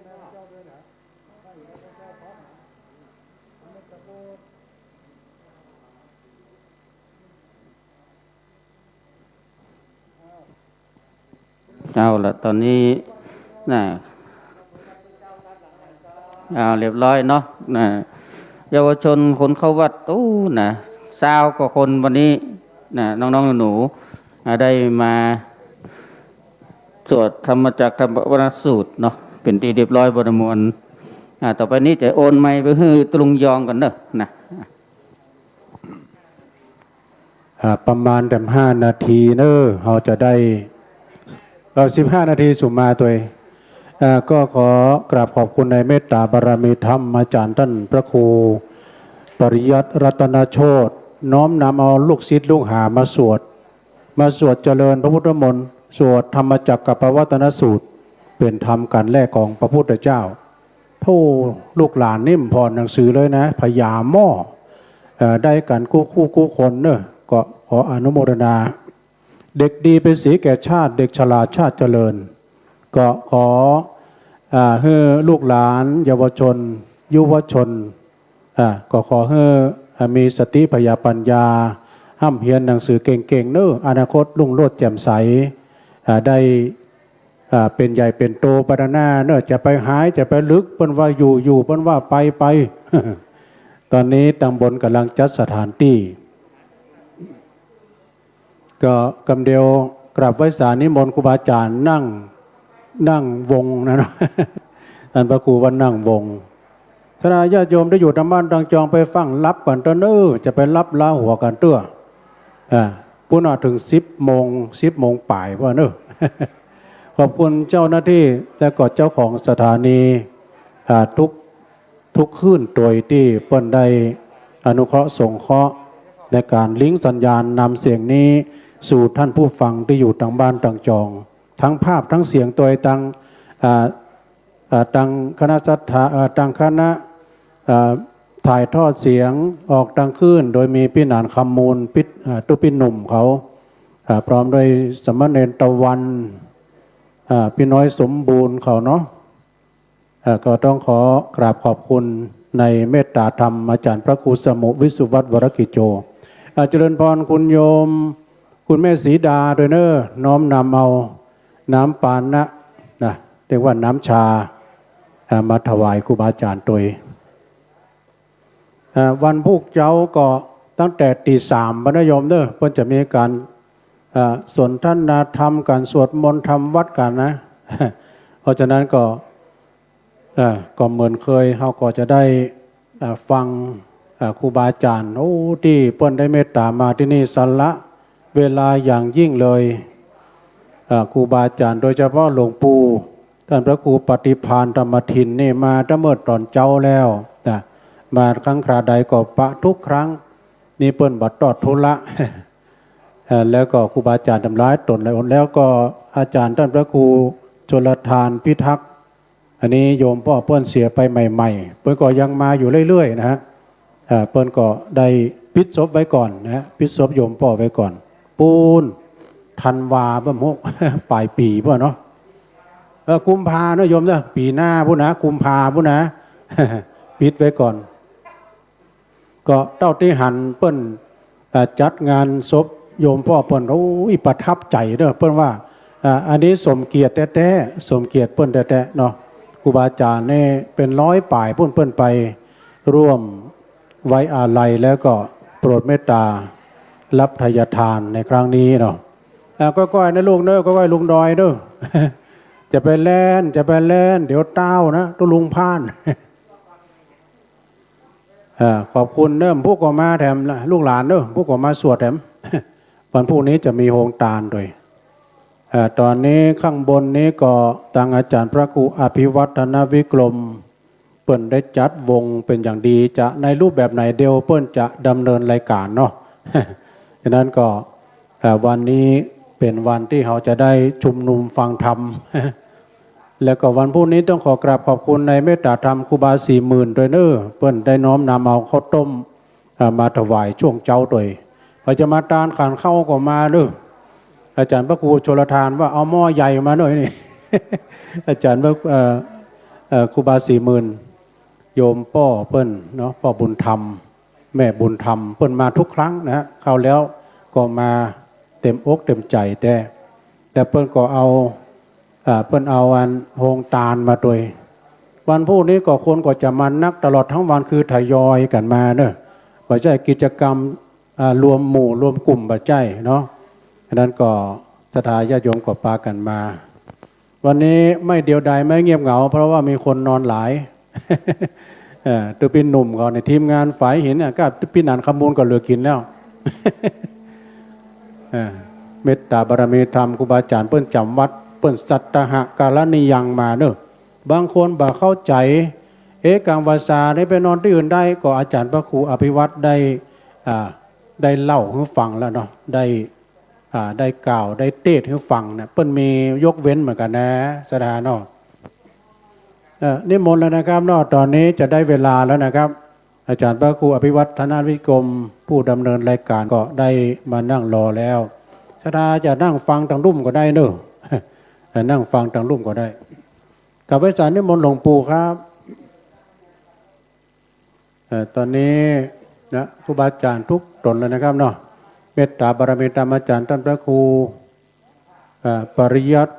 เอาละ ต๋อนนี้ นะ เอา เรียบร้อยเนาะ นะ เยาวชนคนเข้าวัด โอ้ นะ ซาวกว่าคนวันนี้ นะ น้องๆ หนูๆ อ่า ได้มาสวดธรรมจักรกัปปวัตตนสูตรเนาะ เป๋นตี้เรียบร้อยบ่ละมวล อ่า ต่อไปนี้จะโอนไมค์ไปหื้อตะลุงยองก่อนเนาะ นะ อ่า ประมาณแหมห้านาทีเนาะ เฮาจะได้ เอ่อ สิบห้านาทีสุมาตวย อ่า ก็ขอกราบขอบคุณในเมตตาบารมีธรรมอาจ๋ารย์ต้านพระครูปริยัติรัตนโชติ น้อมนำเอาลูกศิษย์ลูกหามาสวด มาสวดเจริญพระพุทธมนต์ สวดธรรมจักรกัปปวัตตนสูตร เป็นธรรมกัณฑ์แรกของพระพุทธเจ้า โธ่ ลูกหลานนี่บ่ผ่อนหนังสือเลยนะ ผยาหม้อ เอ่อ ได้กั๋นกู้คู่กู้คนเนาะ ก็ขออนุโมทนา เด็กดีเป็นศรีแก่ชาติ เด็กฉลาดชาติเจริญ ก็ขอ อ่า หื้อลูกหลานเยาวชน ยุวชน อ่า ก็ขอหื้อ อ่า มีสติผยาปัญญา ฮ่ำเฮียนหนังสือเก่งๆ เนาะ อนาคตรุ่งโรจน์แจ่มใส อ่า ได้ อ่า เป๋นใหญ่เป๋นโตไปด้านหน้าเนาะ จะไปหาย จะไปลึก เปิ้นว่าอยู่ อยู่ เปิ้นว่าไป ไป ตอนนี้ตังบนก่ำลังจัดสถานตี้ ก็กำเดียวกราบไหว้สานิมนต์ครูบาอาจ๋ารย์นั่ง นั่งวงนะเนาะ ต้านพระครูว่านั่งวง ถ้าญาติโยมตี้อยู่ตางบ้านตางจองไปฟั่งฮับกั๋นเต๊อะเนาะ จะไปฮับลาหัวกั๋นเต๊อะ อ่า ปู้นน่ะเถิงสิบโมง สิบโมงป๋ายปู้นเนาะ ขอบคุณเจ้าหน้าตี้และก็เจ้าของสถานี อ่า ทุก ทุกคลื่นตวยตี้เปิ้นได้อนุเคราะห์สงเคราะห์ในก๋านลิงก์สัญญาณนำเสียงนี้สู่ต้านผู้ฟังตี้อยู่ตางบ้านตางจอง ตึงภาพตึงเสียงตวย ตึง อ่า อ่า ตึงคณะศรัทธา อ่า ตึงคณะ อ่า ถ่ายทอดเสียงออกตึงคลื่น โดยมีปี้หนานคำมูล ปี้ อ่า ตุ๊ปี้หนุ่มเขา อ่า พร้อมด้วยสามเณรตะวัน อ่า ปี้น้อยสมบูรณ์เขาเนาะ เอ่อ ก็ต้องขอกราบขอบคุณในเมตตาธรรมอาจ๋ารย์พระครูสมุห์ วิสุวัฒน์ วรกิจโจ อ่า เจริญพรคุณโยม คุณแม่สีดาตวยเนาะ น้อมนำเอาน้ำปานะ นะ เรียกว่าน้ำชา อ่า มาถวายครูบาอาจ๋ารย์ตวย อ่า วันพูกเจ๊าก็ตั้งแต่ตี๋สามปู้นนะโยมเนาะ เปิ้นจะมีก๋าน อ่า สนทนาธรรมกั๋น สวดมนต์ทำวัตรกั๋นนะ เพราะฉะนั้นก็ อ่า ก็เหมือนเคย เฮาก็จะได้ อ่า ฟัง อ่า ครูบาอาจ๋ารย์ โอ้ ตี้เปิ้นได้เมตตามาตี้นี่ สละเวลาอย่างยิ่งเลย อ่า ครูบาอาจ๋ารย์ โดยเฉพาะหลวงปู่ ต้านพระครูปฏิภาณธรรมทินนี่ มาตั้งเมื่อต๋อนเจ๊าแล้วนะ มาครั้งคราใดก็ปะทุกครั้ง นี่เปิ้นบ่ตอดธุระ เอ่อ แล้วก็ครูบาอาจ๋ารย์ตังหลายต๋นหลายองค์ แล้วก็อาจ๋ารย์ต้านพระครูชลทานพิทักษ์ อันนี้โยมป้อเปิ้นเสียไปใหม่ๆ เปิ้นก็ยังมาอยู่เรื่อยๆ นะฮะ เอ่อ เปิ้นก็ได้ปิดศพไว้ก่อนนะฮะ ปิดศพโยมป้อไว้ก่อน ปู๊น ธันวาบ่ฮู้ ป๋ายปี๋ปู้นเนาะ เออ กุมภาเนาะโยมเนาะ ปี๋หน้าปู้นนะ กุมภาปู้นนะ ปิดไว้ก่อน ก็เต้าตี้หันเปิ้น อ่า จัดงานศพโยมป้อเปิ้น โอ้ย ประทับใจ๋เนาะ เปิ้นว่า อ่า อันนี้สมเกียรติแต๊ๆ สมเกียรติเปิ้นแต๊ๆ เนาะ ครูบาอาจ๋ารย์นี่เป๋นร้อยป๋ายปู๊น เปิ้นไปร่วมไว้อาลัย แล้วก็โปรดเมตตาฮับไทยทานในครั้งนี้เนาะ อ่า ก้อยๆ นะลูกเนาะ ก้อยๆ ลุงดอยเนาะ จะไปแล่น จะไปแล่น เดี๋ยวต้าวนะ ตุ๊ลุงพ่าน อ่า ขอบคุณเนาะ ผู้ก็มาแถมละ ลูกหลานเนาะ ผู้ก็มาสวดแถม วันพูกนี้จะมีโฮงตานตวย อ่า ต๋อนนี้ข้างบนนี้ก็ตางอาจ๋ารย์พระครูอภิวัฒนวิกรม เปิ้นได้จัดวงเป๋นอย่างดี จะในรูปแบบไหนเดี๋ยวเปิ้นจะดำเนินรายก๋านเนาะ ฉะนั้นก็ อ่า วันนี้เป๋นวันตี้เฮาจะได้ชุมนุมฟังธรรม แล้วก็วันพูกนี้ต้องขอกราบขอบคุณในเมตตาธรรมครูบาสี่หมื่นตวยเนาะ เปิ้นได้น้อมนำเอาข้าวต้ม อ่า มาถวายช่วงเจ๊าตวย ใผจะมาตานขันข้าวก็มาเนาะ อาจ๋ารย์พระครูชลทานว่าเอาหม้อใหญ่มาหน่อยนี่ อาจ๋ารย์พระ เอ่อ เอ่อ ครูบาสี่หมื่น โยมป้อเปิ้นเนาะ ป้อบุญธรรม แม่บุญธรรม เปิ้นมาทุกครั้งนะฮะ คราวแล้วก็มาเต็มอกเต็มใจ๋แต๊ แต่เปิ้นก็เอา อ่า เปิ้นเอาอันโฮงตานมาตวย วันพูกนี้ก็คนก็จะมานักตลอดตึงวัน คือทยอยกั๋นมาเนาะ บ่ใจ้กิจกรรม อ่า รวมหมู่รวมกลุ่ม บ่ใจ้เนาะ ฉะนั้นก็ศรัทธาญาติโยมก็ปากั๋นมา วันนี้ไม่เดียวดาย ไม่เงียบเหงา เพราะว่ามีคนนอนหลาย เอ่อ ตุ๊ปี้หนุ่มเขาเนี่ย ทีมงานฝายหินเนี่ย ก็ตุ๊ปี้หนานคำมูลก็เหลือกิ๋นแล้ว เอ่อ เมตตาบารมีธรรม ครูบาอาจ๋ารย์เปิ้นจ๋ำวัด เปิ้นสัตตหกรณียังมาเนาะ บางคนบ่เข้าใจ๋ เอ๊ะ กั๋งวาสานี่ไปนอนตี้อื่นได้ ก็อาจ๋ารย์พระครูอภิวัฒน์ได้ อ่า ได้เล่าหื้อฟังแล้วเนาะ ได้ อ่า ได้กล่าว ได้เตสน์หื้อฟังเนี่ย เปิ้นมียกเว้นเหมือนกั๋นนะ ศรัทธาเนาะ เอ่อ นิมนต์แล้วนะครับเนาะ ต๋อนนี้จะได้เวลาแล้วนะครับ อาจ๋ารย์พระครูอภิวัฒนวิกรม ผู้ดำเนินรายการก็ได้มานั่งรอแล้ว ศรัทธาจะนั่งฟังตางลุ่มก็ได้เนาะ เอ่อ นั่งฟังตางลุ่มก็ได้ กับไหว้สานิมนต์หลวงปู่ครับ เอ่อ ต๋อนนี้นะ ครูบาอาจ๋ารย์กู้ต๋นเลยนะครับเนาะ เมตต๋าบารมีต๋ามอาจ๋ารย์ต้านพระครู เอ่อ ปริยัติ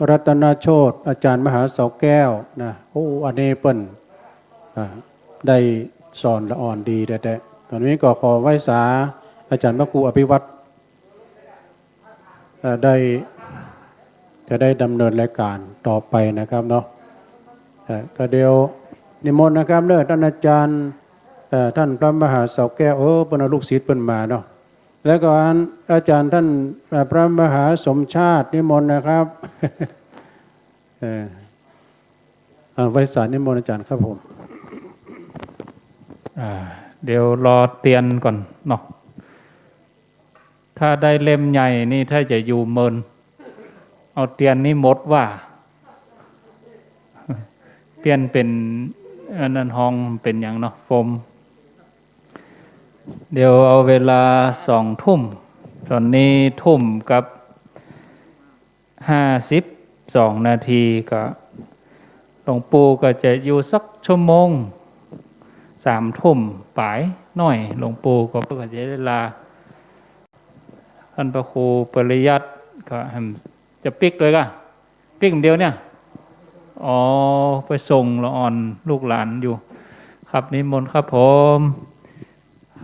รัตนโชติ อาจ๋ารย์มหาเสาแก้วนะ โอ้ อันนี้เปิ้น เอ่อ ได้สอนละอ่อนดีแต๊ๆ ต๋อนนี้ก็ขอไหว้สาอาจ๋ารย์พระครูอภิวัฒน์ เอ่อ ได้ จะได้ดำเนินรายการต่อไปนะครับเนาะ เอ่อ ก็เดี๋ยวนิมนต์นะครับเนาะ ต้านอาจ๋ารย์ เอ่อ ต้านพระมหาเสาแก้ว เออ เปิ้นเอาลูกศิษย์เปิ้นมาเนาะ แล้วก็อาจ๋ารย์ต้าน เอ่อ พระมหาสมชาติ นิมนต์นะครับ เอ่อ อ่า ไหว้สานิมนต์อาจ๋ารย์ครับผม อ่า เดี๋ยวรอเตียนก่อนเนาะ ถ้าได้เล่มใหญ่นี่ ถ้าจะอยู่เมิน เอาเตียนนี่หมดว่า เปลี่ยนเป๋น อันนั้น ฮ้องเป๋นหยังเนาะ โฟม เดี๋ยวเอาเวลาสองทุ่ม ต๋อนนี้ทุ่มกับ ห้าสิบสองนาที ก็หลวงปู่ก็จะอยู่สักชั่วโมง สามทุ่มป๋ายหน้อย หลวงปู่ก็ ก็จะได้ลา ต้านพระครูปริยัติก็แหมจะปิ๊กเลยก่ะ ปิ๊กเดียวเนี่ย อ๋อ ไปส่งละอ่อนลูกหลานอยู่ ครับ นิมนต์ครับผม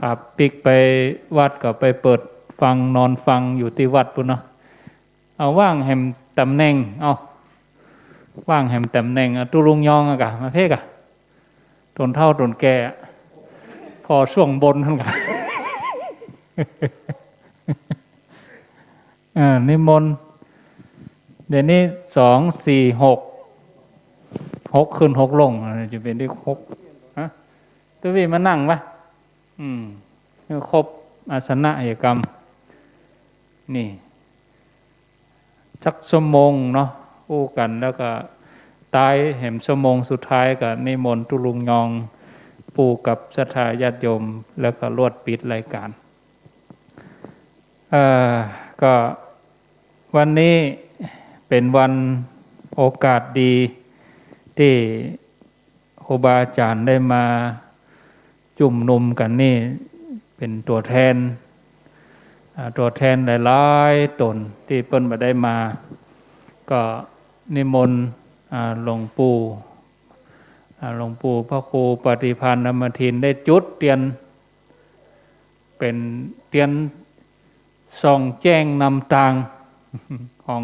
ครับ ปิ๊กไปวัดก็ไปเปิดฟัง นอนฟังอยู่ตี้วัดปู้นเนาะ เอาว่างแหมต๋ำแหน่ง เอาว่างแหมต๋ำแหน่ง เอาตุ๊ลุงยองอะก่ะ มาเพ่ก่ะ ต๋นเฒ่าต๋นแก่ ผ่อส่วงบนหั้นก่ะ อ่า นิมนต์ เดี๋ยวนี้สอง สี่ หก หกขึ้นหกลง จะเป๋นเลขหก ฮะ ตุ๊วีมานั่งปะ อืม ครบอาสนะเหยกรรม นี่ สักชั่วโมงเนาะ อู้กั๋น แล้วก็ต๊ายแหมชั่วโมงสุดท้ายก็นิมนต์ตุ๊ลุงยอง ปู้กับศรัทธาญาติโยม แล้วก็ลวดปิดรายการ เอ่อ ก็วันนี้เป๋นวันโอกาสดีตี้ ครูบาอาจ๋ารย์ได้มาจุมนุมกั๋นนี่ เป๋นตั๋วแทน อ่า ตั๋วแทนหลายๆ ต๋นตี้เปิ้นบ่ได้มา ก็นิมนต์ อ่า หลวงปู่ อ่า หลวงปู่พระครูปฏิภาณธรรมทินได้จุดเตียน เป๋นเตียนส่องแจ้งนำตาง ของ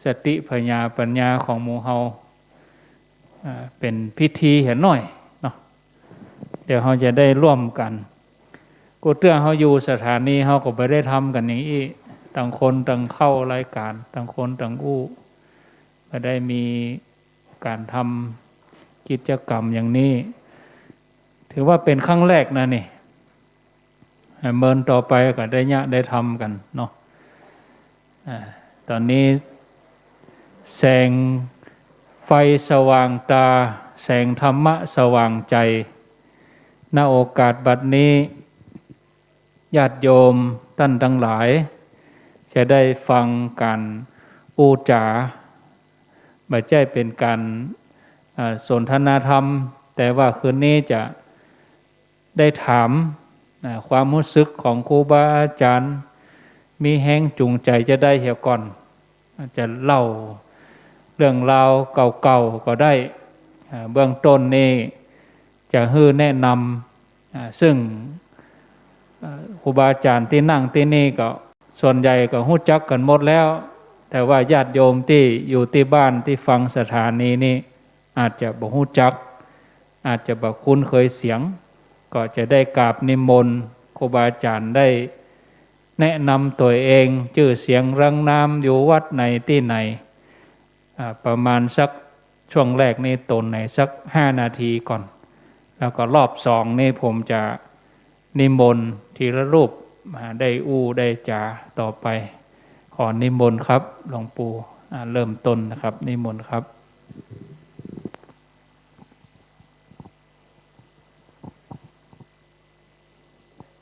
สติผญาปัญญาของหมู่เฮา อ่า เป๋นพิธีเหียหน้อยเนาะ เดี๋ยวเฮาจะได้ร่วมกั๋น กู้เตื้อเฮาอยู่สถานีเฮาก็บ่ได้ทำกั๋นอย่างอี้ ต่างคนต่างเข้ารายการ ต่างคนต่างอู้ บ่ได้มีก๋านทำกิจกรรมอย่างนี้ ถือว่าเป๋นครั้งแรกนะนี่ เมินต่อไปก็ได้เยียะได้ทำกั๋นเนาะ อ่า ต๋อนนี้แสงไฟสว่างต๋า แสงธรรมะสว่างใจ๋ ณ โอกาสบัดนี้ ญาติโยมต้านตังหลาย จะได้ฟังก๋านอู้จ๋า บ่ใจ้เป๋นก๋าน อ่า สนทนาธรรม แต่ว่าคืนนี้จะ ได้ถาม อ่า ความฮู้สึกของครูบาอาจ๋ารย์ มีแฮงจูงใจ๋จาใดเหียก่อน อาจจะเล่าเรื่องราวเก่าๆ ก็ได้ อ่า เบื้องต้นนี่จะหื้อแนะนำ อ่า ซึ่ง อ่า ครูบาอาจ๋ารย์ตี้นั่งตี้นี่ก็ส่วนใหญ่ก็ฮู้จักกั๋นหมดแล้ว แต่ว่าญาติโยมตี้อยู่ตี้บ้านตี้ฟังสถานีนี่ อาจจะบ่ฮู้จัก อาจจะบ่คุ้นเคยเสียง ก็จะได้กราบนิมนต์ครูบาอาจ๋ารย์ได้แนะนำตั๋วเอง จื้อเสียงเรียงนาม อยู่วัดไหนตี้ไหน อ่า ประมาณสักช่วงแรกนี่ต๋นไหนสักห้านาทีก่อน แล้วก็รอบสองนี่ผมจะ นิมนต์ทีละรูป อ่า ได้อู้ได้จ๋าต่อไป ขอนิมนต์ครับ หลวงปู่ อ่า เริ่มต้นนะครับ นิมนต์ครับ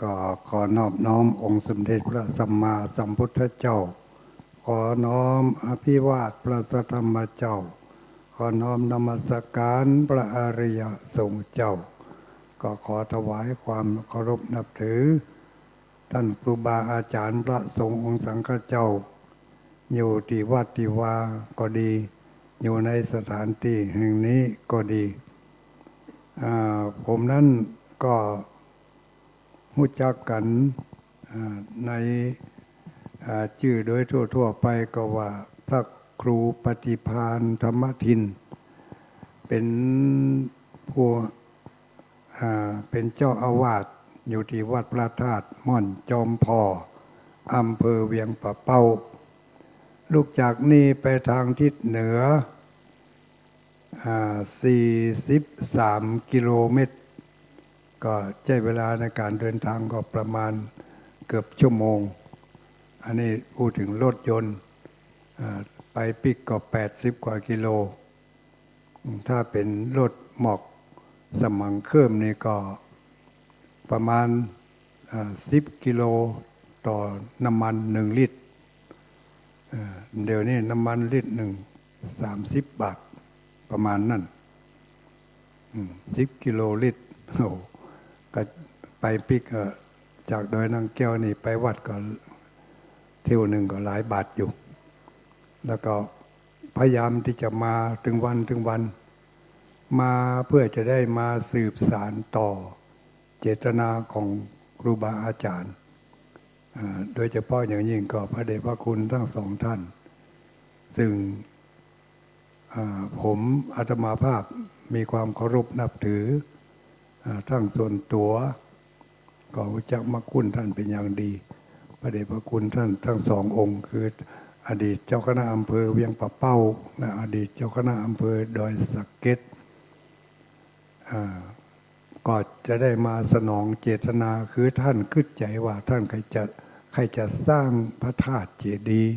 ก็ขอนอบน้อมองค์สมเด็จพระสัมมาสัมพุทธเจ้า ขอน้อมอภิวาทพระสัทธรรมเจ้า ขอน้อมนมัสการพระอริยสงฆ์เจ้า ก็ขอถวายความเคารพนับถือ ท่านครูบาอาจารย์พระสงฆ์องค์สังฆเจ้า อยู่ตี้วัดตี้วาก็ดี อยู่ในสถานตี้แห่งนี้ก็ดี อ่า ผมนั้นก็ฮู้จักกั๋น อ่า ใน อ่า จื้อโดยทั่วๆ ไปก็ว่าพระครูปฏิภาณธรรมทิน เป๋นผู้ อ่า เป๋นเจ้าอาวาสอยู่ตี้วัดพระธาตุม่อนจอมผ่อ อำเภอเวียงป่าเป้า ลุกจากนี่ไปตางทิศเหนือ อ่า สี่สิบสามกิโลเมตร ก็ใจ๊เวลาในก๋านเดินตางก็ประมาณเกือบชั่วโมง อันนี้พูดเถิงรถยนต์ อ่า ไปปิ๊กก็แปดสิบกว่ากิโล ถ้าเป๋นรถหมอกสมังเคิ่มนี่ก็ประมาณ อ่า สิบกิโลต่อน้ำมันหนึ่งลิตร อ่า เดี๋ยวนี้น้ำมันลิตรหนึ่งสามสิบบาท ประมาณนั้น อืม สิบกิโลลิตร โอ้โห ก็ไปปิ๊ก เอ่อ จากดอยนางแก้วนี่ไปวัดก็เที่ยวหนึ่งก็หลายบาทอยู่ แล้วก็พยายามตี้จะมาตึงวันตึงวัน มาเพื่อจะได้มาสืบสานต่อเจตนาของครูบาอาจารย์ อ่า โดยเฉพาะอย่างยิ่งก็พระเดชพระคุณทั้งสองท่าน ซึ่ง อ่า ผมอาตมาภาพมีความเคารพนับถือ อ่า ทั้งส่วนตั๋ว ก็ฮู้จักมักคุ้นท่านเป๋นอย่างดี พระเดชพระคุณท่านทั้งสององค์ คืออดีตเจ้าคณะอำเภอเวียงป่าเป้า และอดีตเจ้าคณะอำเภอดอยสะเก็ด อ่า ก็จะได้มาสนองเจตนา คือท่านกึ๊ดใจ๋ว่าท่านใค่จะ ใค่จะสร้างพระธาตุเจดีย์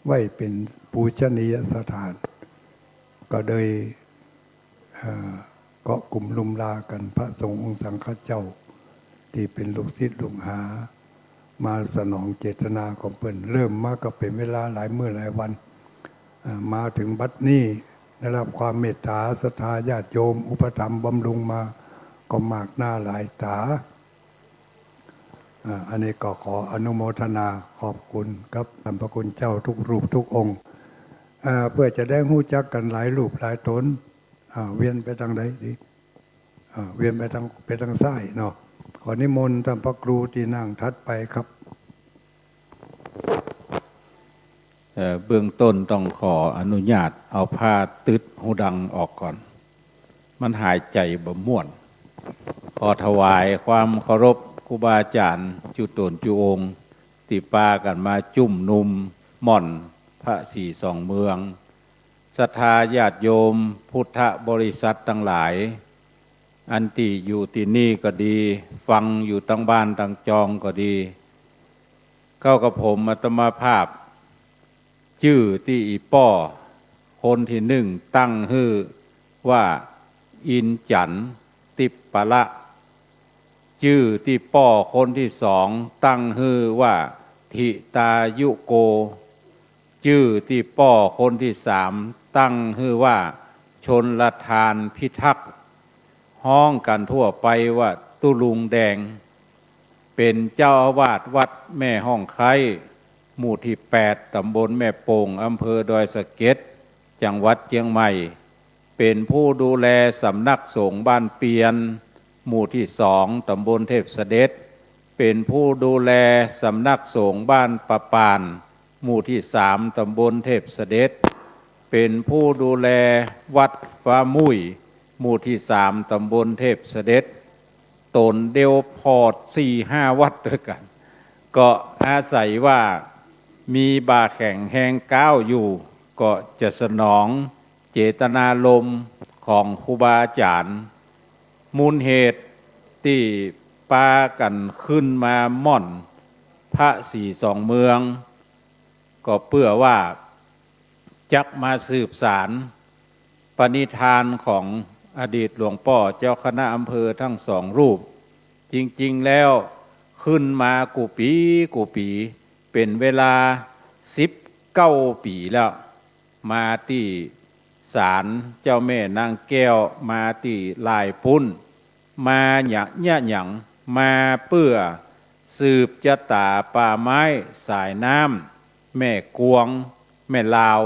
ไว้เป๋นปูชนียสถาน ก็เลย อ่า เกาะกลุ่มลุมลากั๋น พระสงฆ์องค์สังฆเจ้า ตี้เป๋นลูกศิษย์ลูกหา มาสนองเจตนาของเปิ้น เริ่มมาก็เป๋นเวลาหลายมื้อหลายวัน อ่า มาเถิงบัดนี้ ได้รับความเมตตาศรัทธาญาติโยม อุปถัมภ์บำรุงมาก็มากหน้าหลายต๋า อ่า อันนี้ก็ขออนุโมทนาขอบคุณกับท่านพระคุณเจ้าทุกรูปทุกองค์ อ่า เพื่อจะได้ฮู้จักกั๋นหลายรูปหลายต๋น อ่า เวียนไปตางใดดี อ่า เวียนไปตาง ไปตางซ้ายเนาะ ขอนิมนต์ท่านพระครูตี้นั่งถัดไปครับ เอ่อ เบื้องต้นต้องขออนุญาตเอาผ้าตึดหูดังออกก่อน มันหายใจ๋บ่ม่วน ขอถวายความเคารพครูบาอาจ๋ารย์จุ๊ต๋นจุ๊องค์ ตี้ปากั๋นมาจุมนุมม่อนพระศรีสองเมือง ศรัทธาญาติโยมพุทธบริษัทตังหลาย อันตี้อยู่ตี้นี่ก็ดี ฟังอยู่ตางบ้านตางจองก็ดี เก้ากับผมอาตมาภาพ จื้อตี้อี่ป้อคนตี้นึ่งตั้งหื้อว่าอินจันติปปะละ จื้อตี้ป้อคนตี้สองตั้งหื้อว่าถิตายุโก จื้อตี้ป้อคนตี้สามตั้งหื้อว่าชลทานพิทักษ์ ฮ้องกั๋นทั่วไปว่าตุ๊ลุงแดง เป๋นเจ้าอาวาสวัดแม่ฮ่องไคร้ หมู่ตี้แปด ต๋ำบลแม่โป่ง อำเภอดอยสะเก็ด จังหวัดเจียงใหม่ เป๋นผู้ดูแลสำนักสงฆ์บ้านเปียน หมู่ตี้สอง ต๋ำบลเทพเสด็จ เป๋นผู้ดูแลสำนักสงฆ์บ้านป่าป่าน หมู่ตี้สาม ต๋ำบลเทพเสด็จ เป๋นผู้ดูแลวัดฟ้ามุ่ย หมู่ตี้สาม ต๋ำบลเทพเสด็จ ต๋นเดียวพอดสี่ห้าวัดตวยกั๋น ก็อาศัยว่ามีบ่าแข็งแฮงก้าวอยู่ ก็จะสนองเจตนารมณ์ของครูบาอาจ๋ารย์ มูลเหตุตี้ปากั๋นขึ้นมาม่อนพระศรีสองเมือง ก็เปื้อว่าจักมาสืบสานปณิธานของอดีตหลวงป้อเจ้าคณะอำเภอทั้งสองรูป จริงๆ แล้ว ขึ้นมากู้ปี๋กู้ปี๋ เป๋นเวลาสิบเก้าปี๋แล้ว มาตี้ศาลเจ้าแม่นางแก้ว มาตี้ลายปุ้น มาหยัง เยียะหยัง มาเปื้อสืบจะต๋าป่าไม้สายน้ำ แม่กวง แม่ลาว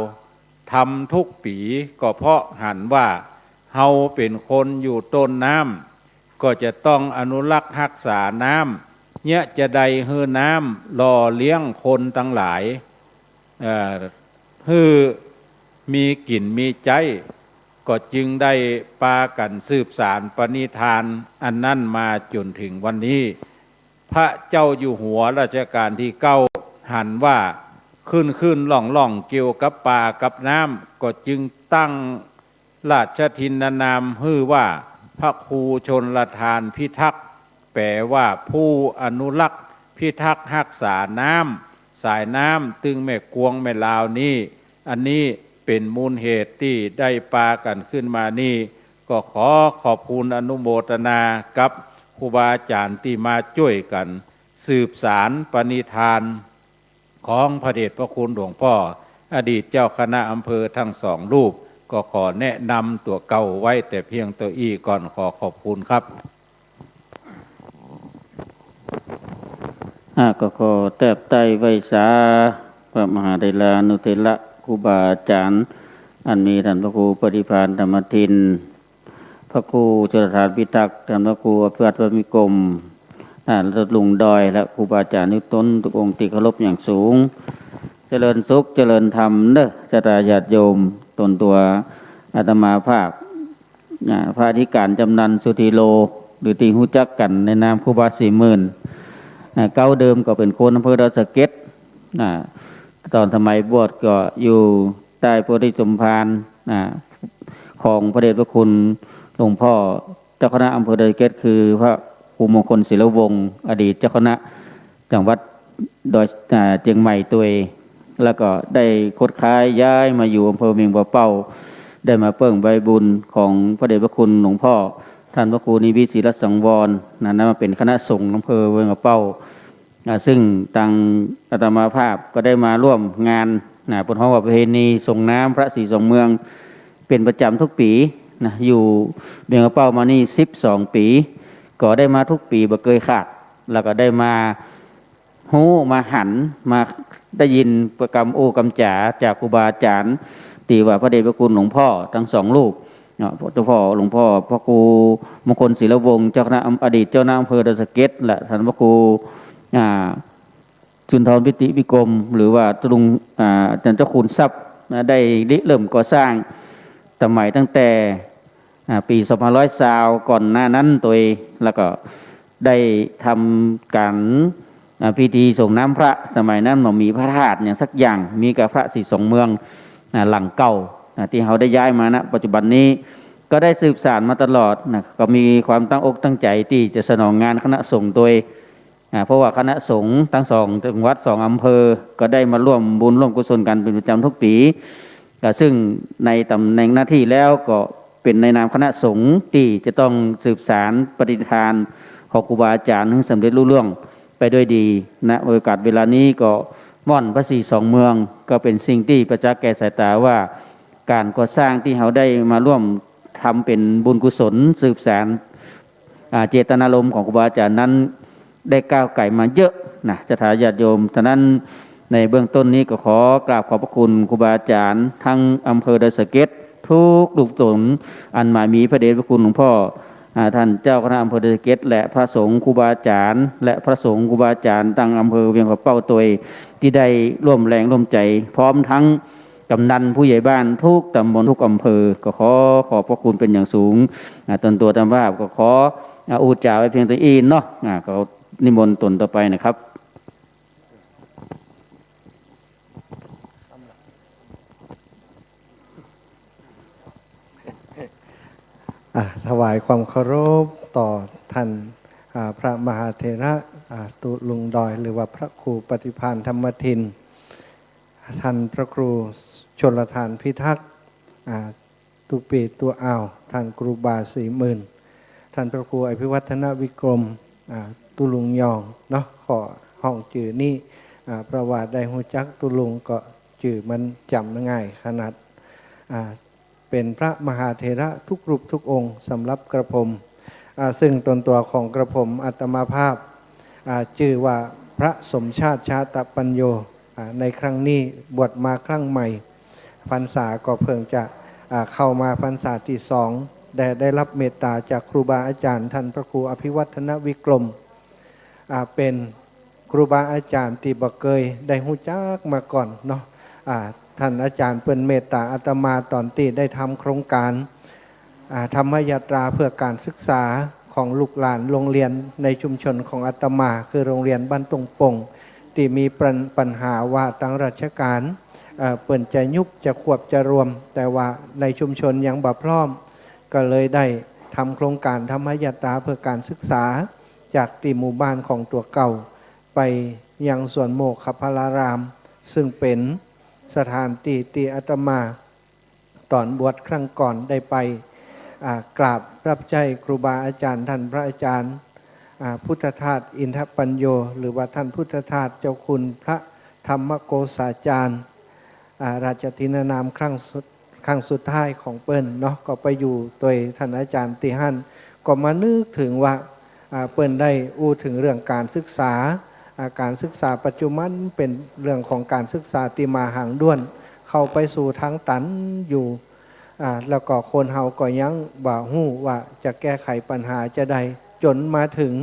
ทำทุกปี๋ ก็เพราะหันว่าเฮาเป๋นคนอยู่ต้นน้ำ ก็จะต้องอนุรักษ์ฮักษาน้ำ เยียะจะได้หื้อน้ำหล่อเลี้ยงคนตังหลาย เอ่อ หื้อมีกิ๋นมีใจ๊ ก็จึงได้ปากั๋นสืบสานปณิธานอันนั้นมาจ๋นเถิงวันนี้ พระเจ้าอยู่หัวรัชกาลตี้เก้าหันว่าขึ้นๆ ล่องๆ เกี่ยวกับป่ากับน้ำ ก็จึงตั้งราชทินนามหื้อว่าพระครูชลทานพิทักษ์ แป๋ว่าผู้อนุรักษ์พิทักษ์ฮักษาน้ำ สายน้ำตึงแม่กวงแม่ลาวนี้ อันนี้เป๋นมูลเหตุตี้ได้ปากั๋นขึ้นมานี้ ก็ขอขอบคุณอนุโมทนากับครูบาอาจ๋ารย์ตี้มาจ้วยกั๋นสืบสานปณิธานของพระเดชพระคุณหลวงป้อ อดีตเจ้าคณะอำเภอทั้งสองรูป ก็ขอแนะนำตั๋วเก่าไว้แต่เพียงเต้าอี้ก่อน ขอขอบคุณครับ อ่ะ ก็ขอแตบใต้ไหว้สาพระมหาเถรานุเถระครูบาอาจ๋ารย์ อันมีต้านพระครูปฏิภาณธรรมทิน พระครูชลทานพิทักษ์ ต้านพระครูอภิวัตรวรรณวิกรม อ่า และลุงดอย และครูบาอาจ๋ารย์ทุกต๋นทุกองค์ตี้เคารพอย่างสูง เจริญสุขเจริญธรรมเน้อ ศรัทธาญาติโยม ต๋นตั๋วอาตมาภาพ อ่า พระอธิการจำนัน สุธีโล หรือตี้ฮู้จักกั๋นในนามครูบาสี่หมื่น อ่า เก๊าเดิมก็เป๋นคนอำเภอดอยสะเก็ด อ่า ต๋อนสมัยบวชก็อยู่ใต้โพธิสมภาร อ่า ของพระเดชพระคุณหลวงป้อเจ้าคณะอำเภอดอยสะเก็ด คือพระครูมงคลศิลวงศ์ อดีตเจ้าคณะจังหวัดดอย อ่า เจียงใหม่ตวย แล้วก็ได้คดค้ายย้ายมาอยู่อำเภอเวียงป่าเป้า ได้มาเปิ้งใบบุญของพระเดชพระคุณหลวงป้อต้านพระครูนิวิตศิลสังวร นะ นั้นมาเป๋นคณะสงฆ์อำเภอเวียงป่าเป้า อ่า ซึ่งตางอาตมาภาพก็ได้มาร่วมงาน นะ เปิ้นฮ้องว่าประเพณีส่งน้ำพระสี่สองเมือง เป๋นประจ๋ำทุกปี๋ นะ อยู่เวียงป่าเป้ามานี่สิบสองปี๋ ก็ได้มาทุกปี๋บ่เกยขาด แล้วก็ได้มา ฮู้มาหัน มาได้ยินกำอู้กำจ๋าจากครูบาอาจ๋ารย์ ตี้ว่าพระเดชพระคุณหลวงป้อตังสองรูปเนาะ เจ้าป้อหลวงป้อพระครูมงคลศิลวงศ์ เจ้าคณะอำ อดีตเจ้าคณะอำเภอดอยสะเก็ด และต้านพระครู อ่า สุนทรปิติวิกรม หรือว่าลุง อ่า อาจ๋ารย์เจ้าคูณทรัพย์นะ ได้ริเริ่มก่อสร้างสมัยตั้งแต่ อ่า ปี๋สองพันร้อยซาว ก่อนหน้านั้นตวย แล้วก็ได้ทำก๋าน อ่า พิธีส่งน้ำพระ สมัยนั้นบ่มีพระธาตุหยังสักอย่าง มีก้าพระสี่สองเมือง อ่า หลังเก่า อ่า ตี้เฮาได้ย้ายมา ณ ปัจจุบันนี้ ก็ได้สืบสานมาตลอดนะ ก็มีความตั้งอกตั้งใจ๋ตี้จะสนองงานคณะสงฆ์ตวย อ่า เพราะว่าคณะสงฆ์ตังสองจังหวัดสองอำเภอ ก็ได้มาร่วมบุญร่วมกุศลกั๋นเป๋นประจ๋ำทุกปี๋ ก็ซึ่งในตำแหน่งหน้าตี้แล้วก็เป๋นในนามคณะสงฆ์ตี้จะต้องสืบสานปฏิธานของครูบาอาจ๋ารย์หื้อสำเร็จลุล่วงไปด้วยดี ณ โอกาสเวลานี้ก็ม่อนพระสี่สองเมือง ก็เป๋นสิ่งตี้ประจักษ์แก่สายต๋าว่า ก๋านก่อสร้างตี้เฮาได้มาร่วมทำเป๋นบุญกุศลสืบสาน อ่า เจตนารมณ์ของครูบาอาจ๋ารย์นั้น ได้ก้าวไก๋มาเยอะนะ ศรัทธาญาติโยม ฉะนั้นในเบื้องต้นนี้ก็ขอกราบขอบพระคุณครูบาอาจ๋ารย์ตังอำเภอดอยสะเก็ดทุกรูปต๋น อันมามีพระเดชพระคุณหลวงป้อ อ่า ต้านเจ้าคณะอำเภอดอยสะเก็ด และพระสงฆ์ครูบาอาจ๋ารย์ และพระสงฆ์ครูบาอาจ๋ารย์ตังอำเภอเวียงป่าเป้าตวย ตี้ได้ร่วมแรงร่วมใจ๋ พร้อมตัง กำนันผู้ใหญ่บ้านทุกต๋ำบลทุกอำเภอ ก็ขอขอบพระคุณเป๋นอย่างสูง อ่า ต๋นตั๋วอาตมาภาพก็ขอ อ่า อู้จ๋าไว้เพียงเต้าอี้เนาะ อ่า ก็นิมนต์ต๋นต่อไปนะครับ อ่า ถวายความเคารพต่อท่าน อ่า พระมหาเถระ อ่า ตุ๊ลุงดอย หรือว่าพระครูปฏิภาณธรรมทิน ท่านพระครูชลทานพิทักษ์ อ่า ตุ๊ปีตุ๊อ่าว ท่านครูบาสี่หมื่น ท่านพระครูอภิวัฒนวิกรม อ่า ตุ๊ลุงยองเนาะ ขอฮ้องจื้อนี้ อ่า เพราะว่าได้ฮู้จักตุ๊ลุงก็จื้อมันจ๋ำง่ายขนาด อ่า เป๋นพระมหาเถระทุกรูปทุกองค์สำหรับกระผม อ่า ซึ่งตนตั๋วของกระผมอาตมาภาพ อ่า จื้อว่าพระสมชาติชาตปัญโญ อ่า ในครั้งนี้บวชมาครั้งใหม่ พรรษาก็เพิ่งจะ อ่า เข้ามาพรรษาตี้สอง ได้ ได้ฮับเมตต๋าจากครูบาอาจ๋ารย์ต้านพระครูอภิวัฒนวิกรม อ่า เป๋นครูบาอาจ๋ารย์ตี้บ่เกยได้ฮู้จักมาก่อนเนาะ อ่า ต้านอาจ๋ารย์เปิ้นเมตต๋าอาตมาต๋อนตี้ได้ทำโครงก๋าน อ่า ธรรมยาตราเพื่อก๋านศึกษาของลูกหลานโรงเรียนในชุมชนของอาตมา คือโรงเรียนบ้านตุงป่ง ตี้มีปัญ ปัญหาว่าตางราชก๋าน เอ่อ เปิ้นจะยุบจะควบจะรวม แต่ว่าในชุมชนยังบ่พร้อม ก็เลยได้ทำโครงก๋านธรรมยาตราเพื่อก๋านศึกษา จากตี้หมู่บ้านของตั๋วเก่า ไปยังสวนโมคคัพพลาราม ซึ่งเป๋นสถานตี้ตี้อาตมา ต๋อนบวชครั้งก่อนได้ไป อ่า กราบฮับใจ๊ครูบาอาจ๋ารย์ต้านพระอาจ๋ารย์ อ่า พุทธทาสอินทปัญโญ หรือว่าต้านพุทธทาสเจ้าคุณพระธรรมโกษาจารย์ อ่า ราชทินนามครั้งสุด ครั้งสุดท้ายของเปิ้นเนาะ ก็ไปอยู่ตวยต้านอาจ๋ารย์ตี้หั้น ก็มานึกเถิงว่า อ่า เปิ้นได้อู้เถิงเรื่องก๋านศึกษา อ่า ก๋านศึกษาปัจจุบันเป๋นเรื่องของก๋านศึกษาตี้มาหางด้วน เข้าไปสู่ตางตันอยู่ อ่า แล้วก็คนเฮาก็ยังบ่ฮู้ว่าจะแก้ไขปัญหาจาใด จ๋นมาเถิง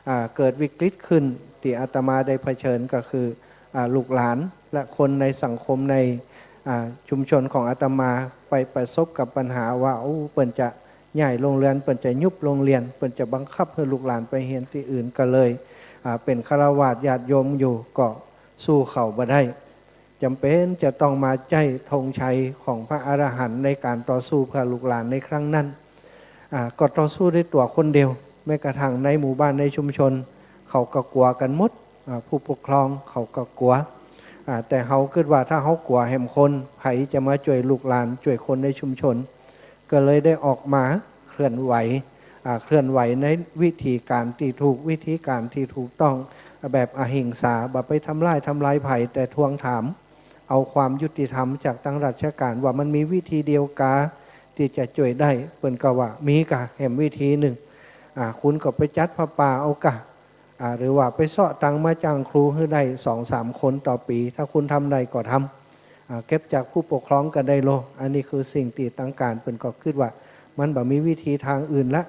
อ่า เกิดวิกฤตขึ้น ตี้อาตมาได้เผชิญก็คือ อ่า ลูกหลานและคนในสังคมใน อ่า ชุมชนของอาตมาไปประสบกับปัญหาว่า โอ้ เปิ้นจะย้ายโรงเรียน เปิ้นจะยุบโรงเรียน เปิ้นจะบังคับหื้อลูกหลานไปเฮียนตี้อื่น ก็เลย อ่า เป๋นฆราวาสญาติโยมอยู่ ก็สู้เขาบ่ได้ จ๋ำเป๋นจะต้องมาใจ๊ธงชัยของพระอรหันต์ในก๋านต่อสู้เพื่อลูกหลานในครั้งนั้น อ่า ก็ต่อสู้ด้วยตั๋วคนเดียว แม้กระทั่งในหมู่บ้านในชุมชน เขาก็กั๋วกั๋นหมด อ่า ผู้ปกครองเขาก็กั๋ว อ่า แต่เฮากึ๊ดว่าถ้าเฮากั๋วแหมคน ใผจะมาจ้วยลูกหลาน จ้วยคนในชุมชน ก็เลยได้ออกมาเคลื่อนไหว อ่า เคลื่อนไหวในวิธีก๋านตี้ถูก วิธีก๋านตี้ถูกต้อง แบบอหิงสา บ่ไปทำร้าย ทำลายใผ แต่ทวงถาม เอาความยุติธรรมจากตางราชก๋านว่ามันมีวิธีเดียวกาตี้จะจ้วยได้ เปิ้นก็ว่ามีก่าแหมวิธีนึ่ง อ่า คุณก็ไปจัดผ้าป่าเอาก่า อ่า หรือว่าไปเซาะตังค์มาจ้างครูหื้อได้สองสามคนต่อปี๋ ถ้าคุณทำได้ก็ทำ อ่า เก็บจากผู้ปกครองก็ได้โล อันนี้คือสิ่งตี้ตางก๋านเปิ้นก็กึ๊ดว่ามันบ่มีวิธีตางอื่นละ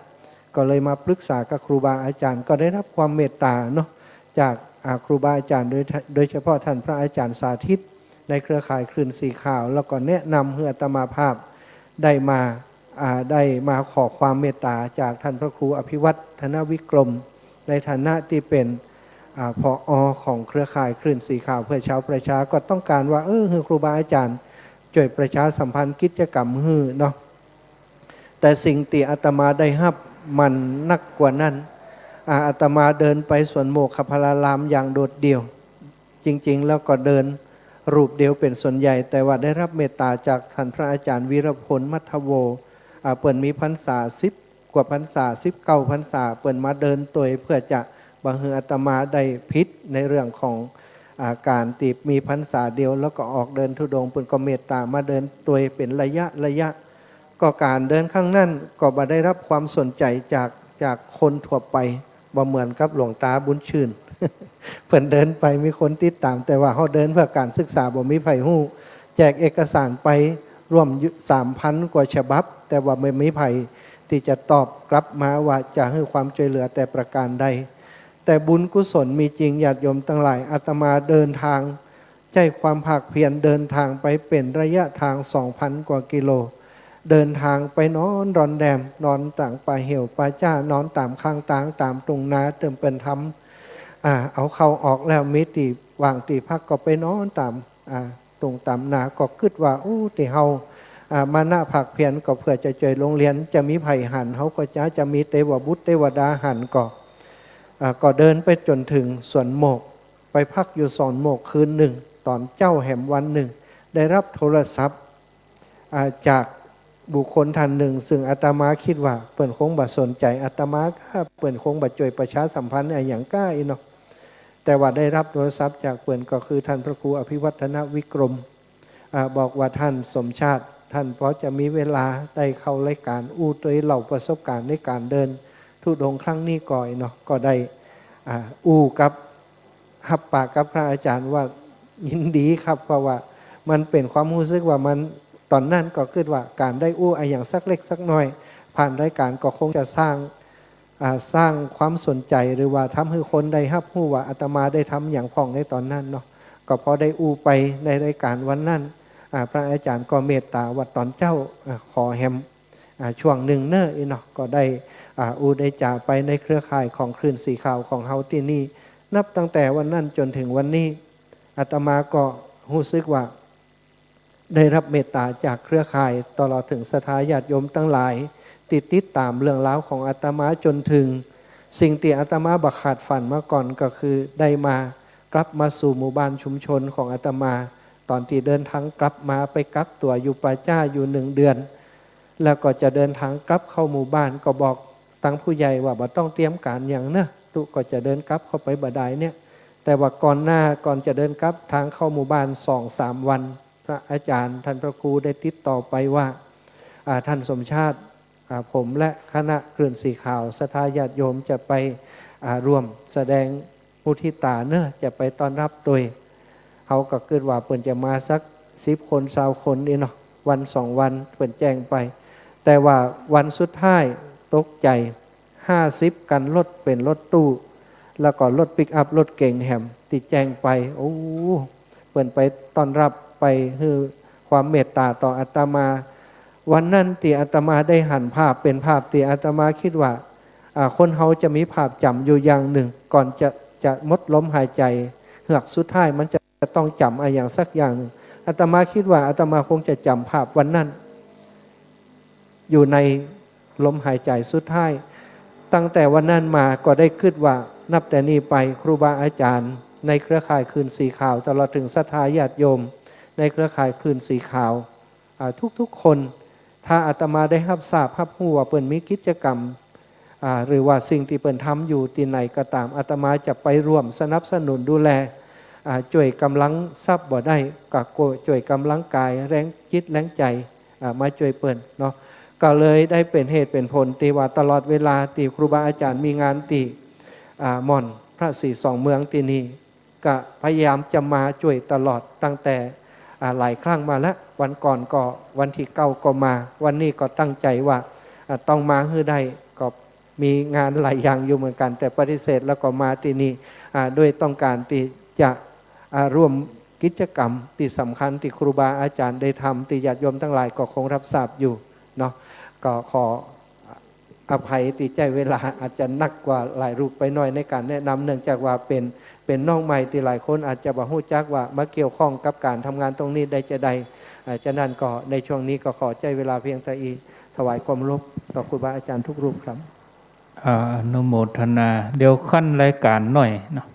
ก็เลยมาปรึกษากับครูบาอาจ๋ารย์ ก็ได้ฮับความเมตต๋าเนาะ จาก อ่า ครูบาอาจ๋ารย์ โดย โดยเฉพาะต้านพระอาจ๋ารย์สาธิต ในเครือข่ายคลื่นสีขาว แล้วก็แนะนำหื้ออาตมาภาพได้มา อ่า ได้มาขอความเมตต๋าจากต้านพระครูอภิวัฒนวิกรม ในฐานะตี้เป๋น อ่า ผอ.ของเครือข่ายคลื่นสีขาวเพื่อชาวประชา ก็ต้องก๋านว่า เออ หื้อครูบาอาจ๋ารย์จ้วยประชาสัมพันธ์กิจกรรมหื้อเนาะ แต่สิ่งตี้อาตมาได้ฮับมันนักกว่านั้น อ่า อาตมาเดินไปสวนโมคคัพพลารามอย่างโดดเดี่ยว จริงๆ แล้วก็เดินรูปเดียวเป๋นส่วนใหญ่ แต่ว่าได้ฮับเมตต๋าจากต้านพระอาจ๋ารย์วีรพล มัทโว อ่า เปิ้นมีพรรษาสิบกว่าพรรษา สิบเก้าพรรษา เปิ้นมาเดินตวยเพื่อจะบ่หื้ออาตมาได้ผิดในเรื่องของ อ่า ก๋านตี้มีพรรษาเดียว แล้วก็ออกเดินธุดงค์ เปิ้นก็เมตต๋ามาเดินตวยเป๋นระยะระยะ ก็ก๋านเดินครั้งนั้นก็บ่ได้ฮับความสนใจ๋จาก จากคนทั่วไป บ่เหมือนกับหลวงต๋าบุญชื่น เปิ้นเดินไปมีคนติดต๋าม แต่ว่าเฮาเดินเพื่อก๋านศึกษา บ่มีใผฮู้ แจกเอกสารไปร่วมสามพันกว่าฉบับ แต่ว่าบ่มีใผตี้จะตอบกลับมาว่าจะหื้อความจ้วยเหลือแต่ประก๋านใด แต่บุญกุศลมีจริง ญาติโยมตังหลาย อาตมาเดินตาง ใจ๊ความภาคเพียรเดินตางไปเป๋นระยะตางสองพันกว่ากิโล เดินตางไปนอนร่อนแรม นอนต๋ามป่าเหวป่าจ้า นอนต๋ามข้างตาง ต๋ามตุ่งนา เติมเปิ้นทำ อ่า เอาเข้าออกแล้ว มีตี้ว่างตี้พักก็ไปนอนต๋าม อ่า ตุ่งต๋ามนา ก็กึ๊ดว่า อู้ ตี้เฮา อ่า มานะภาคเพียรก็เพื่อจะจ้วยโรงเรียน จะมีใผหันเฮาก็จา จะมีเตวบุตรเตวดาหันก็ อ่า ก็เดินไปจ๋นเถิงสวนโมก ไปพักอยู่สวนโมกคืนนึ่ง ต๋อนเจ๊าแหมวันนึ่ง ได้ฮับโทรศัพท์ อ่า จาก บุคคลท่านนึ่ง ซึ่งอาตมากึ๊ดว่าเปิ้นคงบ่สนใจ๋อาตมาก้า เปิ้นคงบ่จ้วยประชาสัมพันธ์อะหยังก้าอี้เนาะ แต่ว่าได้ฮับโทรศัพท์จากเปิ้น ก็คือท่านพระครูอภิวัฒนวิกรม อ่า บอกว่าท่านสมชาติ ท่านพอจะมีเวลาได้เข้ารายก๋านอู้ตวยเล่าประสบก๋ารณ์ในก๋านเดินธุดงค์ครั้งนี้ก่อเนาะ ก็ได้ อ่า อู้กับ ฮับปากกับพระอาจ๋ารย์ว่ายินดีครับ เพราะว่ามันเป๋นความฮู้สึกว่ามัน ต๋อนนั้นก็กึ๊ดว่าก๋านได้อู้อะหยังสักเล็กสักน้อย ผ่านรายก๋านก็คงจะสร้าง อ่า สร้างความสนใจ๋ หรือว่าทำหื้อคนได้ฮับฮู้ว่าอาตมาได้ทำหยังพ่องในต๋อนนั้นเนาะ ก็พอได้อู้ไปในรายก๋านวันนั้น อ่า พระอาจ๋ารย์ก็เมตต๋าว่าต๋อนเจ๊า อ่า ขอแหม อ่า ช่วงนึ่งเน่ออี้เนาะ ก็ได้ อ่า อู้ได้จ๋าไปในเครือข่ายของคลื่นสีขาวของเฮาตี้นี่ นับตั้งแต่วันนั้นจ๋นเถิงวันนี้ อาตมาก็ฮู้สึกว่า ได้ฮับเมตต๋าจากเครือข่าย ตลอดเถิงศรัทธาญาติโยมตังหลาย ตี้ติดต๋ามเรื่องราวของอาตมาจ๋นเถิง สิ่งตี้อาตมาบ่ขาดฝันมาก่อน ก็คือได้มากลับมาสู่หมู่บ้านชุมชนของอาตมา ต๋อนตี้เดินทางกลับมาไปกักตั๋วอยู่ป่าจ๊าอยู่นึ่งเดือน แล้วก็จะเดินทางกลับเข้าหมู่บ้าน ก็บอกตังผู้ใหญ่ว่าบ่ต้องเตรียมก๋านหยังเน่อ ตุ๊ก็จะเดินกลับเข้าไปบ่ดายเนี่ย แต่ว่าก่อนหน้า ก่อนจะเดินกลับทางเข้าหมู่บ้านสองสามวัน พระอาจ๋ารย์ท่านพระครูได้ติดต่อไปว่า อ่า ท่านสมชาติ อ่า ผมและคณะคลื่นสีขาวศรัทธาญาติโยมจะไป อ่า ร่วมแสดงมุทิตาเน่อ จะไปต้อนฮับตวย เฮาก็กึ๊ดว่าเปิ้นจะมาสักสิบคนซาวคนอี้เนาะ วันสองวันเปิ้นแจ้งไป แต่ว่าวันสุดท้ายตกใจ๋ ห้าสิบคันรถ เป๋นรถตู้ แล้วก็รถปิกอัพ รถเก๋งแหมตี้แจ้งไป โอ้ เปิ้นไปต้อนฮับ ไปหื้อความเมตต๋าต่ออาตมา วันนั้นตี้อาตมาได้หันภาพ เป๋นภาพตี้อาตมากึ๊ดว่า อ่า คนเฮาจะมีภาพจ๋ำอยู่อย่างนึ่ง ก่อนจะ จะหมดลมหายใจ๋ เฮือกสุดท้ายมันจะต้องจ๋ำอะหยังสักอย่างนึ่ง อาตมากึ๊ดว่าอาตมาคงจะจ๋ำภาพวันนั้น อยู่ในลมหายใจ๋สุดท้าย ตั้งแต่วันนั้นมาก็ได้กึ๊ดว่านับแต่นี้ไปครูบาอาจ๋ารย์ในเครือข่ายคลื่นสีขาว ตลอดเถิงศรัทธาญาติโยมในเครือข่ายคลื่นสีขาว อ่า ทุกๆ คน ถ้าอาตมาได้ฮับทราบฮับฮู้ว่าเปิ้นมีกิจกรรม อ่า หรือว่าสิ่งตี้เปิ้นทำอยู่ตี้ไหนก็ต๋าม อาตมาจะไปร่วมสนับสนุนดูแล อ่า จ้วยก๋ำลังทรัพย์บ่ได้ ก็จ้วยก๋ำลังกาย แฮงจิตแฮงใจ๋ อ่า มาจ้วยเปิ้นเนาะ ก็เลยได้เป๋นเหตุเป๋นผลตี้ว่าตลอดเวลาตี้ครูบาอาจ๋ารย์มีงานตี้ อ่า ม่อนพระศรีสองเมืองตี้นี่ ก็พยายามจะมาจ้วยตลอดตั้งแต่ อ่า หลายครั้งมาแล้ว วันก่อนก็วันตี้เก้าก็มา วันนี้ก็ตั้งใจ๋ว่า อ่า ต้องมาหื้อได้ ก็มีงานหลายอย่างอยู่เหมือนกั๋น แต่ปฏิเสธแล้วก็มาตี้นี่ อ่า ด้วยต้องก๋านตี้จะ อ่า ร่วมกิจกรรมตี้สำคัญตี้ครูบาอาจ๋ารย์ได้ทำ ตี้ญาติโยมตังหลายก็คงฮับทราบอยู่เนาะ ก็ขอ อภัยตี้ใจ๊เวลาอาจจะนักกว่าหลายรูปไปหน่อยในก๋านแนะนำ เนื่องจากว่าเป๋น เป๋นน้องใหม่ตี้หลายคนอาจจะบ่ฮู้จักว่ามาเกี่ยวข้องกับก๋านทำงานตรงนี้ได้จาใด อ่า ฉะนั้นก็ในช่วงนี้ก็ขอใจ๊เวลาเพียงเต้าอี้ ถวายความเคารพต่อครูบาอาจ๋ารย์ทุกรูปครับ อ่า อนุโมทนา เดี๋ยวขั้นรายก๋านหน่อยเนาะ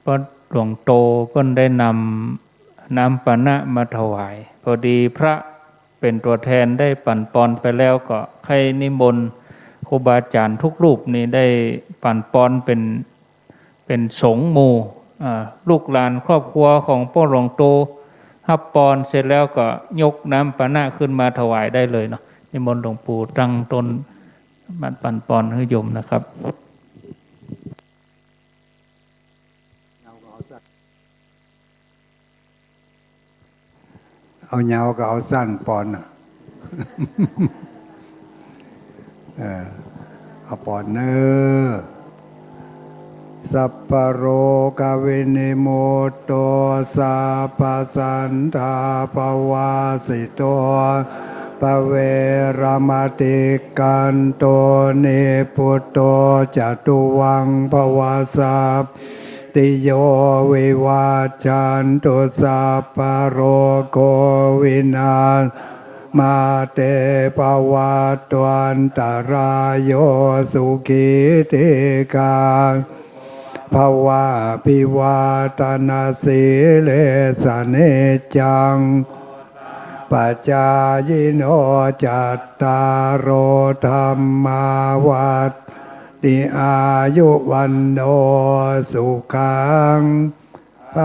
เพราะหลวงโตเปิ้นได้นำน้ำปานะมาถวาย พอดีพระเป๋นตั๋วแทนได้ปั๋นปอนไปแล้ว ก็ใค่นิมนต์ครูบาอาจ๋ารย์ทุกรูปนี่ได้ปั๋นปอนเป๋น เป๋นสงฆ์หมู่ อ่า ลูกหลานครอบครัวของป้อหลวงโตฮับปอนเสร็จแล้วก็ยกน้ำปานะขึ้นมาถวายได้เลยเนาะ นิมนต์หลวงปู่ตั้งต้นปั๋นปอนหื้อโยมนะครับ เอายาวกับเอาสั้นปอนน่ะ เออ เอาปอนเน้อ สัพพะโรควินิมุตโต สัพพะสันทาปะวาสิโต ปะเวระมะติกขันโต นิพพุตโต จะตุวังภวาสัพ ติโย วิวัชชันตุ สัพพะโรโค วินาส มาเต ภวัตวันตะราโย สุขีทีฆา ภวะ อภิวาทะนะสีเลสะ นิจจัง ปัจจายิโน จัตตาโร ธัมมา วัฑฒันติ อายุ วัณโณ สุขัง พ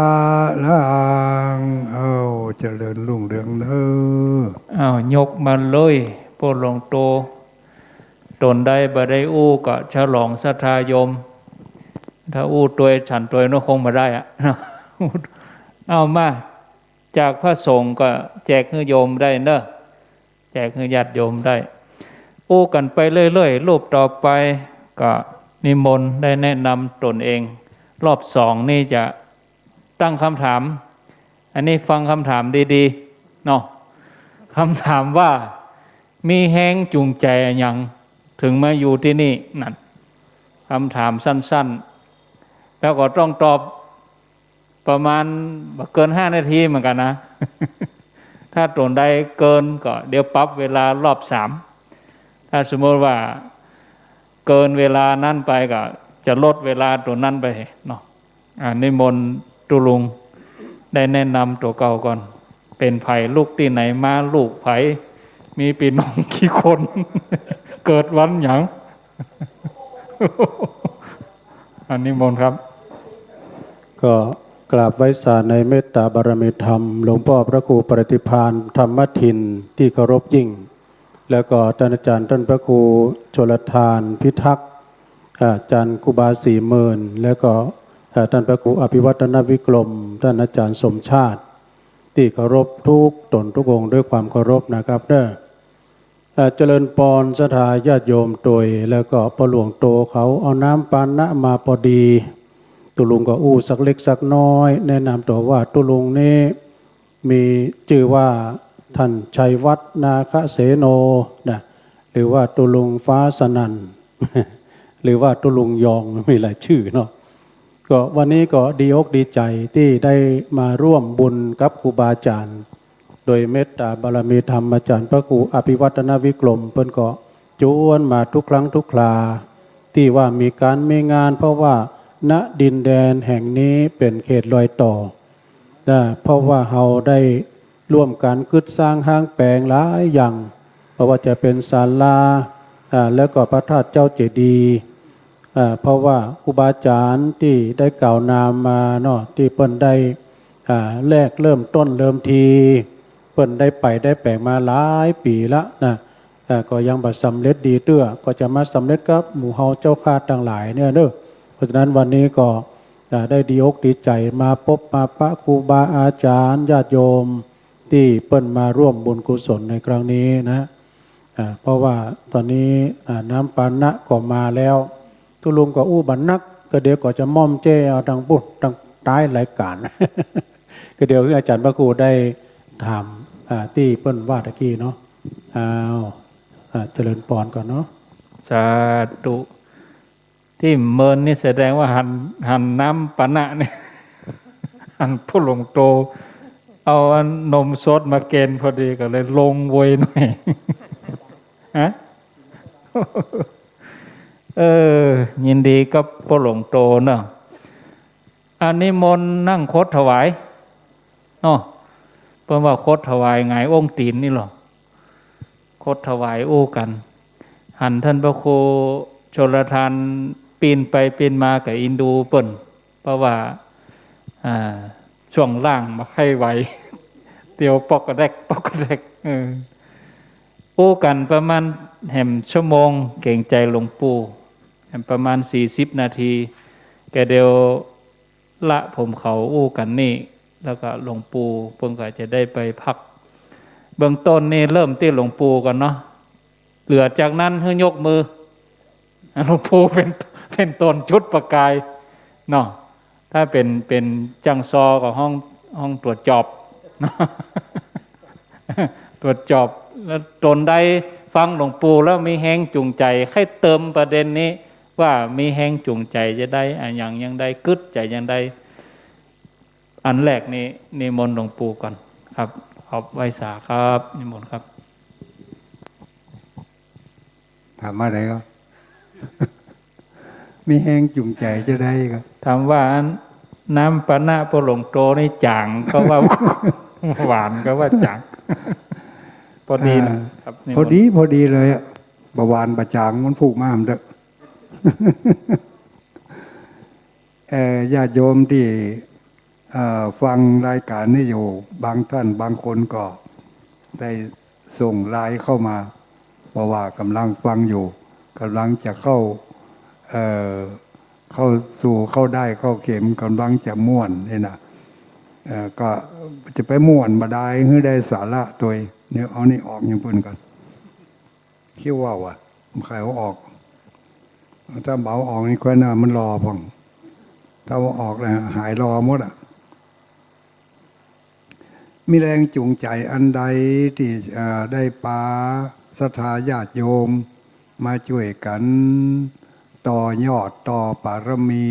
ลัง เอ้า เจริญรุ่งเรืองเน้อ เอ้า ยกมาเลย ป้อหลวงโต ตนใดบ่ได้อู้ก็ฉลองศรัทธาโยม ถ้าอู้ตวยฉันตวยโน้นคงบ่ได้อะ เอ้ามา จากพระสงฆ์ก็แจกหื้อโยมได้เน้อ แจกหื้อญาติโยมได้ อู้กั๋นไปเรื่อยๆ รูปต่อไปก็นิมนต์ได้แนะนำตนเอง รอบสองนี่จะตั้งกำถาม อันนี้ฟังกำถามดีๆ เนาะ กำถามว่า มีแฮงจูงใจ๋อะหยัง เถิงมาอยู่ตี้นี่ นั่น กำถามสั้นๆ แล้วก็ต้องตอบ ประมาณบ่เกินห้านาทีเหมือนกั๋นนะ ถ้าตนใดเกินก็เดี๋ยวปรับเวลารอบสาม ถ้าสมมติว่าเกินเวลานั้นไปก็จะลดเวลาตนนั้นไปเนาะ อ่า นิมนต์ตุ๊ลุงได้แนะนำตั๋วเก่าก่อน เป๋นใผ ลูกตี้ไหนมา ลูกใผ มีปี้น้องกี่คน เกิดวันหยัง อันนิมนต์ครับ ก็กราบไหว้สาในเมตตาบารมีธรรม หลวงป้อพระครูปริตติภาณ ธรรมทิน ตี้เคารพยิ่ง แล้วก็ต้านอาจ๋ารย์ต้านพระครูชลทาน พิทักษ์ อาจ๋ารย์ครูบาสี่หมื่น แล้วก็ เอ่อ ต้านพระครูอภิวัฒนวิกรม ต้านอาจ๋ารย์สมชาติ ตี้เคารพกู้ต๋นกู้องค์ด้วยความเคารพนะครับเน้อ เอ่อ เจริญปอนศรัทธาญาติโยมตวย แล้วก็ป้อหลวงโตเขาเอาน้ำปานะมาปอดี ตุ๊ลุงก็อู้สักเล็กสักน้อย แนะนำตั๋วว่าตุ๊ลุงนี้มีจื้อว่าต้านชัยวัฒน์ นาคเสโน นะ หรือว่าตุ๊ลุงฟ้าสนั่น หรือว่าตุ๊ลุงยอง มีหลายจื้อเนาะ ก็วันนี้ก็ดีอกดีใจ๋ตี้ได้มาร่วมบุญกับครูบาอาจ๋ารย์ โดยเมตตาบารมีธรรมอาจ๋ารย์พระครูอภิวัฒนวิกรม เปิ้นก็จวนมาทุกครั้งทุกครา ตี้ว่ามีก๋านมีงาน เพราะว่า ณ ดินแดนแห่งนี้เป๋นเขตรอยต่อ นะ เพราะว่าเฮาได้ร่วมกั๋นกึ๊ดสร้างห้างแป๋งหลายอย่าง บ่ว่าจะเป๋นศาลา อ่า แล้วก็พระธาตุเจ้าเจดีย์ อ่า เพราะว่าครูบาอาจ๋ารย์ตี้ได้กล่าวนามมาเนาะ ตี้เปิ้นได้ อ่า แรกเริ่มต้นเริ่มที เปิ้นได้ไปได้แป๋งมาหลายปี๋ละนะ อ่า ก็ยังบ่สำเร็จดีเตื้อ ก็จะมาสำเร็จกับหมู่เฮาเจ้าข้าตังหลายเนี่ยเน้อ เพราะฉะนั้นวันนี้ก็ อ่า ได้ดีอกดีใจ๋มาปบมาปะครูบาอาจ๋ารย์ญาติโยม ตี้เปิ้นมาร่วมบุญกุศลในครั้งนี้นะ อ่า เพราะว่าต๋อนนี้ อ่า น้ำปานะก็มาแล้ว ตุ๊ลุงก็อู้บ่นัก ก็เดี๋ยวก็จะม่อมแจ้เอาตังปุ้นตังต๊ายรายก๋าน ก็เดี๋ยวหื้ออาจ๋ารย์พระครูได้ถาม อ่า ตี้เปิ้นว่าตะกี้เนาะ อ้าว อ่า เจริญปอนก่อนเนาะ สาธุ ตี้เมินนี่แสดงว่าหัน หันน้ำปานะเนี่ย หันป้อหลวงโต เอาอันนมสดมาเกณฑ์พอดีก็เลยลงโวยหน่อย ฮะ เออ ยินดีกับป้อหลวงโตเนาะ อันนิมนต์นั่งคดถวายเนาะ เปิ้นว่าคดถวายหงายองค์ตี๋นนี่หรอ คดถวายอู้กั๋น หันต้านพระครูชลทานปิ้นไปปิ้นมาก็อินดูเปิ้น เพราะว่า อ่า ช่วงล่างบ่ใค่ไหว เตียวป๊อกกระแดก ป๊อกกระแดก เออ อู้กั๋นประมาณแหมชั่วโมง เกรงใจ๋หลวงปู่ แหมประมาณสี่สิบนาที ก็เดี๋ยว ละผมเขาอู้กั๋นนี่ แล้วก็หลวงปู่เปิ้นก็จะได้ไปพัก เบื้องต้นนี่เริ่มตี้หลวงปู่ก่อนเนาะ เหลือจากนั้นหื้อยกมือ หลวงปู่เป๋น เป๋นต๋นจุดประกายเนาะ ถ้าเป๋น เป๋นจ้างซอก็ฮ้อง ฮ้องตรวจจอบ ตรวจจอบ แล้วต๋นใดฟังหลวงปู่แล้วมีแฮงจูงใจ๋ ใค่เติมประเด็นนี้ ว่ามีแฮงจูงใจ๋จะใด อะหยังยังใด กึ๊ดใจ๋ยังใด อันแรกนี้นิมนต์หลวงปู่ก่อนครับ ขอบไหว้สาครับ นิมนต์ครับ ถามว่าใดครับ มีแฮงจูงใจ๋จะใดครับ ถามว่าอันน้ำปานะป้อหลวงโตนี่จ๋างก็ว่า หวานก็ว่าจ๋าง พอดีนะ อ่า ครับ นิมนต์ พอดี พอดีเลยอะ บ่หว่านบ่จ๋างมันพูกมามันเต๊อะ เอ่อ ญาติโยมตี้ เอ่อ ฟังรายก๋านนี้อยู่ บางต้านบางคนก็ได้ส่งไลน์เข้ามา บอกว่าก่ำลังฟังอยู่ ก่ำลังจะเข้า เอ่อ เข้าสู่ เข้าด้ายเข้าเข็ม ก่ำลังจะม่วนนี่นะ เอ่อ ก็จะไปม่วนบ่ดาย หื้อได้สาระตวย เนี่ย เอานี่ออกหื้อเปิ้นก่อน คิ้วว่าวอะ บ่ใค่เอาออก ถ้าบ่เอาออกนี่ค่อยหน้ามันหล่อพ่อง ถ้าเอาออกแล้วหายหล่อหมดอะ มีแรงจูงใจ๋อันใดตี้ เอ่อ ได้ปาศรัทธาญาติโยมมาจ้วยกั๋นต่อยอดต่อปารมี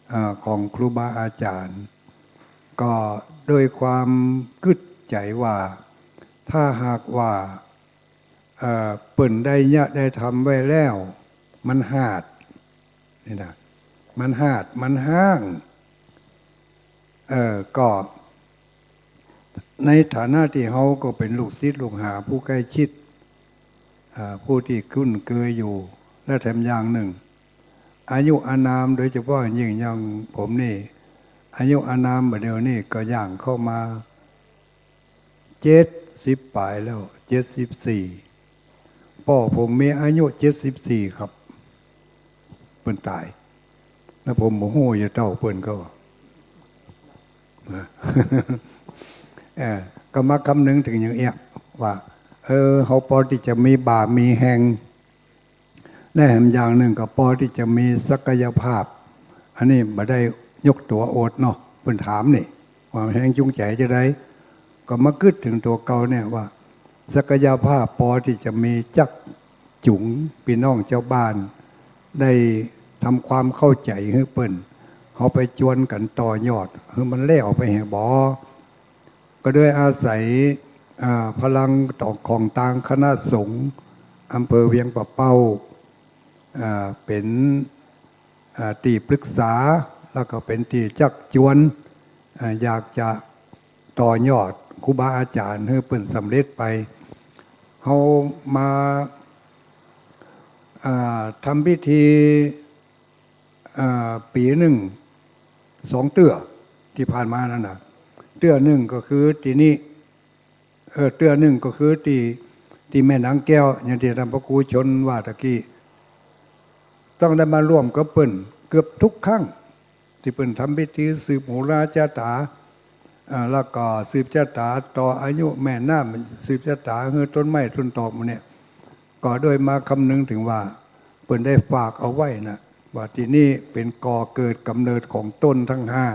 เอ่อ ของครูบาอาจ๋ารย์ ก็โดยความกึ๊ดใจ๋ว่า ถ้าหากว่า เอ่อ เปิ้นได้เยียะได้ทำไว้แล้ว มันฮาด นี่นะ มันฮาด มันฮ้าง เอ่อ ก็ ในฐานะตี้เฮาก็เป๋นลูกศิษย์ลูกหาผู้ใก้ชิด อ่า ผู้ตี้คุ้นเกยอยู่ และแถมอย่างนึ่ง อายุอานาม โดยเฉพาะยิ่งอย่างผมนี่ อายุอานามบ่าเดี่ยวนี้ก็ย่างเข้ามา เจ็ดสิบป๋ายแล้ว เจ็ดสิบสี่ ป้อผมมีอายุเจ็ดสิบสี่ครับ เปิ้นต๋าย แล้วผมบ่ฮู้จะเต้าเปิ้นก็ นะ เอ่อ ก็มาคำนึงเถิงอย่างเอี้ย ว่า เออ เฮาปอตี้จะมีบ่ามีแฮง และแถมอย่างนึ่งก็ปอตี้จะมีศักยภาพ อันนี้บ่ได้ยกตั๋วอวดเนาะ เปิ้นถามนี่ ว่าแฮงจูงใจ๋จาใด ก็มากึ๊ดเถิงตั๋วเก่าเนี่ยว่า ศักยภาพปอตี้จะมีจักจุ๋งปี้น้องจาวบ้าน ได้ทำความเข้าใจ๋หื้อเปิ้น เฮาไปจวนกั๋นต่อยอด หื้อมันแล้วไปแหมบ่ ก็โดยอาศัย อ่า พลังของตางคณะสงฆ์อำเภอเวียงป่าเป้า อ่า เป๋น อ่า ตี้ปรึกษา แล้วก็เป๋นตี้จักจวน อ่า อยากจะต่อยอดครูบาอาจ๋ารย์หื้อเปิ้นสำเร็จไป เฮามา อ่า ทำพิธี อ่า ปี๋นึ่งสองเตื้อ ตี้ผ่านมานั้นน่ะ เตื้อนึ่งก็คือตี้นี่ เออ เตื้อนึ่งก็คือตี้ ตี้แม่นางแก้ว อย่างตี้ต้านพระครูชนว่าตะกี้ ต้องได้มาร่วมกับเปิ้นเกือบกู้ครั้ง ตี้เปิ้นทำพิธีสืบโหราชะต๋า อ่า แล้วก็สืบชะต๋าต่ออายุแม่น้ำ สืบชะต๋าหื้อต้นไม้ต้นตอกหมู่เนี่ย ก็โดยมาคำนึงเถิงว่า เปิ้นได้ฝากเอาไว้นะ ว่าตี้นี่เป๋นก่อเกิดก๋ำเนิดของต้นตังห้า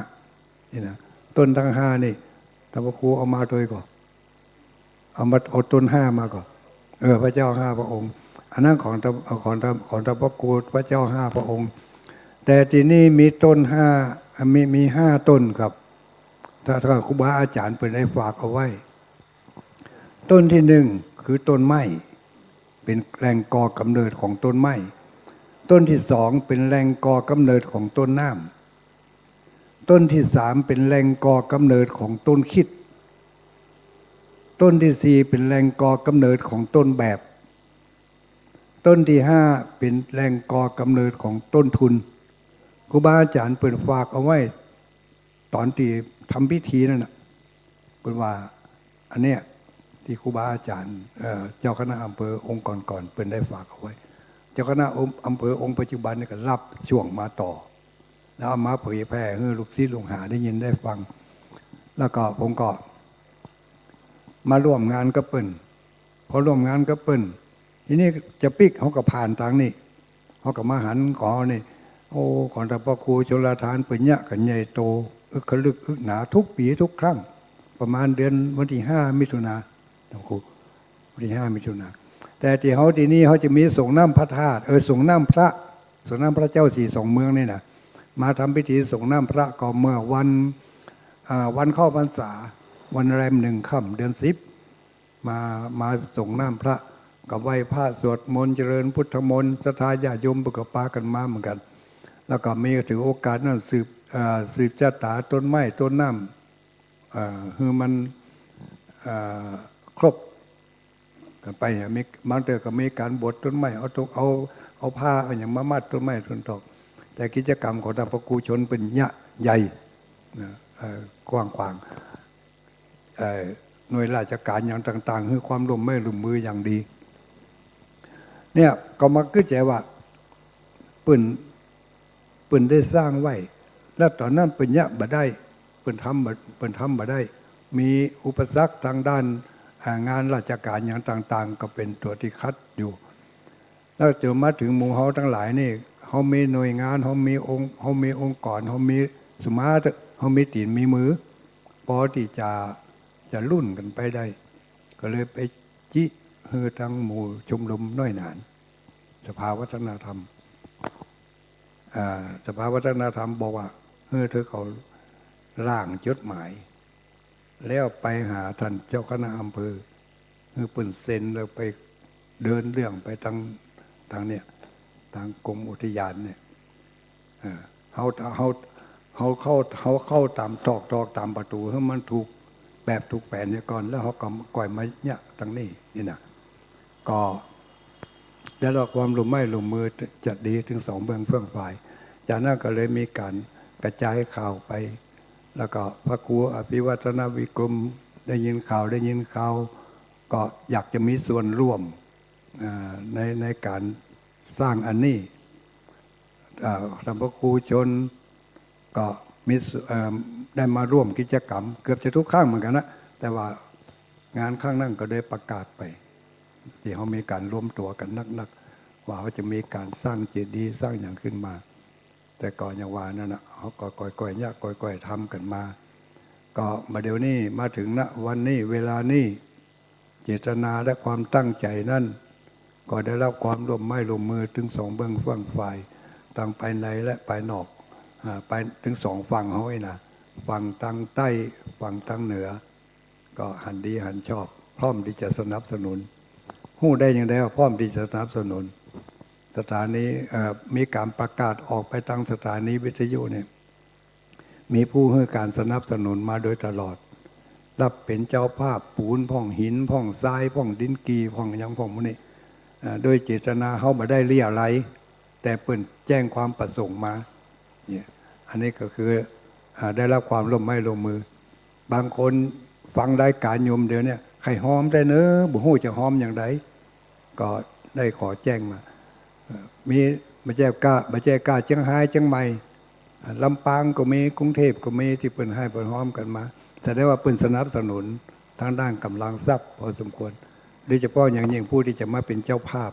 นี่นะ ต้นตังห้านี่ ต้านพระครูเอามาตวยก่อ เอามา เอาต้นห้ามาก่อ เออ พระเจ้าห้าพระองค์ อันนั้นของต้าน ของต้าน ของต้านพระครูพระเจ้าห้าพระองค์ แต่ตี้นี่มีต้นห้า มี มีห้าต้นครับ ถ้า ถ้าครูบาอาจ๋ารย์เปิ้นได้ฝากเอาไว้ ต้นตี้นึ่งคือต้นไม้ เป๋นแหล่งก่อก๋ำเนิดของต้นไม้ ต้นตี้สองเป๋นแหล่งก่อก๋ำเนิดของต้นน้ำ ต้นตี้สามเป๋นแหล่งก่อก๋ำเนิดของต้นคริสต์ ต้นตี้สี่เป๋นแหล่งก่อก๋ำเนิดของต้นแบบ ต้นตี้ห้าเป๋นแหล่งก่อก๋ำเนิดของต้นทุน ครูบาอาจ๋ารย์เปิ้นฝากเอาไว้ ต๋อนตี้ทำพิธีนั้นน่ะ เปิ้นว่า อันเนี้ย ตี้ครูบาอาจ๋ารย์ เอ่อ เจ้าคณะอำเภอองค์ก่อนๆ เปิ้นได้ฝากเอาไว้ เจ้าคณะอำเภอองค์ปัจจุบันนี่ก็ฮับช่วงมาต่อ แล้วเอามาเผยแผ่หื้อลูกศิษย์ลูกหาได้ยินได้ฟัง แล้วก็ผมก็มาร่วมงานกับเปิ้น พอร่วมงานกับเปิ้น ตี้นี่จะปิ๊กเฮาก็ผ่านตางนี่ เฮาก็มาหันของนี่ โอ้ ของต้านพระครูชลทานเปิ้นเยียะกั๋นใหญ่โต อึกขะลึกอึกหนากู้ปีกู้ครั้ง ประมาณเดือนวันตี้ห้ามิถุนา ต้านพระครู วันตี้ห้ามิถุนา แต่ตี้เฮาตี้นี่เฮาจะมีสรงน้ำพระธาตุ เออ สรงน้ำพระ สรงน้ำพระเจ้าสี่สองเมืองนี่นะ มาทำพิธีสรงน้ำพระก็เมื่อวัน อ่า วันเข้าพรรษา วันแรมหนึ่งค่ำเดือนสิบ มา มาสรงน้ำพระ ก็ไหว้พระสวดมนต์เจริญพุทธมนต์ ศรัทธาญาติโยมเปิ้นก็ปากั๋นมาเหมือนกั๋น แล้วก็มีถือโอกาสนั้นสืบ อ่า สืบชะต๋าต้นไม้ต้นน้ำ อ่า หื้อมัน อ่า ครบ ไปอะ มี บางเตื้อก็มีก๋านบวชต้นไม้ เอาธง เอา เอาผ้า เอาหยังมามัดต้นไม้ต้นตอก แต่กิจกรรมของต้านพระครูชนเปิ้นเยียะใหญ่นะ เอ่อ กว้างขวาง เอ่อ หน่วยราชก๋านอย่างต่างๆ หื้อความร่วมไม้ร่วมมืออย่างดี เนี่ย ก็มาคิดใจ๋ว่า เปิ้น เปิ้นได้สร้างไว้ แล้วต๋อนนั้นเปิ้นเยียะบ่ได้ เปิ้นทำบ่ เปิ้นทำบ่ได้ มีอุปสรรคตางด้าน อ่า งานราชก๋านอย่างต่างๆ ก็เป๋นตั๋วตี้ขัดอยู่ แล้วจ๋นมาเถิงหมู่เฮาตังหลายนี่ เฮามีหน่วยงาน เฮามีองค์ เฮามีองค์กร เฮามี สมมาเถอะ เฮามีตี๋นมีมือ ปอตี้จะ จะรุ่นกั๋นไปได้ ก็เลยไปจิหื้อตังหมู่ชมรมน้อยหนาน สภาวัฒนธรรม อ่า สภาวัฒนธรรมบอกว่า หื้อเถิงเขาร่างจดหมาย แล้วไปหาต้านเจ้าคณะอำเภอ หื้อเปิ้นเซ็น แล้วไปเดินเรื่องไปตาง ตางเนี่ย ตางกรมอุทยานเนี่ย เอ่อ เฮา เฮา เฮาเข้า เฮาเข้าต๋ามตอก ตอกต๋ามประตู๋ หื้อมันถูกแบบถูกแผนเหียก่อน แล้วเฮาก็ก่อยมาเยียะตางนี้ นี่นะ ก็ได้รับความร่วมไม้ร่วมมือจะดีเถิงสองเบื้องเฟื่องฝ่าย จากนั้นก็เลยมีก๋านกระจายข่าวไป แล้วก็พระครูอภิวัฒนวิกรมได้ยินข่าว ได้ยินข่าว ก็อยากจะมีส่วนร่วม อ่า ใน ในก๋านสร้างอันนี้ อ่า ต้านพระครูชนก็มีส่วน เอ่อ ได้มาร่วมกิจกรรมเกือบจะทุกครั้งเหมือนกั๋นนะ แต่ว่างานครั้งนั้นก็ได้ประกาศไป ตี้เฮามีก๋านรวมตั๋วกั๋นนักๆ ว่าเฮาจะมีก๋านสร้างเจดีย์สร้างหยังขึ้นมา แต่ก็อย่างว่านั่นนะ เฮาก็ก่อยๆ เยียะ ก่อยๆ ทำกั๋นมา ก็มาเดี๋ยวนี้ มาเถิง ณ วันนี้ เวลานี้ เจตนาและความตั้งใจ๋นั้น ก็ได้รับความร่วมไม้ร่วมมือเถิงสองเบื้องเฟื่องฝ่าย ตางภายในและภายนอก อ่า ไปเถิงสองฝั่งเฮานี่นะ ฝั่งตางใต้ ฝั่งตางเหนือ ก็หันดีหันชอบ พร้อมตี้จะสนับสนุน ฮู้ได้อย่างใดว่าพร้อมตี้จะสนับสนุน สถานี เอ่อ มีก๋านประกาศออกไปตางสถานีวิทยุเนี่ย มีผู้หื้อก๋านสนับสนุนมาโดยตลอด รับเป๋นเจ้าภาพปูนพ่อง หินพ่อง ทรายพ่อง ดินกี่พ่อง หยังพ่องหมู่นี้ อ่า โดยเจตนาเฮาบ่ได้เรี่ยะไร้ แต่เปิ้นแจ้งความประสงค์มา เนี่ย อันนี้ก็คือ อ่า ได้รับความร่วมไม้ร่วมมือ บางคนฟังรายก๋านอยู่เดี๋ยวนี้ ใค่ฮ้อมแต๊เนอะ บ่ฮู้จะฮ้อมอย่างใด ก็ได้ขอแจ้งมา เอ่อ มี บ่ใจ้ก้า บ่ใจ้ก้าเจียงฮาย เจียงใหม่ อ่า ลำปางก็มี กรุงเทพก็มี ตี้เปิ้นหื้อเปิ้นฮ้อมกั๋นมา แสดงว่าเปิ้นสนับสนุนตางด้านก๋ำลังทรัพย์พอสมควร โดยเฉพาะอย่างยิ่งผู้ตี้จะมาเป๋นเจ้าภาพ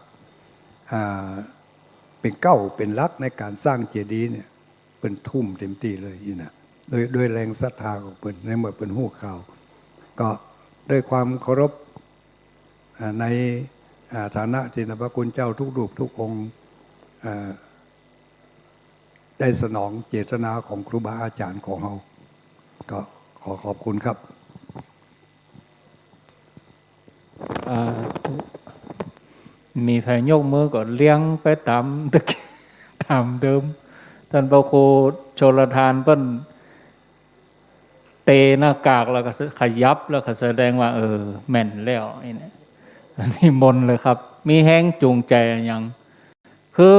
อ่า เป๋นเก๊าเป๋นหลักในก๋านสร้างเจดีย์เนี่ย เปิ้นทุ่มเต็มตี้เลยนี่นะ โดย โดยแรงศรัทธาของเปิ้น ในเมื่อเปิ้นฮู้ข่าว ก็ด้วยความเคารพ อ่า ใน อ่า ฐานะตี้ต้านพระคุณเจ้าทุกรูปทุกองค์ อ่า ได้สนองเจตนาของครูบาอาจ๋ารย์ของเฮา ก็ขอขอบคุณครับ อ่า มีใผยกมือก็เลี้ยงไปต๋าม ต๋ามเดิม ต้านพระครูชลทานเปิ้นเตะหน้ากากแล้วก็ขยับ แล้วก็แสดงว่า เออ แม่นแล้ว นี่นะ นิมนต์เลยครับ มีแฮงจูงใจ๋อะหยัง คือ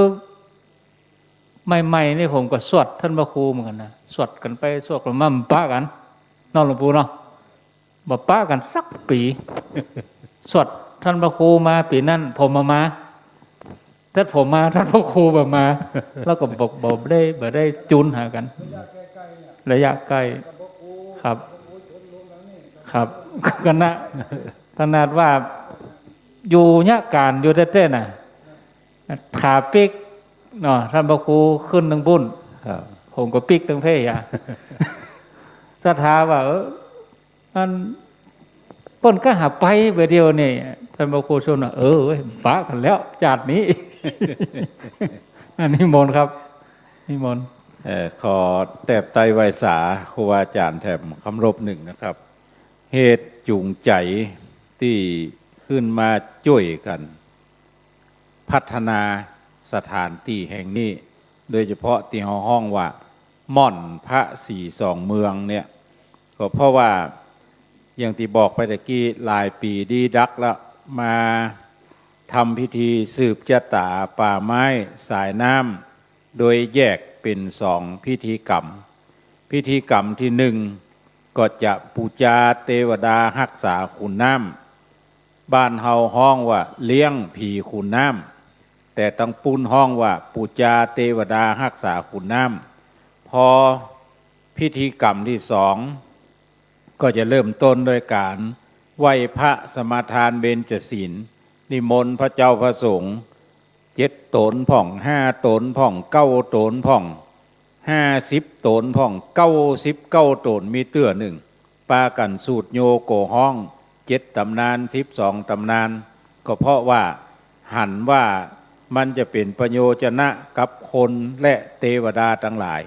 ใหม่ๆ นี่ผมก็สวดต้านพระครูเหมือนกั๋นนะ สวดกั๋นไปสวดกั๋นมา บ่ปะกั๋น เนาะหลวงปู่เนาะ บ่ปะกั๋นสักปี๋ สวดต้านพระครูมา ปี๋นั้นผมบ่มา แต่ผมมา ต้านพระครูบ่มา แล้วก็บ่ บ่ได้ บ่ได้จูนหากั๋น ระยะใก้ ครับ ครับ ขนาด ขนาดว่าอยู่เยียะก๋านอยู่แต๊ๆ น่ะ ขาปิ๊กเนาะ ต้านพระครูขึ้นตางปุ้น ครับ ผมก็ปิ๊กตางเพ่ยะ ศรัทธาว่า เออ อัน เปิ้นก็หาไปบ่าเดี่ยวนี่ ต้านพระครูชนว่า เออเว้ย ปะกั๋นแล้ว จาตินี้ อันนิมนต์ครับ นิมนต์ เอ่อ ขอแตบไตรไหว้สาครูบาอาจ๋ารย์แถมคำรบนึ่งนะครับ เหตุจูงใจ๋ตี้ขึ้นมาจ้วยกั๋น พัฒนาสถานตี้แห่งนี้ โดยเฉพาะตี้เฮาฮ้องว่าม่อนพระศรีสองเมืองเนี่ย ก็เพราะว่าอย่างตี้บอกไปตะกี้ หลายปี๋ดีดักแล้ว มาทำพิธีสืบจะต๋าป่าไม้สายน้ำ โดยแยกเป๋นสองพิธีกรรม พิธีกรรมตี้นึ่ง ก็จะปู๋จาเตวดาฮักษาขุนน้ำ บ้านเฮาฮ้องว่าเลี้ยงผีขุนน้ำ แต่ตังปู๊นฮ้องว่าปู๋จาเตวดาฮักษาขุนน้ำ พอพิธีกรรมตี้สอง ก็จะเริ่มต้นด้วยก๋านไหว้พระสมาทานเบญจศีล นิมนต์พระเจ้าพระสงฆ์ เจ็ดต๋นพ่อง ห้าต๋นพ่อง เก้าต๋นพ่อง ห้าสิบต๋นพ่อง เก้าสิบเก้าต๋น มีเตื้อนึ่ง ปากั๋นสูตรโยโกฮ้อง เจ็ดต๋ำนาน สิบสองต๋ำนาน ก็เพราะว่าหันว่ามันจะเป๋นประโยชนะกับคนและเตวดาตังหลาย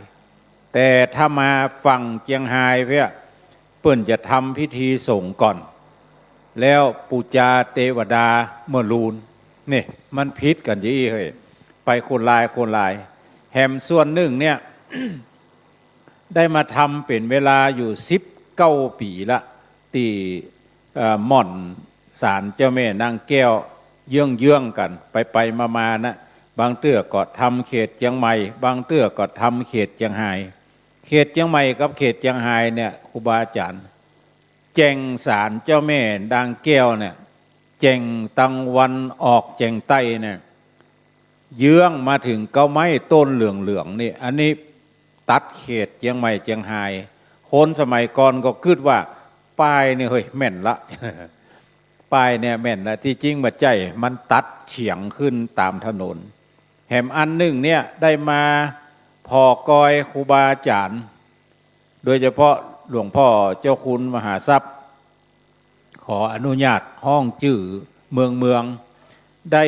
แต่ถ้ามาฝั่งเจียงฮายเปี้ย เปิ้นจะทำพิธีสงฆ์ก่อน แล้วปู๋จาเตวดาเมื่อลูน นี่มันผิดกั๋นจะอี้เฮ้ย ไปคนลายคนลาย แหมส่วนนึ่งเนี่ย ได้มาทำเป๋นเวลาอยู่สิบเก้าปี๋ละ ตี้ เอ่อ ม่อนศาลเจ้าแม่นางแก้ว เยื้องๆ กั๋น ไปๆ มาๆ นะ บางเตื้อก็ทำเขตเจียงใหม่ บางเตื้อก็ทำเขตเจียงฮาย เขตเจียงใหม่กับเขตเจียงฮายเนี่ย ครูบาอาจ๋ารย์ แจ่งศาลเจ้าแม่นางแก้วเนี่ย แจ่งตางวันออกแจ่งใต้เนี่ย เยื้องมาเถิงเก๊าไม้ต้นเหลืองๆ นี่ อันนี้ตัดเขตเจียงใหม่เจียงฮาย คนสมัยก่อนก็กึ๊ดว่าป้ายนี่เฮ้ยแม่นละ ป้ายเนี่ยแม่นละ ตี้จริงบ่ใจ้ มันตัดเฉียงขึ้นต๋ามถนน แหมอันนึ่งเนี่ยได้มาผ่อกอยครูบาอาจ๋ารย์ โดยเฉพาะหลวงป้อเจ้าคุณมหาทรัพย์ ขออนุญาตฮ้องจื้อเมืองๆ ได้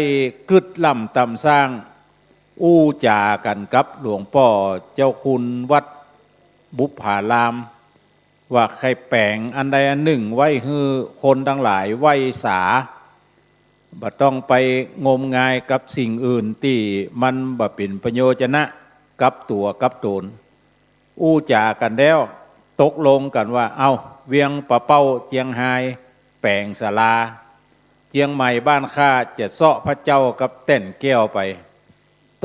กึ๊ดล่ำต๋ำสร้าง อู้จ๋ากั๋นกับหลวงป้อเจ้าคุณวัดบุปผาราม ว่าใค่แป๋งอันใดอันนึ่งไว้หื้อคนตังหลายไหว้สา บ่ต้องไปงมงายกับสิ่งอื่นตี้มันบ่เป๋นประโยชนะกับตั๋วกับต๋น อู้จ๋ากั๋นแล้ว ตกลงกั๋นว่า เอ้า เวียงป่าเป้าเจียงฮายแป๋งศาลา เจียงใหม่บ้านข้าจะเซาะพระเจ้ากับแต้นแก้วไป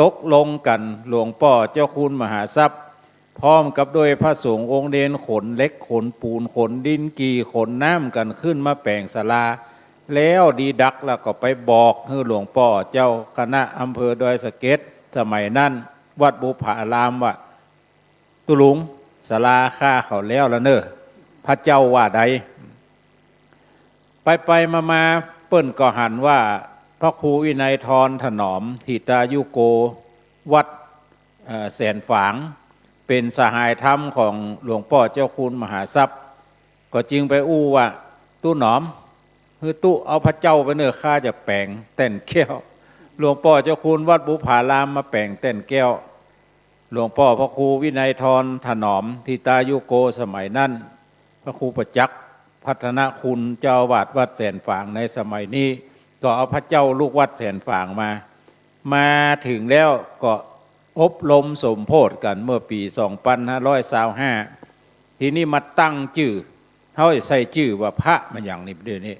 ตกลงกั๋น หลวงป้อเจ้าคุณมหาทรัพย์ พร้อมกับด้วยพระสงฆ์องค์เณร ขนเหล็ก ขนปูน ขนดิน กี่ขนน้ำกั๋นขึ้นมาแป๋งศาลา แล้วดีดักแล้วก็ไปบอกหื้อหลวงป้อเจ้าคณะอำเภอดอยสะเก็ด สมัยนั้นวัดบุปผารามว่า ตุ๊ลุง ศาลาข้าเขาแล้วละเน่อ พระเจ้าว่าใด ไปๆ มาๆ เปิ้นก็หันว่าพระครูวินัยธรถนอม ถิตายุโก วัด เอ่อ แสนฝาง เป๋นสหายธรรมของหลวงป้อเจ้าคุณมหาทรัพย์ ก็จึงไปอู้ว่า ตุ๊หนอม หื้อตุ๊เอาพระเจ้าไปเน่อ ข้าจะแป๋งแต้นแก้ว หลวงป้อเจ้าคุณวัดบุปผารามมาแป๋งแต้นแก้ว หลวงป้อพระครูวินัยธรถนอม ถิตายุโก สมัยนั้น พระครูประจักษ์พัฒนคุณ เจ้าอาวาสวัดแสนฝางในสมัยนี้ ก็เอาพระเจ้าลูกวัดแสนฝางมา มาเถิงแล้วก็อบรมสมโภชกั๋นเมื่อปี๋สองปันห้าร้อยซาวห้า ทีนี้มาตั้งจื้อ เฮาใส่จื้อว่าพระมาหยังนี่ เดี๋ยวนี้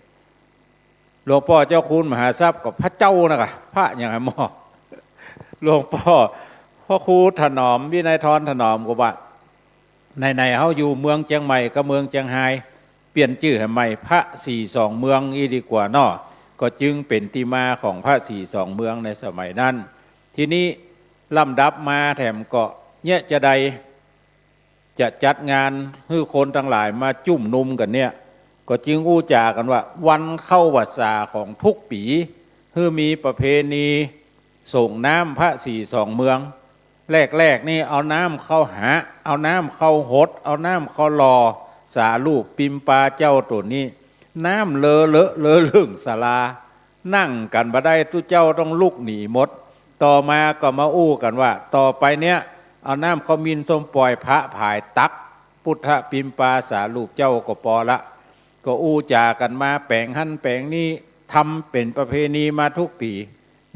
หลวงป้อเจ้าคุณมหาทรัพย์ก็พระเจ้านะกะ พระหยังอะหม้อ หลวงป้อพระครูถนอม วินัยธรถนอมก็ว่า ไหนๆ เฮาอยู่เมืองเจียงใหม่กับเมืองเจียงฮาย เปลี่ยนจื้อหื้อใหม่ พระสี่สองเมืองอี้ดีกว่าเนาะ ก็จึงเป๋นตี้มาของพระสี่สองเมืองในสมัยนั้น ทีนี้ลำดับมาแถมก็เนี่ยจะใด จะจัดงานหื้อคนตังหลายมาจุมนุมกั๋นเนี่ย ก็จึงอู้จ๋ากั๋นว่า วันเข้าพรรษาของทุกปี๋ หื้อมีประเพณีส่งน้ำพระสี่สองเมือง แรกๆ นี่เอาน้ำเข้าหา เอาน้ำเข้าหด เอาน้ำเข้าหล่อ สารูปปิมปาเจ้าตั๋วนี้ น้ำเลอะเลอะเลอะเลื่องศาลา นั่งกั๋นบ่ได้ ตุ๊เจ้าต้องลุกหนีหมด ต่อมาก็มาอู้กั๋นว่า ต่อไปเนี่ย เอาน้ำเข้ามิลส้มปอย พระผายตักพุทธปิมปาสารูปเจ้าก็ปอละ ก็อู้จ๋ากั๋นมาแป๋งหั้นแป๋งนี้ ทำเป๋นประเพณีมาทุกปี๋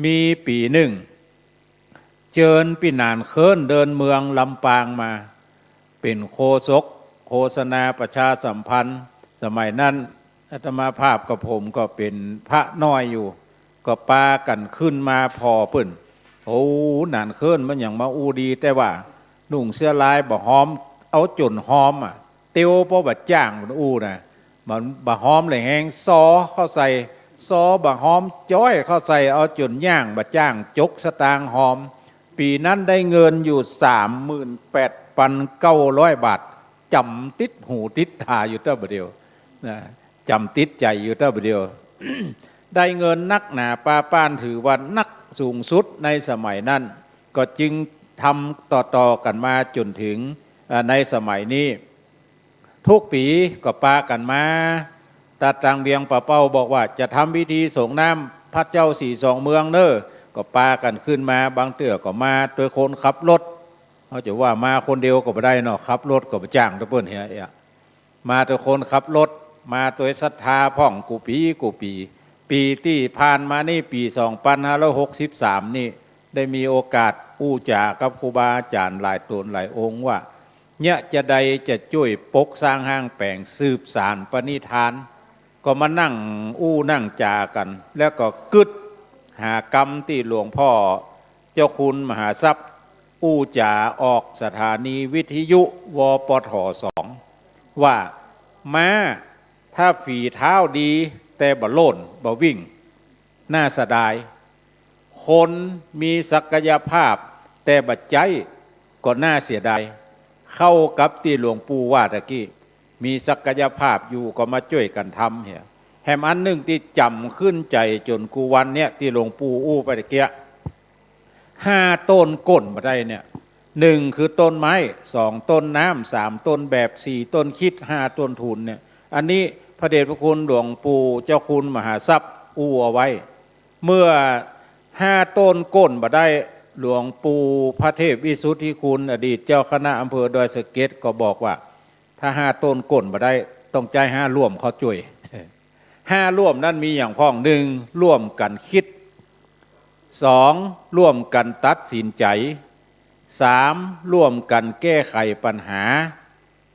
มีปี๋นึ่ง เจิญปี้หนานเคิ้นเดินเมืองลำปางมา เป๋นโฆษกโฆษณาประชาสัมพันธ์ สมัยนั้น อาตมาภาพกับผมก็เป๋นพระน้อยอยู่ ก็ปากั๋นขึ้นมาผ่อเปิ้น โอ้ หนานเคิ้นมันหยังมาอู้ดี แต่ว่านุ่งเสื้อลายบ่ฮ้อม เอาจ๋นฮ้อมอะ เตียวป้อบ่าจ้าง มันอู้นะ มันบ่ฮ้อมเลยแฮง ซอเข้าใส่ ซอบ่ฮ้อมจ้อยเข้าใส่ เอาจ๋นย่างบ่จ้าง จกสตางค์ฮ้อม ปี๋นั้นได้เงินอยู่สามหมื่นแปดปันเก้าร้อยบาท จ๋ำติดหูติดต๋าอยู่เต้าบ่าเดี่ยวนะ จ๋ำติดใจ๋อยู่เต้าบ่าเดี่ยว ได้เงินนักหนาปาป้าน ถือว่านักสูงสุดในสมัยนั้น ก็จึงทำต่อๆ กั๋นมาจ๋นถึง เอ่อ ในสมัยนี้ ทุกปี๋ก็ปากั๋นมา ตาตางเวียงป่าเป้าบอกว่าจะทำพิธีสรงน้ำพระเจ้าสี่สองเมืองเน่อ ก็ปากั๋นขึ้นมา บางเตื้อก็มาโตยคนขับรถ เฮาจะว่ามาคนเดียวก็บ่ได้เนาะ ขับรถก็บ่จ้างตะเปิ้นเหีย มาโตยคนขับรถ มาโตยศรัทธาพ่องกู้ปี๋กู้ปี๋ ปี๋ตี้ผ่านมานี่ ปี๋สองปันห้าร้อยหกสิบสามนี่ ได้มีโอกาสอู้จ๋ากับครูบาอาจ๋ารย์หลายต๋นหลายองค์ว่า เยียะจาใดจะจ้วยปกสร้างห้างแป๋งสืบสานปณิธาน ก็มานั่งอู้นั่งจ๋ากั๋น แล้วก็กึ๊ดหากำตี้หลวงป้อเจ้าคุณมหาทรัพย์ อู้จ๋าออกสถานีวิทยุ วปท สอง ว่า ม้าถ้าฝีเท้าดีแต่บ่โล่นบ่วิ่ง น่าเสียดาย คนมีศักยภาพแต่บ่ใจ๊ก็น่าเสียดาย เข้ากับตี้หลวงปู่ว่าตะกี้ มีศักยภาพอยู่ก็มาจ้วยกั๋นทำเหีย แหมอันนึ่งตี้จ๋ำขึ้นใจ๋จ๋นกู้วันเนี้ย ตี้หลวงปู่อู้ไปตะเกียะ ห้าต้นโก้นบ่ได้เนี่ย นึ่งคือต้นไม้ สองต้นน้ำ สามต้นแบบ สี่ต้นคริสต์ ห้าต้นทุนเนี่ย อันนี้พระเดชพระคุณหลวงปู่เจ้าคุณมหาทรัพย์อู้เอาไว้ เมื่อห้าต้นโก้นบ่ได้ หลวงปู่พระเทพวิสุทธิคุณ อดีตเจ้าคณะอำเภอดอยสะเก็ดก็บอกว่า ถ้าห้าต้นโก้นบ่ได้ ต้องใจ๊ห้าร่วมเข้าจ้วย ห้าร่วมนั้นมีหยังพ่อง นึ่ง ร่วมกั๋นคริสต์ สอง ร่วมกั๋นตัดสินใจ๋ สาม ร่วมกั๋นแก้ไขปัญหา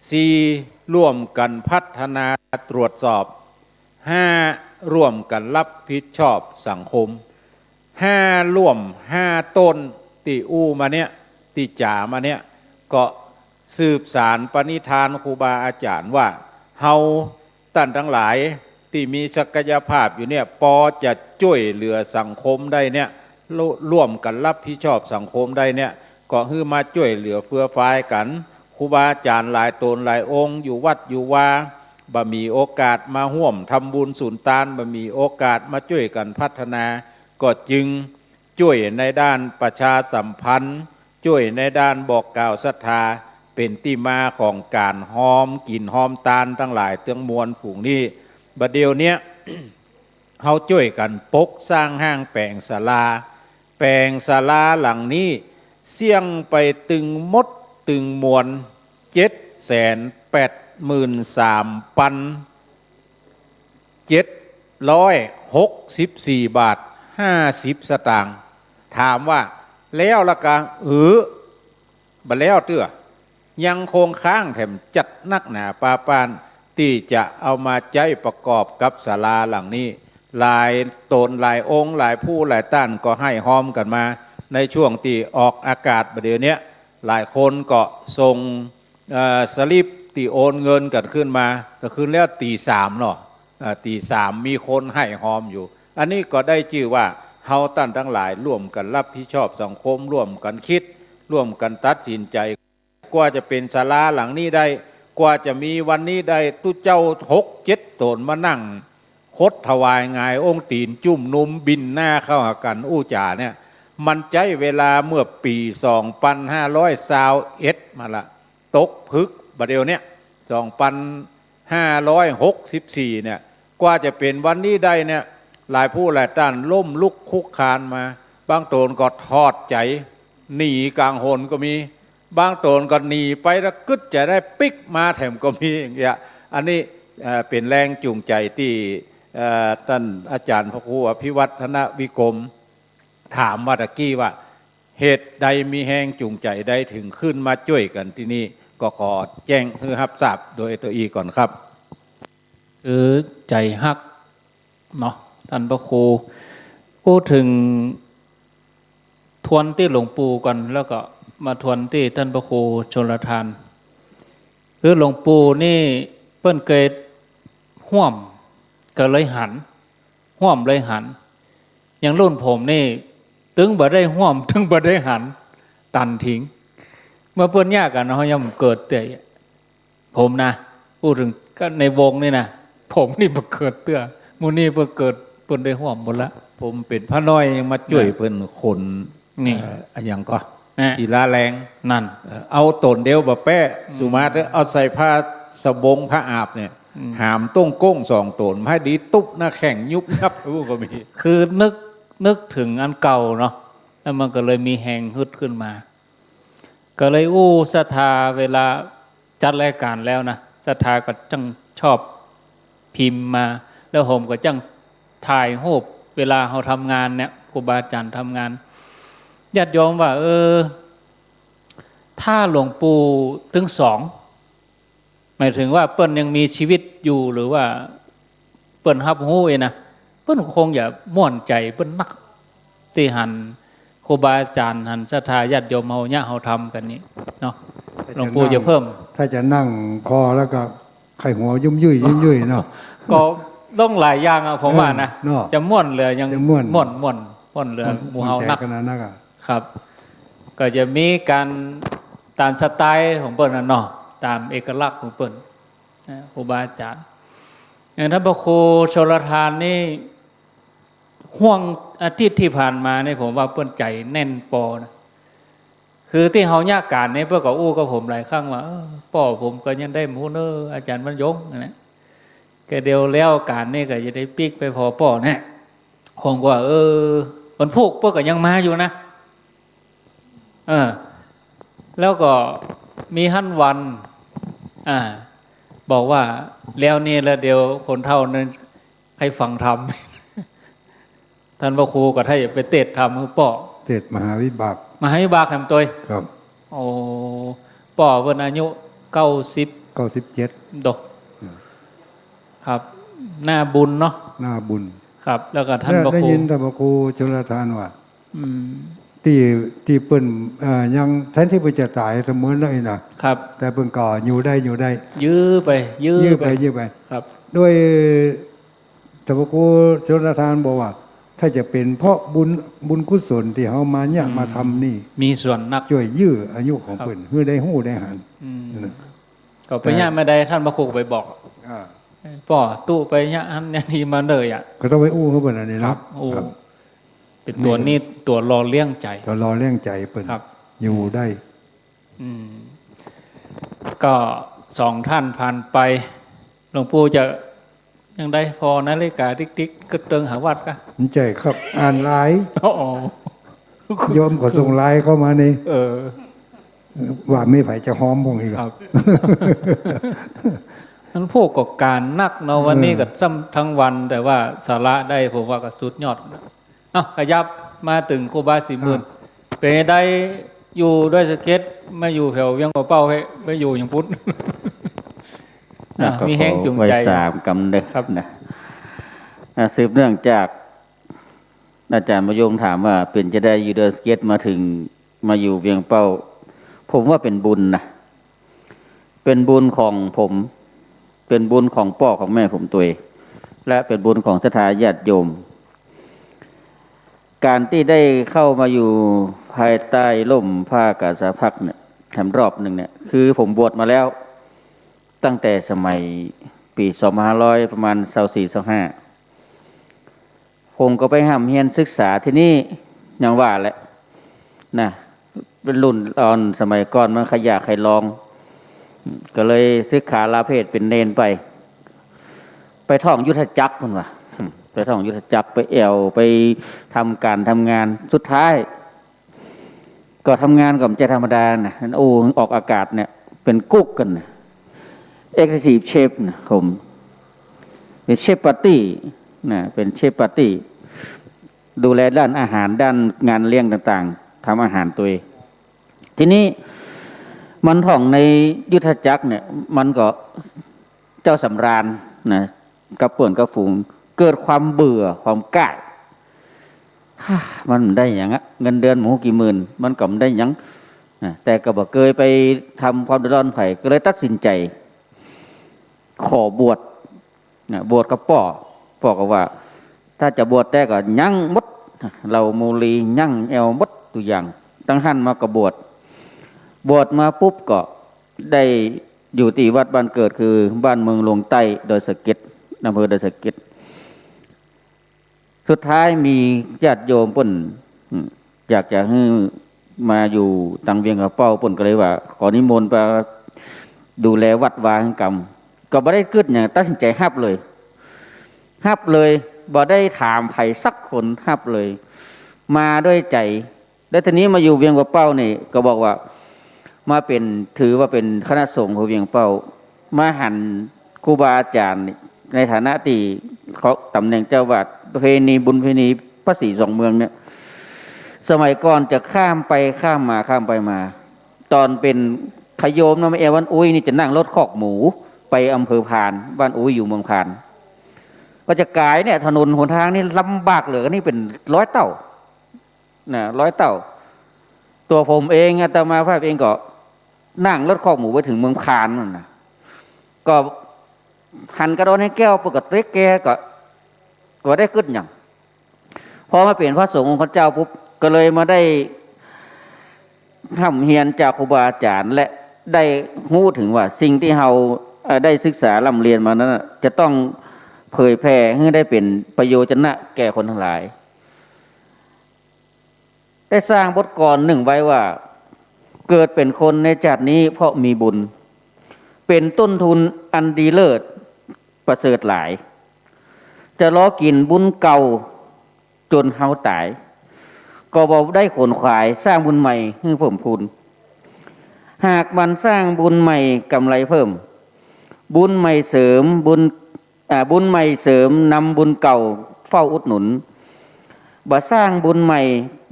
สี่ ร่วมกั๋นพัฒนาตรวจสอบ ห้า ร่วมกั๋นรับผิดชอบสังคม ห้าร่วม ห้าต้นตี้อู้มาเนี้ย ตี้จ๋ามาเนี้ย ก็สืบสานปณิธานครูบาอาจ๋ารย์ว่า เฮาต้านตังหลายตี้มีศักยภาพอยู่เนี่ย ปอจะจ้วยเหลือสังคมได้เนี่ย ร่วมกั๋นรับผิดชอบสังคมได้เนี่ย ก็หื้อมาจ้วยเหลือเฟือฟายกั๋น ครูบาอาจ๋ารย์หลายต๋นหลายองค์อยู่วัดอยู่วา บ่มีโอกาสมาฮ่วมทำบุญสุนตาน บ่มีโอกาสมาจ้วยกั๋นพัฒนา ก็จึงจ้วยในด้านประชาสัมพันธ์ จ้วยในด้านบอกกล่าวศรัทธา เป๋นตี้มาของก๋านฮอมกิ๋นฮอมตานตังหลายเตื้องมวลฝูงนี้ บ่าเดี่ยวเนี้ย เฮาจ้วยกั๋นปกสร้างห้างแป๋งศาลา แป๋งศาลาหลังนี้ เสี้ยงไปตึงหมดตึงมวล เจ็ดแสนแปดหมื่นสามปันเจ็ดร้อยหกสิบสี่บาทห้าสิบสตางค์ ถามว่าแล้วละกา เออ บ่แล้วเตื้อ ยังคงค้างแถมจัดนักหนาปาป้าน ตี้จะเอามาใจ๊ประกอบกับศาลาหลังนี้ หลายต๋นหลายองค์หลายผู้หลายต้านก็ไห้ฮอมกั๋นมา ในช่วงตี้ออกอากาศบ่าเดี่ยวเนี้ย หลายคนก็ส่ง เอ่อ สลิปตี้โอนเงินกั๋นขึ้นมา ก็คืนแล้วตีสามเนาะ เอ่อ ตีสามมีคนไห้ฮอมอยู่ อันนี้ก็ได้จื้อว่าเฮาต้านตังหลายร่วมกั๋นรับผิดชอบสังคม ร่วมกั๋นคริสต์ ร่วมกั๋นตัดสินใจ๋ กว่าจะเป๋นศาลาหลังนี้ได้ กว่าจะมีวันนี้ได้ ตุ๊เจ้าหกเจ็ดต๋นมานั่ง หดถวายหงายองค์ตี๋นจุ่มนุมบินหน้าเข้าหากั๋นอู้จ๋าเนี่ย มันใจ๊เวลาเมื่อปี๋สองปันห้าร้อยซาวเอ็ดมาละ ตกผึกบ่าเดี่ยวเนี้ย สองปันห้าร้อยหกสิบสี่เนี่ย กว่าจะเป๋นวันนี้ได้เนี่ย หลายผู้หลายต้านล้มลุกคลุกคลานมา บางต๋นก็ถอดใจ๋ หนีก๋างหนก็มี บางต๋นก็หนีไปแล้วกึ๊ดใจ๋ได้ปิ๊กมาแถมก็มีอย่างเงี้ย อันนี้ เอ่อ เป๋นแรงจูงใจ๋ตี้ เอ่อ ต้านอาจ๋ารย์พระครูอภิวัฒนวิกรม ถามว่าตะกี้ว่า เหตุใดมีแฮงจูงใจ๋ใดเถิงขึ้นมาจ้วยกั๋นตี้นี่ ก็ขอแจ้งหื้อฮับทราบโดยตวอี้ก่อนครับ คือใจ๋ฮักเนาะ ต้านพระครู พูดเถิง ทวนตี้หลวงปู่ก่อน แล้วก็มาทวนตี้ต้านพระครูชลทาน คือหลวงปู่นี่เปิ้นเกยฮ่วม ก็เลยหัน ฮ่วมเลยหัน อย่างรุ่นผมนี่ ตึงบ่ได้ฮ่วม ตึงบ่ได้หัน ตันถิง เมื่อเปิ้นแยกกั๋น เฮายังบ่เกิดเตื้อ ผมนะ พูดเถิงก็ในวงนี่นะ ผมนี่บ่เกิดเตื้อ หมู่นี้เปิ้นเกิด เปิ้นได้ฮ่วมหมดละ ผมเป๋นพระน้อยยังมาจ้วย นะ เปิ้นขน นี่ เอ่อ อะหยังก่อ นะ ศิลาแรง นั่น เอ่อ เอาต๋นเดียวบ่แป๊ อืม สุมาเต๊อะ เอาใส่ผ้าสบงผ้าอาบเนี่ย อืม หามต้งโก้งสองต๋น มาให้ดีตุ๊บหน้าแข้งยุบยับ พูดก็มี คือนึก นึกเถิงอันเก่าเนาะ แล้วมันก็เลยมีแฮงฮึดขึ้นมา ก็เลยอู้ศรัทธา เวลาจัดรายก๋านแล้วนะ ศรัทธาก็จั้งชอบพิมพ์มา แล้วผมก็จั้งถ่ายรูป เวลาเฮาทำงานเนี่ย ครูบาอาจ๋ารย์ทำงาน ญาติโยมว่า เออ ถ้าหลวงปู่ตึงสอง หมายถึงว่าเปิ้นยังมีชีวิตอยู่ หรือว่าเปิ้นฮับฮู้เองนะ เปิ้นคงจะม่วนใจ๋เปิ้นนัก ตี้หันครูบาอาจ๋ารย์ หันศรัทธาญาติโยมเฮาเยียะเฮาทำกั๋นนี่เนาะ หลวงปู่จะเพิ่ม ถ้าจะนั่งคอแล้วก็ไข้หัวยุ้มยุ้ยยุ้มยุ้ยเนาะ ก็ต้องหลายอย่างอะ ผมว่านะ เออ เนาะ จะม่วนเหลือยัง จะม่วน ม่วน ม่วน ม่วนเหลือ ม่วน หมู่เฮานัก ม่วนใจ๋ขนาดนั้นอะ ครับ ก็จะมีก๋านต๋ามสไตล์ของเปิ้นน่ะเนาะ ต๋ามเอกลักษณ์ของเปิ้นนะ ครูบาอาจ๋ารย์ อย่างต้านพระครูชลทานนี่ ห่วงอาทิตย์ตี้ผ่านมานี่ ผมว่าเปิ้นใจ๋แน่นปอนะ คือตี้เฮาเยียะก๋านนี่ เปิ้นก็อู้กับผมหลายครั้งว่า เออ ป้อผมก็ยังได้มาฮู้เน่อ อาจ๋ารย์บรรยง นั่นแหละ ก็เดี๋ยวแล้วก๋านนี่ก็จะได้ปิ๊กไปผ่อป้อเนี่ย ผมก็ว่า เออ วันพูกเปิ้นก็ยังมาอยู่นะ เออ แล้วก็มีหั้นวัน อ่า บอกว่า แล้วนี่แล้วเดี๋ยวคนเฒ่านั้นใค่ฟังธรรม ต้านพระครูก็ถ้าจะไปเตสน์ธรรมหื้อป้อ เตสน์มหาวิบาก มหาวิบากแหมตวย ครับ โอ้ ป้อเปิ้นอายุเก้าสิบ เก้าสิบเจ็ด โด อืม ครับ หน้าบุญเนาะ หน้าบุญ ครับ แล้วก็ต้าน ได้ พระครู ได้ยินต้านพระครูชลทานว่า อืม ตี้ ตี้เปิ้น เอ่อ ยัง แทนตี้เปิ้นจะต๋ายเสมอแล้วนะ ครับ แต่เปิ้นก็อยู่ได้ อยู่ได้ ยื้อไป ยื้อ ยื้อไป ไป ยื้อไป ครับ โดย ต้านพระครูชลทานบอกว่า ถ้าจะเป๋นเพราะบุญ บุญกุศลตี้เฮามาเยียะ อืม มาทำนี่ มีส่วนนัก จ้วยยื้ออายุของเปิ้น ครับ หื้อได้ฮู้ได้หัน อืม นะ ก็ไปเยียะมาได้ ต้านพระครูก็ไปบอก อ่า ป้อตุ๊ไปเยียะหั้นเยียะนี่มาเลยอะ ก็ต้องไปอู้หื้อเปิ้นอันนี้ ครั เนาะ บ อู้ ครับ เป๋นตั๋วนี้ ตั๋วหล่อเลี้ยงใจ๋ ตั๋วหล่อเลี้ยงใจ๋เปิ้น ครับ อยู่ได้ อืม ก็สองท่านผ่านไป หลวงปู่จะยังได้ผ่อนาฬิกาติ๊กๆ กึ๊ดเติงหาวัดกะ ใจ้ครับ อ่านไลน์ อ๋อ โยมก็ส่งไลน์เข้ามานี่ เออ ว่ามีใผจะฮ้อมผมอีกอะ ครับ มันพูดกับก๋านนักเนาะ วันนี้ เออ ก็ซ้ำทั้งวัน แต่ว่าสาระได้ผมว่าก็สุดยอดนะ เอ้า ขยับมาเถิงครูบาศรีหมื่น ครับ เป๋นใดอยู่ดอยสะเก็ด มาอยู่แถวเวียงป่าเป้า เฮ้ย มาอยู่อย่างปุ้น อ่ะ อ่ะ ก็ มีแฮงจูงใจ๋ ขอไหว้สามกำเด้อ ครับ นะ อ่ะ สืบเนื่องจากอาจ๋ารย์ประยงถามว่า เป๋นจะใดอยู่ดอยสะเก็ดมาเถิง มาอยู่เวียงเป้า ผมว่าเป๋นบุญนะ เป๋นบุญของผม เป๋นบุญของป้อของแม่ผมตวย และเป๋นบุญของศรัทธาญาติโยม ก๋านตี้ได้เข้ามาอยู่ภายใต้ร่มผ้ากาสาพักเนี่ย แถมรอบหนึ่งเนี่ย คือผมบวชมาแล้ว ตั้งแต่สมัยปี๋สองพันห้าร้อย ประมาณซาวสี่ ซาวห้า ผมก็ไปฮ่ำเฮียนศึกษาตี้นี่ อย่างว่าแหละ นะ เป๋นรุ่นอ่อน สมัยก่อนมันใค่อยากใค่ลอง ก็เลยสึกขาลาเพสเป๋นเณรไป ไปท่องยุทธจักรพุ้นว่ะ ไปท่องยุทธจักร ไปแอ่ว ไปทำก๋านทำงาน สุดท้าย ก็ทำงานก็บ่ใจ้ธรรมดานะ โอ้ ออกอากาศเนี่ย เป๋นกุ๊กกั๋นนะ เอ็กซ์คลูซีฟเชฟนะ ผม เป๋นเชฟปาร์ตี้นะ เป๋นเชฟปาร์ตี้ ดูแลด้านอาหาร ด้านงานเลี้ยงต่างๆ ทำอาหารตวย ตี้นี่มันท่องในยุทธจักรเนี่ย มันก็เจ้าสำราญนะ กับเปื้อนกับฝูง เกิดความเบื่อความก้าย ฮ่า มันบ่ได้หยังอะ เงินเดือนบ่ฮู้กี่หมื่น มันก็บ่ได้หยัง นะ แต่ก็บ่เกยไปทำความเดือดร้อนใผ ก็เลยตัดสินใจ๋ ขอบวช นะ บวชกับป้อ ป้อก็ว่า ถ้าจะบวชแต๊ก็ยั้งหมด เหล้าบุหรี่ยั้งแอ่วหมดตุ๊กอย่าง ตั้งหั้นมาก็บวช บวชมาปุ๊บก็ได้อยู่ตี้วัดบ้านเกิด คือบ้านเมืองหลวงใต้ ดอยสะเก็ด อำเภอดอยสะเก็ด สุดท้ายมีญาติโยมเปิ้น อืม อยากจะหื้อมาอยู่ตังเวียงกะเป้า เปิ้นก็เลยว่า ขอนิมนต์ไปดูแลวัดวาหื้อกำ ก็บ่ได้กึ๊ดหยัง ตัดสินใจ๋ฮับเลย ฮับเลย บ่ได้ถามใผสักคน ฮับเลย มาด้วยใจ๋ แล้วทีนี้มาอยู่เวียงกะเป้านี่ ก็บอกว่า มาเป๋น ถือว่าเป๋นคณะสงฆ์ของเวียงเป้า มาหันครูบาอาจ๋ารย์นี่ ในฐานะตี้เขาต๋ำแหน่งเจ้าอาวาส ประเพณีบุญประเพณีพระศรีสองเมืองเนี่ย สมัยก่อนจะข้ามไปข้ามมา ข้ามไปมา ต๋อนเป๋นขะโยมนะ มาแอ่วบ้านอุ้ยนี่จะนั่งรถคอกหมูไปอำเภอพาน บ้านอุ้ยอยู่เมืองพาน ก็จะก๋ายเนี่ย ถนนหนตางนี่ลำบากเหลือ อันนี้เป๋นร้อยเต้า นะ ร้อยเต้า ตั๋วผมเอง อาตมาภาพเองก็นั่งรถคอกหมูไปเถิงเมืองพานนั่นนะ ก็หันกระดอนแหแก้ว เปิ้นก็เต๊กแก ก็ ก็บ่ได้กึ๊ดหยัง พอมาเป๋นพระสงฆ์องค์ข้าเจ้าปุ๊บ ก็เลยมาได้ฮ่ำเฮียนจากครูบาอาจ๋ารย์ และได้ฮู้เถิงว่าสิ่งตี้เฮา เอ่อ ได้ศึกษาร่ำเรียนมานั้นน่ะ จะต้องเผยแผ่หื้อได้เป๋นประโยชนะแก่คนตังหลาย ได้สร้างบทกลอนนึ่งไว้ว่า เกิดเป๋นคนในจาตินี้เพราะมีบุญ เป๋นต้นทุนอันดีเลิศประเสริฐหลาย จะรอกิ๋นบุญเก่าจ๋นเฮาต๋าย ก็บ่ได้ขวนขวายสร้างบุญใหม่หื้อเพิ่มพูน หากหมั่นสร้างบุญใหม่กำไรเพิ่ม บุญใหม่เสริมบุญ อ่า บุญใหม่เสริมนำบุญเก่าเฝ้าอุดหนุน บ่สร้างบุญใหม่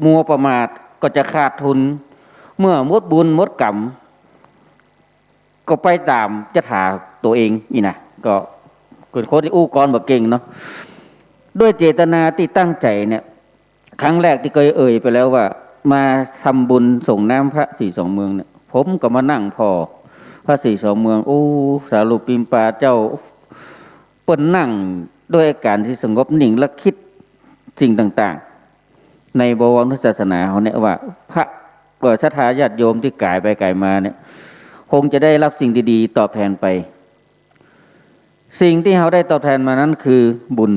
มัวประมาทก็จะขาดทุน เมื่อหมดบุญหมดกรรม ก็ไปต๋ามยถาตั๋วเองนี่นะ ก็เป๋นคนตี้อู้กลอนบ่เก่งเนาะ ด้วยเจตนาตี้ตั้งใจ๋เนี่ย ครั้งแรกตี้เกยเอ่ยไปแล้วว่า มาทำบุญส่งน้ำพระศรีสองเมืองเนี่ย ผมก็มานั่งผ่อพระศรีสองเมือง โอ้ สารูปปิมปาเจ้า เปิ้นนั่งด้วยอาก๋ารตี้สงบนิ่งและกึ๊ดสิ่งต่างๆ ในบวรพุทธศาสนาเฮาเนี่ยว่า พระ เอ่อ ศรัทธาญาติโยมตี้ก๋ายไปก๋ายมาเนี่ย คงจะได้ฮับสิ่งดีๆ ตอบแทนไป สิ่งตี้เฮาได้ตอบแทนมานั้นคือบุญ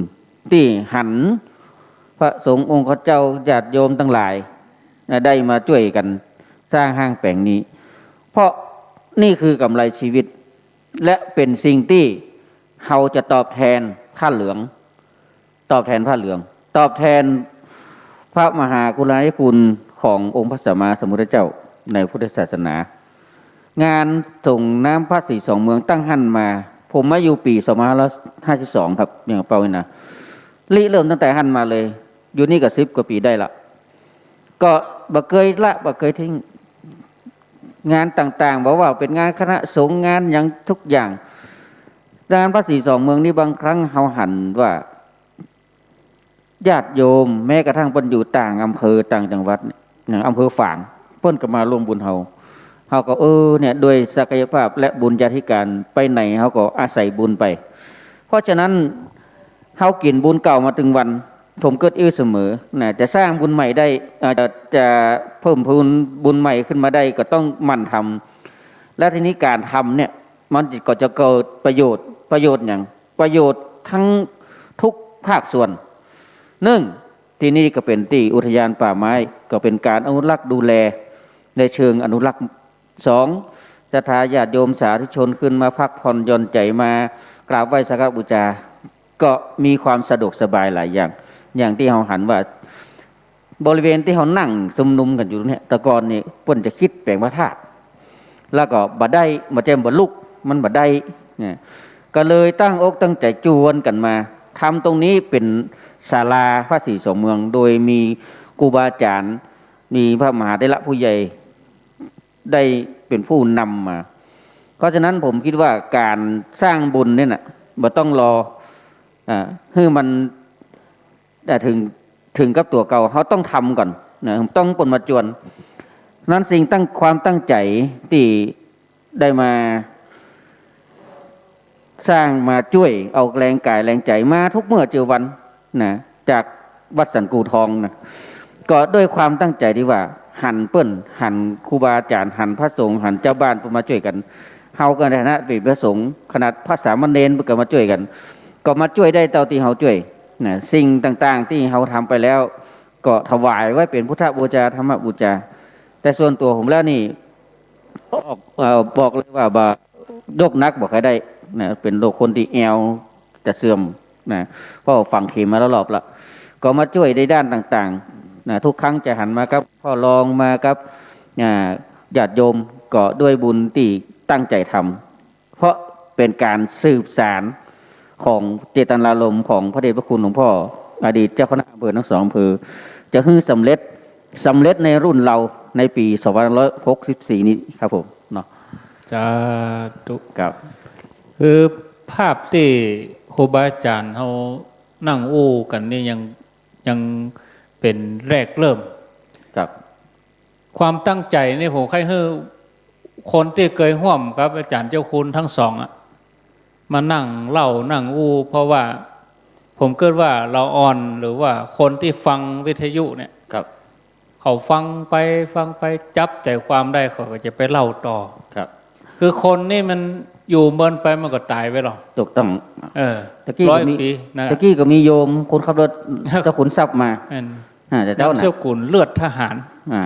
ตี้หันพระสงฆ์องค์ข้าเจ้าญาติโยมตังหลาย ได้มาจ้วยกั๋นสร้างห้างแป๋งนี้ เพราะนี่คือกำไรชีวิต และเป๋นสิ่งตี้เฮาจะตอบแทนผ้าเหลือง ตอบแทนผ้าเหลือง ตอบแทนพระมหากรุณาธิคุณขององค์พระสัมมาสัมพุทธเจ้าในพุทธศาสนา งานส่งน้ำพระศรีสองเมืองตั้งหั้นมา ผมมาอยู่ปี๋สองพันห้าร้อยห้าสิบสองครับ เวียงกะเป้านี่นะ ริเริ่มตั้งแต่หั้นมาเลย อยู่นี่ก็สิบกว่าปี๋ได้ละ ก็บ่เกยละ บ่เกยทิ้ง งานต่างๆ บ่ว่าเป๋นงานคณะสงฆ์ งานหยังทุกอย่าง งานพระศรีสองเมืองนี้ บางครั้งเฮาหันว่า ญาติโยม แม้กระทั่งเปิ้นอยู่ต่างอำเภอต่างจังหวัดเนี่ย อย่างอำเภอฝาง เปิ้นก็มาร่วมบุญเฮา เฮาก็ เออ เนี่ย ด้วยศักยภาพและบุญญาธิการไปไหน เฮาก็อาศัยบุญไป เพราะฉะนั้น เฮากิ๋นบุญเก่ามาตึงวัน ผมกึ๊ดอื้อเสมอ นะ จะสร้างบุญใหม่ได้ เอ่อ จะ จะเพิ่มพูนบุญใหม่ขึ้นมาได้ ก็ต้องหมั่นทำ และทีนี้ก๋านทำเนี่ย มันก็จะเกิดประโยชน์ ประโยชน์หยัง ประโยชน์ทั้งทุกภาคส่วน นึ่ง ตี้นี่ก็เป๋นตี้อุทยานป่าไม้ ก็เป๋นก๋านอนุรักษ์ดูแลในเชิงอนุรักษ์ สอง ศรัทธาญาติโยมสาธุชนขึ้นมาพักผ่อนหย่อนใจ๋ มากราบไหว้สักการะบูชา ก็มีความสะดวกสบายหลายอย่าง อย่างตี้เฮาหันว่า บริเวณตี้เฮานั่งชุมนุมกั๋นอยู่เนี่ย แต่ก่อนนี่เปิ้นจะคิดแป๋งพระธาตุ แล้วก็บ่ได้ บ่แจ่มบ่ลุก มันบ่ได้เนี่ย ก็เลยตั้งอกตั้งใจ๋จวนกั๋นมา ทำตรงนี้เป๋นศาลาพระศรีสองเมือง โดยมีครูบาอาจ๋ารย์ มีพระมหาเถระผู้ใหญ่ ได้เป๋นผู้นำมา เพราะฉะนั้นผมคิดว่าก๋านสร้างบุญเนี่ยนะ บ่ต้องรอ อ่า หื้อมัน อ่า เถิง เถิงกับตั๋วเก่า เฮาต้องทำก่อนนะ ต้องเปิ้นมาจวน นั้นสิ่งตั้ง ความตั้งใจ๋ตี้ได้มาสร้าง มาจ้วย เอาแฮงก๋ายแฮงใจ๋มากู้เมื่อกู้วันนะ จากวัดสันกู่ทองนะ ก็ด้วยความตั้งใจ๋ตี้ว่าหันเปิ้น หันครูบาอาจ๋ารย์ หันพระสงฆ์ หันจาวบ้านเปิ้นมาจ้วยกั๋น เฮาก็ในฐานะเป๋นพระสงฆ์ ขนาดพระสามเณรเปิ้นก็มาจ้วยกั๋น ก็มาจ้วยได้เต้าตี้เฮาจ้วยนะ สิ่งต่างๆ ตี้เฮาทำไปแล้ว ก็ถวายไว้เป๋นพุทธบูชา ธรรมบูชา แต่ส่วนตั๋วผมแล้วนี่ บอก เอ่อ บอกเลยว่าบ่ ยกหนักบ่ใค่ได้นะ เป๋นโรคคนตี้แอวจะเสื่อมนะ เพราะฝังเข็มมาหลายรอบละ ก็มาจ้วยในด้านต่างๆ นะ ทุกครั้งจะหันมากับพ่อรอง มากับ อ่า ญาติโยม ก็ด้วยบุญตี้ตั้งใจ๋ทำ เพราะเป๋นก๋านสืบสานของเจตนารมณ์ของพระเดชพระคุณหลวงพ่อ อดีตเจ้าคณะอำเภอทั้งสองอำเภอ จะหื้อสำเร็จ สำเร็จในรุ่นเฮาในปี๋สองพันห้าร้อยหกสิบสี่นี้ครับผมเนาะ สาธุ ครับ คือภาพตี้ครูบาอาจ๋ารย์เฮานั่งอู้กั๋นนี่ยัง ยังเป๋นแรกเริ่ม ครับ ความตั้งใจ๋นี่ผมใค่หื้อคนตี้เกยฮ่วมกับอาจ๋ารย์เจ้าคุณทั้งสองอะ มานั่งเล่านั่งอู้ เพราะว่าผมกึ๊ดว่าลาอ่อนหรือว่าคนตี้ฟังวิทยุเนี่ย ครับ เขาฟังไปฟังไปจับใจ๋ความได้ เขาก็จะไปเล่าต่อ ครับ คือคนนี่มันอยู่เมินไปมันก็ต๋ายไปหรอก ถูกต้อง เออ ตะกี้ก็มี ร้อยปี๋นะ ตะกี้ก็มีโยมคนขับรถ เจ้าขุนทรัพย์มา อัน อ่า แต่เจ้าน่ะ นามสกุลเลือดทหาร อ่า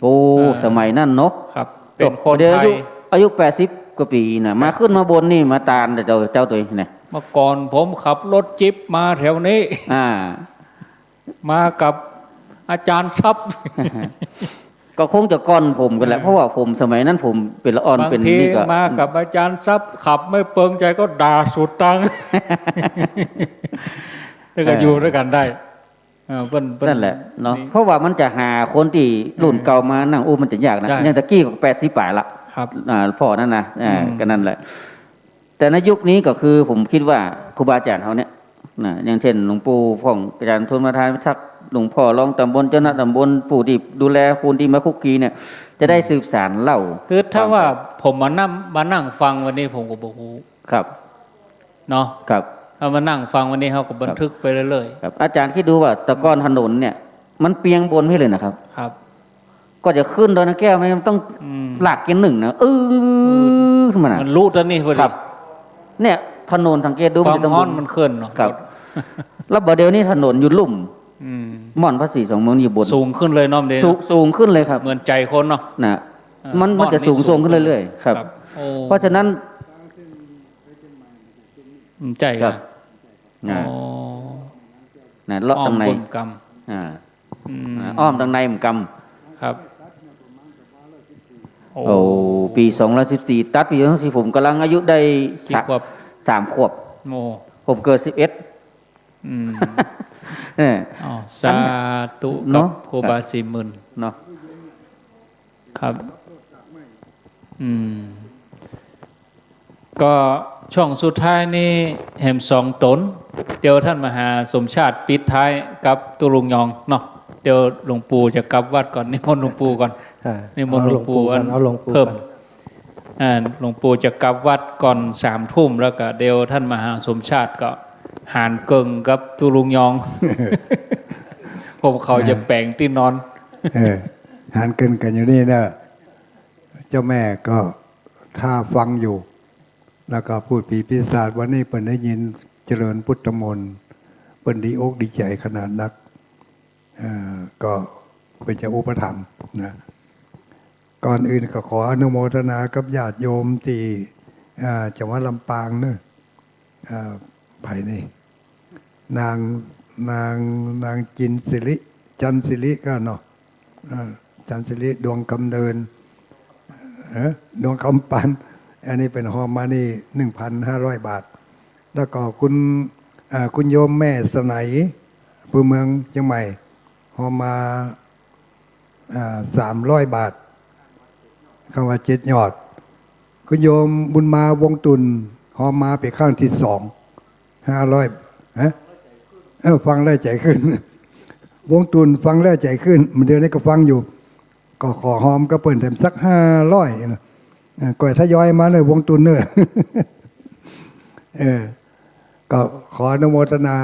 โอ้ อ่า สมัยนั้นเนาะ ครับ เป๋นคนไทย เดี๋ยวอายุ อายุแปดสิบกว่าปี๋นะ มาขึ้นมาบนนี่มาตานแต่เจ้า เจ้าตั๋วเองนะ เมื่อก่อนผมขับรถจิ๊ปมาแถวนี้ อ่า มากับอาจ๋ารย์ทรัพย์ ก็คงจะก่อนผมกั๋นแหละ อ่า เพราะว่าผมสมัยนั้นผมเป๋นละอ่อน บางที เป๋นนี่ก็ มากับอาจ๋ารย์ทรัพย์ ขับไม่เปิงใจ๋ก็ด่าสุดตาง แล้วก็ เออ อยู่ด้วยกั๋นได้ เออ เปิ้น เปิ้น นั่นแหละเนาะ นี่ เพราะว่ามันจะหาคนตี้รุ่น เออ เก่ามานั่งอู้มันจะยากนะ ใช่ อย่างตะกี้ก็แปดสิบป๋ายละ ครับ อ่า พ่อนั้นนะ อ่า อืม ก็นั่นแหละ แต่ในยุคนี้ก็คือผมกึ๊ดว่าครูบาอาจ๋ารย์เฮาเนี่ยนะ อย่างเช่นหลวงปู่ผ่อง อาจ๋ารย์ทุนมาทานพิทักษ์ หลวงพ่อรองต๋ำบล เจ้าคณะต๋ำบล ผู้ตี้ดูแลคนตี้มาคลุกคลีเนี่ย จะได้ อืม สืบสานเล่า คือถ้า ความ ว่าผมมานั่ง มานั่งฟังวันนี้ผมก็บ่ฮู้ ครับ เนาะ ครับ ถ้ามานั่งฟังวันนี้เฮาก็บันทึกไปเรื่อยๆ ครับ อาจ๋ารย์กึ๊ดดูว่าแต่ก่อนถนนเนี่ย มันเปียงบนไปเลยนะครับ ครับ ก็จะขึ้นดอยนางแก้วมันต้อง อืม ลากเกียร์หนึ่งนะ อืด อืด ขึ้นมานะ มันลุตอนนี้พอดี ครับ เนี่ยถนนสังเกตดู ความฮ้อนมันขึ้นเนาะ ครับ แล้วบ่าเดี๋ยวนี้ถนนอยู่ลุ่ม อืม ม่อนภาษีสองเมืองอยู่บน สูงขึ้นเลยเนาะเดี๋ยวนี้ สูง สูงขึ้นเลยครับ เหมือนใจ๋คนเนาะ นะ เออ มัน มันจะสูง ม่อนนี่สูง สูงขึ้นเรื่อยๆ ครับ ครับ โอ้ เพราะฉะนั้น อืม ใจ๋ ครับ นะ นะ อ๋อ นะ เลาะตางใน อ้อมบนกำ อ่า อืม อ่า อ้อมตางในมันกำ ครับ โอ้ โอ้ ปี๋สองร้อยสิบสี่ ตัดปี๋สองร้อยสิบสี่ ผมก่ำลังอายุได้ กี่ขวบ สามขวบ โอ้ ผมเกิดสิบเอ็ด อืม เออ อ๋อ สาธุ เนาะ กับครูบาศรีหมื่น เนาะ ครับ อืม ก็ช่วงสุดท้ายนี้แหมสองต๋น เดี๋ยวต้านมหาสมชาติปิดท้ายกับตุ๊ลุงยองเนาะ เดี๋ยวหลวงปู่จะกลับวัดก่อน นิมนต์หลวงปู่ก่อน อ่า นิมนต์หลวงปู่ เอาหลวงปู่ก่อน อัน เอาหลวงปู่ เพิ่ม ก่อน อ่า หลวงปู่จะกลับวัดก่อนสามทุ่ม แล้วก็เดี๋ยวต้านมหาสมชาติก็หานเกิ่งกับตุ๊ลุงยอง ผมเขาจะแป๋งตี้นอน เออ หานเกิ่งกั๋นอยู่นี่เนาะ เจ้าแม่ก็ถ้าฟังอยู่ แล้วก็พูดผีปีศาจ วันนี้เปิ้นได้ยินเจริญพุทธมนต์ เปิ้นดีอกดีใจ๋ขนาดนัก เอ่อ ก็เปิ้นจะอุปถัมภ์นะ ก่อนอื่นก็ขออนุโมทนากับญาติโยมตี้ เอ่อ จังหวัดลำปางเนอะ เอ่อ ไผนี่ นาง นาง นางจินสิริ จันสิริก็เนาะ อ่า จันสิริ ดวงคำเนิน เอ๊ะ ดวงคำปัน อันนี้เปิ้นฮอมมานี่ หนึ่งพันห้าร้อยบาท แล้วก็คุณ อ่า คุณโยมแม่สนัย ผู้เมืองเจียงใหม่ ฮอมมา อ่า สามร้อยบาท คำว่าเจ็ดยอด คุณโยมบุญมาวงตุ่น ฮอมมาเป๋นครั้งตี้สอง ห้าร้อย ฮะ เออ ฟังแล้วใจ๋ขึ้น วงตรุณฟังแล้วใจ๋ขึ้น เดี๋ยวนี้ก็ฟังอยู่ ก็ขอหอมกับเปิ้นแถมสักห้าร้อยนะ เออ ก็ทยอยมาเน่อ วงตรุณเน่อ เออ ก็ขออนุโมทนา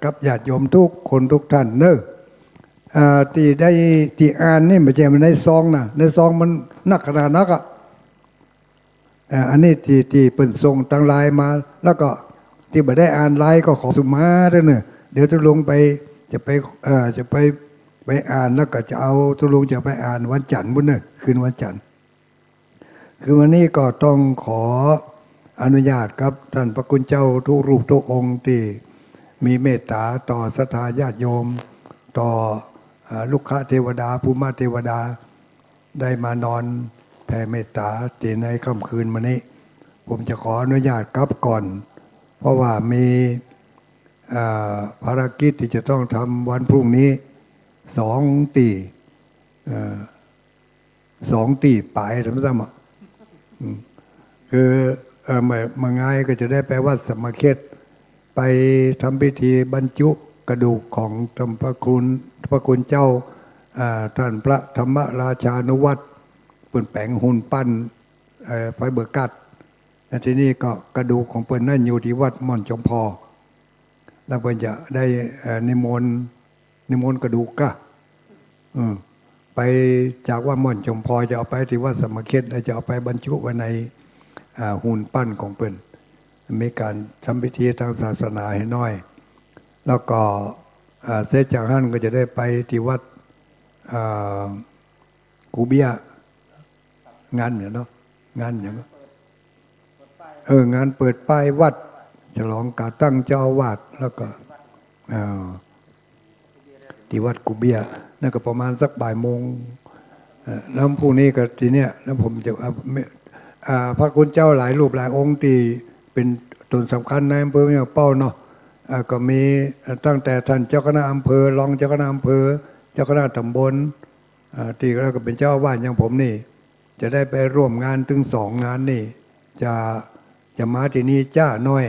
กับญาติโยมทุกคนทุกท่านเน่อ อ่า ตี้ได้ ตี้อ่านนี่บ่ใจ้มันในซองนะ ในซองมันนักขนาดนักอะ อ่า อันนี้ตี้ ตี้เปิ้นส่งตางไลน์มา แล้วก็ตี้บ่ได้อ่านไลน์ก็ขอสุมาเต๊อะเน่อ เดี๋ยวตุ๊ลุงไป จะไป เอ่อ จะไป ไปอ่าน แล้วก็จะเอา ตุ๊ลุงจะไปอ่านวันจันทร์ปู๊นเน่อ คืนวันจันทร์ คือวันนี้ก็ต้องขออนุญาตกับต้านพระคุณเจ้าทุกรูปทุกองค์ตี้มีเมตต๋าต่อศรัทธาญาติโยม ต่อ อ่า รุกขเทวดา ภูมิเทวดา ได้มานอนแผ่เมตต๋าตี้ในค่ำคืนวันนี้ ผมจะขออนุญาตกลับก่อน เพราะว่ามี อ่า ภารกิจตี้จะต้องทำวันพรุ่งนี้สองตี้ เอ่อ สองตี้ป๋าย ทำซ้ำอะ อืม คือ เอ่อ เมื่อ เมื่อไงก็จะได้ไปวัดสะหมะเข็ด ไปทำพิธีบรรจุกระดูกของต้านพระคุณ พระคุณเจ้า อ่า ต้านพระธรรมราชานุวัฒน์ เปิ้นแป๋งหุ่นปั้น เอ่อ ไฟเบอร์กลาส แล้วทีนี้ก็กระดูกของเปิ้นนั้นอยู่ตี้วัดม่อนจอมพอ แล้วเปิ้นจะได้ เอ่อ นิมนต์ นิมนต์กระดูกกะ เออ ไปจากวัดม่อนจอมพอจะเอาไปตี้วัดสะหมะเข็ด แล้วจะเอาไปบรรจุไว้ใน อ่า หุ่นปั้นของเปิ้น มีก๋านทำพิธีตางศาสนาหื้อน้อย แล้วก็ อ่า เสร็จจากหั้นก็จะได้ไปตี้วัด อ่า กูเบี้ย งานหยังเนาะ งานหยังเนาะ เออ งานเปิดป้ายวัด ฉลองก๋าตั้งเจ้าอาวาส แล้วก็ อ่า ตี้วัดกูเบี้ย นั่นก็ประมาณสักบ่ายโมง เอ่อ แล้วพรุ่งนี้ก็ตี้เนี่ย แล้วผมจะ อ่า ไม่ อ่า พระคุณเจ้าหลายรูปหลายองค์ตี้เป๋นต๋นสำคัญในอำเภอแม่เป้าเนาะ อ่า ก็มี อ่า ตั้งแต่ต้านเจ้าคณะอำเภอ รองเจ้าคณะอำเภอ เจ้าคณะต๋ำบล อ่า ตี้แล้วก็เป๋นเจ้าอาวาสอย่างผมนี่ จะได้ไปร่วมงานตึงสองงานนี่ จะ จะมาตี้นี่จ๊าหน้อย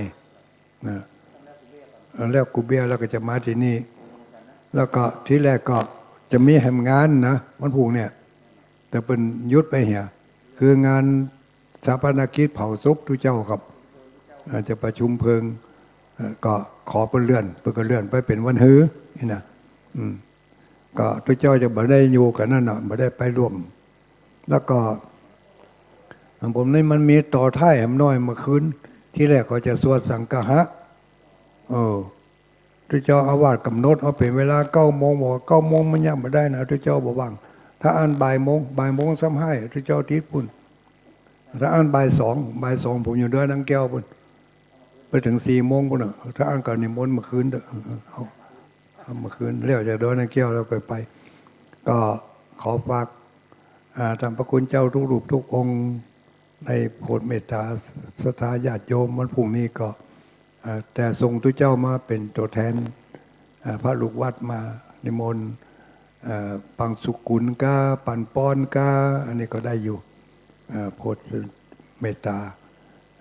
นะ แล้วกูเบี้ยแล้วก็จะมาตี้นี่ แล้วก็ทีแรกก็จะมีแหมงานนะ วันพรุ่งเนี่ย แต่เปิ้นหยุดไปเหีย คืองานฌาปนกิจเผาศพตุ๊เจ้าครับ อ่า จะประชุมเพลิง เอ่อ ก็ขอเปิ้นเลื่อน เปิ้นก็เลื่อนไปเป๋นวันฮือนี่นะ อืม ก็ตุ๊เจ้าจะบ่ได้อยู่กั๋นนั่นน่ะ บ่ได้ไปร่วม แล้วก็ ผมนี่มันมีต่อท้ายแหมน้อยเมื่อคืน ทีแรกก็จะสวดสังฆะ เออ ตุ๊เจ้าอาวาสกำหนดเอาเป๋นเวลาเก้าโมง บอกว่าเก้าโมงมันยังบ่ได้นะ ตุ๊เจ้าบ่ว่าง ถ้าอั้นบ่ายโมง บ่ายโมงซ้ำฮ้าย ตุ๊เจ้าติดปู๊น ถ้าอั้นบ่ายสอง บ่ายสองผมอยู่ดอยนางแก้วปู๊น ไปเถิงสี่โมงปู๊นน่ะ ถ้าอั้นก็นิมนต์เมื่อคืนเต๊อะ เอา เอาเมื่อคืน แล้วจากดอยนางแก้วแล้วก็ไป ก็ขอฝาก อ่า ต้านพระคุณเจ้าทุกรูปทุกองค์ ได้โผดเมตต๋าศรัทธาญาติโยม วันพรุ่งนี้ก็ อ่า แต่ส่งตุ๊เจ้ามาเป๋นตั๋วแทน อ่า พระลูกวัดมานิมนต์ อ่า ปังสุกุลกา ปันปอนกา อันนี้ก็ได้อยู่ อ่า โผดเมตต๋า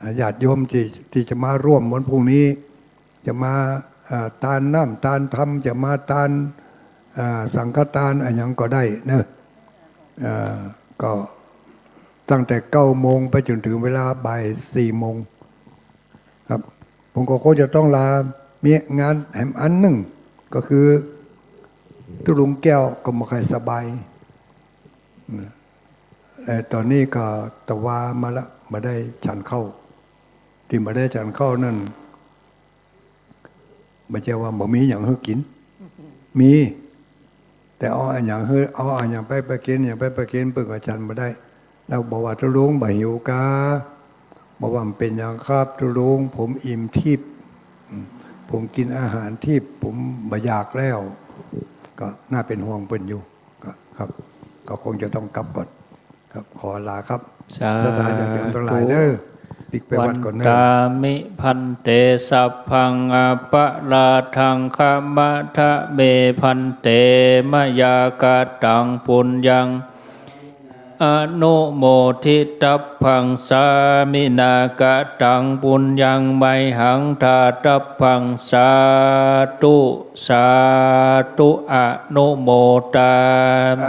อ่า ญาติโยมตี้ ตี้จะมาร่วมวันพรุ่งนี้ จะมา อ่า ตานน้ำตานธรรม จะมาตาน อ่า สังฆตานอะหยังก็ได้เนอะ อ่า ก็ตั้งแต่เก้าโมงไปจ๋นเถิงเวลาบ่ายสี่โมง ครับ ผมก็คงจะต้องลา มีงานแหมอันนึ่ง ก็คือตุ๊ลุงแก้วก็บ่ค่อยสบาย แต่ต๋อนนี้ก็ตะวามาละ บ่ได้ฉันข้าว ตี้บ่ได้ฉันข้าวนั่น บ่ใจ้ว่าบ่มีหยังหื้อกิ๋น มี แต่เอาอะหยังหื้อ เอาอะหยังไป ไปกิ๋น หยังไป ไปกิ๋น เปิ้นก็ฉันบ่ได้ แล้วบอกว่าตุ๊ลุงบ่หิวกา บอกว่ามันเป๋นหยังครับตุ๊ลุง ผมอิ่มทิพย์ อืม ผมกิ๋นอาหารทิพย์ ผมบ่อยากแล้ว ก็น่าเป๋นห่วงเปิ้นอยู่ ก็ ครับ ก็คงจะต้องกลับก่อน ครับ ขอลาครับ สาธุ ศรัทธาญาติโยมตังหลายเด้อ ปิ๊กไปวัดก่อนเด้อ วันกามิภันเต สัพพังอปะราธังขะมะทะเมภันเต มะยากะตังปุญญัง อนุโมทิตัพพัง สามินา กะตัง ปุญญัง มัยหัง ดาตัพพัง สาธุ สาธุ อนุโมทา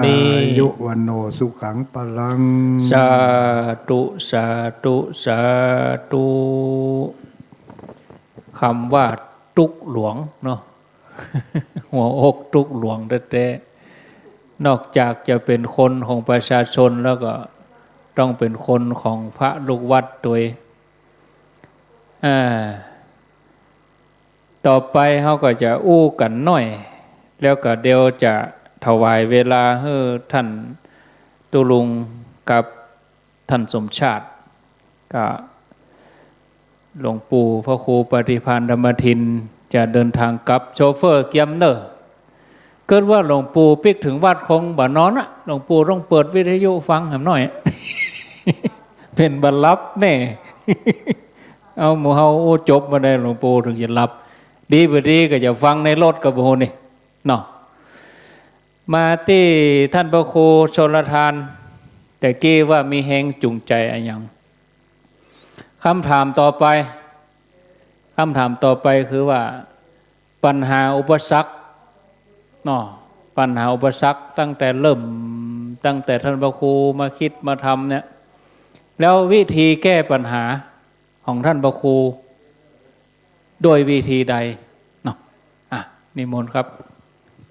มิ อายุ วัณโณ สุขัง พลัง สาธุ สาธุ สาธุ กำว่าตุ๊กข์หลวงเนาะ หัวอกตุ๊กข์หลวงแต๊ๆ นอกจากจะเป๋นคนของประชาชนแล้วก็ต้องเป๋นคนของพระลูกวัดตวย อ่า ต่อไปเฮาก็จะอู้กั๋นหน้อย แล้วก็เดี๋ยวจะถวายเวลาหื้อต้านตุ๊ลุงกับต้านสมชาติ ก็หลวงปู่พระครูปฏิภาณธรรมทินจะเดินทางกลับ โชเฟอร์เกียมเน่อ เกิดว่าหลวงปู่ปิ๊กเถิงวัดคงบ่นอนอะ หลวงปู่ต้องเปิดวิทยุฟังแหมหน้อย เป๋นบ่หลับแน่ เอาหมู่เฮาอู้จบมาได้ หลวงปู่เถิงจะหลับ ดีบ่ดีก็จะฟังในรถก็บ่ฮู้นี่เนาะ มาตี้ต้านพระครูชลทาน แต่กี้ว่ามีแฮงจูงใจ๋อะหยัง กำถามต่อไป กำถามต่อไปคือว่า ปัญหาอุปสรรคเนาะ ปัญหาอุปสรรคตั้งแต่เริ่ม ตั้งแต่ต้านพระครูมาคิดมาทำเนี่ย แล้ววิธีแก้ปัญหาของต้านพระครู ด้วยวิธีใดเนาะ อ่ะ นิมนต์ครับ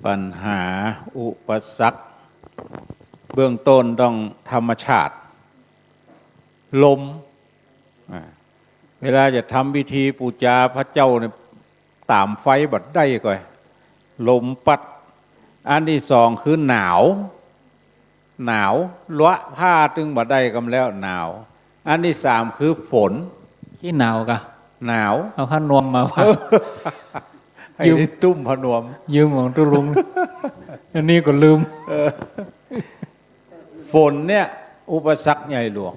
ปัญหาอุปสรรค เบื้องต้นต้องธรรมชาติ ลม อ่า เวลาจะทำพิธีปู๋จาพระเจ้าเนี่ย ต๋ามไฟบ่ได้ก่อย ลมปั๊ด อันตี้สองคือหนาว หนาว ละผ้าตึงบ่ได้กำแล้ว หนาว อันตี้สามคือฝน ขี้หนาวกะ หนาว เอาผ้านวมมาว่า ให้ ยืม ได้ตุ้มผ้านวม ยืมของตุ๊ลุง อันนี้ก็ลืม เออ ฝนเนี่ย อุปสรรคใหญ่หลวง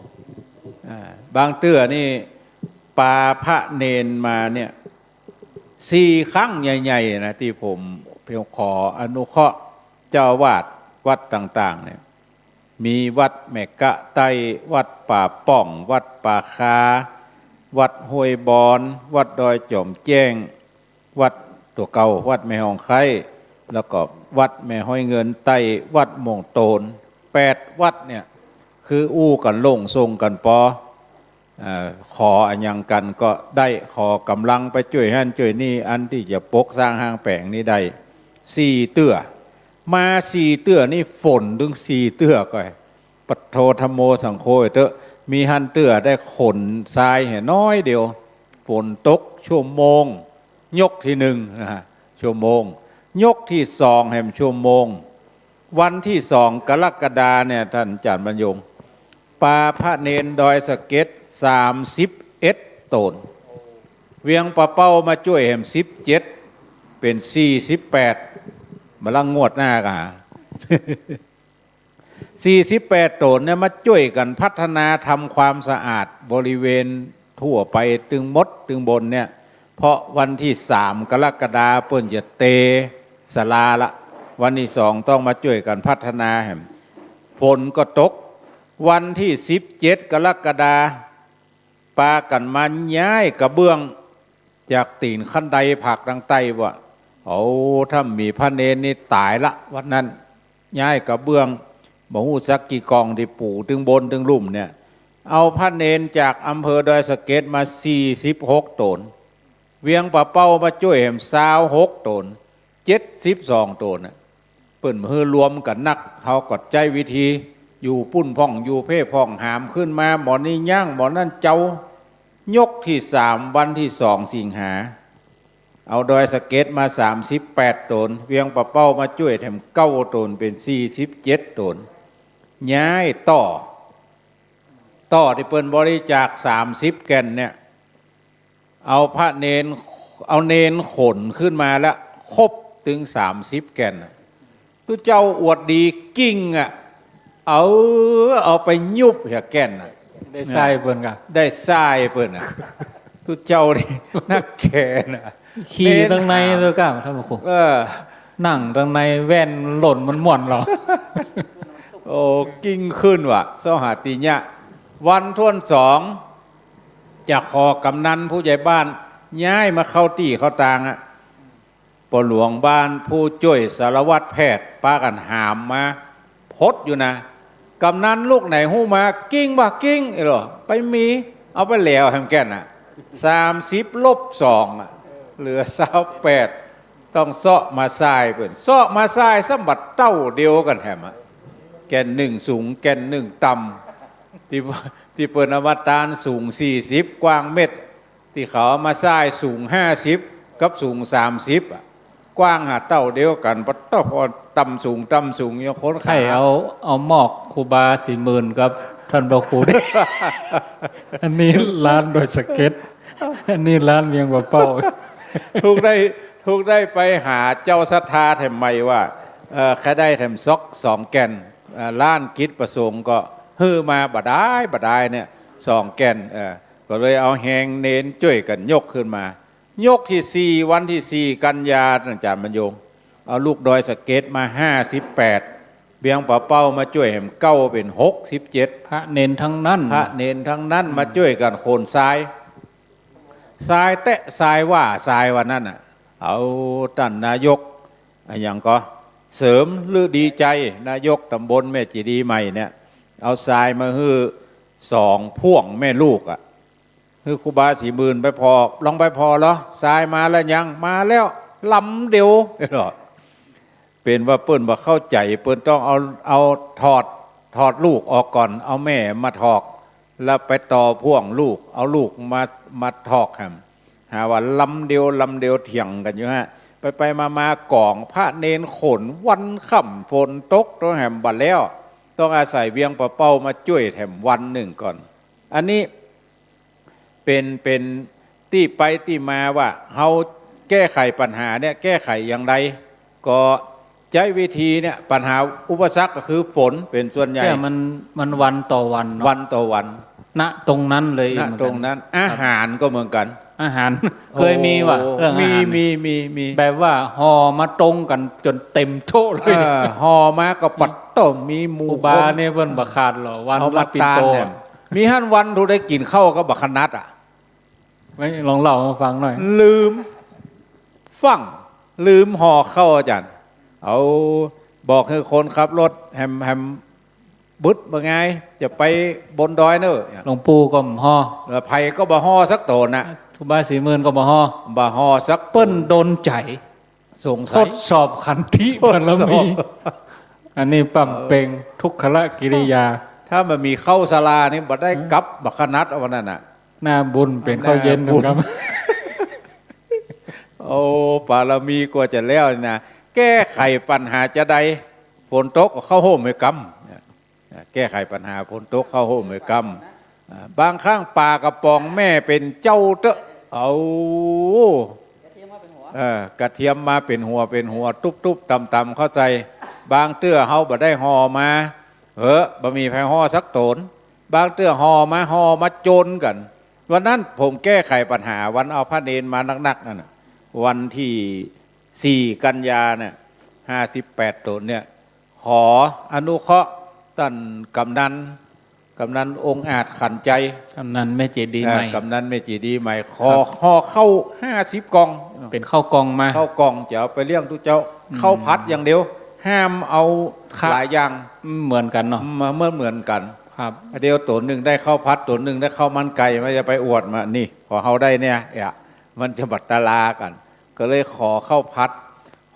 อ่า บางเตื้อนี่ ปาพระเณรมาเนี่ย สี่ครั้งใหญ่ๆ นะ ตี้ผมขออนุเคราะห์เจ้าอาวาสวัดต่างๆ เนี่ย มีวัดแม่กะใต้ วัดป่าป้อง วัดป่าคา วัดห้วยบอน วัดดอยจ๋อมแจ้ง วัดตั๋วเก่า วัดแม่ฮ่องไคล้ แล้วก็วัดแม่ฮ้อยเงินใต้ วัดม่วงโตน แปดวัดเนี่ย คืออู้กั๋นลงส่งกั๋นปอ เอ่อ ขออะหยังกั๋นก็ได้ ขอกำลังไปจ้วยหั้นจ้วยนี่ อันตี้จะปกสร้างห้างแป๋งนี่ได้ สี่เตื้อ มาสี่เตื้อนี่ฝนตึงสี่เตื้อก่อย ปัทโธ ธัมโม สังโฆ เต๊อะ มีหั้นเตื้อได้ขนทรายแหมน้อยเดียว ฝนตกชั่วโมง ยกตี้นึ่งนะฮะ ชั่วโมง ยกตี้สองแหมชั่วโมง วันตี้สองกรกฎาเนี่ย ต้านอาจ๋ารย์บรรยง ปาพระเณรดอยสะเก็ด สามสิบเอ็ดโตน เวียงป่าเป้ามาจ้วยแหมสิบเจ็ด เป๋นสี่สิบแปด บ่าละงวดหน้าก็หา สี่สิบแปดโตนเนี่ย มาจ้วยกั๋นพัฒนาทำความสะอาดบริเวณทั่วไปตึงหมดตึงบนเนี่ย เพราะวันตี้สามกรกฎาเปิ้นจะเตศาลาละ วันตี้สองต้องมาจ้วยกั๋นพัฒนาแหม ฝนก็ตก วันตี้สิบเจ็ดกรกฎา ปากั๋นมาย้ายกระเบื้องจากตี๋นคันไดผากตางใต้ว่า เอา ถ้ามีพระเณรนี่ต๋ายละ วันนั้น ย้ายกระเบื้อง บ่ฮู้สักกี่กองตี้ปูตึงบนตึงลุ่มเนี่ย เอาพระเณรจากอำเภอดอยสะเก็ดมาสี่สิบหกโตน เวียงป่าเป้ามาจ้วยแหมซาวหกโตน เจ็ดสิบสองโตนน่ะ เปิ้นหื้อรวมกั๋นนัก เฮาก็ใจ๊วิธี อยู่ปุ้นพ่อง อยู่เพ่พ่อง หามขึ้นมา หม่องนี้ย้าง หม่องนั้นเจา ยกตี้สาม วันตี้สองสิงหา เอาดอยสะเก็ดมาสามสิบแปดโตน เวียงป่าเป้ามาจ้วยแถมเก้าโตน เป๋นสี่สิบเจ็ดโตน ย้ายต่อ ต่อตี้เปิ้นบริจาคสามสิบแก่นเนี่ย เอาพระเณร เอาเณรขนขึ้นมาละ ครบตึงสามสิบแก่นน่ะ ตุ๊เจ้าอวดดีกิ่งอะ เอา เอาไปยุบเหียแก่นน่ะ ได้ทรายเปิ้นกะ ได้ทรายเปิ้นน่ะ ตุ๊เจ้านี่นักแก่น่ะ ขี่ตังใน เณรหาม เลยก้า ต้านพระครู เออ นั่งตังในแว่นหล่นมันม่วนเหรอ โอ้ กลิ้งขึ้นว่ะ เซาะหาตี้เยียะ วันถ้วนสอง จะขอกำนันผู้ใหญ่บ้านย้ายมาเข้าตี้เข้าตางอะ ป้อหลวงบ้าน ผู้จ้วยสารวัตรแพทย์ ปากั๋นหามมา พดอยู่นะ กำนันลูกไหนฮู้มา กลิ้งบ่ะ กลิ้ง เอ้ยเหรอ ไปมี เอาไปแล้วแหมแก่นน่ะ สามสิบลบสองอะ เหลือซาวแปด ต้องเซาะมาทรายเปิ้น เซาะมาทรายซ้ำบ่าเต้าเดียวกั๋นแหมอะ แก่นนึ่งสูง แก่นนึ่งต่ำ ตี้ ตี้เปิ้นเอามาตานสูงสี่สิบ กว้างเมตร ตี้เขาเอามาทรายสูงห้าสิบ กับสูงสามสิบอะ กว้างหาเต้าเดียวกั๋น ปะเต้า ปอต่ำสูง ต่ำสูง ยังคน ใค่ ขา เอา เอามอกครูบาศรีหมื่นกับต้านพระครู อันนี้ลานดอยสะเก็ด อันนี้ลานเวียงป่าเป้า ถูกได้ ถูกได้ไปหาเจ้าศรัทธาแถมใหม่ว่า เอ่อ ใค่ได้แถมซอกสองแก่น เอ่อ ลานกิจประสงค์ก็หื้อมาบ่ดาย บ่ดายเนี่ย สองแก่น เอ่อ ก็เลยเอาแฮงเณรจ้วยกั๋นยกขึ้นมา ยกตี้สี่ วันตี้สี่กันยา อาจ๋ารย์บรรยง เอาลูกดอยสะเก็ดมาห้าสิบแปด เวียงป่าเป้ามาจ้วยแหมเก๊าเป๋นหกสิบเจ็ด พระเณรทั้งนั้น พระเณรทั้งนั้น อืม มาจ้วยกั๋นขนทราย ทรายแต๊ทรายว่า ทรายวันนั้นน่ะ เอาต้านนายก อะหยังก็ เสริมฤดีชัย นายกตำบลแม่เจดีย์ใหม่เนี่ย เอาทรายมาหื้อสองพ่วงแม่ลูกอะ หื้อครูบาศรีหมื่นไปผ่อ ลองไปผ่อเหรอ ทรายมาแล้วยัง มาแล้ว ลำเดียว เป๋นว่าเปิ้นบ่เข้าใจ๋ เปิ้นต้องเอา เอาถอด ถอดลูกออกก่อน เอาแม่มาถอก แล้วไปต่อพ่วงลูก เอาลูกมา มาถอกแหม หาว่าลำเดียว ลำเดียว เถียงกั๋นอยู่ฮะ ไปไปมามา ก๋องพระเณรขน วันค่ำฝนตก ต้องแหมบ่าแล้ว ต้องอาศัยเวียงป่าเป้ามาจ้วยแถมวันนึ่งก่อน อันนี้เป๋น เป๋นตี้ไปตี้มาว่า เฮาแก้ไขปัญหาเนี่ย แก้ไขอย่างไร ก็ใจ๊วิธีเนี่ย ปัญหาอุปสรรคก็คือฝนเป๋นส่วนใหญ่ แต่มัน มันวันต่อวันเนาะ วันต่อวัน ณ ตรงนั้นเลย ณ ตรงนั้น อาหารก็เหมือนกั๋น อาหาร โอ้ เคยมีว่ะ เรื่องอาหาร มี มี มี มี แบบว่าห่อมาตรงกั๋นจ๋นเต็มโต๊ะเลย เออ ห่อมาก็ปัดโต้ มีหมู่ ครูบา คน เนี่ยเปิ้นบ่ขาดหรอก วัน เอามา ละปิ่นโต ตานเนี่ย มีหั้นวันถูกได้กิ๋นข้าวกับบักขนัดอะ ไม่ ลองเล่ามาฟังหน่อย ลืมฟั่ง ลืมห่อข้าวอาจ๋ารย์ เอา บอกหื้อคนขับรถแหม แหมบึดบ่าไง จะไปบนดอยเน่อ หลวงปู่ก็บ่ห่อ แล้วใผก็บ่ห่อสักต๋นน่ะ ครูบาศรีหมื่นก็บ่ห่อ บ่ห่อสักต๋น เปิ้นดลใจ๋ สงสัย ทดสอบขันธิบารมี ทดสอบ อันนี้ปล้ำเป๋ง เออ ทุกขกิริยา ถ้าบ่มีข้าวสาลานี่บ่ได้ เออ กับบักขนัดเอาวันนั้นน่ะ หน้าบุญเป๋นข้าวเย็น หน้าบุญ นะครับ โอ้ บารมีกว่าจะแล้วนี่นะ แก้ไขปัญหาจาใด ฝนตกก็เข้าโฮมให้กำ อ่า แก้ไขปัญหาฝนตกเข้าโฮมให้กำ อ่า บางครั้งปลากระป๋องแม่เป๋นเจ้าเต๊อะ เอา เออ กระเทียมมาเป๋นหัว เป๋นหัว ตุ๊บๆ ต่ำๆ เข้าใส่ บางเตื้อเฮาบ่ได้ห่อมา เออ บ่มีใผห่อสักต๋น บางเตื้อห่อมา ห่อมาจนกั๋น วันนั้นผมแก้ไขปัญหา วันเอาพระเณรมานักๆ นั่นน่ะ วันตี้สี่กันยาเนี่ย ห้าสิบแปดต๋นเนี่ย ขออนุเคราะห์ต้านกำนัน กำนันองอาจขันใจ กำนันแม่เจดีย์ใหม่ เอ่อ กำนันแม่เจดีย์ใหม่ ขอ ครับ ห่อข้าวห้าสิบกล่อง เป๋นข้าวกล่องมา ข้าวกล่องจะเอาไปเลี้ยงตุ๊เจ้า อืม ข้าวผัดอย่างเดียว ห้ามเอา ครับ หลายอย่าง อืม เหมือนกั๋นเนาะ อืม เหมือน เหมือนกั๋น ครับ เดี๋ยวต๋นนึ่งได้ข้าวผัด ต๋นนึ่งได้ข้าวมันไก่ มันจะไปอวดมา นี่ ของเฮาได้เนี่ย เอ๊ะ มันจะบัดตะลากั๋น ก็เลยขอข้าวผัด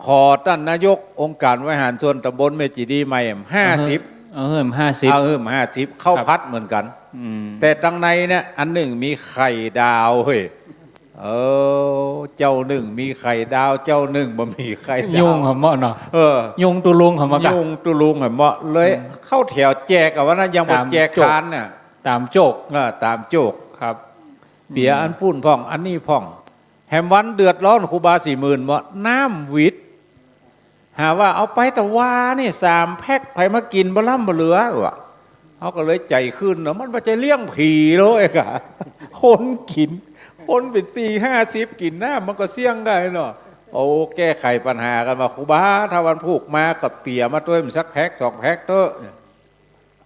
ขอต้านนายกองค์การบริหารส่วนตำบลแม่เจดีย์ใหม่ ห้าสิบ เอาหื้อ เอาหื้อ ห้าสิบ เอาหื้อ ห้าสิบ ข้าวผัดเหมือนกั๋น ครับ อืม แต่ตังในเนี่ย อันนึ่งมีไข่ดาวเฮ้ย เออ เจ้านึ่งมีไข่ดาว เจ้านึ่งบ่มีไข่ดาว ยุงหำเมาะเนาะ เออ ยุงตุลุงหำเมาะกะ ยุงตุลุงหำเมาะเลย อืม เข้าแถวแจกอะ วันนั้นยังบ่แจก ต๋ามโจก ทานน่ะ ต๋ามโจก เออ ต๋ามโจก ครับ เปียอันปู้นพ่อง อันนี้พ่อง แหมวันเดือดร้อนครูบาศรีหมื่นเมาะ น้ำหวิด หาว่าเอาไปตะวานี่ สามแพ็ค ใผมากิ๋นบ่ล้ำบ่เหลือว่ะ เฮาก็เลยใจ๋ขึ้นเนาะ มันบ่ใจ้เลี้ยงผีเลยกะ คนกิ๋น คนเป๋นสี่ห้าสิบกิ๋นน้ำ มันก็เสี่ยงได้เนาะ โอ้ แก้ไขปัญหากั๋นว่า ครูบา ถ้าวันพูกมาก็เปียมาตวยมันสักแพ็คสองแพ็คเต๊อะ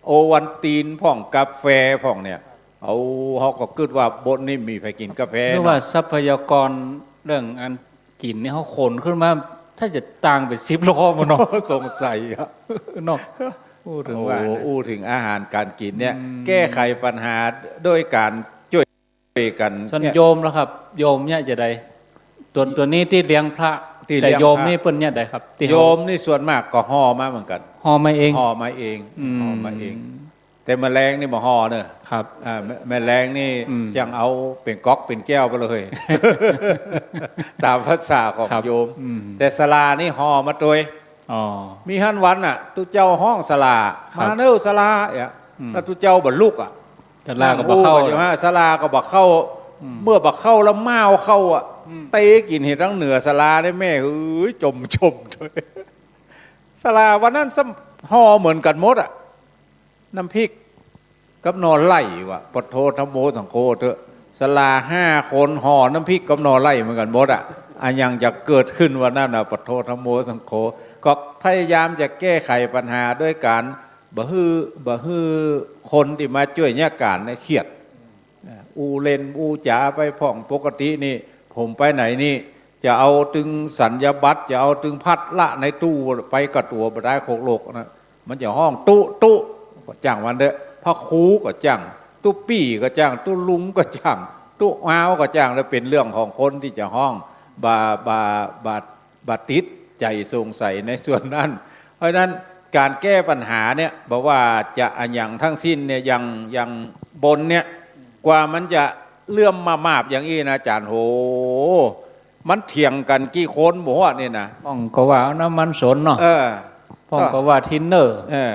โอวัลตินพ่อง กาแฟพ่องเนี่ย เอา เฮาก็กึ๊ดว่าบนนี้มีใผกิ๋นกาแฟ หรือว่า เนาะ ทรัพยากรเรื่องอันกิ๋นนี่เฮาขนขึ้นมา ถ้าจะต่างเป๋นสิบล้อบ่เนาะ สงสัยอะ เนาะ อู้เถิงว่านะ โอ้ อู้เถิงอาหารก๋านกิ๋นเนี่ย อืม แก้ไขปัญหาโดยก๋านจ้วยกั๋น ส่วน เนี่ย โยมล่ะครับ โยมเนี่ยจะใด ตั๋ว ตั๋วนี้ตี้เลี้ยงพระ ตี้เลี้ยงพระ แต่โยมนี่เปิ้นเนี่ยใดครับ ตี้ โยมนี่ส่วนมากก็ห่อมาเหมือนกั๋น ห่อมาเอง ห่อมาเอง อืม ห่อมาเอง แต่แมลงนี่บ่ห่อเน่อ ครับ อ่า แม- แมลงนี่ อืม ยังเอาเป๋นก๊อกเป๋นแก้วไปเลย ต๋ามภาษาของ ครับ โยม อืม แต่ศาลานี่ห่อมาตวย อ๋อ มีหั้นวันน่ะ ตุ๊เจ้าฮ้องศาลา ครับ มาเน่อศาลา เนี่ย อืม แล้วตุ๊เจ้าบ่ลุกอะ ศาลาก็บ่เข้า นั่งอู้กั๋นอยู่ฮะ ศาลาก็บ่เข้า อืม เมื่อบ่เข้าแล้วม้าวเข้าอะ อืม เตะกิ๋นหื้อตังเหนือศาลาได้แม่ เฮ้ย จม จมตวย ศาลาวันนั้นซ้ำห่อเหมือนกั๋นหมดอะ น้ำพริกกับหน่อไล่วะ ปัทโธธัมโมสังโฆเต๊อะ ศาลาห้าคนห่อน้ำพริกกับหน่อไล่เหมือนกั๋นหมดอะ อะหยังจะเกิดขึ้นวันนั้นน่ะ ปัทโธธัมโมสังโฆ ก็พยายามจะแก้ไขปัญหาด้วยก๋านบ่หื้อ บ่หื้อคนตี้มาจ้วยเยียะก๋านเนี่ยเคียด อ่า อู้เล่นอู้จ๋าไปพ่อง ปกตินี่ ผมไปไหนนี่ จะเอาตึงสัญญาบัตร จะเอาตึงพัดละในตู้ไปกับตั๋วบ่ได้ โคกโลกนะ มันจะฮ้องตุ๊ตุ๊ก็จ้างมันเต๊อะ พระครูก็จ้าง ตุ๊ปี้ก็จ้าง ตุ๊ลุงก็จ้าง ตุ๊อาวก็จ้าง แล้วเป๋นเรื่องของคนตี้จะฮ้อง บ่า บ่า บ่า บ่ติดใจ๋สงสัยในส่วนนั้น เพราะฉะนั้นก๋านแก้ปัญหาเนี่ย บ่ว่าจะอะหยังทั้งสิ้นเนี่ย อย่าง อย่างบนเนี่ย กว่ามันจะเลื่อมมามาบอย่างอี้นะอาจ๋ารย์ โห มันเถียงกั๋นกี่คนบ่ฮู้นี่นะ พ่องก็ว่าเอาน้ำมันสนเนาะ เออ พ่องก็ว่าทินเนอร์ เออ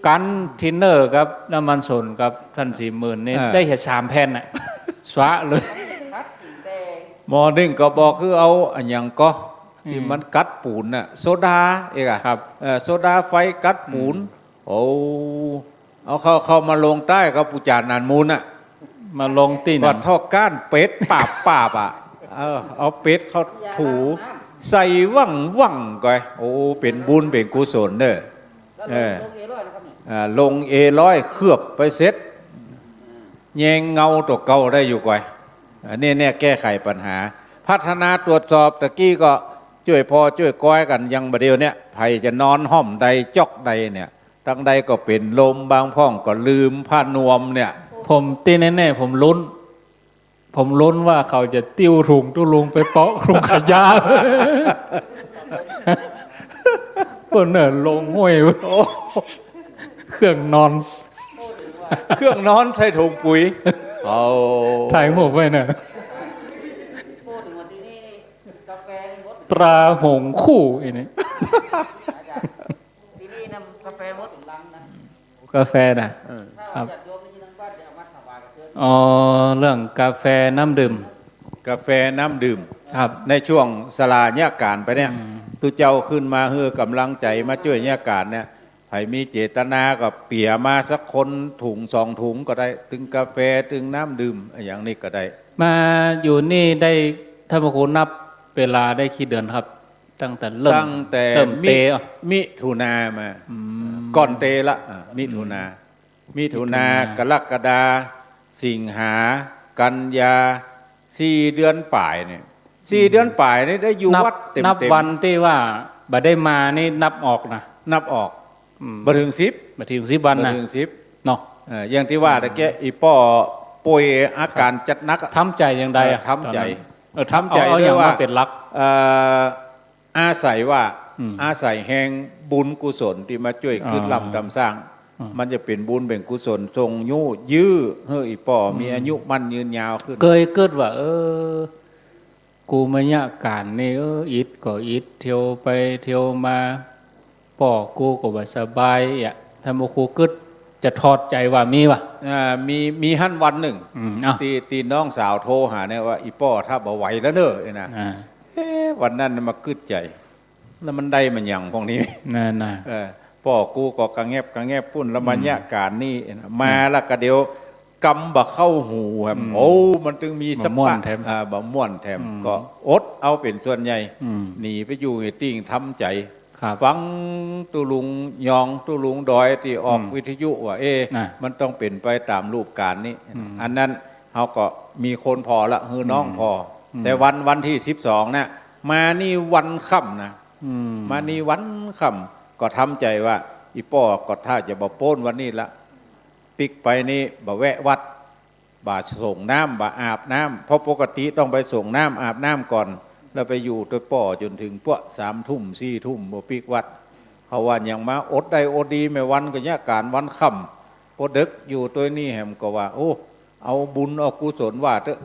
กั๋นทินเนอร์กับน้ำมันสนกับต้านสีหมื่นนี่ เออ ได้แค่สามแผ่นน่ะ สวะเลย หม้อนึ่งก็บอกคือเอาอะหยังก็ ตี้ อืม มันกัดปู๋นน่ะ โซดาเอกอะ ครับ เออ โซดาไฟกัดปู๋น อืม โอ้ เอาเข้า เข้ามาลงใต้กับปู่จ๋าหนานมูลน่ะ มาลงตี้ไหน วัดท่อก้านเป็ดปาบปาบอะ เออ เอาเป็ดเข้าถู ใส่หว่างหว่างก้อย โอ้ เป๋นบุญเป๋นกุศลเน่อ เออ อ่า ลงเอร้อยเคือบไปเสร็จ แยงเงาตั๋วเก่าได้อยู่ก้อย อันนี้เนี่ยแก้ไขปัญหา พัฒนาตรวจสอบ ตะกี้ก็จ้วยพ่อจ้วยก้อยกั๋น อย่างบ่าเดี่ยวเนี่ย ใผจะนอนฮ่อมใดจ๊อกใดเนี่ย ตังใดก็เป๋นลม บางพ่องก็ลืมผ้านวมเนี่ย ผมตี้แน่ๆ ผมลุ้น ผมลุ้นว่าเขาจะติ้วถุงตุ๊ลุงไปเปาะถุงขยะ เปิ้นเน่อลงห้วย โอ้ เครื่องนอน เครื่องนอนใส่ถุงปุ๋ย เอา ถ่ายรูปไว้เน่อ ตราหงส์คู่อันนี้ ตี้นี่น้ำกาแฟหมด กาแฟน่ะ เออ ครับ อ๋อ เรื่องกาแฟน้ำดื่ม กาแฟน้ำดื่ม ครับ ในช่วงศาลาเยียะก๋านไปเนี่ย อืม ตุ๊เจ้าขึ้นมาหื้อก๋ำลังใจ๋ มาจ้วยเยียะก๋านเนี่ย ใผมีเจตนาก็เปียมาสักคนถุงสองถุงก็ได้ ตึงกาแฟ ตึงน้ำดื่ม อะหยังนี่ก็ได้ มาอยู่นี่ได้ ต้านพระครูนับเวลาได้กี่เดือนครับ ตั้งแต่เริ่ม ตั้งแต่ เริ่ม มิ เต๋อ มิถุนามา อืม ก่อนเต๋อละ อ่า มิถุนา อืม มิถุนา มิถุนา กรกฎา สิงหา กันยา สี่เดือนป๋ายเนี่ย สี่เดือนป๋ายนี่ได้อยู่ นับ วัดเต็มๆ นับวันตี้ว่าบ่ได้มานี่นับออกนะ นับออก อืม บ่เถิงสิบ บ่เถิงสิบวันน่ะ บ่เถิงสิบ เนาะ เออ อย่างตี้ว่าตะกี้ อีป้อป่วยอาก๋านจัดหนักอะ ทำใจ๋อย่างใดอะ เออ ทำใจ๋ ต๋อนนั้น เออ ทำใจ๋ เอา เอาหยัง ด้วยว่า มาเป๋นหลัก เอ่อ อาศัยว่า อืม อาศัยแฮงบุญกุศลตี้มาจ้วย อ๋อ กึ๊ดล้ำต๋ามสร้าง อ๋อ มันจะเป๋นบุญเป๋นกุศล ส่งยุยื้อหื้ออีป้อ อืม มีอายุมั่นยืนยาวขึ้น เกยกึ๊ดว่า เออ กูมาเยียะก๋านนี่ เออ อิดก็อิด เตียวไปเตียวมา ป้อกูก็บ่สบายอะ ต้านพระครูกึ๊ดจะถอดใจ๋ว่ามีวะ อ่า มี มีหั้นวันนึ่ง อืม เอ้า ตี้ ตี้น้องสาวโทรหาเนี่ยว่า อีป้อถ้าบ่ไหวแล้วเน่อ ไอ้นะ อ่า เอ๊ะ วันนั้นมากึ๊ดใจ๋ แล้วมันได้มาหยังพ่องนี้ นั่นน่ะ เออ ป้อกูก็กะแงบกะแงบปุ้น แล้วมา อืม เยียะก๋านนี่ มา อืม แล้วก็เดี๋ยวกำบ่เข้าหูแหม อืม โอ้ มันตึงมีสะปะ บ่ม่วนแถม อ่า บ่ม่วนแถม อืม ก็อดเอาเป๋นส่วนใหญ่ อืม หนีไปอยู่ไอ้ติ่งทำใจ๋ ครับ ฟังตุ๊ลุงยองตุ๊ลุงดอยตี้ออก อืม วิทยุว่า เอ๊ะ น่ะ มันต้องเป๋นไปต๋ามรูปก๋านนี้ อืม อันนั้นเฮาก็มีคนผ่อละ หื้อน้อง อืม ผ่อ อืม แต่วัน วันตี้สิบสองน่ะ มานี่วันค่ำนะ อืม มานี่วันค่ำ ก็ทำใจ๋ว่า อี่ป้อก็ถ้าจะบ่โป๊นวันนี้ละ ปิ๊กไปนี่บ่แวะวัด บ่ส่งน้ำ บ่อาบน้ำ เพราะปกติต้องไปส่งน้ำอาบน้ำก่อน แล้วไปอยู่ตวยป้อจ๋นเถิงปะ สามทุ่ม สี่ทุ่ม บ่ปิ๊กวัด เขาว่ายังมาอดได้อดดี แม่วันก็เยียะก๋านวันค่ำ ปอเดิ็กอยู่ตวยนี่แหมก็ว่า โอ้ เอาบุญเอากุศลว่าเต๊อะ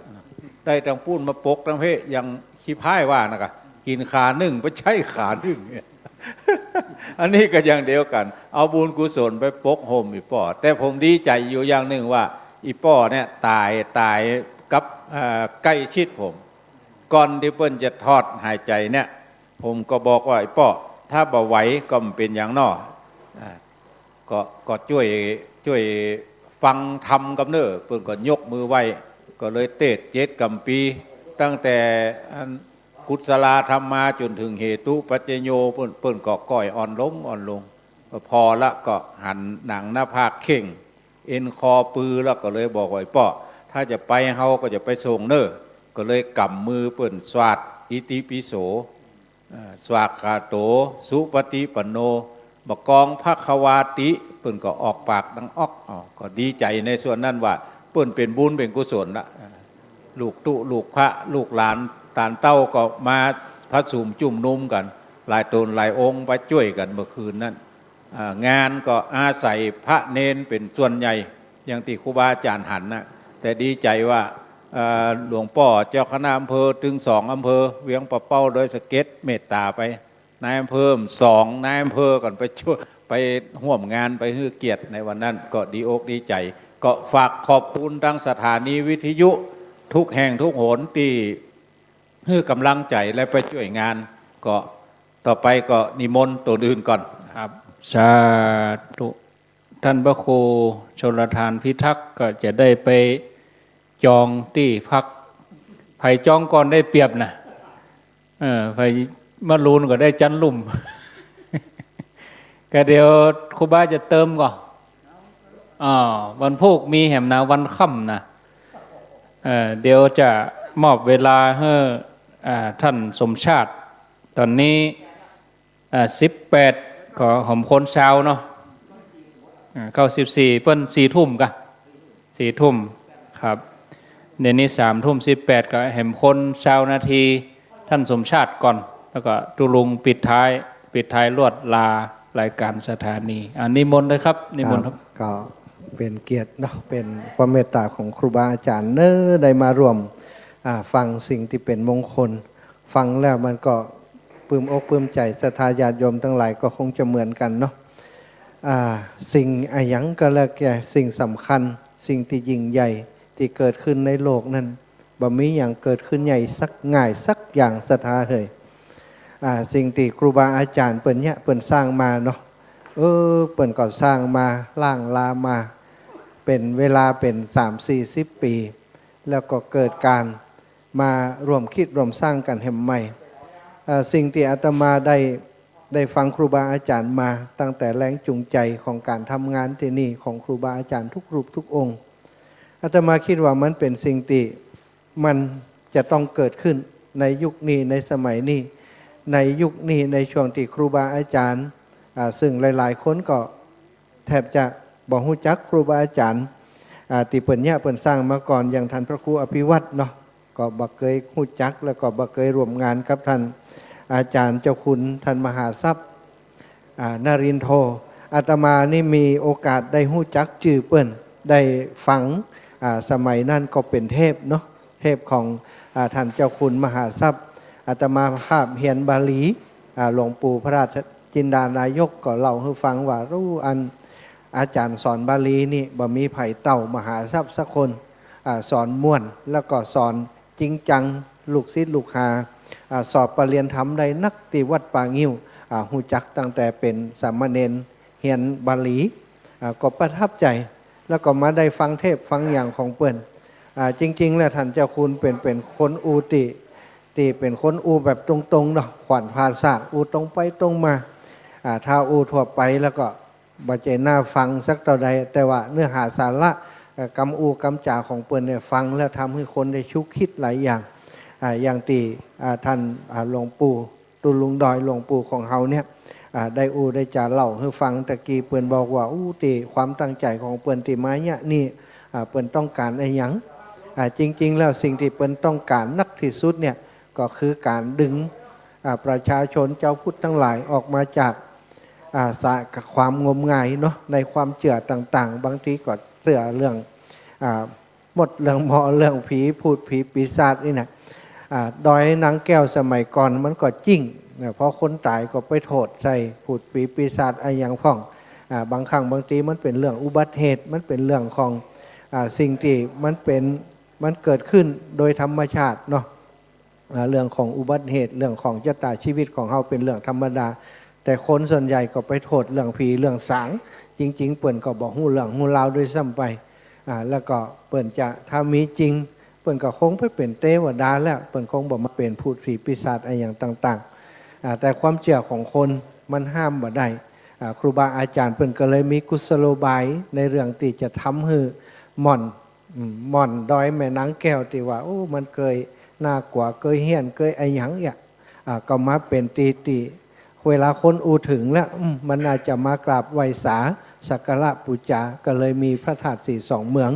ได้ตังปู๊นมาปกตังเป๊ะ ยังขี้พ่ายว่านะกะ กิ๋นขานึ่งไปใจ๊ขานึ่ง อันนี้ก็อย่างเดียวกั๋น เอาบุญกุศลไปปกห่มอี่ป้อ แต่ผมดีใจ๋อยู่อย่างนึ่งว่า อี่ป้อเนี่ยต๋าย ต๋ายกับ เอ่อ ใก้ชิดผม ก่อนตี้เปิ้นจะถอดหายใจ๋เนี่ย ผมก็บอกว่า อี่ป้อ ถ้าบ่ไหวก็บ่เป๋นหยังน้อ อ่า ก็ ก็จ้วย จ้วยฟังธรรมกำเน่อ เปิ้นก็ยกมือไหว้ ก็เลยเตสน์เจ็ดกำปี ตั้งแต่อันกุศลาธรรมาจ๋นเถิงเหตุปัจจโย เปิ้น เปิ้นก็ก้อยอ่อนลง อ่อนลง ผ่อละก็หันหนังหน้าผากเข่ง เอ็นคอปือ แล้วก็เลยบอกว่า อี่ป้อ ถ้าจะไปเฮาก็จะไปส่งเน่อ ก็เลยก๋ำมือเปิ้นสวาดอิติปิโส เอ่อ สวากขาโต สุปฏิปันโน บ่ากองภควาติ เปิ้นก็ออกปากดังอ๊อก อ้อ ก็ดีใจ๋ในส่วนนั้นว่า เปิ้นเป๋นบุญเป๋นกุศลละ ลูกตุ๊ลูกพระลูกหลานตานเต้าก็มาผสมจุ่มนุมกั๋น หลายต๋นหลายองค์ไปจ้วยกั๋นเมื่อคืนนั้น อ่า งานก็อาศัยพระเณรเป๋นส่วนใหญ่ อย่างตี้ครูบาอาจ๋ารย์หันนะ แต่ดีใจ๋ว่า เอ่อ หลวงป้อเจ้าคณะอำเภอตึงสองอำเภอ เวียงป่าเป้า ดอยสะเก็ด เมตต๋าไป นายอำเภอสองนายอำเภอก่อนไปจ้วย ไปฮ่วมงาน ไปหื้อเกียรติในวันนั้น ก็ดีอกดีใจ๋ ก็ฝากขอบคุณตางสถานีวิทยุทุกแห่งทุกหนตี้หื้อก๋ำลังใจ๋และไปจ้วยงาน ก็ต่อไปก็นิมนต์ต๋นอื่นก่อน ครับ สาธุ ต้านพระครูชลธารพิทักษ์ก็จะได้ไปจองตี้พัก ใผจองก่อนได้เปรียบนะ เออ ใผมาลูนก็ได้จั๊นลุ่ม ก็เดี๋ยวครูบาจะเติมก่อ อ่า วันพูกมีแหมนะ วันค่ำนะ เอ่อ เดี๋ยวจะมอบเวลาหื้อ อ่า ต้านสมชาติ ต๋อนนี้ อ่า สิบแปด ก็หอมคนซาวเนาะ อ่า เข้าสิบสี่ เปิ้นสี่ทุ่มกะ สี่ทุ่ม ครับ เดี๋ยวนี้สามทุ่มสิบแปด ก็แหมคนซาวนาที ต้านสมชาติก่อน แล้วก็ตุ๊ลุงปิดท้าย ปิดท้ายลวดลารายก๋านสถานี อ่า นิมนต์เลยครับ นิมนต์ครับ ครับ ก็เป๋นเกียรติเนาะ เป๋นความเมตต๋าของครูบาอาจ๋ารย์เน่อ ได้มาร่วม อ่า ฟังสิ่งตี้เป๋นมงคล ฟังแล้วมันก็ปลื้มอกปลื้มใจ๋ ศรัทธาญาติโยมตังหลายก็คงจะเหมือนกั๋นเนาะ อ่า สิ่งอะหยังก็แล้วแต่ สิ่งสำคัญ สิ่งตี้ยิ่งใหญ่ตี้เกิดขึ้นในโลกนั้น บ่มีหยังเกิดขึ้นใหญ่สัก ง่ายสักอย่าง ศรัทธาเหย อ่า สิ่งตี้ครูบาอาจ๋ารย์เปิ้นเยียะเปิ้นสร้างมาเนาะ เออ เปิ้นก็สร้างมา ร่างลามา เป๋นเวลาเป๋นสามสี่สิบปี๋ แล้วก็เกิดก๋าน มาร่วมคิดร่วมสร้างกั๋นแหมใหม่ เอ่อ สิ่งตี้อาตมาได้ ได้ฟังครูบาอาจ๋ารย์มาตั้งแต่แรงจูงใจ๋ของก๋านทำงานตี้นี่ของครูบาอาจ๋ารย์ทุกรูปทุกองค์ อาตมาคิดว่ามันเป๋นสิ่งตี้มันจะต้องเกิดขึ้นในยุคนี้ ในสมัยนี้ ในยุคนี้ ในช่วงตี้ครูบาอาจ๋ารย์ อ่า ซึ่งหลายๆ คนก็ แทบจะบ่ฮู้จักครูบาอาจ๋ารย์ อ่า ตี้เปิ้นเยียะเปิ้นสร้างมาก่อน อย่างต้านพระครูอภิวัฒน์เนาะ ก็บ่เกยฮู้จัก แล้วก็บ่เกยร่วมงานกับต้านอาจ๋ารย์เจ้าคุณ ต้านมหาทรัพย์ อ่า นรินทโธ อาตมานี่มีโอกาสได้ฮู้จักจื้อเปิ้น ได้ฟัง อ่า สมัยนั้นก็เป๋นเทปเนาะ เทปของ อ่า ต้านเจ้าคุณมหาทรัพย์ อาตมาภาพเฮียนบาลี อ่า หลวงปู่พระราชจินดานายกก็เล่าหื้อฟังว่า อู้ อันอาจ๋ารย์สอนบาลีนี่บ่มีใผเต้ามหาทรัพย์สักคน อ่า สอนม่วน แล้วก็สอนจริงจัง ลูกศิษย์ลูกหา อ่า สอบประเรียนธรรมได้นักตี้วัดป่างิ้ว อ่า ฮู้จักตั้งแต่เป๋นสามเณรเฮียนบาลี อ่า ก็ประทับใจ๋ แล้วก็มาได้ฟังเทปน์ฟังหยังของเปิ้น อ่า จริงๆ แล้วต้านเจ้าคุณเป๋น เป๋นคนอู้ตี้ ตี้เป๋นคนอู้แบบตรงๆ เนาะ ขวัญภาษา อู้ตรงไปตรงมา อ่า ถ้าอู้ทั่วไปแล้วก็บ่ใจ้น่าฟังสักเต้าใด แต่ว่าเนื้อหาสาระ เอ่อ กำอู้กำจ๋าของเปิ้นเนี่ย ฟังแล้วทำหื้อคนได้ชุกคิดหลายอย่าง อ่า อย่างตี้ อ่า ท่าน อ่า หลวงปู่ ตุ๊ลุงดอย หลวงปู่ของเฮาเนี่ย อ่า ได้อู้ได้จ๋าเล่าหื้อฟังตะกี้ เปิ้นบอกว่า อู้ ตี้ความตั้งใจ๋ของเปิ้นตี้มาเยียะนี่ อ่า เปิ้นต้องก๋านอะหยัง อ่า จริงๆ แล้วสิ่งตี้เปิ้นต้องก๋านนักตี้สุดเนี่ย ก็คือก๋านดึง อ่า ประชาชนเจ้าพุทธตังหลายออกมาจาก อ่า สะ ความงมงายเนาะ ในความเจื้อต่างๆ บางทีก็เจื้อเรื่อง อ่า มดเรื่องหมอ เรื่องผี พูดผีปีศาจนี่นะ อ่า ดอยนางแก้วสมัยก่อนมันก็จริงนะ เพราะคนต๋ายก็ไปโทษใส่พูดผีปีศาจอะหยังพ่อง อ่า บางครั้งบางทีมันเป๋นเรื่องอุบัติเหตุ มันเป๋นเรื่องของ อ่า สิ่งตี้มันเป๋น มันเกิดขึ้นโดยธรรมชาติเนาะ อ่า เรื่องของอุบัติเหตุ เรื่องของชะตาชีวิตของเฮาเป๋นเรื่องธรรมดา แต่คนส่วนใหญ่ก็ไปโทษเรื่องผีเรื่องสาง จริงๆ เปิ้นก็บ่ฮู้เรื่องฮู้ราวด้วยซ้ำไป อ่า แล้วก็เปิ้นจะ ถ้ามีจริง เปิ้นก็คงไปเป๋นเตวดาแล้ว เปิ้นคงบ่มาเป๋นพูดผีปีศาจอะหยังต่างๆ อ่า แต่ความเจื้อของคนมันห้ามบ่ได้ อ่า ครูบาอาจ๋ารย์เปิ้นก็เลยมีกุศโลบายในเรื่องตี้จะทำหื้อหม่อน อืม หม่อนดอยแม่นางแก้วตี้ว่า โอ้ มันเกยน่ากลัว เกยเฮี้ยน เกยอะหยังเอี้ย อ่า ก็มาเป๋นตี้ตี้ เวลาคนอู้เถิงแล้ว อืม มันน่าจะมากราบไหว้สา สักการะปู๋จา ก็เลยมีพระธาตุสีสองเมือง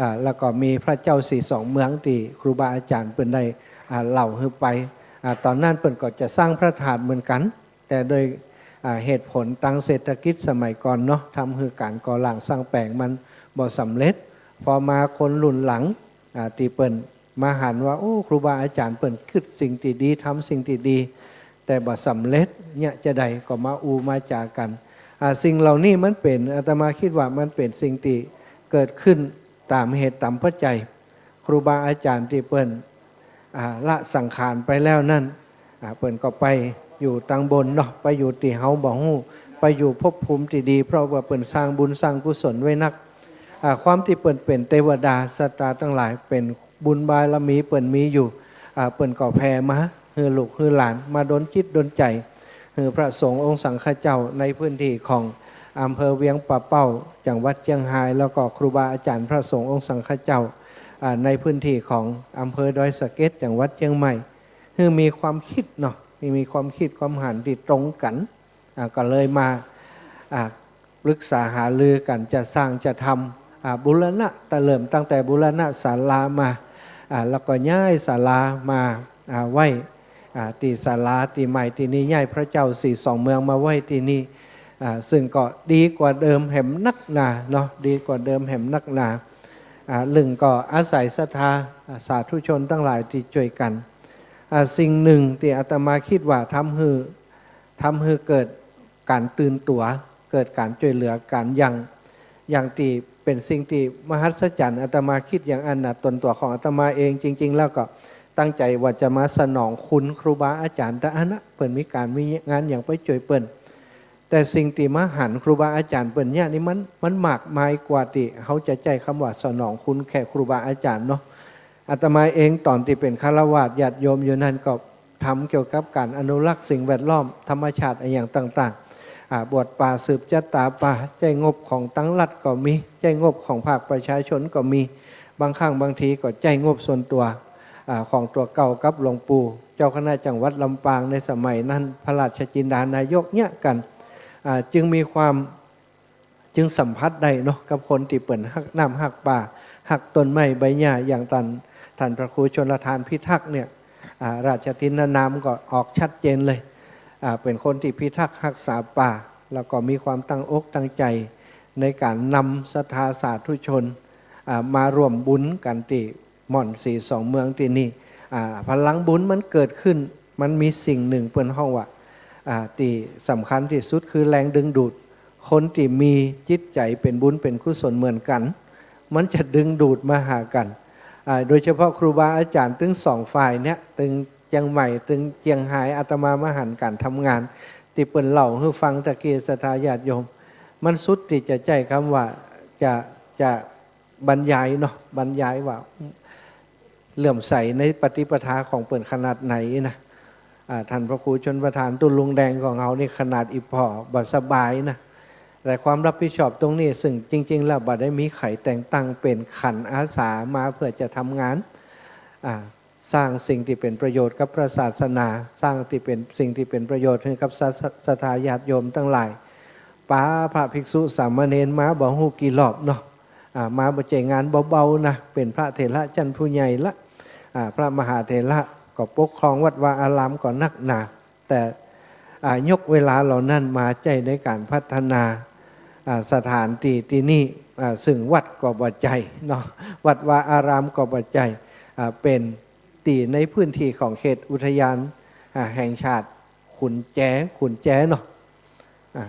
อ่า แล้วก็มีพระเจ้าสีสองเมืองตี้ครูบาอาจ๋ารย์เปิ้นได้ อ่า เล่าหื้อไป อ่า ต๋อนนั้นเปิ้นก็จะสร้างพระธาตุเหมือนกั๋น แต่โดย อ่า เหตุผลตางเศรษฐกิจสมัยก่อนเนาะ ทำหื้อก๋านก่อร่างสร้างแป๋งมันบ่สำเร็จ พอมาคนรุ่นหลัง อ่า ตี้เปิ้นมาหันว่า โอ้ ครูบาอาจ๋ารย์เปิ้นกึ๊ดสิ่งตี้ดี ทำสิ่งตี้ดี แต่บ่สำเร็จ เยียะจาใด ก็มาอู้มาจ๋ากั๋น อ่า สิ่งเหล่านี้มันเป๋น อาตมาคิดว่ามันเป๋นสิ่งตี้เกิดขึ้นต๋ามเหตุต๋ามปัจจัย ครูบาอาจ๋ารย์ตี้เปิ้น อ่า ละสังขารไปแล้วนั้น อ่า เปิ้นก็ไปอยู่ตางบนเนาะ ไปอยู่ตี้เฮาบ่ฮู้ ไปอยู่ภพภูมิตี้ดี เพราะว่าเปิ้นสร้างบุญสร้างกุศลไว้นัก อ่า ความตี้เปิ้นเป๋นเตวดา สัตตาตังหลาย เป๋นบุญบารมีเปิ้นมีอยู่ อ่า เปิ้นก็แผ่มาหื้อลูกหื้อหลาน มาดลจิตดลใจ๋ หื้อพระสงฆ์องค์สังฆเจ้าในพื้นที่ของอำเภอเวียงป่าเป้า จังหวัดเจียงฮาย แล้วก็ครูบาอาจ๋ารย์พระสงฆ์องค์สังฆเจ้า อ่า ในพื้นที่ของอำเภอดอยสะเก็ด จังหวัดเจียงใหม่ หื้อมีความคิดเนาะ มี มีความคิดความหันตี้ตรงกั๋น อ่า ก็เลยมา อ่า ปรึกษาหารือกั๋นจะสร้างจะทำ อ่า บูรณะ แต่เริ่มตั้งแต่บูรณะศาลามา อ่า แล้วก็ย้ายศาลามา อ่า ไว้ อ่า ตี้ศาลาตี้ใหม่ตี้นี่ ย้ายพระเจ้าสีสองเมืองมาไว้ตี้นี่ อ่า ซึ่งก็ดีกว่าเดิมแหมนักหนาเนาะ ดีกว่าเดิมแหมนักหนา อ่า ลึ่งก็อาศัยศรัทธา อ่า สาธุชนตังหลายตี้จ้วยกั๋น อ่า สิ่งนึ่งตี้อาตมาคิดว่าทำหื้อ ทำหื้อเกิดก๋านตื่นตั๋ว เกิดก๋านจ้วยเหลือกั๋นอย่าง อย่างตี้เป๋นสิ่งตี้มหัศจรรย์ อาตมาคิดอย่างอั้นนะ ต๋นตั๋วของอาตมาเองจริงๆ แล้วก็ตั้งใจ๋ว่าจะมาสนองคุณครูบาอาจ๋ารย์ตะอั้นนะ เปิ้นมีก๋านมีงานหยังไปจ้วยเปิ้น แต่สิ่งตี้มาหันครูบาอาจ๋ารย์เปิ้นเยียะนี่มัน มันมากมายกว่าตี้เฮาจะใจ๊กำว่าสนองคุณแก่ครูบาอาจ๋ารย์เนาะ อาตมาเองต๋อนตี้เป๋นฆราวาสญาติโยมอยู่นั้นก็ทำเกี่ยวกับก๋านอนุรักษ์สิ่งแวดล้อม ธรรมชาติอะหยังต่างๆ อ่า บวชป่าสืบจะต๋าป่า ใจ๊งบของตางรัฐก็มี ใจ๊งบของภาคประชาชนก็มี บางครั้งบางทีก็ใจ๊งบส่วนตั๋ว อ่า ของตั๋วเก่ากับหลวงปู่เจ้าคณะจังหวัดลำปางในสมัยนั้น พระราชจินดานายกเยียะกั๋น อ่า จึงมีความ จึงสัมผัสได้เนาะ กับคนตี้เปิ้นฮักน้ำฮักป่า ฮักต้นไม้ใบหญ้า อย่างต้าน ต้านพระครูชลธารพิทักษ์เนี่ย อ่า ราชทินนามก็ออกชัดเจนเลย อ่า เป๋นคนตี้พิทักษ์ฮักษาป่า แล้วก็มีความตั้งอกตั้งใจ๋ในก๋านนำศรัทธาสาธุชน อ่า มาร่วมบุญกั๋นตี้ หม่อนสีสองเมืองตี้นี่ อ่า พลังบุญมันเกิดขึ้น มันมีสิ่งนึ่งเปิ้นฮ้องว่า อ่า ตี้สำคัญตี้สุดคือแรงดึงดูด คนตี้มีจิตใจ๋เป๋นบุญเป๋นกุศลเหมือนกั๋น มันจะดึงดูดมาหากั๋น อ่า โดยเฉพาะครูบาอาจ๋ารย์ตึงสองฝ่ายเนี่ย ตึงเจียงใหม่ ตึงเจียงฮาย อาตมามาหันก๋านทำงาน ตี้เปิ้นเล่าหื้อฟังตะกี้ศรัทธาญาติโยม มันสุดตี้จะใจ๊กำว่า จะ จะ บรรยายเนาะ บรรยายว่าเลื่อมใสในปฏิปทาของเปิ้นขนาดไหนนะ อ่า ท่านพระครูชลประทาน ตุ๊ลุงแดงของเฮานี่ ขนาดอี่ป้อบ่สบายนะ แต่ความรับผิดชอบตรงนี้ ซึ่งจริงๆ แล้วบ่ได้มีใผแต่งตั้งเป๋นขันอาสามาเพื่อจะทำงาน อ่า สร้างสิ่งตี้เป๋นประโยชน์กับพระศาสนา สร้างตี้เป๋นสิ่งตี้เป๋นประโยชน์หื้อกับศรัท- ศรัทธาญาติโยมตังหลาย ปาพระภิกษุสามเณรมาบ่ฮู้กี่รอบเนาะ อ่า มาบ่ใจ้งานเบาๆ นะ เป๋นพระเถระชั้นผู้ใหญ่ละ อ่า พระมหาเถระก็ปกครองวัดวาอารามก็นักหนา แต่ อ่า ยกเวลาเหล่านั้นมาใจ๊ในก๋านพัฒนา อ่า สถานตี้ตี้นี่ อ่า ซึ่งวัดก็บ่ใจ้เนาะ วัดวาอารามก็บ่ใจ้ อ่า เป๋นตี้ในพื้นตี้ของเขตอุทยาน อ่า แห่งชาติขุนแจ ขุนแจเนาะ อ่า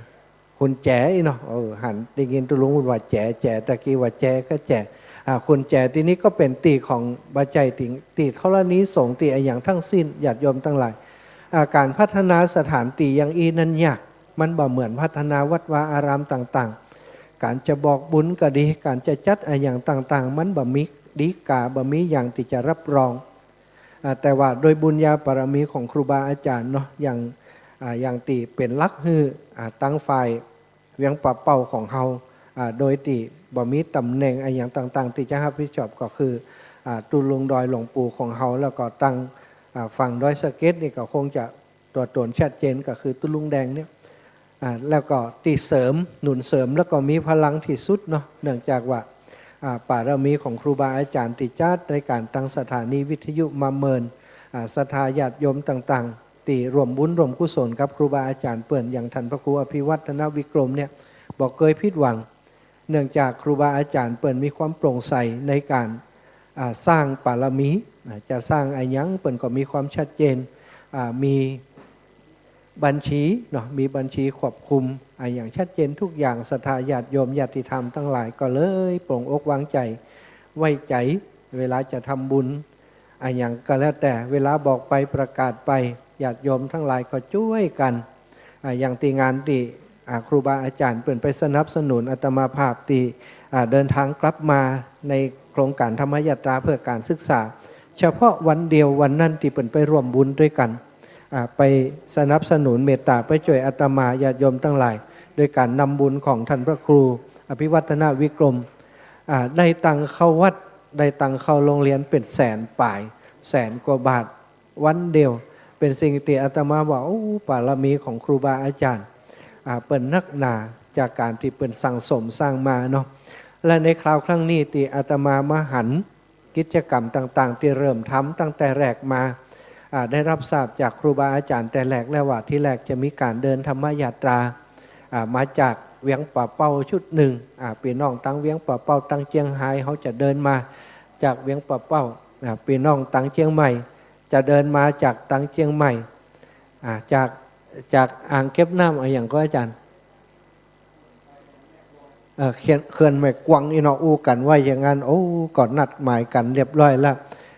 ขุนแจอี้เนาะ เออ หันได้ยินตุ๊ลุงว่าแจ แจ ตะกี้ว่าแจก็แจ อ่า ขุนแจตี้นี่ก็เป๋นตี้ของ บ่ใจ้ตี้ ตี้ธรณีสงฆ์ตี้อะหยังทั้งสิ้น ญาติโยมตังหลาย อ่า ก๋านพัฒนาสถานตี้อย่างอี้นั้นยาก มันบ่เหมือนพัฒนาวัดวาอารามต่างๆ ก๋านจะบอกบุญก็ดี ก๋านจะจัดอะหยังต่างๆ มันบ่มีฎีกา บ่มีหยังตี้จะรับรอง อ่า แต่ว่าโดยบุญญาบารมีของครูบาอาจ๋ารย์เนาะ อย่าง อ่า อย่างตี้เป๋นหลักหื้อ อ่า ตังฝ่ายเวียงป่าเป้าของเฮา อ่า โดยตี้บ่มีต๋ำแหน่งอะหยังต่างๆ ตี้จะฮับผิดชอบ ก็คือ อ่า ตุ๊ลุงดอยหลวงปู่ของเฮา แล้วก็ตัง อ่า ฝั่งดอยสะเก็ดนี่ก็คงจะตั๋วต๋นชัดเจน ก็คือตุ๊ลุงแดงเนี่ย อ่า แล้วก็ตี้เสริม หนุนเสริม แล้วก็มีพลังตี้สุดเนาะ เนื่องจากว่า อ่า บารมีของครูบาอาจ๋ารย์ตี้จัดในก๋านตั้งสถานีวิทยุมาเมิน อ่า ศรัทธาญาติโยมต่างๆ ตี้ร่วมบุญร่วมกุศลกับครูบาอาจ๋ารย์เปิ้น อย่างท่านพระครูอภิวัฒนวิกรมเนี่ย บ่เกยผิดหวัง เนื่องจากครูบาอาจ๋ารย์เปิ้นมีความโปร่งใสในก๋าน อ่า สร้างบารมี อ่า จะสร้างอะหยังเปิ้นก็มีความชัดเจน อ่า มีบัญชีเนาะ มีบัญชีควบคุม อ่า อย่างชัดเจนทุกอย่าง ศรัทธาญาติโยมญาติธรรมตังหลายก็เลยโปร่งอกวางใจ๋ ไว้ใจ๋ เวลาจะทำบุญ อะหยังก็แล้วแต่ เวลาบอกไปประกาศไป ญาติโยมตังหลายก็จ้วยกั๋น อ่า อย่างตี้งานตี้ อ่า ครูบาอาจ๋ารย์เปิ้นไปสนับสนุนอาตมาภาพตี้ อ่า เดินทางกลับมาในโครงก๋านธรรมยาตราเพื่อก๋านศึกษา เฉพาะวันเดียววันนั้นตี้เปิ้นไปร่วมบุญตวยกั๋น อ่า ไปสนับสนุนเมตต๋าไปจ้วยอาตมาญาติโยมตังหลาย โดยก๋านนำบุญของท่านพระครูอภิวัฒนวิกรม อ่า ได้ตังค์เข้าวัด ได้ตังค์เข้าโรงเรียนเป๋นแสนป๋าย แสนกว่าบาท วันเดียว เป๋นสิ่งตี้อาตมาว่า โอ้ บารมีของครูบาอาจ๋ารย์ อ่า เปิ้นนักหนาจากก๋านตี้เปิ้นสั่งสมสร้างมาเนาะ และในคราวครั้งนี้ตี้อาตมามาหันกิจกรรมต่างๆ ตี้เริ่มทำตั้งแต่แรกมา อ่า ได้รับทราบจากครูบาอาจ๋ารย์แต่แรกแล้วว่า ทีแรกจะมีก๋านเดินธรรมยาตรา อ่า มาจากเวียงป่าเป้าชุดนึ่ง อ่า ปี้น้องตังเวียงป่าเป้า ตังเจียงฮาย เฮาจะเดินมาจากเวียงป่าเป้า อ่า ปี้น้องตังเจียงใหม่ จะเดินมาจากตังเจียงใหม่ อ่า จาก จากอ่างเก็บน้ำอะหยังก็อาจ๋ารย์ เอ่อ เขื่อน เขื่อนแม่กวงอี้เนาะ อู้กั๋นว่าอย่างนั้น โอ้ ก็นัดหมายกั๋นเรียบร้อยแล้ว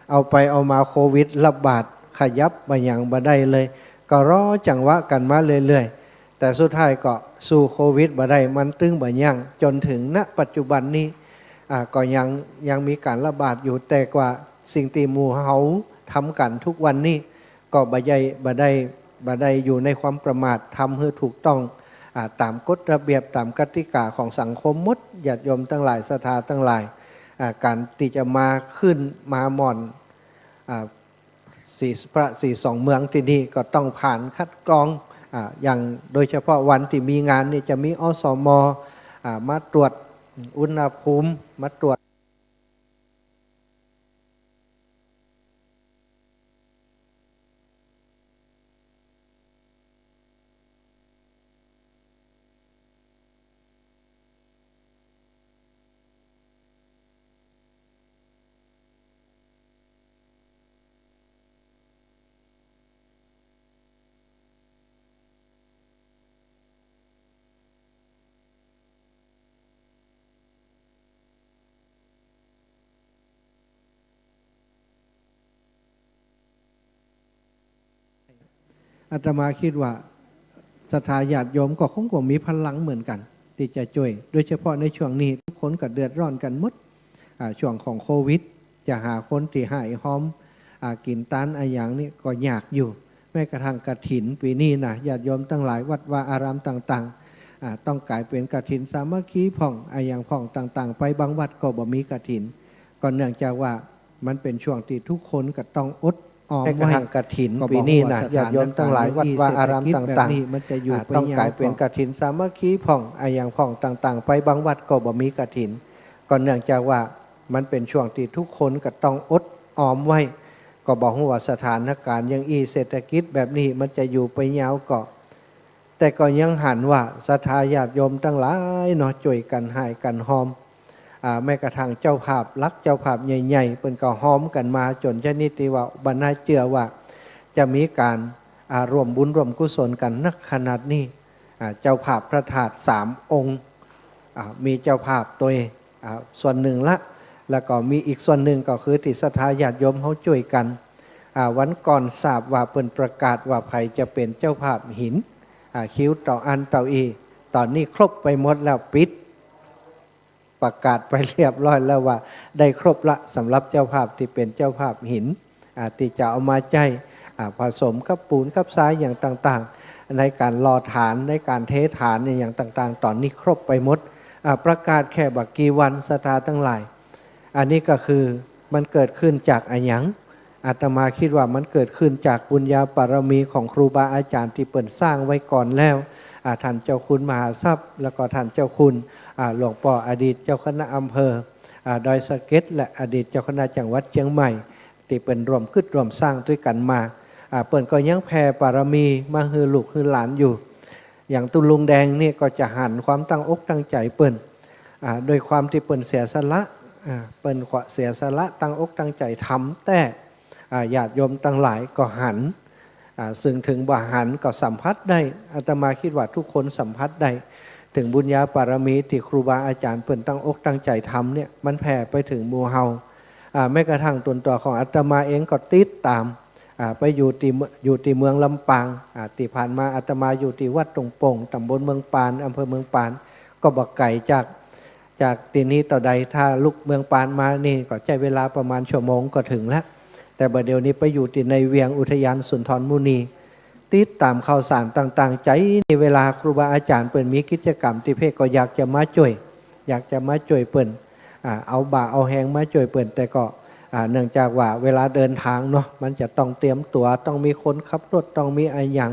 เอาไปเอามาโควิดระบาด ขยับบ่หยังบ่ได้เลย ก็รอจังหวะกั๋นมาเรื่อยๆ แต่สุดท้ายก็สู้โควิดบ่ได้ มันตึงบ่ยั้ง จ๋นเถิง ณ ปัจจุบันนี้ อ่า ก็ยัง ยังมีก๋านระบาดอยู่ แต่กว่าสิ่งตี้หมู่เฮาทำกั๋นทุกวันนี้ ก็บ่ได้ บ่ได้ บ่ได้อยู่ในความประมาท ทำหื้อถูกต้อง อ่า ต๋ามกฎระเบียบ ต๋ามกติก๋าของสังคมหมด ญาติโยมตังหลาย ศรัทธาตังหลาย อ่า ก๋านตี้จะมาขึ้นมาหม่อน อ่า สี่ พระสี่สองเมืองตี้นี่ก็ต้องผ่านคัดกรอง อ่า อย่างโดยเฉพาะวันตี้มีงานนี่จะมี อสม อ่า มาตรวจอุณหภูมิ มาตรวจ อาตมาคิดว่าศรัทธาญาติโยมก็คง คงมีพลังเหมือนกั๋นตี้จะจ้วย โดยเฉพาะในช่วงนี้ทุกคนก็เดือดร้อนกั๋นหมด อ่า ช่วงของโควิด จะหาคนตี้ห้ายฮ้อม อ่า กิ๋นตานอะหยังนี่ก็ยากอยู่ แม้กระทั่งกฐินปี๋นี้นะ ญาติโยมตังหลายวัดวาอารามต่างๆ อ่า ต้องก๋ายเป๋นกฐินสามัคคีพ่อง อะหยังพ่องต่างๆ ไปบางวัดก็บ่มีกฐิน ก็เนื่องจากว่ามันเป๋นช่วงตี้ทุกคนก็ต้องอดออมไว้ แม้กระทั่งกฐินปี๋นี้นะ ก็บ่ฮู้ว่าสถานการณ์ ญาติโยมตังหลายวัดวาอารามต่างๆ เศรษฐกิจแบบนี้มันจะอยู่ไปยาวก่อ อ่า ต้องก๋ายเป๋นกฐินสามัคคีพ่อง อะหยังพ่องต่างๆ ไปบางวัดก็บ่มีกฐิน ก็เนื่องจากว่ามันเป๋นช่วงตี้ทุกคนก็ต้องอดออมไว้ ก็บ่ฮู้ว่าสถานการณ์อย่างอี้ เศรษฐกิจแบบนี้มันจะอยู่ไปยาวก่อ แต่ก็ยังหันว่าศรัทธาญาติโยมตังหลายเนาะ จ้วยกั๋นฮ้ายกั๋นฮอม อ่า แม้กระทั่งเจ้าภาพหลัก เจ้าภาพใหญ่ๆ เปิ้นก็ฮอมกั๋นมาจ๋นชนิดตี้ว่าบ่น่าเจื้อว่าจะมีก๋าน อ่า ร่วมบุญร่วมกุศลกั๋นนักขนาดนี้ อ่า เจ้าภาพพระธาตุสามองค์ อ่า มีเจ้าภาพตวย อ่า ส่วนนึ่งละ แล้วก็มีอีกส่วนนึ่งก็คือตี้ศรัทธาญาติโยมเฮาจ้วยกั๋น อ่า วันก่อนทราบว่าเปิ้นประกาศว่าใผจะเป๋นเจ้าภาพหิน อ่า คิวเต้าอั้นเต้าอี้ ต๋อนนี้ครบไปหมดแล้ว ปิด ประกาศไปเรียบร้อยแล้วว่าได้ครบละ สำหรับเจ้าภาพตี้เป๋นเจ้าภาพหิน อ่า ตี้จะเอามาใจ๊ อ่า ผสมกับปูนกับทรายอย่างต่างๆ ในก๋านหล่อฐาน ในก๋านเทฐานเนี่ยอย่างต่างๆ ต๋อนนี้ครบไปหมด อ่า ประกาศแค่บ่กี่วัน ศรัทธาตังหลาย อันนี้ก็คือมันเกิดขึ้นจากอะหยัง อาตมาคิดว่ามันเกิดขึ้นจากบุญญาบารมีของครูบาอาจ๋ารย์ตี้เปิ้นสร้างไว้ก่อนแล้ว อ่า ท่านเจ้าคุณมหาทรัพย์ แล้วก็ท่านเจ้าคุณ อ่า หลวงป้ออดีตเจ้าคณะอำเภอ อ่า ดอยสะเก็ด และอดีตเจ้าคณะจังหวัดเจียงใหม่ ตี้เปิ้นร่วมกึ๊ดร่วมสร้างตวยกั๋นมา อ่า เปิ้นก็ยังแผ่บารมีมาหื้อลูกหื้อหลานอยู่ อย่างตุ๊ลุงแดงนี่ก็จะหันความตั้งอกตั้งใจ๋เปิ้น อ่า ด้วยความตี้เปิ้นเสียสละ อ่า เปิ้นก็เสียสละตั้งอกตั้งใจ๋ทำแต๊ อ่า ญาติโยมตังหลายก็หัน อ่า ซึ่งเถิงบ่หันก็สัมผัสได้ อาตมาคิดว่าทุกคนสัมผัสได้ เถิงบุญญาบารมีตี้ครูบาอาจ๋ารย์เปิ้นตั้งอกตั้งใจ๋ทำเนี่ย มันแผ่ไปเถิงหมู่เฮา อ่า แม้กระทั่งต๋นตั๋วของอาตมาเองก็ติดต๋าม อ่า ไปอยู่ตี้เมือง อยู่ตี้เมืองลำปาง อ่า ตี้ผ่านมาอาตมาอยู่ตี้วัดตงโป่ง ต๋ำบลเมืองปาน อำเภอเมืองปาน ก็บ่ไก๋จาก จากตี้นี่เต้าใด ถ้าลุกเมืองปานมานี่ก็ใจ๊เวลาประมาณชั่วโมงก็เถิงแล้ว แต่บ่าเดี่ยวนี้ไปอยู่ตี้ในเวียงอุทยานสุนทรมุนี ติดต๋ามข่าวสารต่างๆ ใจ๋ในเวลาครูบาอาจ๋ารย์เปิ้นมีกิจกรรมตี้เพกก็อยากจะมาจ้วย อยากจะมาจ้วยเปิ้น อ่า เอาบ่าเอาแฮงมาจ้วยเปิ้น แต่ก็ อ่า เนื่องจากว่าเวลาเดินทางเนาะ มันจะต้องเตรียมตั๋ว ต้องมีคนขับรถ ต้องมีอะหยัง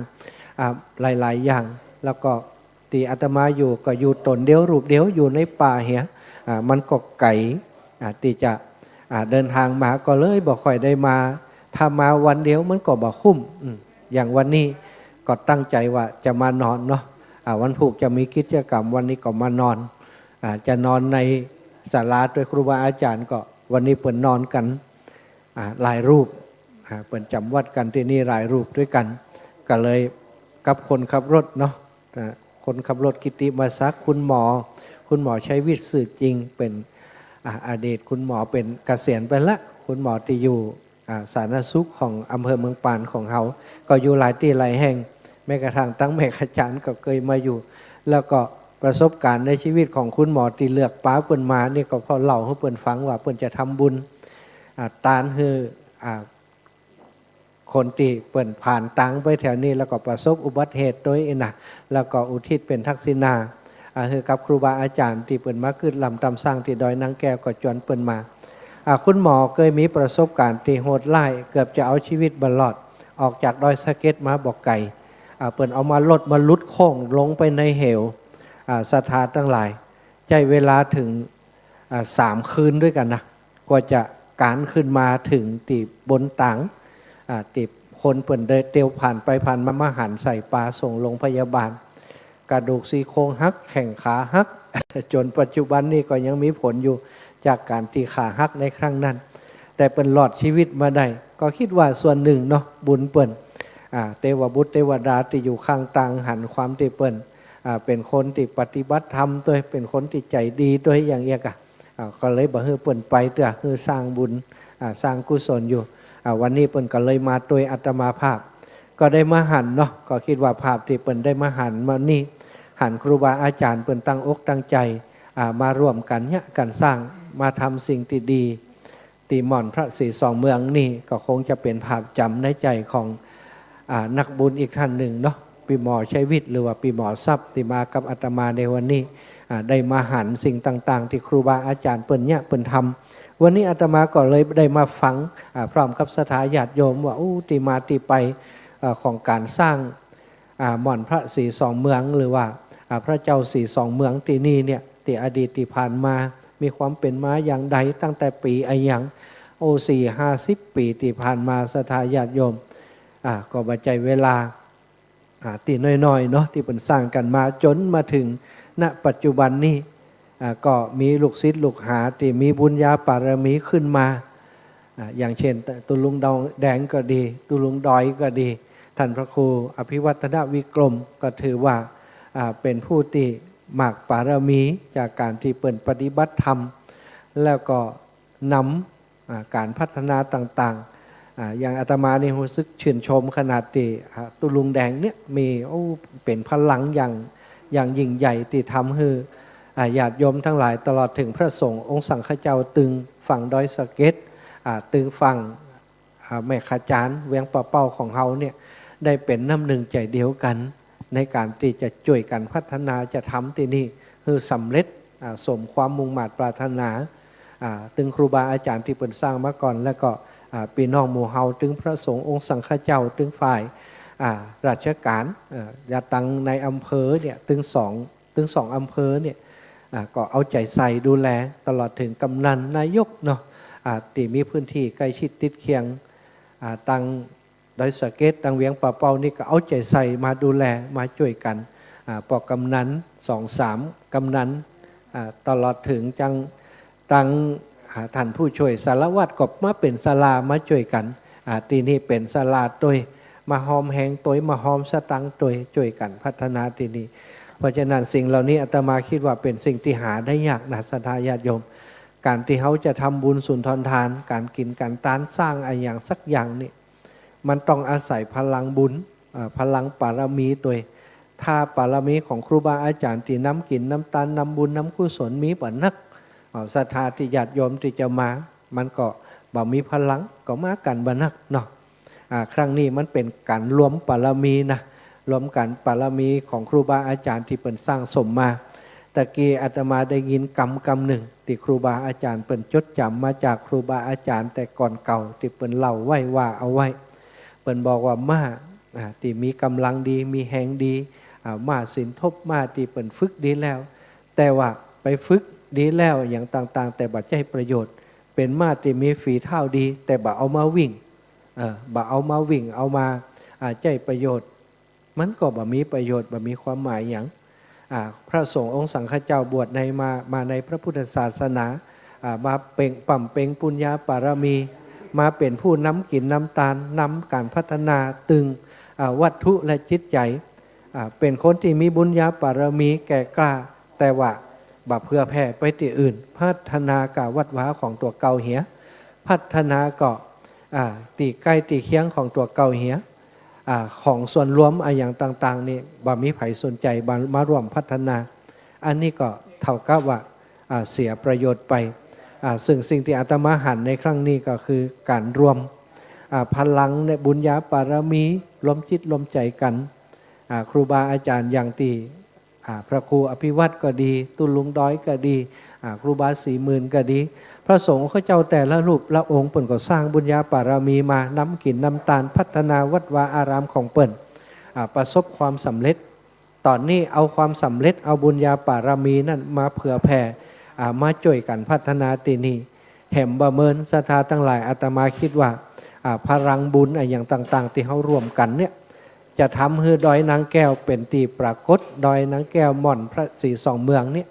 อ่า หลายๆ อย่าง แล้วก็ ตี้อาตมาอยู่ก็อยู่ต๋นเดียวรูปเดียวอยู่ในป่าเหีย อ่า มันก็ไก๋ อ่า ตี้จะ อ่า เดินทางมาก็เลยบ่ค่อยได้มา ถ้ามาวันเดียวมันก็บ่คุ้ม อืม อย่างวันนี้ก็ตั้งใจ๋ว่าจะมานอนเนาะ อ่า วันพูกจะมีกิจกรรม วันนี้ก็มานอน อ่า จะนอนในศาลาตวยครูบาอาจ๋ารย์ก็ วันนี้เปิ้นนอนกั๋น อ่า หลายรูป อ่า เปิ้นจ๋ำวัดกั๋นตี้นี่หลายรูปตวยกั๋น ก็เลยกับคนขับรถเนาะ อ่า คนขับรถกิตติมศักดิ์ คุณหมอ คุณหมอชัยวิทย์ ซื่อจริง เป๋น อ่า อดีตคุณหมอ เป๋นเกษียณไปละ คุณหมอตี้อยู่ อ่า สาธารณสุขของอำเภอเมืองปานของเฮา ก็อยู่หลายตี้หลายแห่ง แม้กระทั่งตังแม่ขจานก็เกยมาอยู่ แล้วก็ประสบการณ์ในชีวิตของคุณหมอตี้เลือกปาเปิ้นมานี่ก็เพราะเล่าหื้อเปิ้นฟังว่าเปิ้นจะทำบุญ อ่า ตานหื้อ อ่า คนตี้เปิ้นผ่านตางไปแถวนี้ แล้วก็ประสบอุบัติเหตุตวยนะ แล้วก็อุทิศเป๋นทักษิณา อ่า หื้อกับครูบาอาจ๋ารย์ตี้เปิ้นมากึ๊ดร่ำต๋ามสร้างตี้ดอยนางแก้วก็จวนเปิ้นมา อ่า คุณหมอเกยมีประสบการณ์ตี้โหดร้าย เกือบจะเอาชีวิตบ่รอด ออกจากดอยสะเก็ดมาบ่ไก๋ อ่า เปิ้นเอามารถมาหลุดโค้งลงไปในเหว อ่า ศรัทธาตังหลาย ใจ๊เวลาเถิง อ่า สามคืนตวยกั๋นนะ กว่าจะก๋านขึ้นมาเถิงตี้บนตาง อ่า ตี้คนเปิ้นเดินเตียวผ่านไปผ่านมา มาหันใส่ปาส่งโรงพยาบาล กระดูกซี่โครงหัก แข้งขาหัก จ๋นปัจจุบันนี่ก็ยังมีผลอยู่จากก๋านตี้ขาหักในครั้งนั้น แต่เปิ้นรอดชีวิตมาได้ ก็คิดว่าส่วนนึ่งเนาะ บุญเปิ้น อ่า เตวบุตรเตวดาตี้อยู่ข้างตางหันความตี้เปิ้น อ่า เป๋นคนตี้ปฏิบัติธรรมตวย เป๋นคนตี้ใจ๋ดีตวยอย่างเอี้ยก่ะ อ่า ก็เลยบ่หื้อเปิ้นไปเตื้อ หื้อสร้างบุญ อ่า สร้างกุศลอยู่ อ่า วันนี้เปิ้นก็เลยมาตวยอาตมาภาพ ก็ได้มาหันเนาะ ก็คิดว่าภาพตี้เปิ้นได้มาหันมานี่ หันครูบาอาจ๋ารย์เปิ้นตั้งอกตั้งใจ๋ อ่า มาร่วมกั๋นเยียะกั๋นสร้าง มาทำสิ่งตี้ดี ตี้ม่อนพระศรีสองเมืองนี่ ก็คงจะเป๋นภาพจ๋ำในใจ๋ของ อ่า นักบุญอีกท่านหนึ่งเนาะ ปี้หมอชัยวิทย์ หรือว่าปี้หมอทรัพย์ ตี้มากับอาตมาในวันนี้ อ่า ได้มาหันสิ่งต่างๆ ตี้ครูบาอาจ๋ารย์เปิ้นเยียะเปิ้นทำ วันนี้อาตมาก็เลยได้มาฟัง อ่า พร้อมกับศรัทธาญาติโยมว่า อู้ ตี้มาตี้ไป อ่า ของก๋านสร้าง อ่า หม่อนพระศรีสองเมือง หรือว่า อ่า พระเจ้าศรีสองเมืองตี้นี่เนี่ย ตี้อดีตตี้ผ่านมา มีความเป๋นมาอย่างใด ตั้งแต่ปี๋อะหยัง โอ้ สี่ห้าสิบปี๋ตี้ผ่านมา ศรัทธาญาติโยม อ่า ก็บ่ใจ้เวลา อ่า ตี้น้อยๆ เนาะ ตี้เปิ้นสร้างกั๋นมาจ๋นมาเถิง ณ ปัจจุบันนี้ อ่า ก็มีลูกศิษย์ลูกหาตี้มีบุญญาปารมีขึ้นมา อ่า อย่างเช่น ตุ๊ลุงดองแดงก็ดี ตุ๊ลุงดอยก็ดี ท่านพระครูอภิวัฒนวิกรมก็ถือว่า อ่า เป๋นผู้ตี้มากปารมีจากก๋านตี้เปิ้นปฏิบัติธรรม แล้วก็นำ อ่า ก๋านพัฒนาต่างๆ อ่า อย่างอาตมานี่ฮู้สึกชื่นชมขนาดตี้ อ่า ตุ๊ลุงแดงเนี่ยมี โอ้ เป๋นพลังอย่าง อย่างยิ่งใหญ่ตี้ทำหื้อ อ่า ญาติโยมตังหลาย ตลอดเถิงพระสงฆ์องค์สังฆเจ้าตึงฝั่งดอยสะเก็ด อ่า ตึงฝั่ง อ่า แม่ขะจาน เวียงป่าเป้าของเฮาเนี่ย ได้เป๋นน้ำนึ่งใจ๋เดียวกั๋น ในก๋านตี้จะจ้วยกั๋นพัฒนา จะทำตี้นี่หื้อสำเร็จ อ่า สมความมุ่งมาดปรารถนา อ่า ตึงครูบาอาจ๋ารย์ตี้เปิ้นสร้างมาก่อน แล้วก็ อ่า ปี้น้องหมู่เฮา ตึงพระสงฆ์องค์สังฆเจ้า ตึงฝ่าย อ่า ราชก๋าน อ่า ยาตังในอำเภอเนี่ย ตึงสอง ตึงสองอำเภอเนี่ย อ่า ก็เอาใจ๋ใส่ดูแล ตลอดเถิงกำนันนายกเนาะ อ่า ตี้มีพื้นตี้ใก้ชิดติดเคียง อ่า ตังดอยสะเก็ด ตังเวียงป่าเป้านี่ก็เอาใจ๋ใส่มาดูแล มาจ้วยกั๋น อ่า ปอกกำนัน สองสามกำนัน อ่า ตลอดเถิงจัง ตัง อ่า ท่านผู้จ้วยสารวัตรก็มาเป๋นศาลามาจ้วยกั๋น อ่า ตี้นี่เป๋นศาลาตวย มาฮอมแฮงตวย มาฮอมสตางค์ตวย จ้วยกั๋นพัฒนาตี้นี่ เพราะฉะนั้นสิ่งเหล่านี้อาตมาคิดว่าเป๋นสิ่งตี้หาได้ยากนะ ศรัทธาญาติโยม ก๋านตี้เฮาจะทำบุญสุนทรทาน ก๋านกิ๋นก๋านตาน สร้างอะหยังสักอย่างนี่ มันต้องอาศัยพลังบุญ อ่า พลังปารมีตวย ถ้าปารมีของครูบาอาจ๋ารย์ตี้นำกิ๋นนำตาน นำบุญนำกุศลมีบ่นัก อ่า ศรัทธาตี้ญาติโยมตี้จะมา มันก็บ่มีพลัง ก็มากั๋นบ่นักเนาะ อ่า ครั้งนี้มันเป๋นก๋านรวมปารมีนะ รวมกั๋นปารมีของครูบาอาจ๋ารย์ตี้เปิ้นสร้างสมมา ตะกี้อาตมาได้ยินกำกำนึ่ง ตี้ครูบาอาจ๋ารย์เปิ้นจดจ๋ำมาจากครูบาอาจ๋ารย์แต่ก่อนเก่า ตี้เปิ้นเล่าไว้ว่าเอาไว้ เปิ้นบอกว่าม้า อ่า ตี้มีก๋ำลังดี มีแฮงดี อ่า ม้าสินทบ ม้าตี้เปิ้นฝึกดีแล้ว แต่ว่าไปฝึกดีแล้วอะหยังต่างๆ แต่บ่ใจ๊ประโยชน์ เป๋นม้าตี้มีฝีเท้าดี แต่บ่เอามาวิ่ง เอ่อ บ่เอามาวิ่ง เอามา อ่า ใจ๊ประโยชน์ มันก็บ่มีประโยชน์ บ่มีความหมายหยัง อ่า พระสงฆ์องค์สังฆเจ้าบวชในมา มาในพระพุทธศาสนา อ่า มาเป๋ง บำเพ็ญปุญญาปารมี มาเป๋นผู้นำกิ๋นนำตาน นำก๋านพัฒนาตึง อ่า วัตถุและจิตใจ๋ อ่า เป๋นคนตี้มีบุญญาปารมีแก่กล้า แต่ว่าบ่เผื่อแผ่ไปตี้อื่น พัฒนาก้าวัดวาของตั๋วเก่าเหีย พัฒนาก้า อ่า ตี้ใก้ตี้เคียงของตั๋วเก่าเหีย อ่า ของส่วนรวมอะหยังต่างๆ นี่ บ่มีใผสนใจ๋ บ่มาร่วมพัฒนา อันนี้ก็เต้ากับว่า อ่า เสียประโยชน์ไป อ่า ซึ่งสิ่งตี้อาตมาหันในครั้งนี้ก็คือก๋านรวม อ่า พลังในบุญญาปารมี รวมจิตรวมใจ๋กั๋น อ่า ครูบาอาจ๋ารย์อย่างตี้ อ่า พระครูอภิวัตรก็ดี ตุ๊ลุงดอยก็ดี อ่า ครูบาศรีหมื่นก็ดี พระสงฆ์องค์เจ้าแต่ละรูปละองค์ เปิ้นก็สร้างบุญญาปารมีมา นำกิ๋นนำตาน พัฒนาวัดวาอารามของเปิ้น อ่า ประสบความสำเร็จ ต๋อนนี้เอาความสำเร็จ เอาบุญญาปารมีนั้นมาเผื่อแผ่ อ่า มาจ้วยกั๋นพัฒนาตี้นี่ แหมบ่เมิน ศรัทธาตังหลาย อาตมาคิดว่า อ่า พลังบุญอะหยังต่างๆ ตี้เฮารวมกั๋นเนี่ย จะทำหื้อดอยนางแก้วเป๋นตี้ปรากฏ ดอยนางแก้วหม่อนพระศรีสองเมืองเนี่ย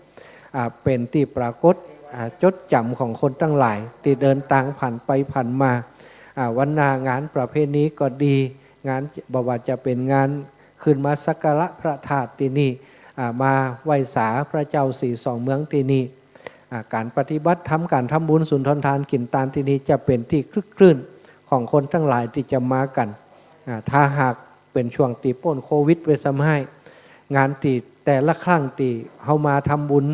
อ่า เป๋นตี้ปรากฏ อ่า จดจ๋ำของคนตังหลาย ตี้เดินตางผ่านไปผ่านมา อ่า วันหน้างานประเพณีก็ดี งาน บ่ว่าจะเป๋นงานขึ้นมาสักการะพระธาตุตี้นี่ อ่า มาไหว้สาพระเจ้าศรีสองเมืองตี้นี่ อ่า ก๋านปฏิบัติธรรม ก๋านทำบุญสุนทรทานกิ๋นตานตี้นี่ จะเป๋นตี้คลึกครื้นของคนตังหลายตี้จะมากั๋น อ่า ถ้าหากเป๋นช่วงตี้ป๊นโควิดไว้ซ้ำฮ้าย งานตี้แต่ละครั้งตี้เฮามาทำบุญ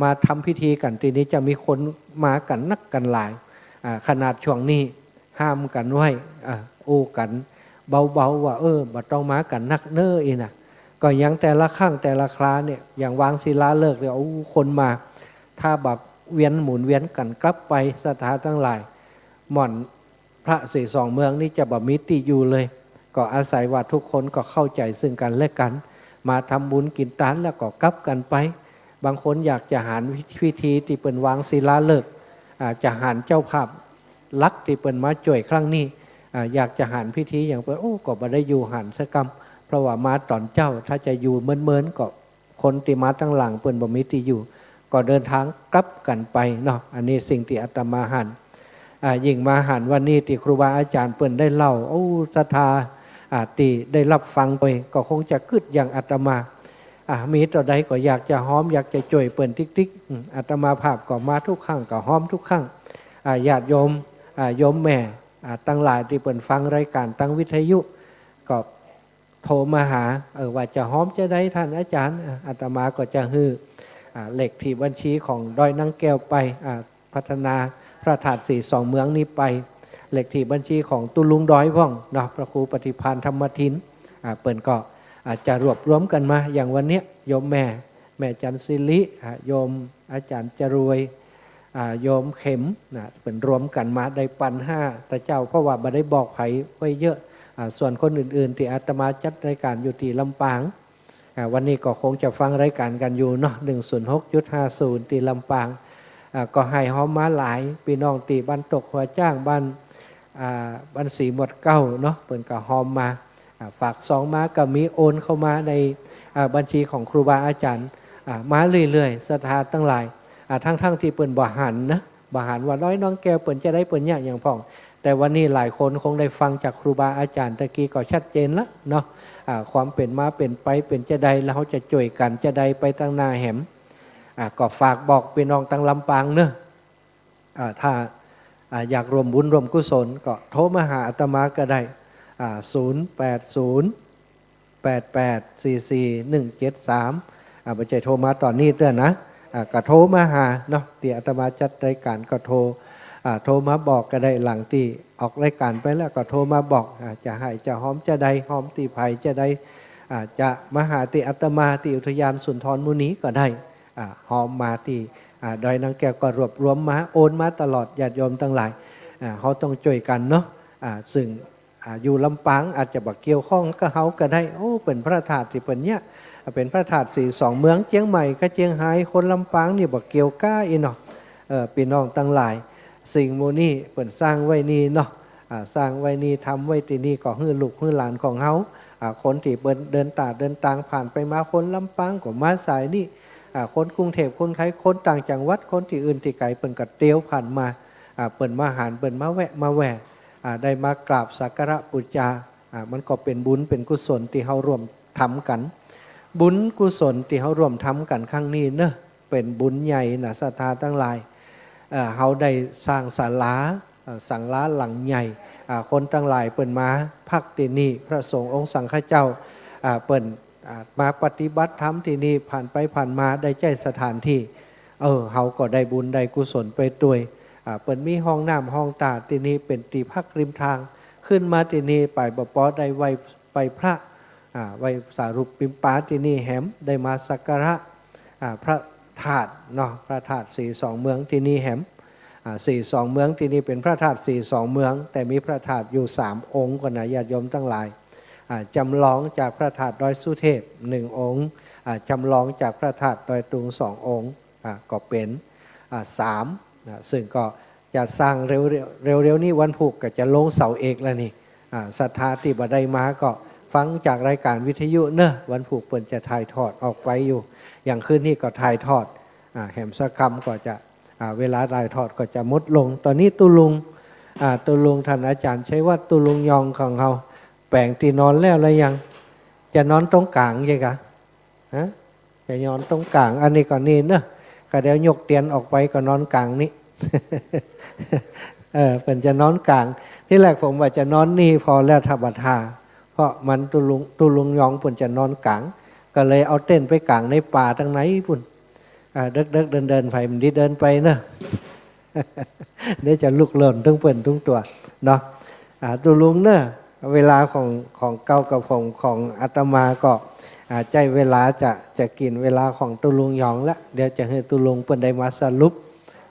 มาทำพิธีกั๋นตี้นี่ จะมีคนมากั๋นนักกั๋นหลาย อ่า ขนาดช่วงนี้ห้ามกั๋นไว้ อ่า อู้กั๋น เบาๆ ว่า เออ บ่ต้องมากั๋นนักเน้อ อี้นะ ก็ยังแต่ละครั้งแต่ละคราเนี่ย อย่างวางศิลาฤกษ์เนี่ย โอ้ คนมา ถ้าบ่าเวียนหมุนเวียนกั๋นกลับไป ศรัทธาตังหลาย หม่อนพระศรีสองเมืองนี่จะบ่มีตี้อยู่เลย ก็อาศัยว่าทุกคนก็เข้าใจ๋ซึ่งกั๋นและกั๋น มาทำบุญกิ๋นตานแล้วก็กลับกั๋นไป บางคนอยากจะหันพิธีตี้เปิ้นวางศิลาฤกษ์ อ่า จะหันเจ้าภาพหลักตี้เปิ้นมาจ้วยครั้งนี้ อ่า อยากจะหันพิธีอย่างเปิ้น โอ้ ก็บ่ได้อยู่หันสักกำ เพราะว่ามาต๋อนเจ๊า ถ้าจะอยู่เมินๆ ก็คนตี้มาตังหลังเปิ้นบ่มีตี้อยู่ ก็เดินทางกลับกั๋นไปเนาะ อันนี้สิ่งตี้อาตมาหัน อ่า ยิ่งมาหันวันนี้ตี้ครูบาอาจ๋ารย์เปิ้นได้เล่า โอ้ ศรัทธา อ่า ตี้ได้ฮับฟังไป ก็คงจะกึ๊ดอย่างอาตมา อ่า มีเต้าใดก็อยากจะฮอม อยากจะจ้วยเปิ้นติ๊กๆ อืม อาตมาภาพก็มาทุกครั้ง ก็ฮอมทุกครั้ง อ่า ญาติโยม อ่า โยมแม่ อ่า ตังหลายตี้เปิ้นฟังรายก๋านตางวิทยุ ก็โทรมาหา เออ ว่าจะฮอมจาใดต้านอาจ๋ารย์ อ่า อาตมาก็จะหื้อ อ่า เลขตี้บัญชีของดอยนางแก้วไป อ่า พัฒนาพระธาตุศรีสองเมืองนี้ไป เลขตี้บัญชีของตุ๊ลุงดอยพ่องเนาะ พระครูปฏิภาณธรรมทิน อ่า เปิ้นก็อาจจะรวบรวมกั๋นมา อย่างวันเนี้ย โยมแม่ แม่จันทร์สิริ อ่า โยมอาจ๋ารย์จรวย อ่า โยมเข็มนะ เปิ้นรวมกั๋นมาได้ปันห้า ตะเจ้า เพราะว่าบ่ได้บอกใผไว้เยอะ อ่า ส่วนคนอื่นๆ ตี้อาตมาจัดรายก๋านอยู่ตี้ลำปาง อ่า วันนี้ก็คงจะฟังรายก๋านกั๋นอยู่เนาะ หนึ่งศูนย์หกจุดห้าศูนย์ ตี้ลำปาง อ่า ก็หื้อฮอมมาหลาย ปี้น้องตี้บ้านตกหัวจ๊าง บ้าน อ่า บ้านสีหมวดเก้าเนาะ เปิ้นก็ฮอมมา อ่า ฝากซองมาก็มี โอนเข้ามาใน อ่า บัญชีของครูบาอาจ๋ารย์ อ่า มาเรื่อยๆ ศรัทธาตังหลาย อ่า ทั้งๆ ตี้เปิ้นบ่หันนะ บ่หันว่าดอยนางแก้วเปิ้นจาใดเปิ้นเยียะหยังพ่อง แต่วันนี้หลายคนคงได้ฟังจากครูบาอาจ๋ารย์ตะกี้ก็ชัดเจนละเนาะ อ่า ความเป๋นมาเป๋นไปเป๋นจาใด แล้วเฮาจะจ้วยกั๋นจาใดไปตังหน้าแหม อ่า ก็ฝากบอกปี้น้องตังลำปางเนาะ อ่า ถ้า อ่า อยากร่วมบุญร่วมกุศลก็โทรมาหาอาตมาก็ได้ อ่า ศูนย์แปดศูนย์ แปดแปดสี่สี่หนึ่งเจ็ดสาม อ่า บ่ใจ้โทรมาต๋อนนี้เตื้อนะ อ่า ก็โทรมาหาเนาะ ตี้อาตมาจัดรายก๋านก็โทร อ่า โทรมาบอกก็ได้ หลังตี้ออกรายก๋านไปแล้วก็โทรมาบอก อ่า จะหื้อจะฮอมจาใด ฮอมตี้ใผจาใด อ่า จะมาหาตี้อาตมาตี้อุทยานสุนทรมุนีก็ได้ อ่า ฮอมมาตี้ อ่า ดอยนางแก้วก็รวบรวมมา โอนมาตลอด ญาติโยมตังหลาย อ่า เฮาต้องจ้วยกั๋นเนาะ อ่า ซึ่ง อ่า อยู่ลำปางอาจจะบ่เกี่ยวข้องกับเฮาก็ได้ โอ้ เป๋นพระธาตุตี้เปิ้นเยียะ อ่า เป๋นพระธาตุศรีสองเมือง เจียงใหม่กับเจียงฮาย คนลำปางนี่บ่เกี่ยวก้าอี้เนาะ เออ ปี้น้องตังหลาย สิ่งหมู่นี้เปิ้นสร้างไว้นี่เนาะ อ่า สร้างไว้นี่ ทำไว้ตี้นี่ ก็หื้อลูกหื้อหลานของเฮา อ่า คนตี้เปิ้นเดินตาเดินตางผ่านไปมา คนลำปางก็มาสายนี้ อ่า คนกรุงเทพฯ คนไทย คนต่างจังหวัด คนตี้อื่นตี้ไก๋ เปิ้นก็เตียวผ่านมา อ่า เปิ้นมาหัน เปิ้นมาแวะมาแว่ อ่า ได้มากราบสักการะปู๋จา อ่า มันก็เป๋นบุญเป๋นกุศลตี้เฮาร่วมทำกั๋น บุญกุศลตี้เฮาร่วมทำกั๋นครั้งนี้เนาะ เป๋นบุญใหญ่นะ ศรัทธาตังหลาย เอ่อ เฮาได้สร้างศาลา เอ่อ ศาลาหลังใหญ่ อ่า คนตังหลายเปิ้นมาพักตี้นี่ พระสงฆ์องค์สังฆเจ้า อ่า เปิ้น อ่า มาปฏิบัติธรรมตี้นี่ ผ่านไปผ่านมาได้ใจ๊สถานตี้ เออ เฮาก็ได้บุญได้กุศลไปตวย อ่า เปิ้นมีห้องน้ำห้องต้าตี้นี่ เป๋นตี้พักริมตาง ขึ้นมาตี้นี่ ไปบ่ปอได้ไหว้ ไหว้พระ อ่า ไหว้สารูปปิมปาตี้นี่แหม ได้มาสักการะ อ่า พระธาตุเนาะ พระธาตุศรีสองเมืองตี้นี่แหม อ่า ศรีสองเมืองตี้นี่เป๋นพระธาตุศรีสองเมือง แต่มีพระธาตุอยู่สามองค์ก่อนนะ ญาติโยมตังหลาย อ่า จำลองจากพระธาตุดอยสุเทพหนึ่งองค์ อ่า จำลองจากพระธาตุดอยตุงสององค์ อ่า ก็เป๋น อ่า สาม นะ ซึ่งก็จะสร้างเร็วๆ เร็วๆ นี้วันพูกก็จะลงเสาเอกแล้วนี่ อ่า ศรัทธาตี้บ่ได้มาก็ฟังจากรายก๋านวิทยุเนาะ วันพูกเปิ้นจะถ่ายทอดออกไปอยู่ อย่างคืนนี้ก็ถ่ายทอด อ่า แหมสักกำก็จะ อ่า เวลาถ่ายทอดก็จะหมดลง ต๋อนนี้ตุ๊ลุง อ่า ตุ๊ลุงต้านอาจ๋ารย์ชัยวัฒน์ ตุ๊ลุงยองของเฮา แป๋งตี้นอนแล้วหรือยัง จะนอนตรงก๋างใจ้กะ ฮะ จะนอนตรงก๋าง อันนี้ก็นี่เนาะ ก็เดี๋ยวยกเตียงออกไปก็นอนก๋างนี้ เออ เปิ้นจะนอนก๋าง ตี้แรกผมว่าจะนอนนี่ผ่อแล้ว ถ้าบ่ถ่า เพราะมันตุ๊ลุง ตุ๊ลุงยองเปิ้นจะนอนก๋าง ก็เลยเอาเต็นท์ไปก๋างในป่าตังในปู้น อ่า เดิกๆ เดินๆ ไป มันดีเดินไปเนาะ เดี๋ยวจะลุกลนตึงเปิ้นตึงตั๋วเนาะ อ่า ตุ๊ลุงเนาะ เวลาของ ของเก๊ากับผม ของอาตมาก็ อ่า ใจ๊เวลาจะ จะกิ๋นเวลาของตุ๊ลุงยองละ เดี๋ยวจะหื้อตุ๊ลุงเปิ้นได้มาสรุป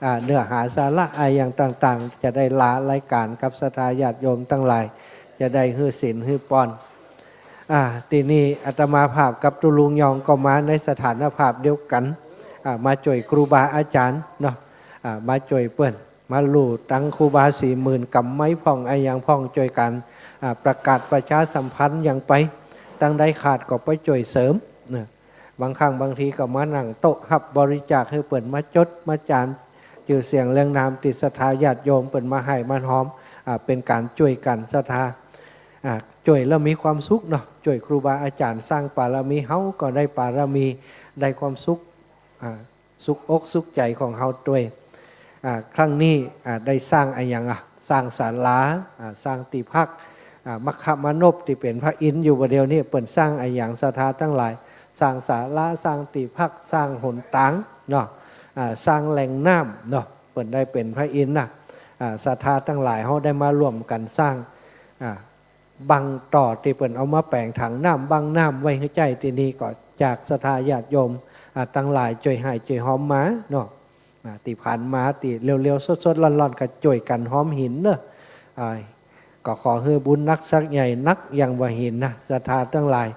อ่า เนื้อหาสาระอะหยังต่างๆ จะได้ลารายก๋านกับศรัทธาญาติโยมตังหลาย จะได้หื้อศีลหื้อปอน อ่า ตี้นี่อาตมาภาพกับตุ๊ลุงยองก็มาในสถานภาพเดียวกั๋น อ่า มาจ้วยครูบาอาจ๋ารย์เนาะ อ่า มาจ้วยเปิ้น มาลู่ตังครูบาสี่หมื่นกำไม้พ่องอะหยังพ่อง จ้วยกั๋น อ่า ประกาศประชาสัมพันธ์หยังไป ตังใดขาดก็ไปจ้วยเสริมเนาะ บางครั้งบางทีก็มานั่งโต๊ะฮับบริจาคหื้อเปิ้น มาจดมาจ๋าร จื้อเสียงเรียงนามตี้ศรัทธาญาติโยมเปิ้นมาฮ่ายมาฮอม อ่า เป๋นก๋านจ้วยกั๋นศรัทธา อ่า จ้วยแล้วมีความสุขเนาะ จ้วยครูบาอาจ๋ารย์สร้างปารมี เฮาก็ได้ปารมี ได้ความสุข อ่า สุขอกสุขใจ๋ของเฮาตวย อ่า ครั้งนี้ อ่า ได้สร้างอะหยังอะ สร้างศาลา อ่า สร้างตี้พัก อ่า มัคคมานพตี้เป๋นพระอินทร์อยู่บ่าเดี่ยวนี้ เปิ้นสร้างอะหยังศรัทธาตังหลาย สร้างศาลา สร้างตี้พัก สร้างหนตางเนาะ อ่า สร้างแหล่งน้ำเนาะ เปิ้นได้เป๋นพระอินทร์นะ อ่า ศรัทธาตังหลายเฮาได้มาร่วมกั๋นสร้าง อ่า บั้งต่อตี้เปิ้นเอามาแป๋งถังน้ำ บั้งน้ำไว้หื้อใจ๊ตี้นี่ก็จากศรัทธาญาติโยม อ่า ตังหลายจ้วยฮ่ายจ้วยฮอมมาเนาะ อ่า ตี้ผ่านมาตี้เร็วๆ สดๆ ร้อนๆ ก็จ้วยกั๋นฮอมหินเนาะ อ่า ก็ขอหื้อบุญนักสักใหญ่นัก อย่างว่าหินนะ ศรัทธาตังหลาย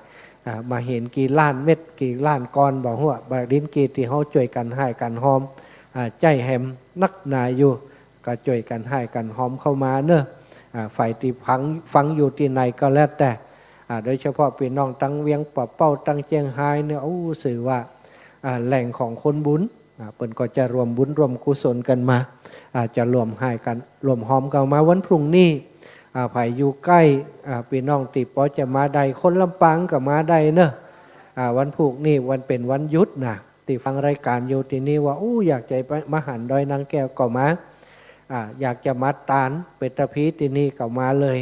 อ่า บ่าหินกี่ล้านเม็ด กี่ล้านก้อนบ่ฮู้ บ่าลิ้นกี่ตี้เฮาจ้วยกั๋นฮ่ายกั๋นฮอม อ่า ใจ๊แหมนักหนาอยู่ ก็จ้วยกั๋นฮ่ายกั๋นฮอมเข้ามาเนาะ อ่า ใผตี้ฟัง ฟังอยู่ตี้ไหนก็แล้วแต่ อ่า โดยเฉพาะปี้น้องตังเวียงป่าเป้า ตังเจียงฮายเนี่ย โอ้ ซื่อว่า อ่า แหล่งของคนบุญ อ่า เปิ้นก็จะร่วมบุญร่วมกุศลกั๋นมา อ่า จะร่วมฮ่ายกั๋น ร่วมฮอมกั๋นมาวันพรุ่งนี้ อ่า ใผอยู่ใก้ อ่า ปี้น้องตี้ปอจะมาได้ คนลำปางก็มาได้เนาะ อ่า วันพรุ่งนี้วันเป๋นวันหยุดนะ ตี้ฟังรายก๋านอยู่ตี้นี่ว่า อู้ อยากจะไปมาหันดอยนางแก้วก็มา อ่า อยากจะมาตานเปตภีร์ตี้นี่ก็มาเลย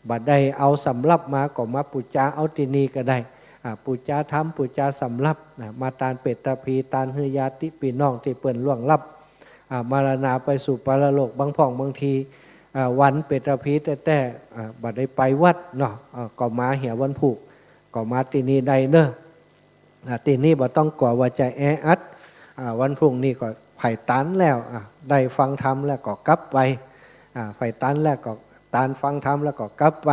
บ่ได้เอาสำรับมาก็มาปู๋จาเอาตี้นี่ก็ได้ อ่า ปู๋จาธรรม ปู๋จาสำรับ อ่า มาตานเปตภีร์ ตานหื้อญาติปี้น้องตี้เปิ้นล่วงลับ อ่า มรณาไปสู่ปรโลก บางพ่องบางที อ่า วันเปตภีร์แต๊ๆ อ่า บ่ได้ไปวัดเนาะ อ่า ก็มาเหียวันพูก ก็มาตี้นี่ได้เนาะ อ่า ตี้นี่บ่ต้องกั๋วว่าจะแออัด อ่า วันพรุ่งนี้ก็ใผตานแล้ว อ่า ได้ฟังธรรมแล้วก็กลับไป อ่า ใผตานแล้วก็ตานฟังธรรมแล้วก็กลับไป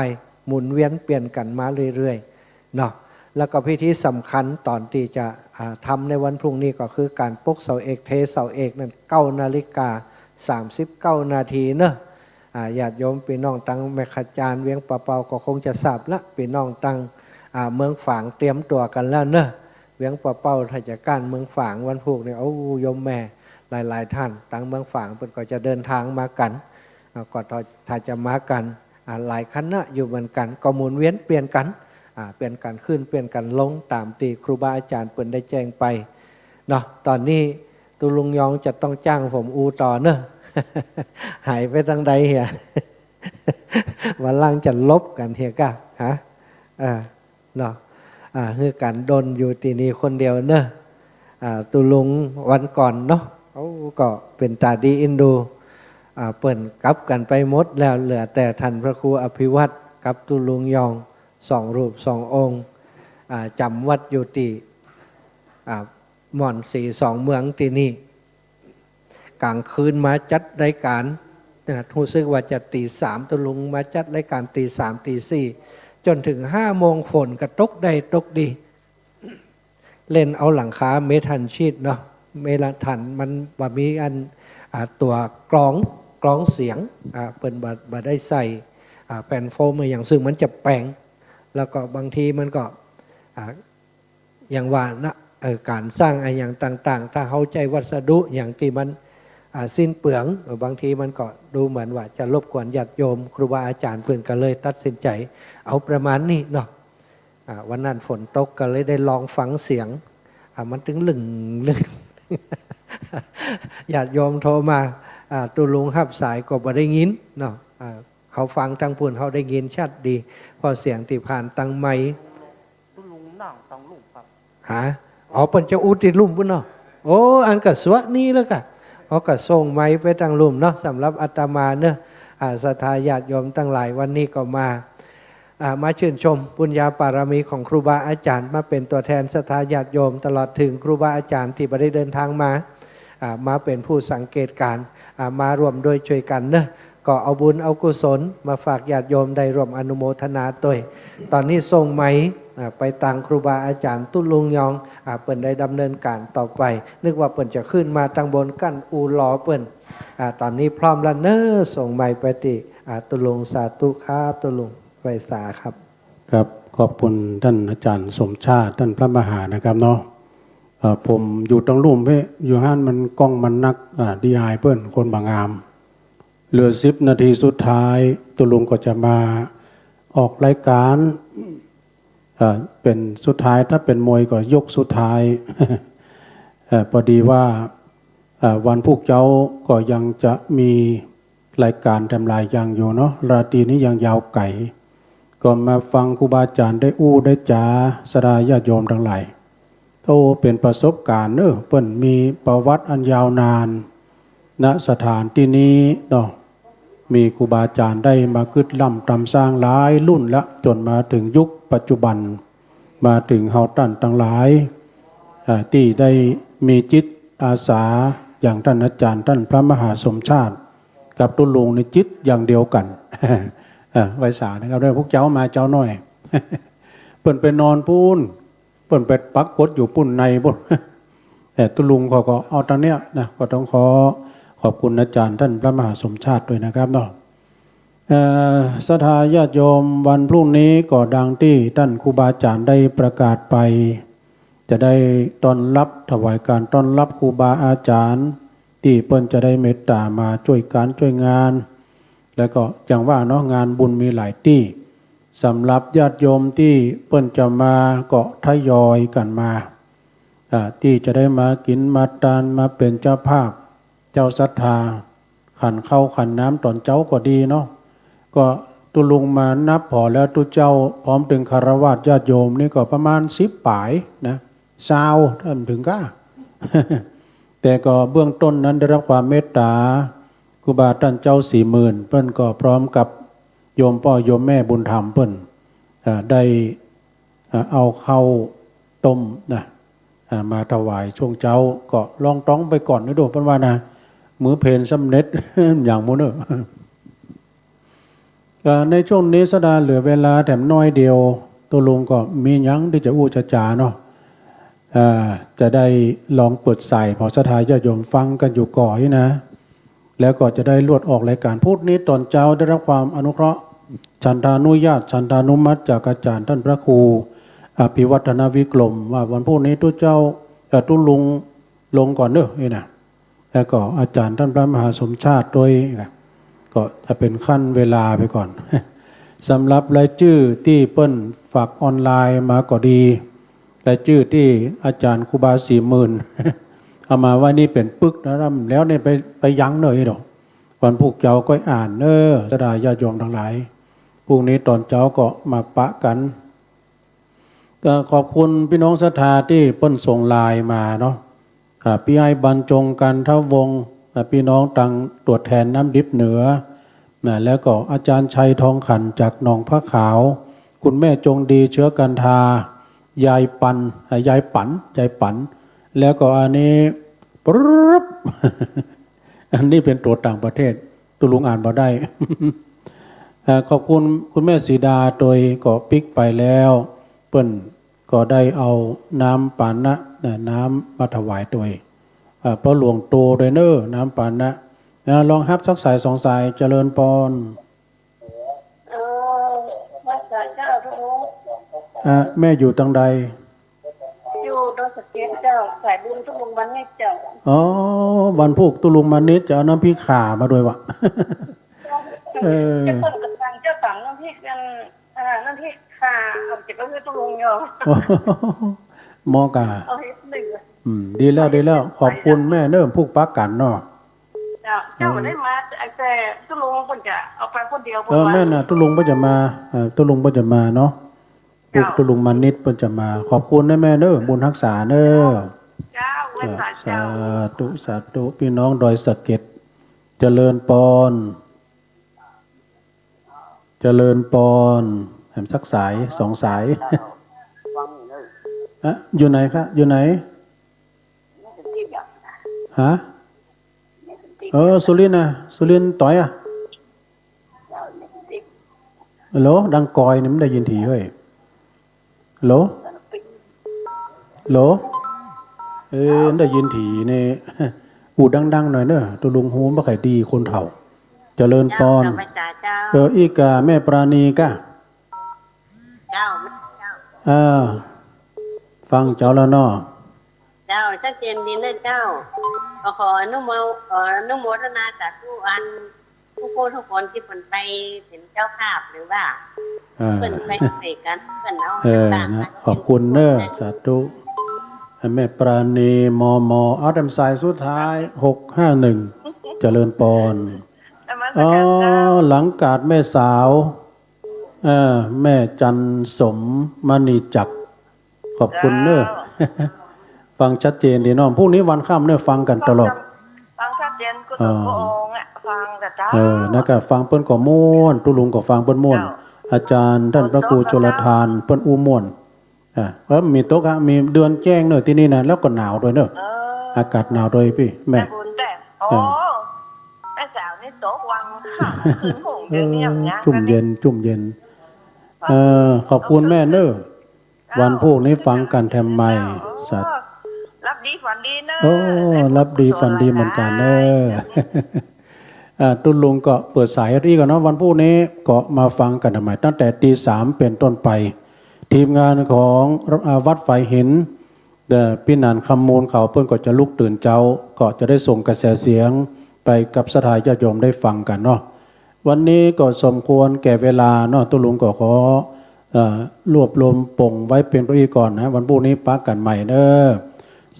หมุนเวียนเปลี่ยนกั๋นมาเรื่อยๆ เนาะ แล้วก็พิธีสำคัญต๋อนตี้จะ อ่า ทำในวันพรุ่งนี้ก็คือก๋านปกเสาเอก เทเสาเอกนั้น เก้านาฬิกาสามสิบเก้านาทีเนาะ อ่า ญาติโยมปี้น้องตังแม่ขจาร เวียงป่าเป้าก็คงจะทราบละ ปี้น้องตัง อ่า เมืองฝางเตรียมตั๋วกั๋นแล้วเนาะ เวียงป่าเป้าถ้าจะก้านเมืองฝางวันพูกนี่ โอ้ โยมแม่หลายๆ ต้าน ตังเมืองฝางเปิ้นก็จะเดินตางมากั๋น อ่า ก็ถ้า ถ้าจะมากั๋น อ่า หลายคณะอยู่เหมือนกั๋น ก็หมุนเวียนเปลี่ยนกั๋น อ่า เปลี่ยนกั๋นขึ้นเปลี่ยนกั๋นลง ต๋ามตี้ครูบาอาจารย์เปิ้นได้แจ้งไปเนาะ ต๋อนนี้ตุ๊ลุงยองจะต้องจ้างผมอู้ต่อเนาะ หายไปตางใดเหีย วันหลังจะลบกั๋นเหียก้า ฮะ อ่า เนาะ อ่า หื้อกั๋นดนอยู่ตี้นี่คนเดียวเนาะ อ่า ตุ๊ลุงวันก่อนเนาะ โอ้ ก็เป๋นต๋าดีอินดู อ่า เปิ้นกลับกั๋นไปหมดแล้ว เหลือแต่ต้านพระครูอภิวัตรกับตุ๊ลุงยอง สองรูปสององค์ อ่า จ๋ำวัดอยู่ตี้ อ่า หม่อนศรีสองเมืองตี้นี่ ก๋างคืนมาจัดรายก๋าน นะ ฮู้สึกว่าจะตี๋สาม ตุ๊ลุงมาจัดรายก๋านตี๋สามตี๋สี่ จ๋นเถิงห้าโมง ฝนก็ตกได้ตกดี เล่นเอาหลังคาเมทัลชีทเนาะ เมทัลมันบ่มีอัน อ่า ตั๋วกรอง กรองเสียง อ่า เปิ้นบ่ บ่ได้ใส่ อ่า แผ่นโฟมอะหยัง ซึ่งมันจะแป๋ง แล้วก็บางทีมันก็ อ่า อย่างว่านะ เอ่อ ก๋านสร้างอะหยังต่างๆ ถ้าเฮาใจ๊วัสดุหยังตี้มัน อ่า สิ้นเปลือง เอ่อ บางทีมันก็ดูเหมือนว่าจะรบกวนญาติโยม ครูบาอาจ๋ารย์เปิ้นก็เลยตัดสินใจ๋เอาประมาณนี้เนาะ อ่า วันนั้นฝนตกก็เลยได้ลองฟังเสียง อ่า มันตึงลึ่งลึ่ง ญาติโยมโทรมา อ่า ตุ๊ลุงฮับสายก็บ่ได้ยินเนาะ อ่า เฮาฟังตางปู้นเฮาได้ยินชัดดี เพราะเสียงตี้ผ่านตางไมค์ ตุ๊ลุงนั่งตางลุ่มครับ ฮะ อ๋อ เปิ้นจะอู้ตี้ลุ่มปู้นเนาะ โอ้ อันก็สวะนี้แล้วกะ เฮาก็ส่งไมค์ไปตางลุ่มเนาะ สำหรับอาตมาเนาะ อ่า ศรัทธาญาติโยมตังหลาย วันนี้ก็มา อ่า มาชื่นชมบุญญาบารมีของครูบาอาจ๋ารย์ มาเป๋นตั๋วแทนศรัทธาญาติโยม ตลอดเถิงครูบาอาจ๋ารย์ตี้บ่ได้เดินตางมา อ่า มาเป๋นผู้สังเกตการณ์ อ่า มาร่วมด้วยช่วยกั๋นเนาะ ก็เอาบุญเอากุศลมาฝากญาติโยมได้ร่วมอนุโมทนาตวย ต๋อนนี้ส่งไมค์ อ่า ไปตางครูบาอาจ๋ารย์ตุ๊ลุงยอง อ่า เปิ้นได้ดำเนินก๋านต่อไป นึกว่าเปิ้นจะขึ้นมาตางบน กั้นอู่รอเปิ้น อ่า ต๋อนนี้พร้อมแล้วเนาะ ส่งไมค์ไปตี้ อ่า ตุ๊ลุง สาธุครับ ตุ๊ลุง ไหว้สาครับ ครับ ขอบคุณต้านอาจ๋ารย์สมชาติ ต้านพระมหานะครับเนาะ เอ่อ ผมอยู่ตางลุ่มเพ่ อยู่หั้นมันก้องมันนัก อ่า ดีอายเปิ้น คนบ่างาม เหลือสิบนาทีสุดท้าย ตุ๊ลุงก็จะมาออกรายการ เอ่อ เป๋นสุดท้าย ถ้าเป๋นมวยก็ยกสุดท้าย เอ่อ ปอดีว่า เอ่อ วันพูกเจ๊าก็ยังจะมีรายก๋านแถมหลายอย่างอยู่เนาะ ราตรีนี้ยังยาวไก๋ ก็มาฟังครูบาอาจ๋ารย์ได้อู้ได้จ๋า ศรัทธาญาติโยมตังหลาย โอ้ เป๋นประสบก๋ารณ์เนาะ เปิ้นมีประวัติอันยาวนาน ณ สถานตี้นี้เนาะ มีครูบาอาจ๋ารย์ได้มากึ๊ดล่ำต๋ามสร้างหลายรุ่นละ จ๋นมาเถิงยุคปัจจุบัน มาเถิงเฮาต้านตังหลาย อ่า ตี้ได้มีจิตอาสา อย่างต้านอาจ๋ารย์ ต้านพระมหาสมชาติ กับตุ๊ลุงนี่จิตอย่างเดียวกั๋น เอ่อ ไหว้สานะครับ เรื่องพวกเจ๊ามาเจ๊าน้อย เปิ้นไปนอนปู๊น เปิ้นไปปรากฏอยู่ปู๊นในปู๊น แต่ตุ๊ลุงเขาก็เอาตางเนี้ยนะ ก็ต้องขอขอบคุณอาจ๋ารย์ต้านพระมหาสมชาติตวยนะครับเนาะ เอ่อ ศรัทธาญาติโยม วันพรุ่งนี้ก็ดังตี้ต้านครูบาอาจ๋ารย์ได้ประกาศไป จะได้ต้อนรับ ถวายก๋านต้อนรับครูบาอาจ๋ารย์ ตี้เปิ้นจะได้เมตต๋ามาจ้วยก๋านจ้วยงาน แล้วก็อย่างว่าเนาะ งานบุญมีหลายตี้ สำหรับญาติโยมตี้เปิ้นจะมาก็ทยอยกั๋นมา อ่า ตี้จะได้มากิ๋นมาตาน มาเป๋นเจ้าภาพ เจ้าศรัทธา ขันข้าวขันน้ำต๋อนเจ๊าก็ดีเนาะ ก็ตุ๊ลุงมานับผ่อแล้วตุ๊เจ้า พร้อมเถิงฆราวาสญาติโยมนี่ก็ประมาณสิบป๋ายนะ ซาว ถ้าบ่เถิงก้า แต่ก็เบื้องต้นนั้นได้รับความเมตต๋า ครูบาต้านเจ้าศรีหมื่น เปิ้นก็พร้อมกับโยมป้อโยมแม่บุญธรรมเปิ้น อ่า ได้ อ่า เอาข้าวต้มนะ อ่า มาถวายช่วงเจ๊า ก็ลองต๊องไปก่อนนะดู เปิ้นว่านะ มื้อเพลสำเร็จ อย่างหมู่เน่อ อ่า ในช่วงนี้ศรัทธาเหลือเวลาแถมน้อยเดียว ตุ๊ลุงก็มีหยังตี้จะอู้จะจ๋าเนาะ อ่า จะได้ลองเปิดสายผ่อศรัทธาญาติโยมฟังกั๋นอยู่ก่ออี้นะ แล้วก็จะได้ลวดออกรายก๋าน พุธนี้ต๋อนเจ๊าได้รับความอนุเคราะห์ ฉันทานุญาต ฉันทานุมัติจากอาจ๋ารย์ต้านพระครูอภิวัฒนวิกรม ว่าวันพุธนี้ตุ๊เจ้า เอ่อ ตุ๊ลุงลงก่อนเน่อ นี่นะ แล้วก็อาจ๋ารย์ต้านพระมหาสมชาติตวยนะ ก็จะเป๋นขั้นเวลาไปก่อน สำหรับรายจื้อตี้เปิ้นฝากออนไลน์มาก็ดี รายจื้อตี้อาจ๋ารย์ครูบาศรีหมื่น เอามาไว้นี่เป๋นปึกนะ แล้วนี่ไป ไปยังเน่อดอก วันพูกเจ๊าก็อ่านเน่อ ศรัทธาญาติโยมตังหลาย พูกนี้ต๋อนเจ๊าก็มาปะกั๋น ก็ขอบคุณปี้น้องศรัทธาตี้เปิ้นส่งไลน์มาเนาะ อ่า ปี้อ้ายบรรจง กันทวงศ์ อ่า ปี้น้องตางตั๋วแทนน้ำดิบเหนือ นะ แล้วก็อาจ๋ารย์ชัยทองขันจากหนองผ้าขาว คุณแม่จงดีเชื้อกันทา ยายปัน อ่า ยายปัน ยายปัน แล้วก็อันนี้ ปรึ๊บ อันนี้เป๋นตั๋วต่างประเทศ ตุ๊ลุงอ่านบ่ได้ เอ่อ ขอบคุณคุณแม่สีดาตวย ก็ปิ๊กไปแล้ว เปิ้นก็ได้เอาน้ำปานะ นะ น้ำมาถวายตวย เอ่อ ป้อหลวงโตตวยเน่อ น้ำปานะ นะ ลองฮับสักสายสองสาย เจริญปอน เออ ไหว้สาเจ้าทุกองค์ อ่ะ แม่อยู่ตางใด อยู่ดอยสะเก็ดเจ้า สายบุญตุ๊ลุงมานิตเจ้า อ๋อ วันพูกตุ๊ลุงมานิตจะเอาน้ำพริกข่ามาด้วยวะ เออ เจ้าต้นกระถาง เจ้าต๋ำน้ำพริกกัน อ่า น้ำพริกข่า เอาเก็บไว้หื้อตุ๊ลุงยอ มอกะ เอาให้หนึ่ง อืม ดีแล้ว ดีแล้ว ขอบคุณแม่เน่อ พูกปะกั๋นเนาะ เจ้า เจ้า เออ ได้มา แต่ตุ๊ลุงเปิ้นจะเอาไปคนเดียว เออ แม่นน่ะ ตุ๊ลุงเปิ้นจะมา เออ ตุ๊ลุงเปิ้นจะมาเนาะ เจ้า ตุ๊ลุงมานิตเปิ้นจะมา ขอบคุณนะแม่เน่อ บุญฮักษาเน่อ เจ้า ไหว้สาเจ้า สาธุ สาธุ ปี้น้องดอยสะเก็ด เจริญปอน เจริญปอน สักสายสองสาย เจ้า ฟังอยู่เนอะ อะ อยู่ไหนคะ อยู่ไหน ฮะ เออ สุรินทร์นะ สุรินทร์ต๋อยอะ ฮัลโหล ดังกอยนี่มันได้ยินถี่เฮ้ย ฮัลโหล ฮัลโหล เออ มันได้ยินถี่นี่ อู้ดังๆ หน่อยเนอะ ตุ๊ลุงฮูบ่ใค่ดีคนเฒ่า เจริญปอน เจ้า เจ้า เออ อี้ก่าแม่ปราณีก่ะ เจ้า เจ้า อ่า ฟังเจ้าแล้วเนาะ เจ้า ชัดเจนดีนะเจ้า ขอ ขออนุโม ขออนุโมทนาสาธุอัน ทุกผู้ทุกคนตี้เปิ้นไปเป๋นเจ้าภาพหรือว่า เออ เปิ้นไปใส่กั๋น เปิ้นเอา เออ น้ำตาล นะ มา ขอบคุณเนอะ สาธุ แม่ปราณี มม เอาแถมสายสุดท้าย หกห้าหนึ่ง เจริญปอน นมัสการเจ้า อ๋อ หลังก๋าดแม่สาว เออ แม่จันทร์สมมณีจักร ขอบคุณเนอะ เจ้า ฟังชัดเจนดีเนาะ พรุ่งนี้วันค่ำเนี่ยฟังกั๋นตลอด ฟังชัดเจน กู อ๋อ ตกลงอะ ฟังกับเจ้า เออ นะก็ฟังเปิ้นก็ม่วน ตุ๊ลุงก็ฟังเปิ้นม่วน เจ้า อาจารย์ต้านพระครูชลทานเปิ้นอู้ม่วน อ่ะ เออ มีตกฮะ มีเดือนแจ้งเนอะตี้นี่นะ แล้วก็หนาวด้วยเนอะ เออ อากาศหนาวด้วยปี้ แม่ แม่บุญแต่ โอ้ เออ แม่สาวนี่ตกวังค่ะ คืนหงส์ เออ เดี๋ยวนี้อย่างเงี้ย จุ่มเย็น จุ่มเย็น เออ ขอบคุณแม่เนอะ เจ้า วันพูกนี้ฟังกั๋นแถมใหม่ เจ้า สัตว์ หลับดีฝันดีเนอะ โอ้ แม่ หลับดีฝันดีเหมือนกั๋นเนอะ อ่า ตุ๊ลุงก็เปิดสายอี้ก่อนเนาะ วันพูกนี้ก็มาฟังกั๋นแถมใหม่ ตั้งแต่ตีสามเป๋นต้นไป ทีมงานของ อ่า วัดฝายหิน เอ่อ ปี้หนานคำมูลเขา เปิ้นก็จะลุกตื่นเจ๊า ก็จะได้ส่งกระแสเสียงไปกับศรัทธาญาติโยมได้ฟังกั๋นเนาะ วันนี้ก็สมควรแก่เวลาเนาะ ตุ๊ลุงก็ขอ เอ่อ รวบรวมป่งไว้เพียงเต้าอี้ก่อนนะ วันพูกนี้ปะกั๋นใหม่เนอะ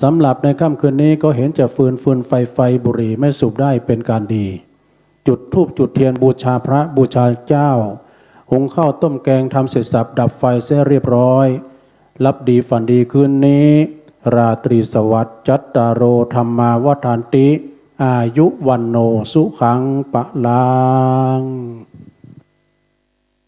สำหรับในค่ำคืนนี้ก็เห็นจะฟืน ฟืนไฟ ไฟ บุหรี่ไม่สูบได้เป็นการดี จุดธูปจุดเทียนบูชาพระบูชาเจ้า หุงข้าวต้มแกงทำเสร็จสับดับไฟเสียเรียบร้อย หลับดีฝันดีคืนนี้ ราตรีสวัสดิ์ จัตตาโร ธัมมา วัฑฒันติ อายุ วัณโณ สุขัง พลัง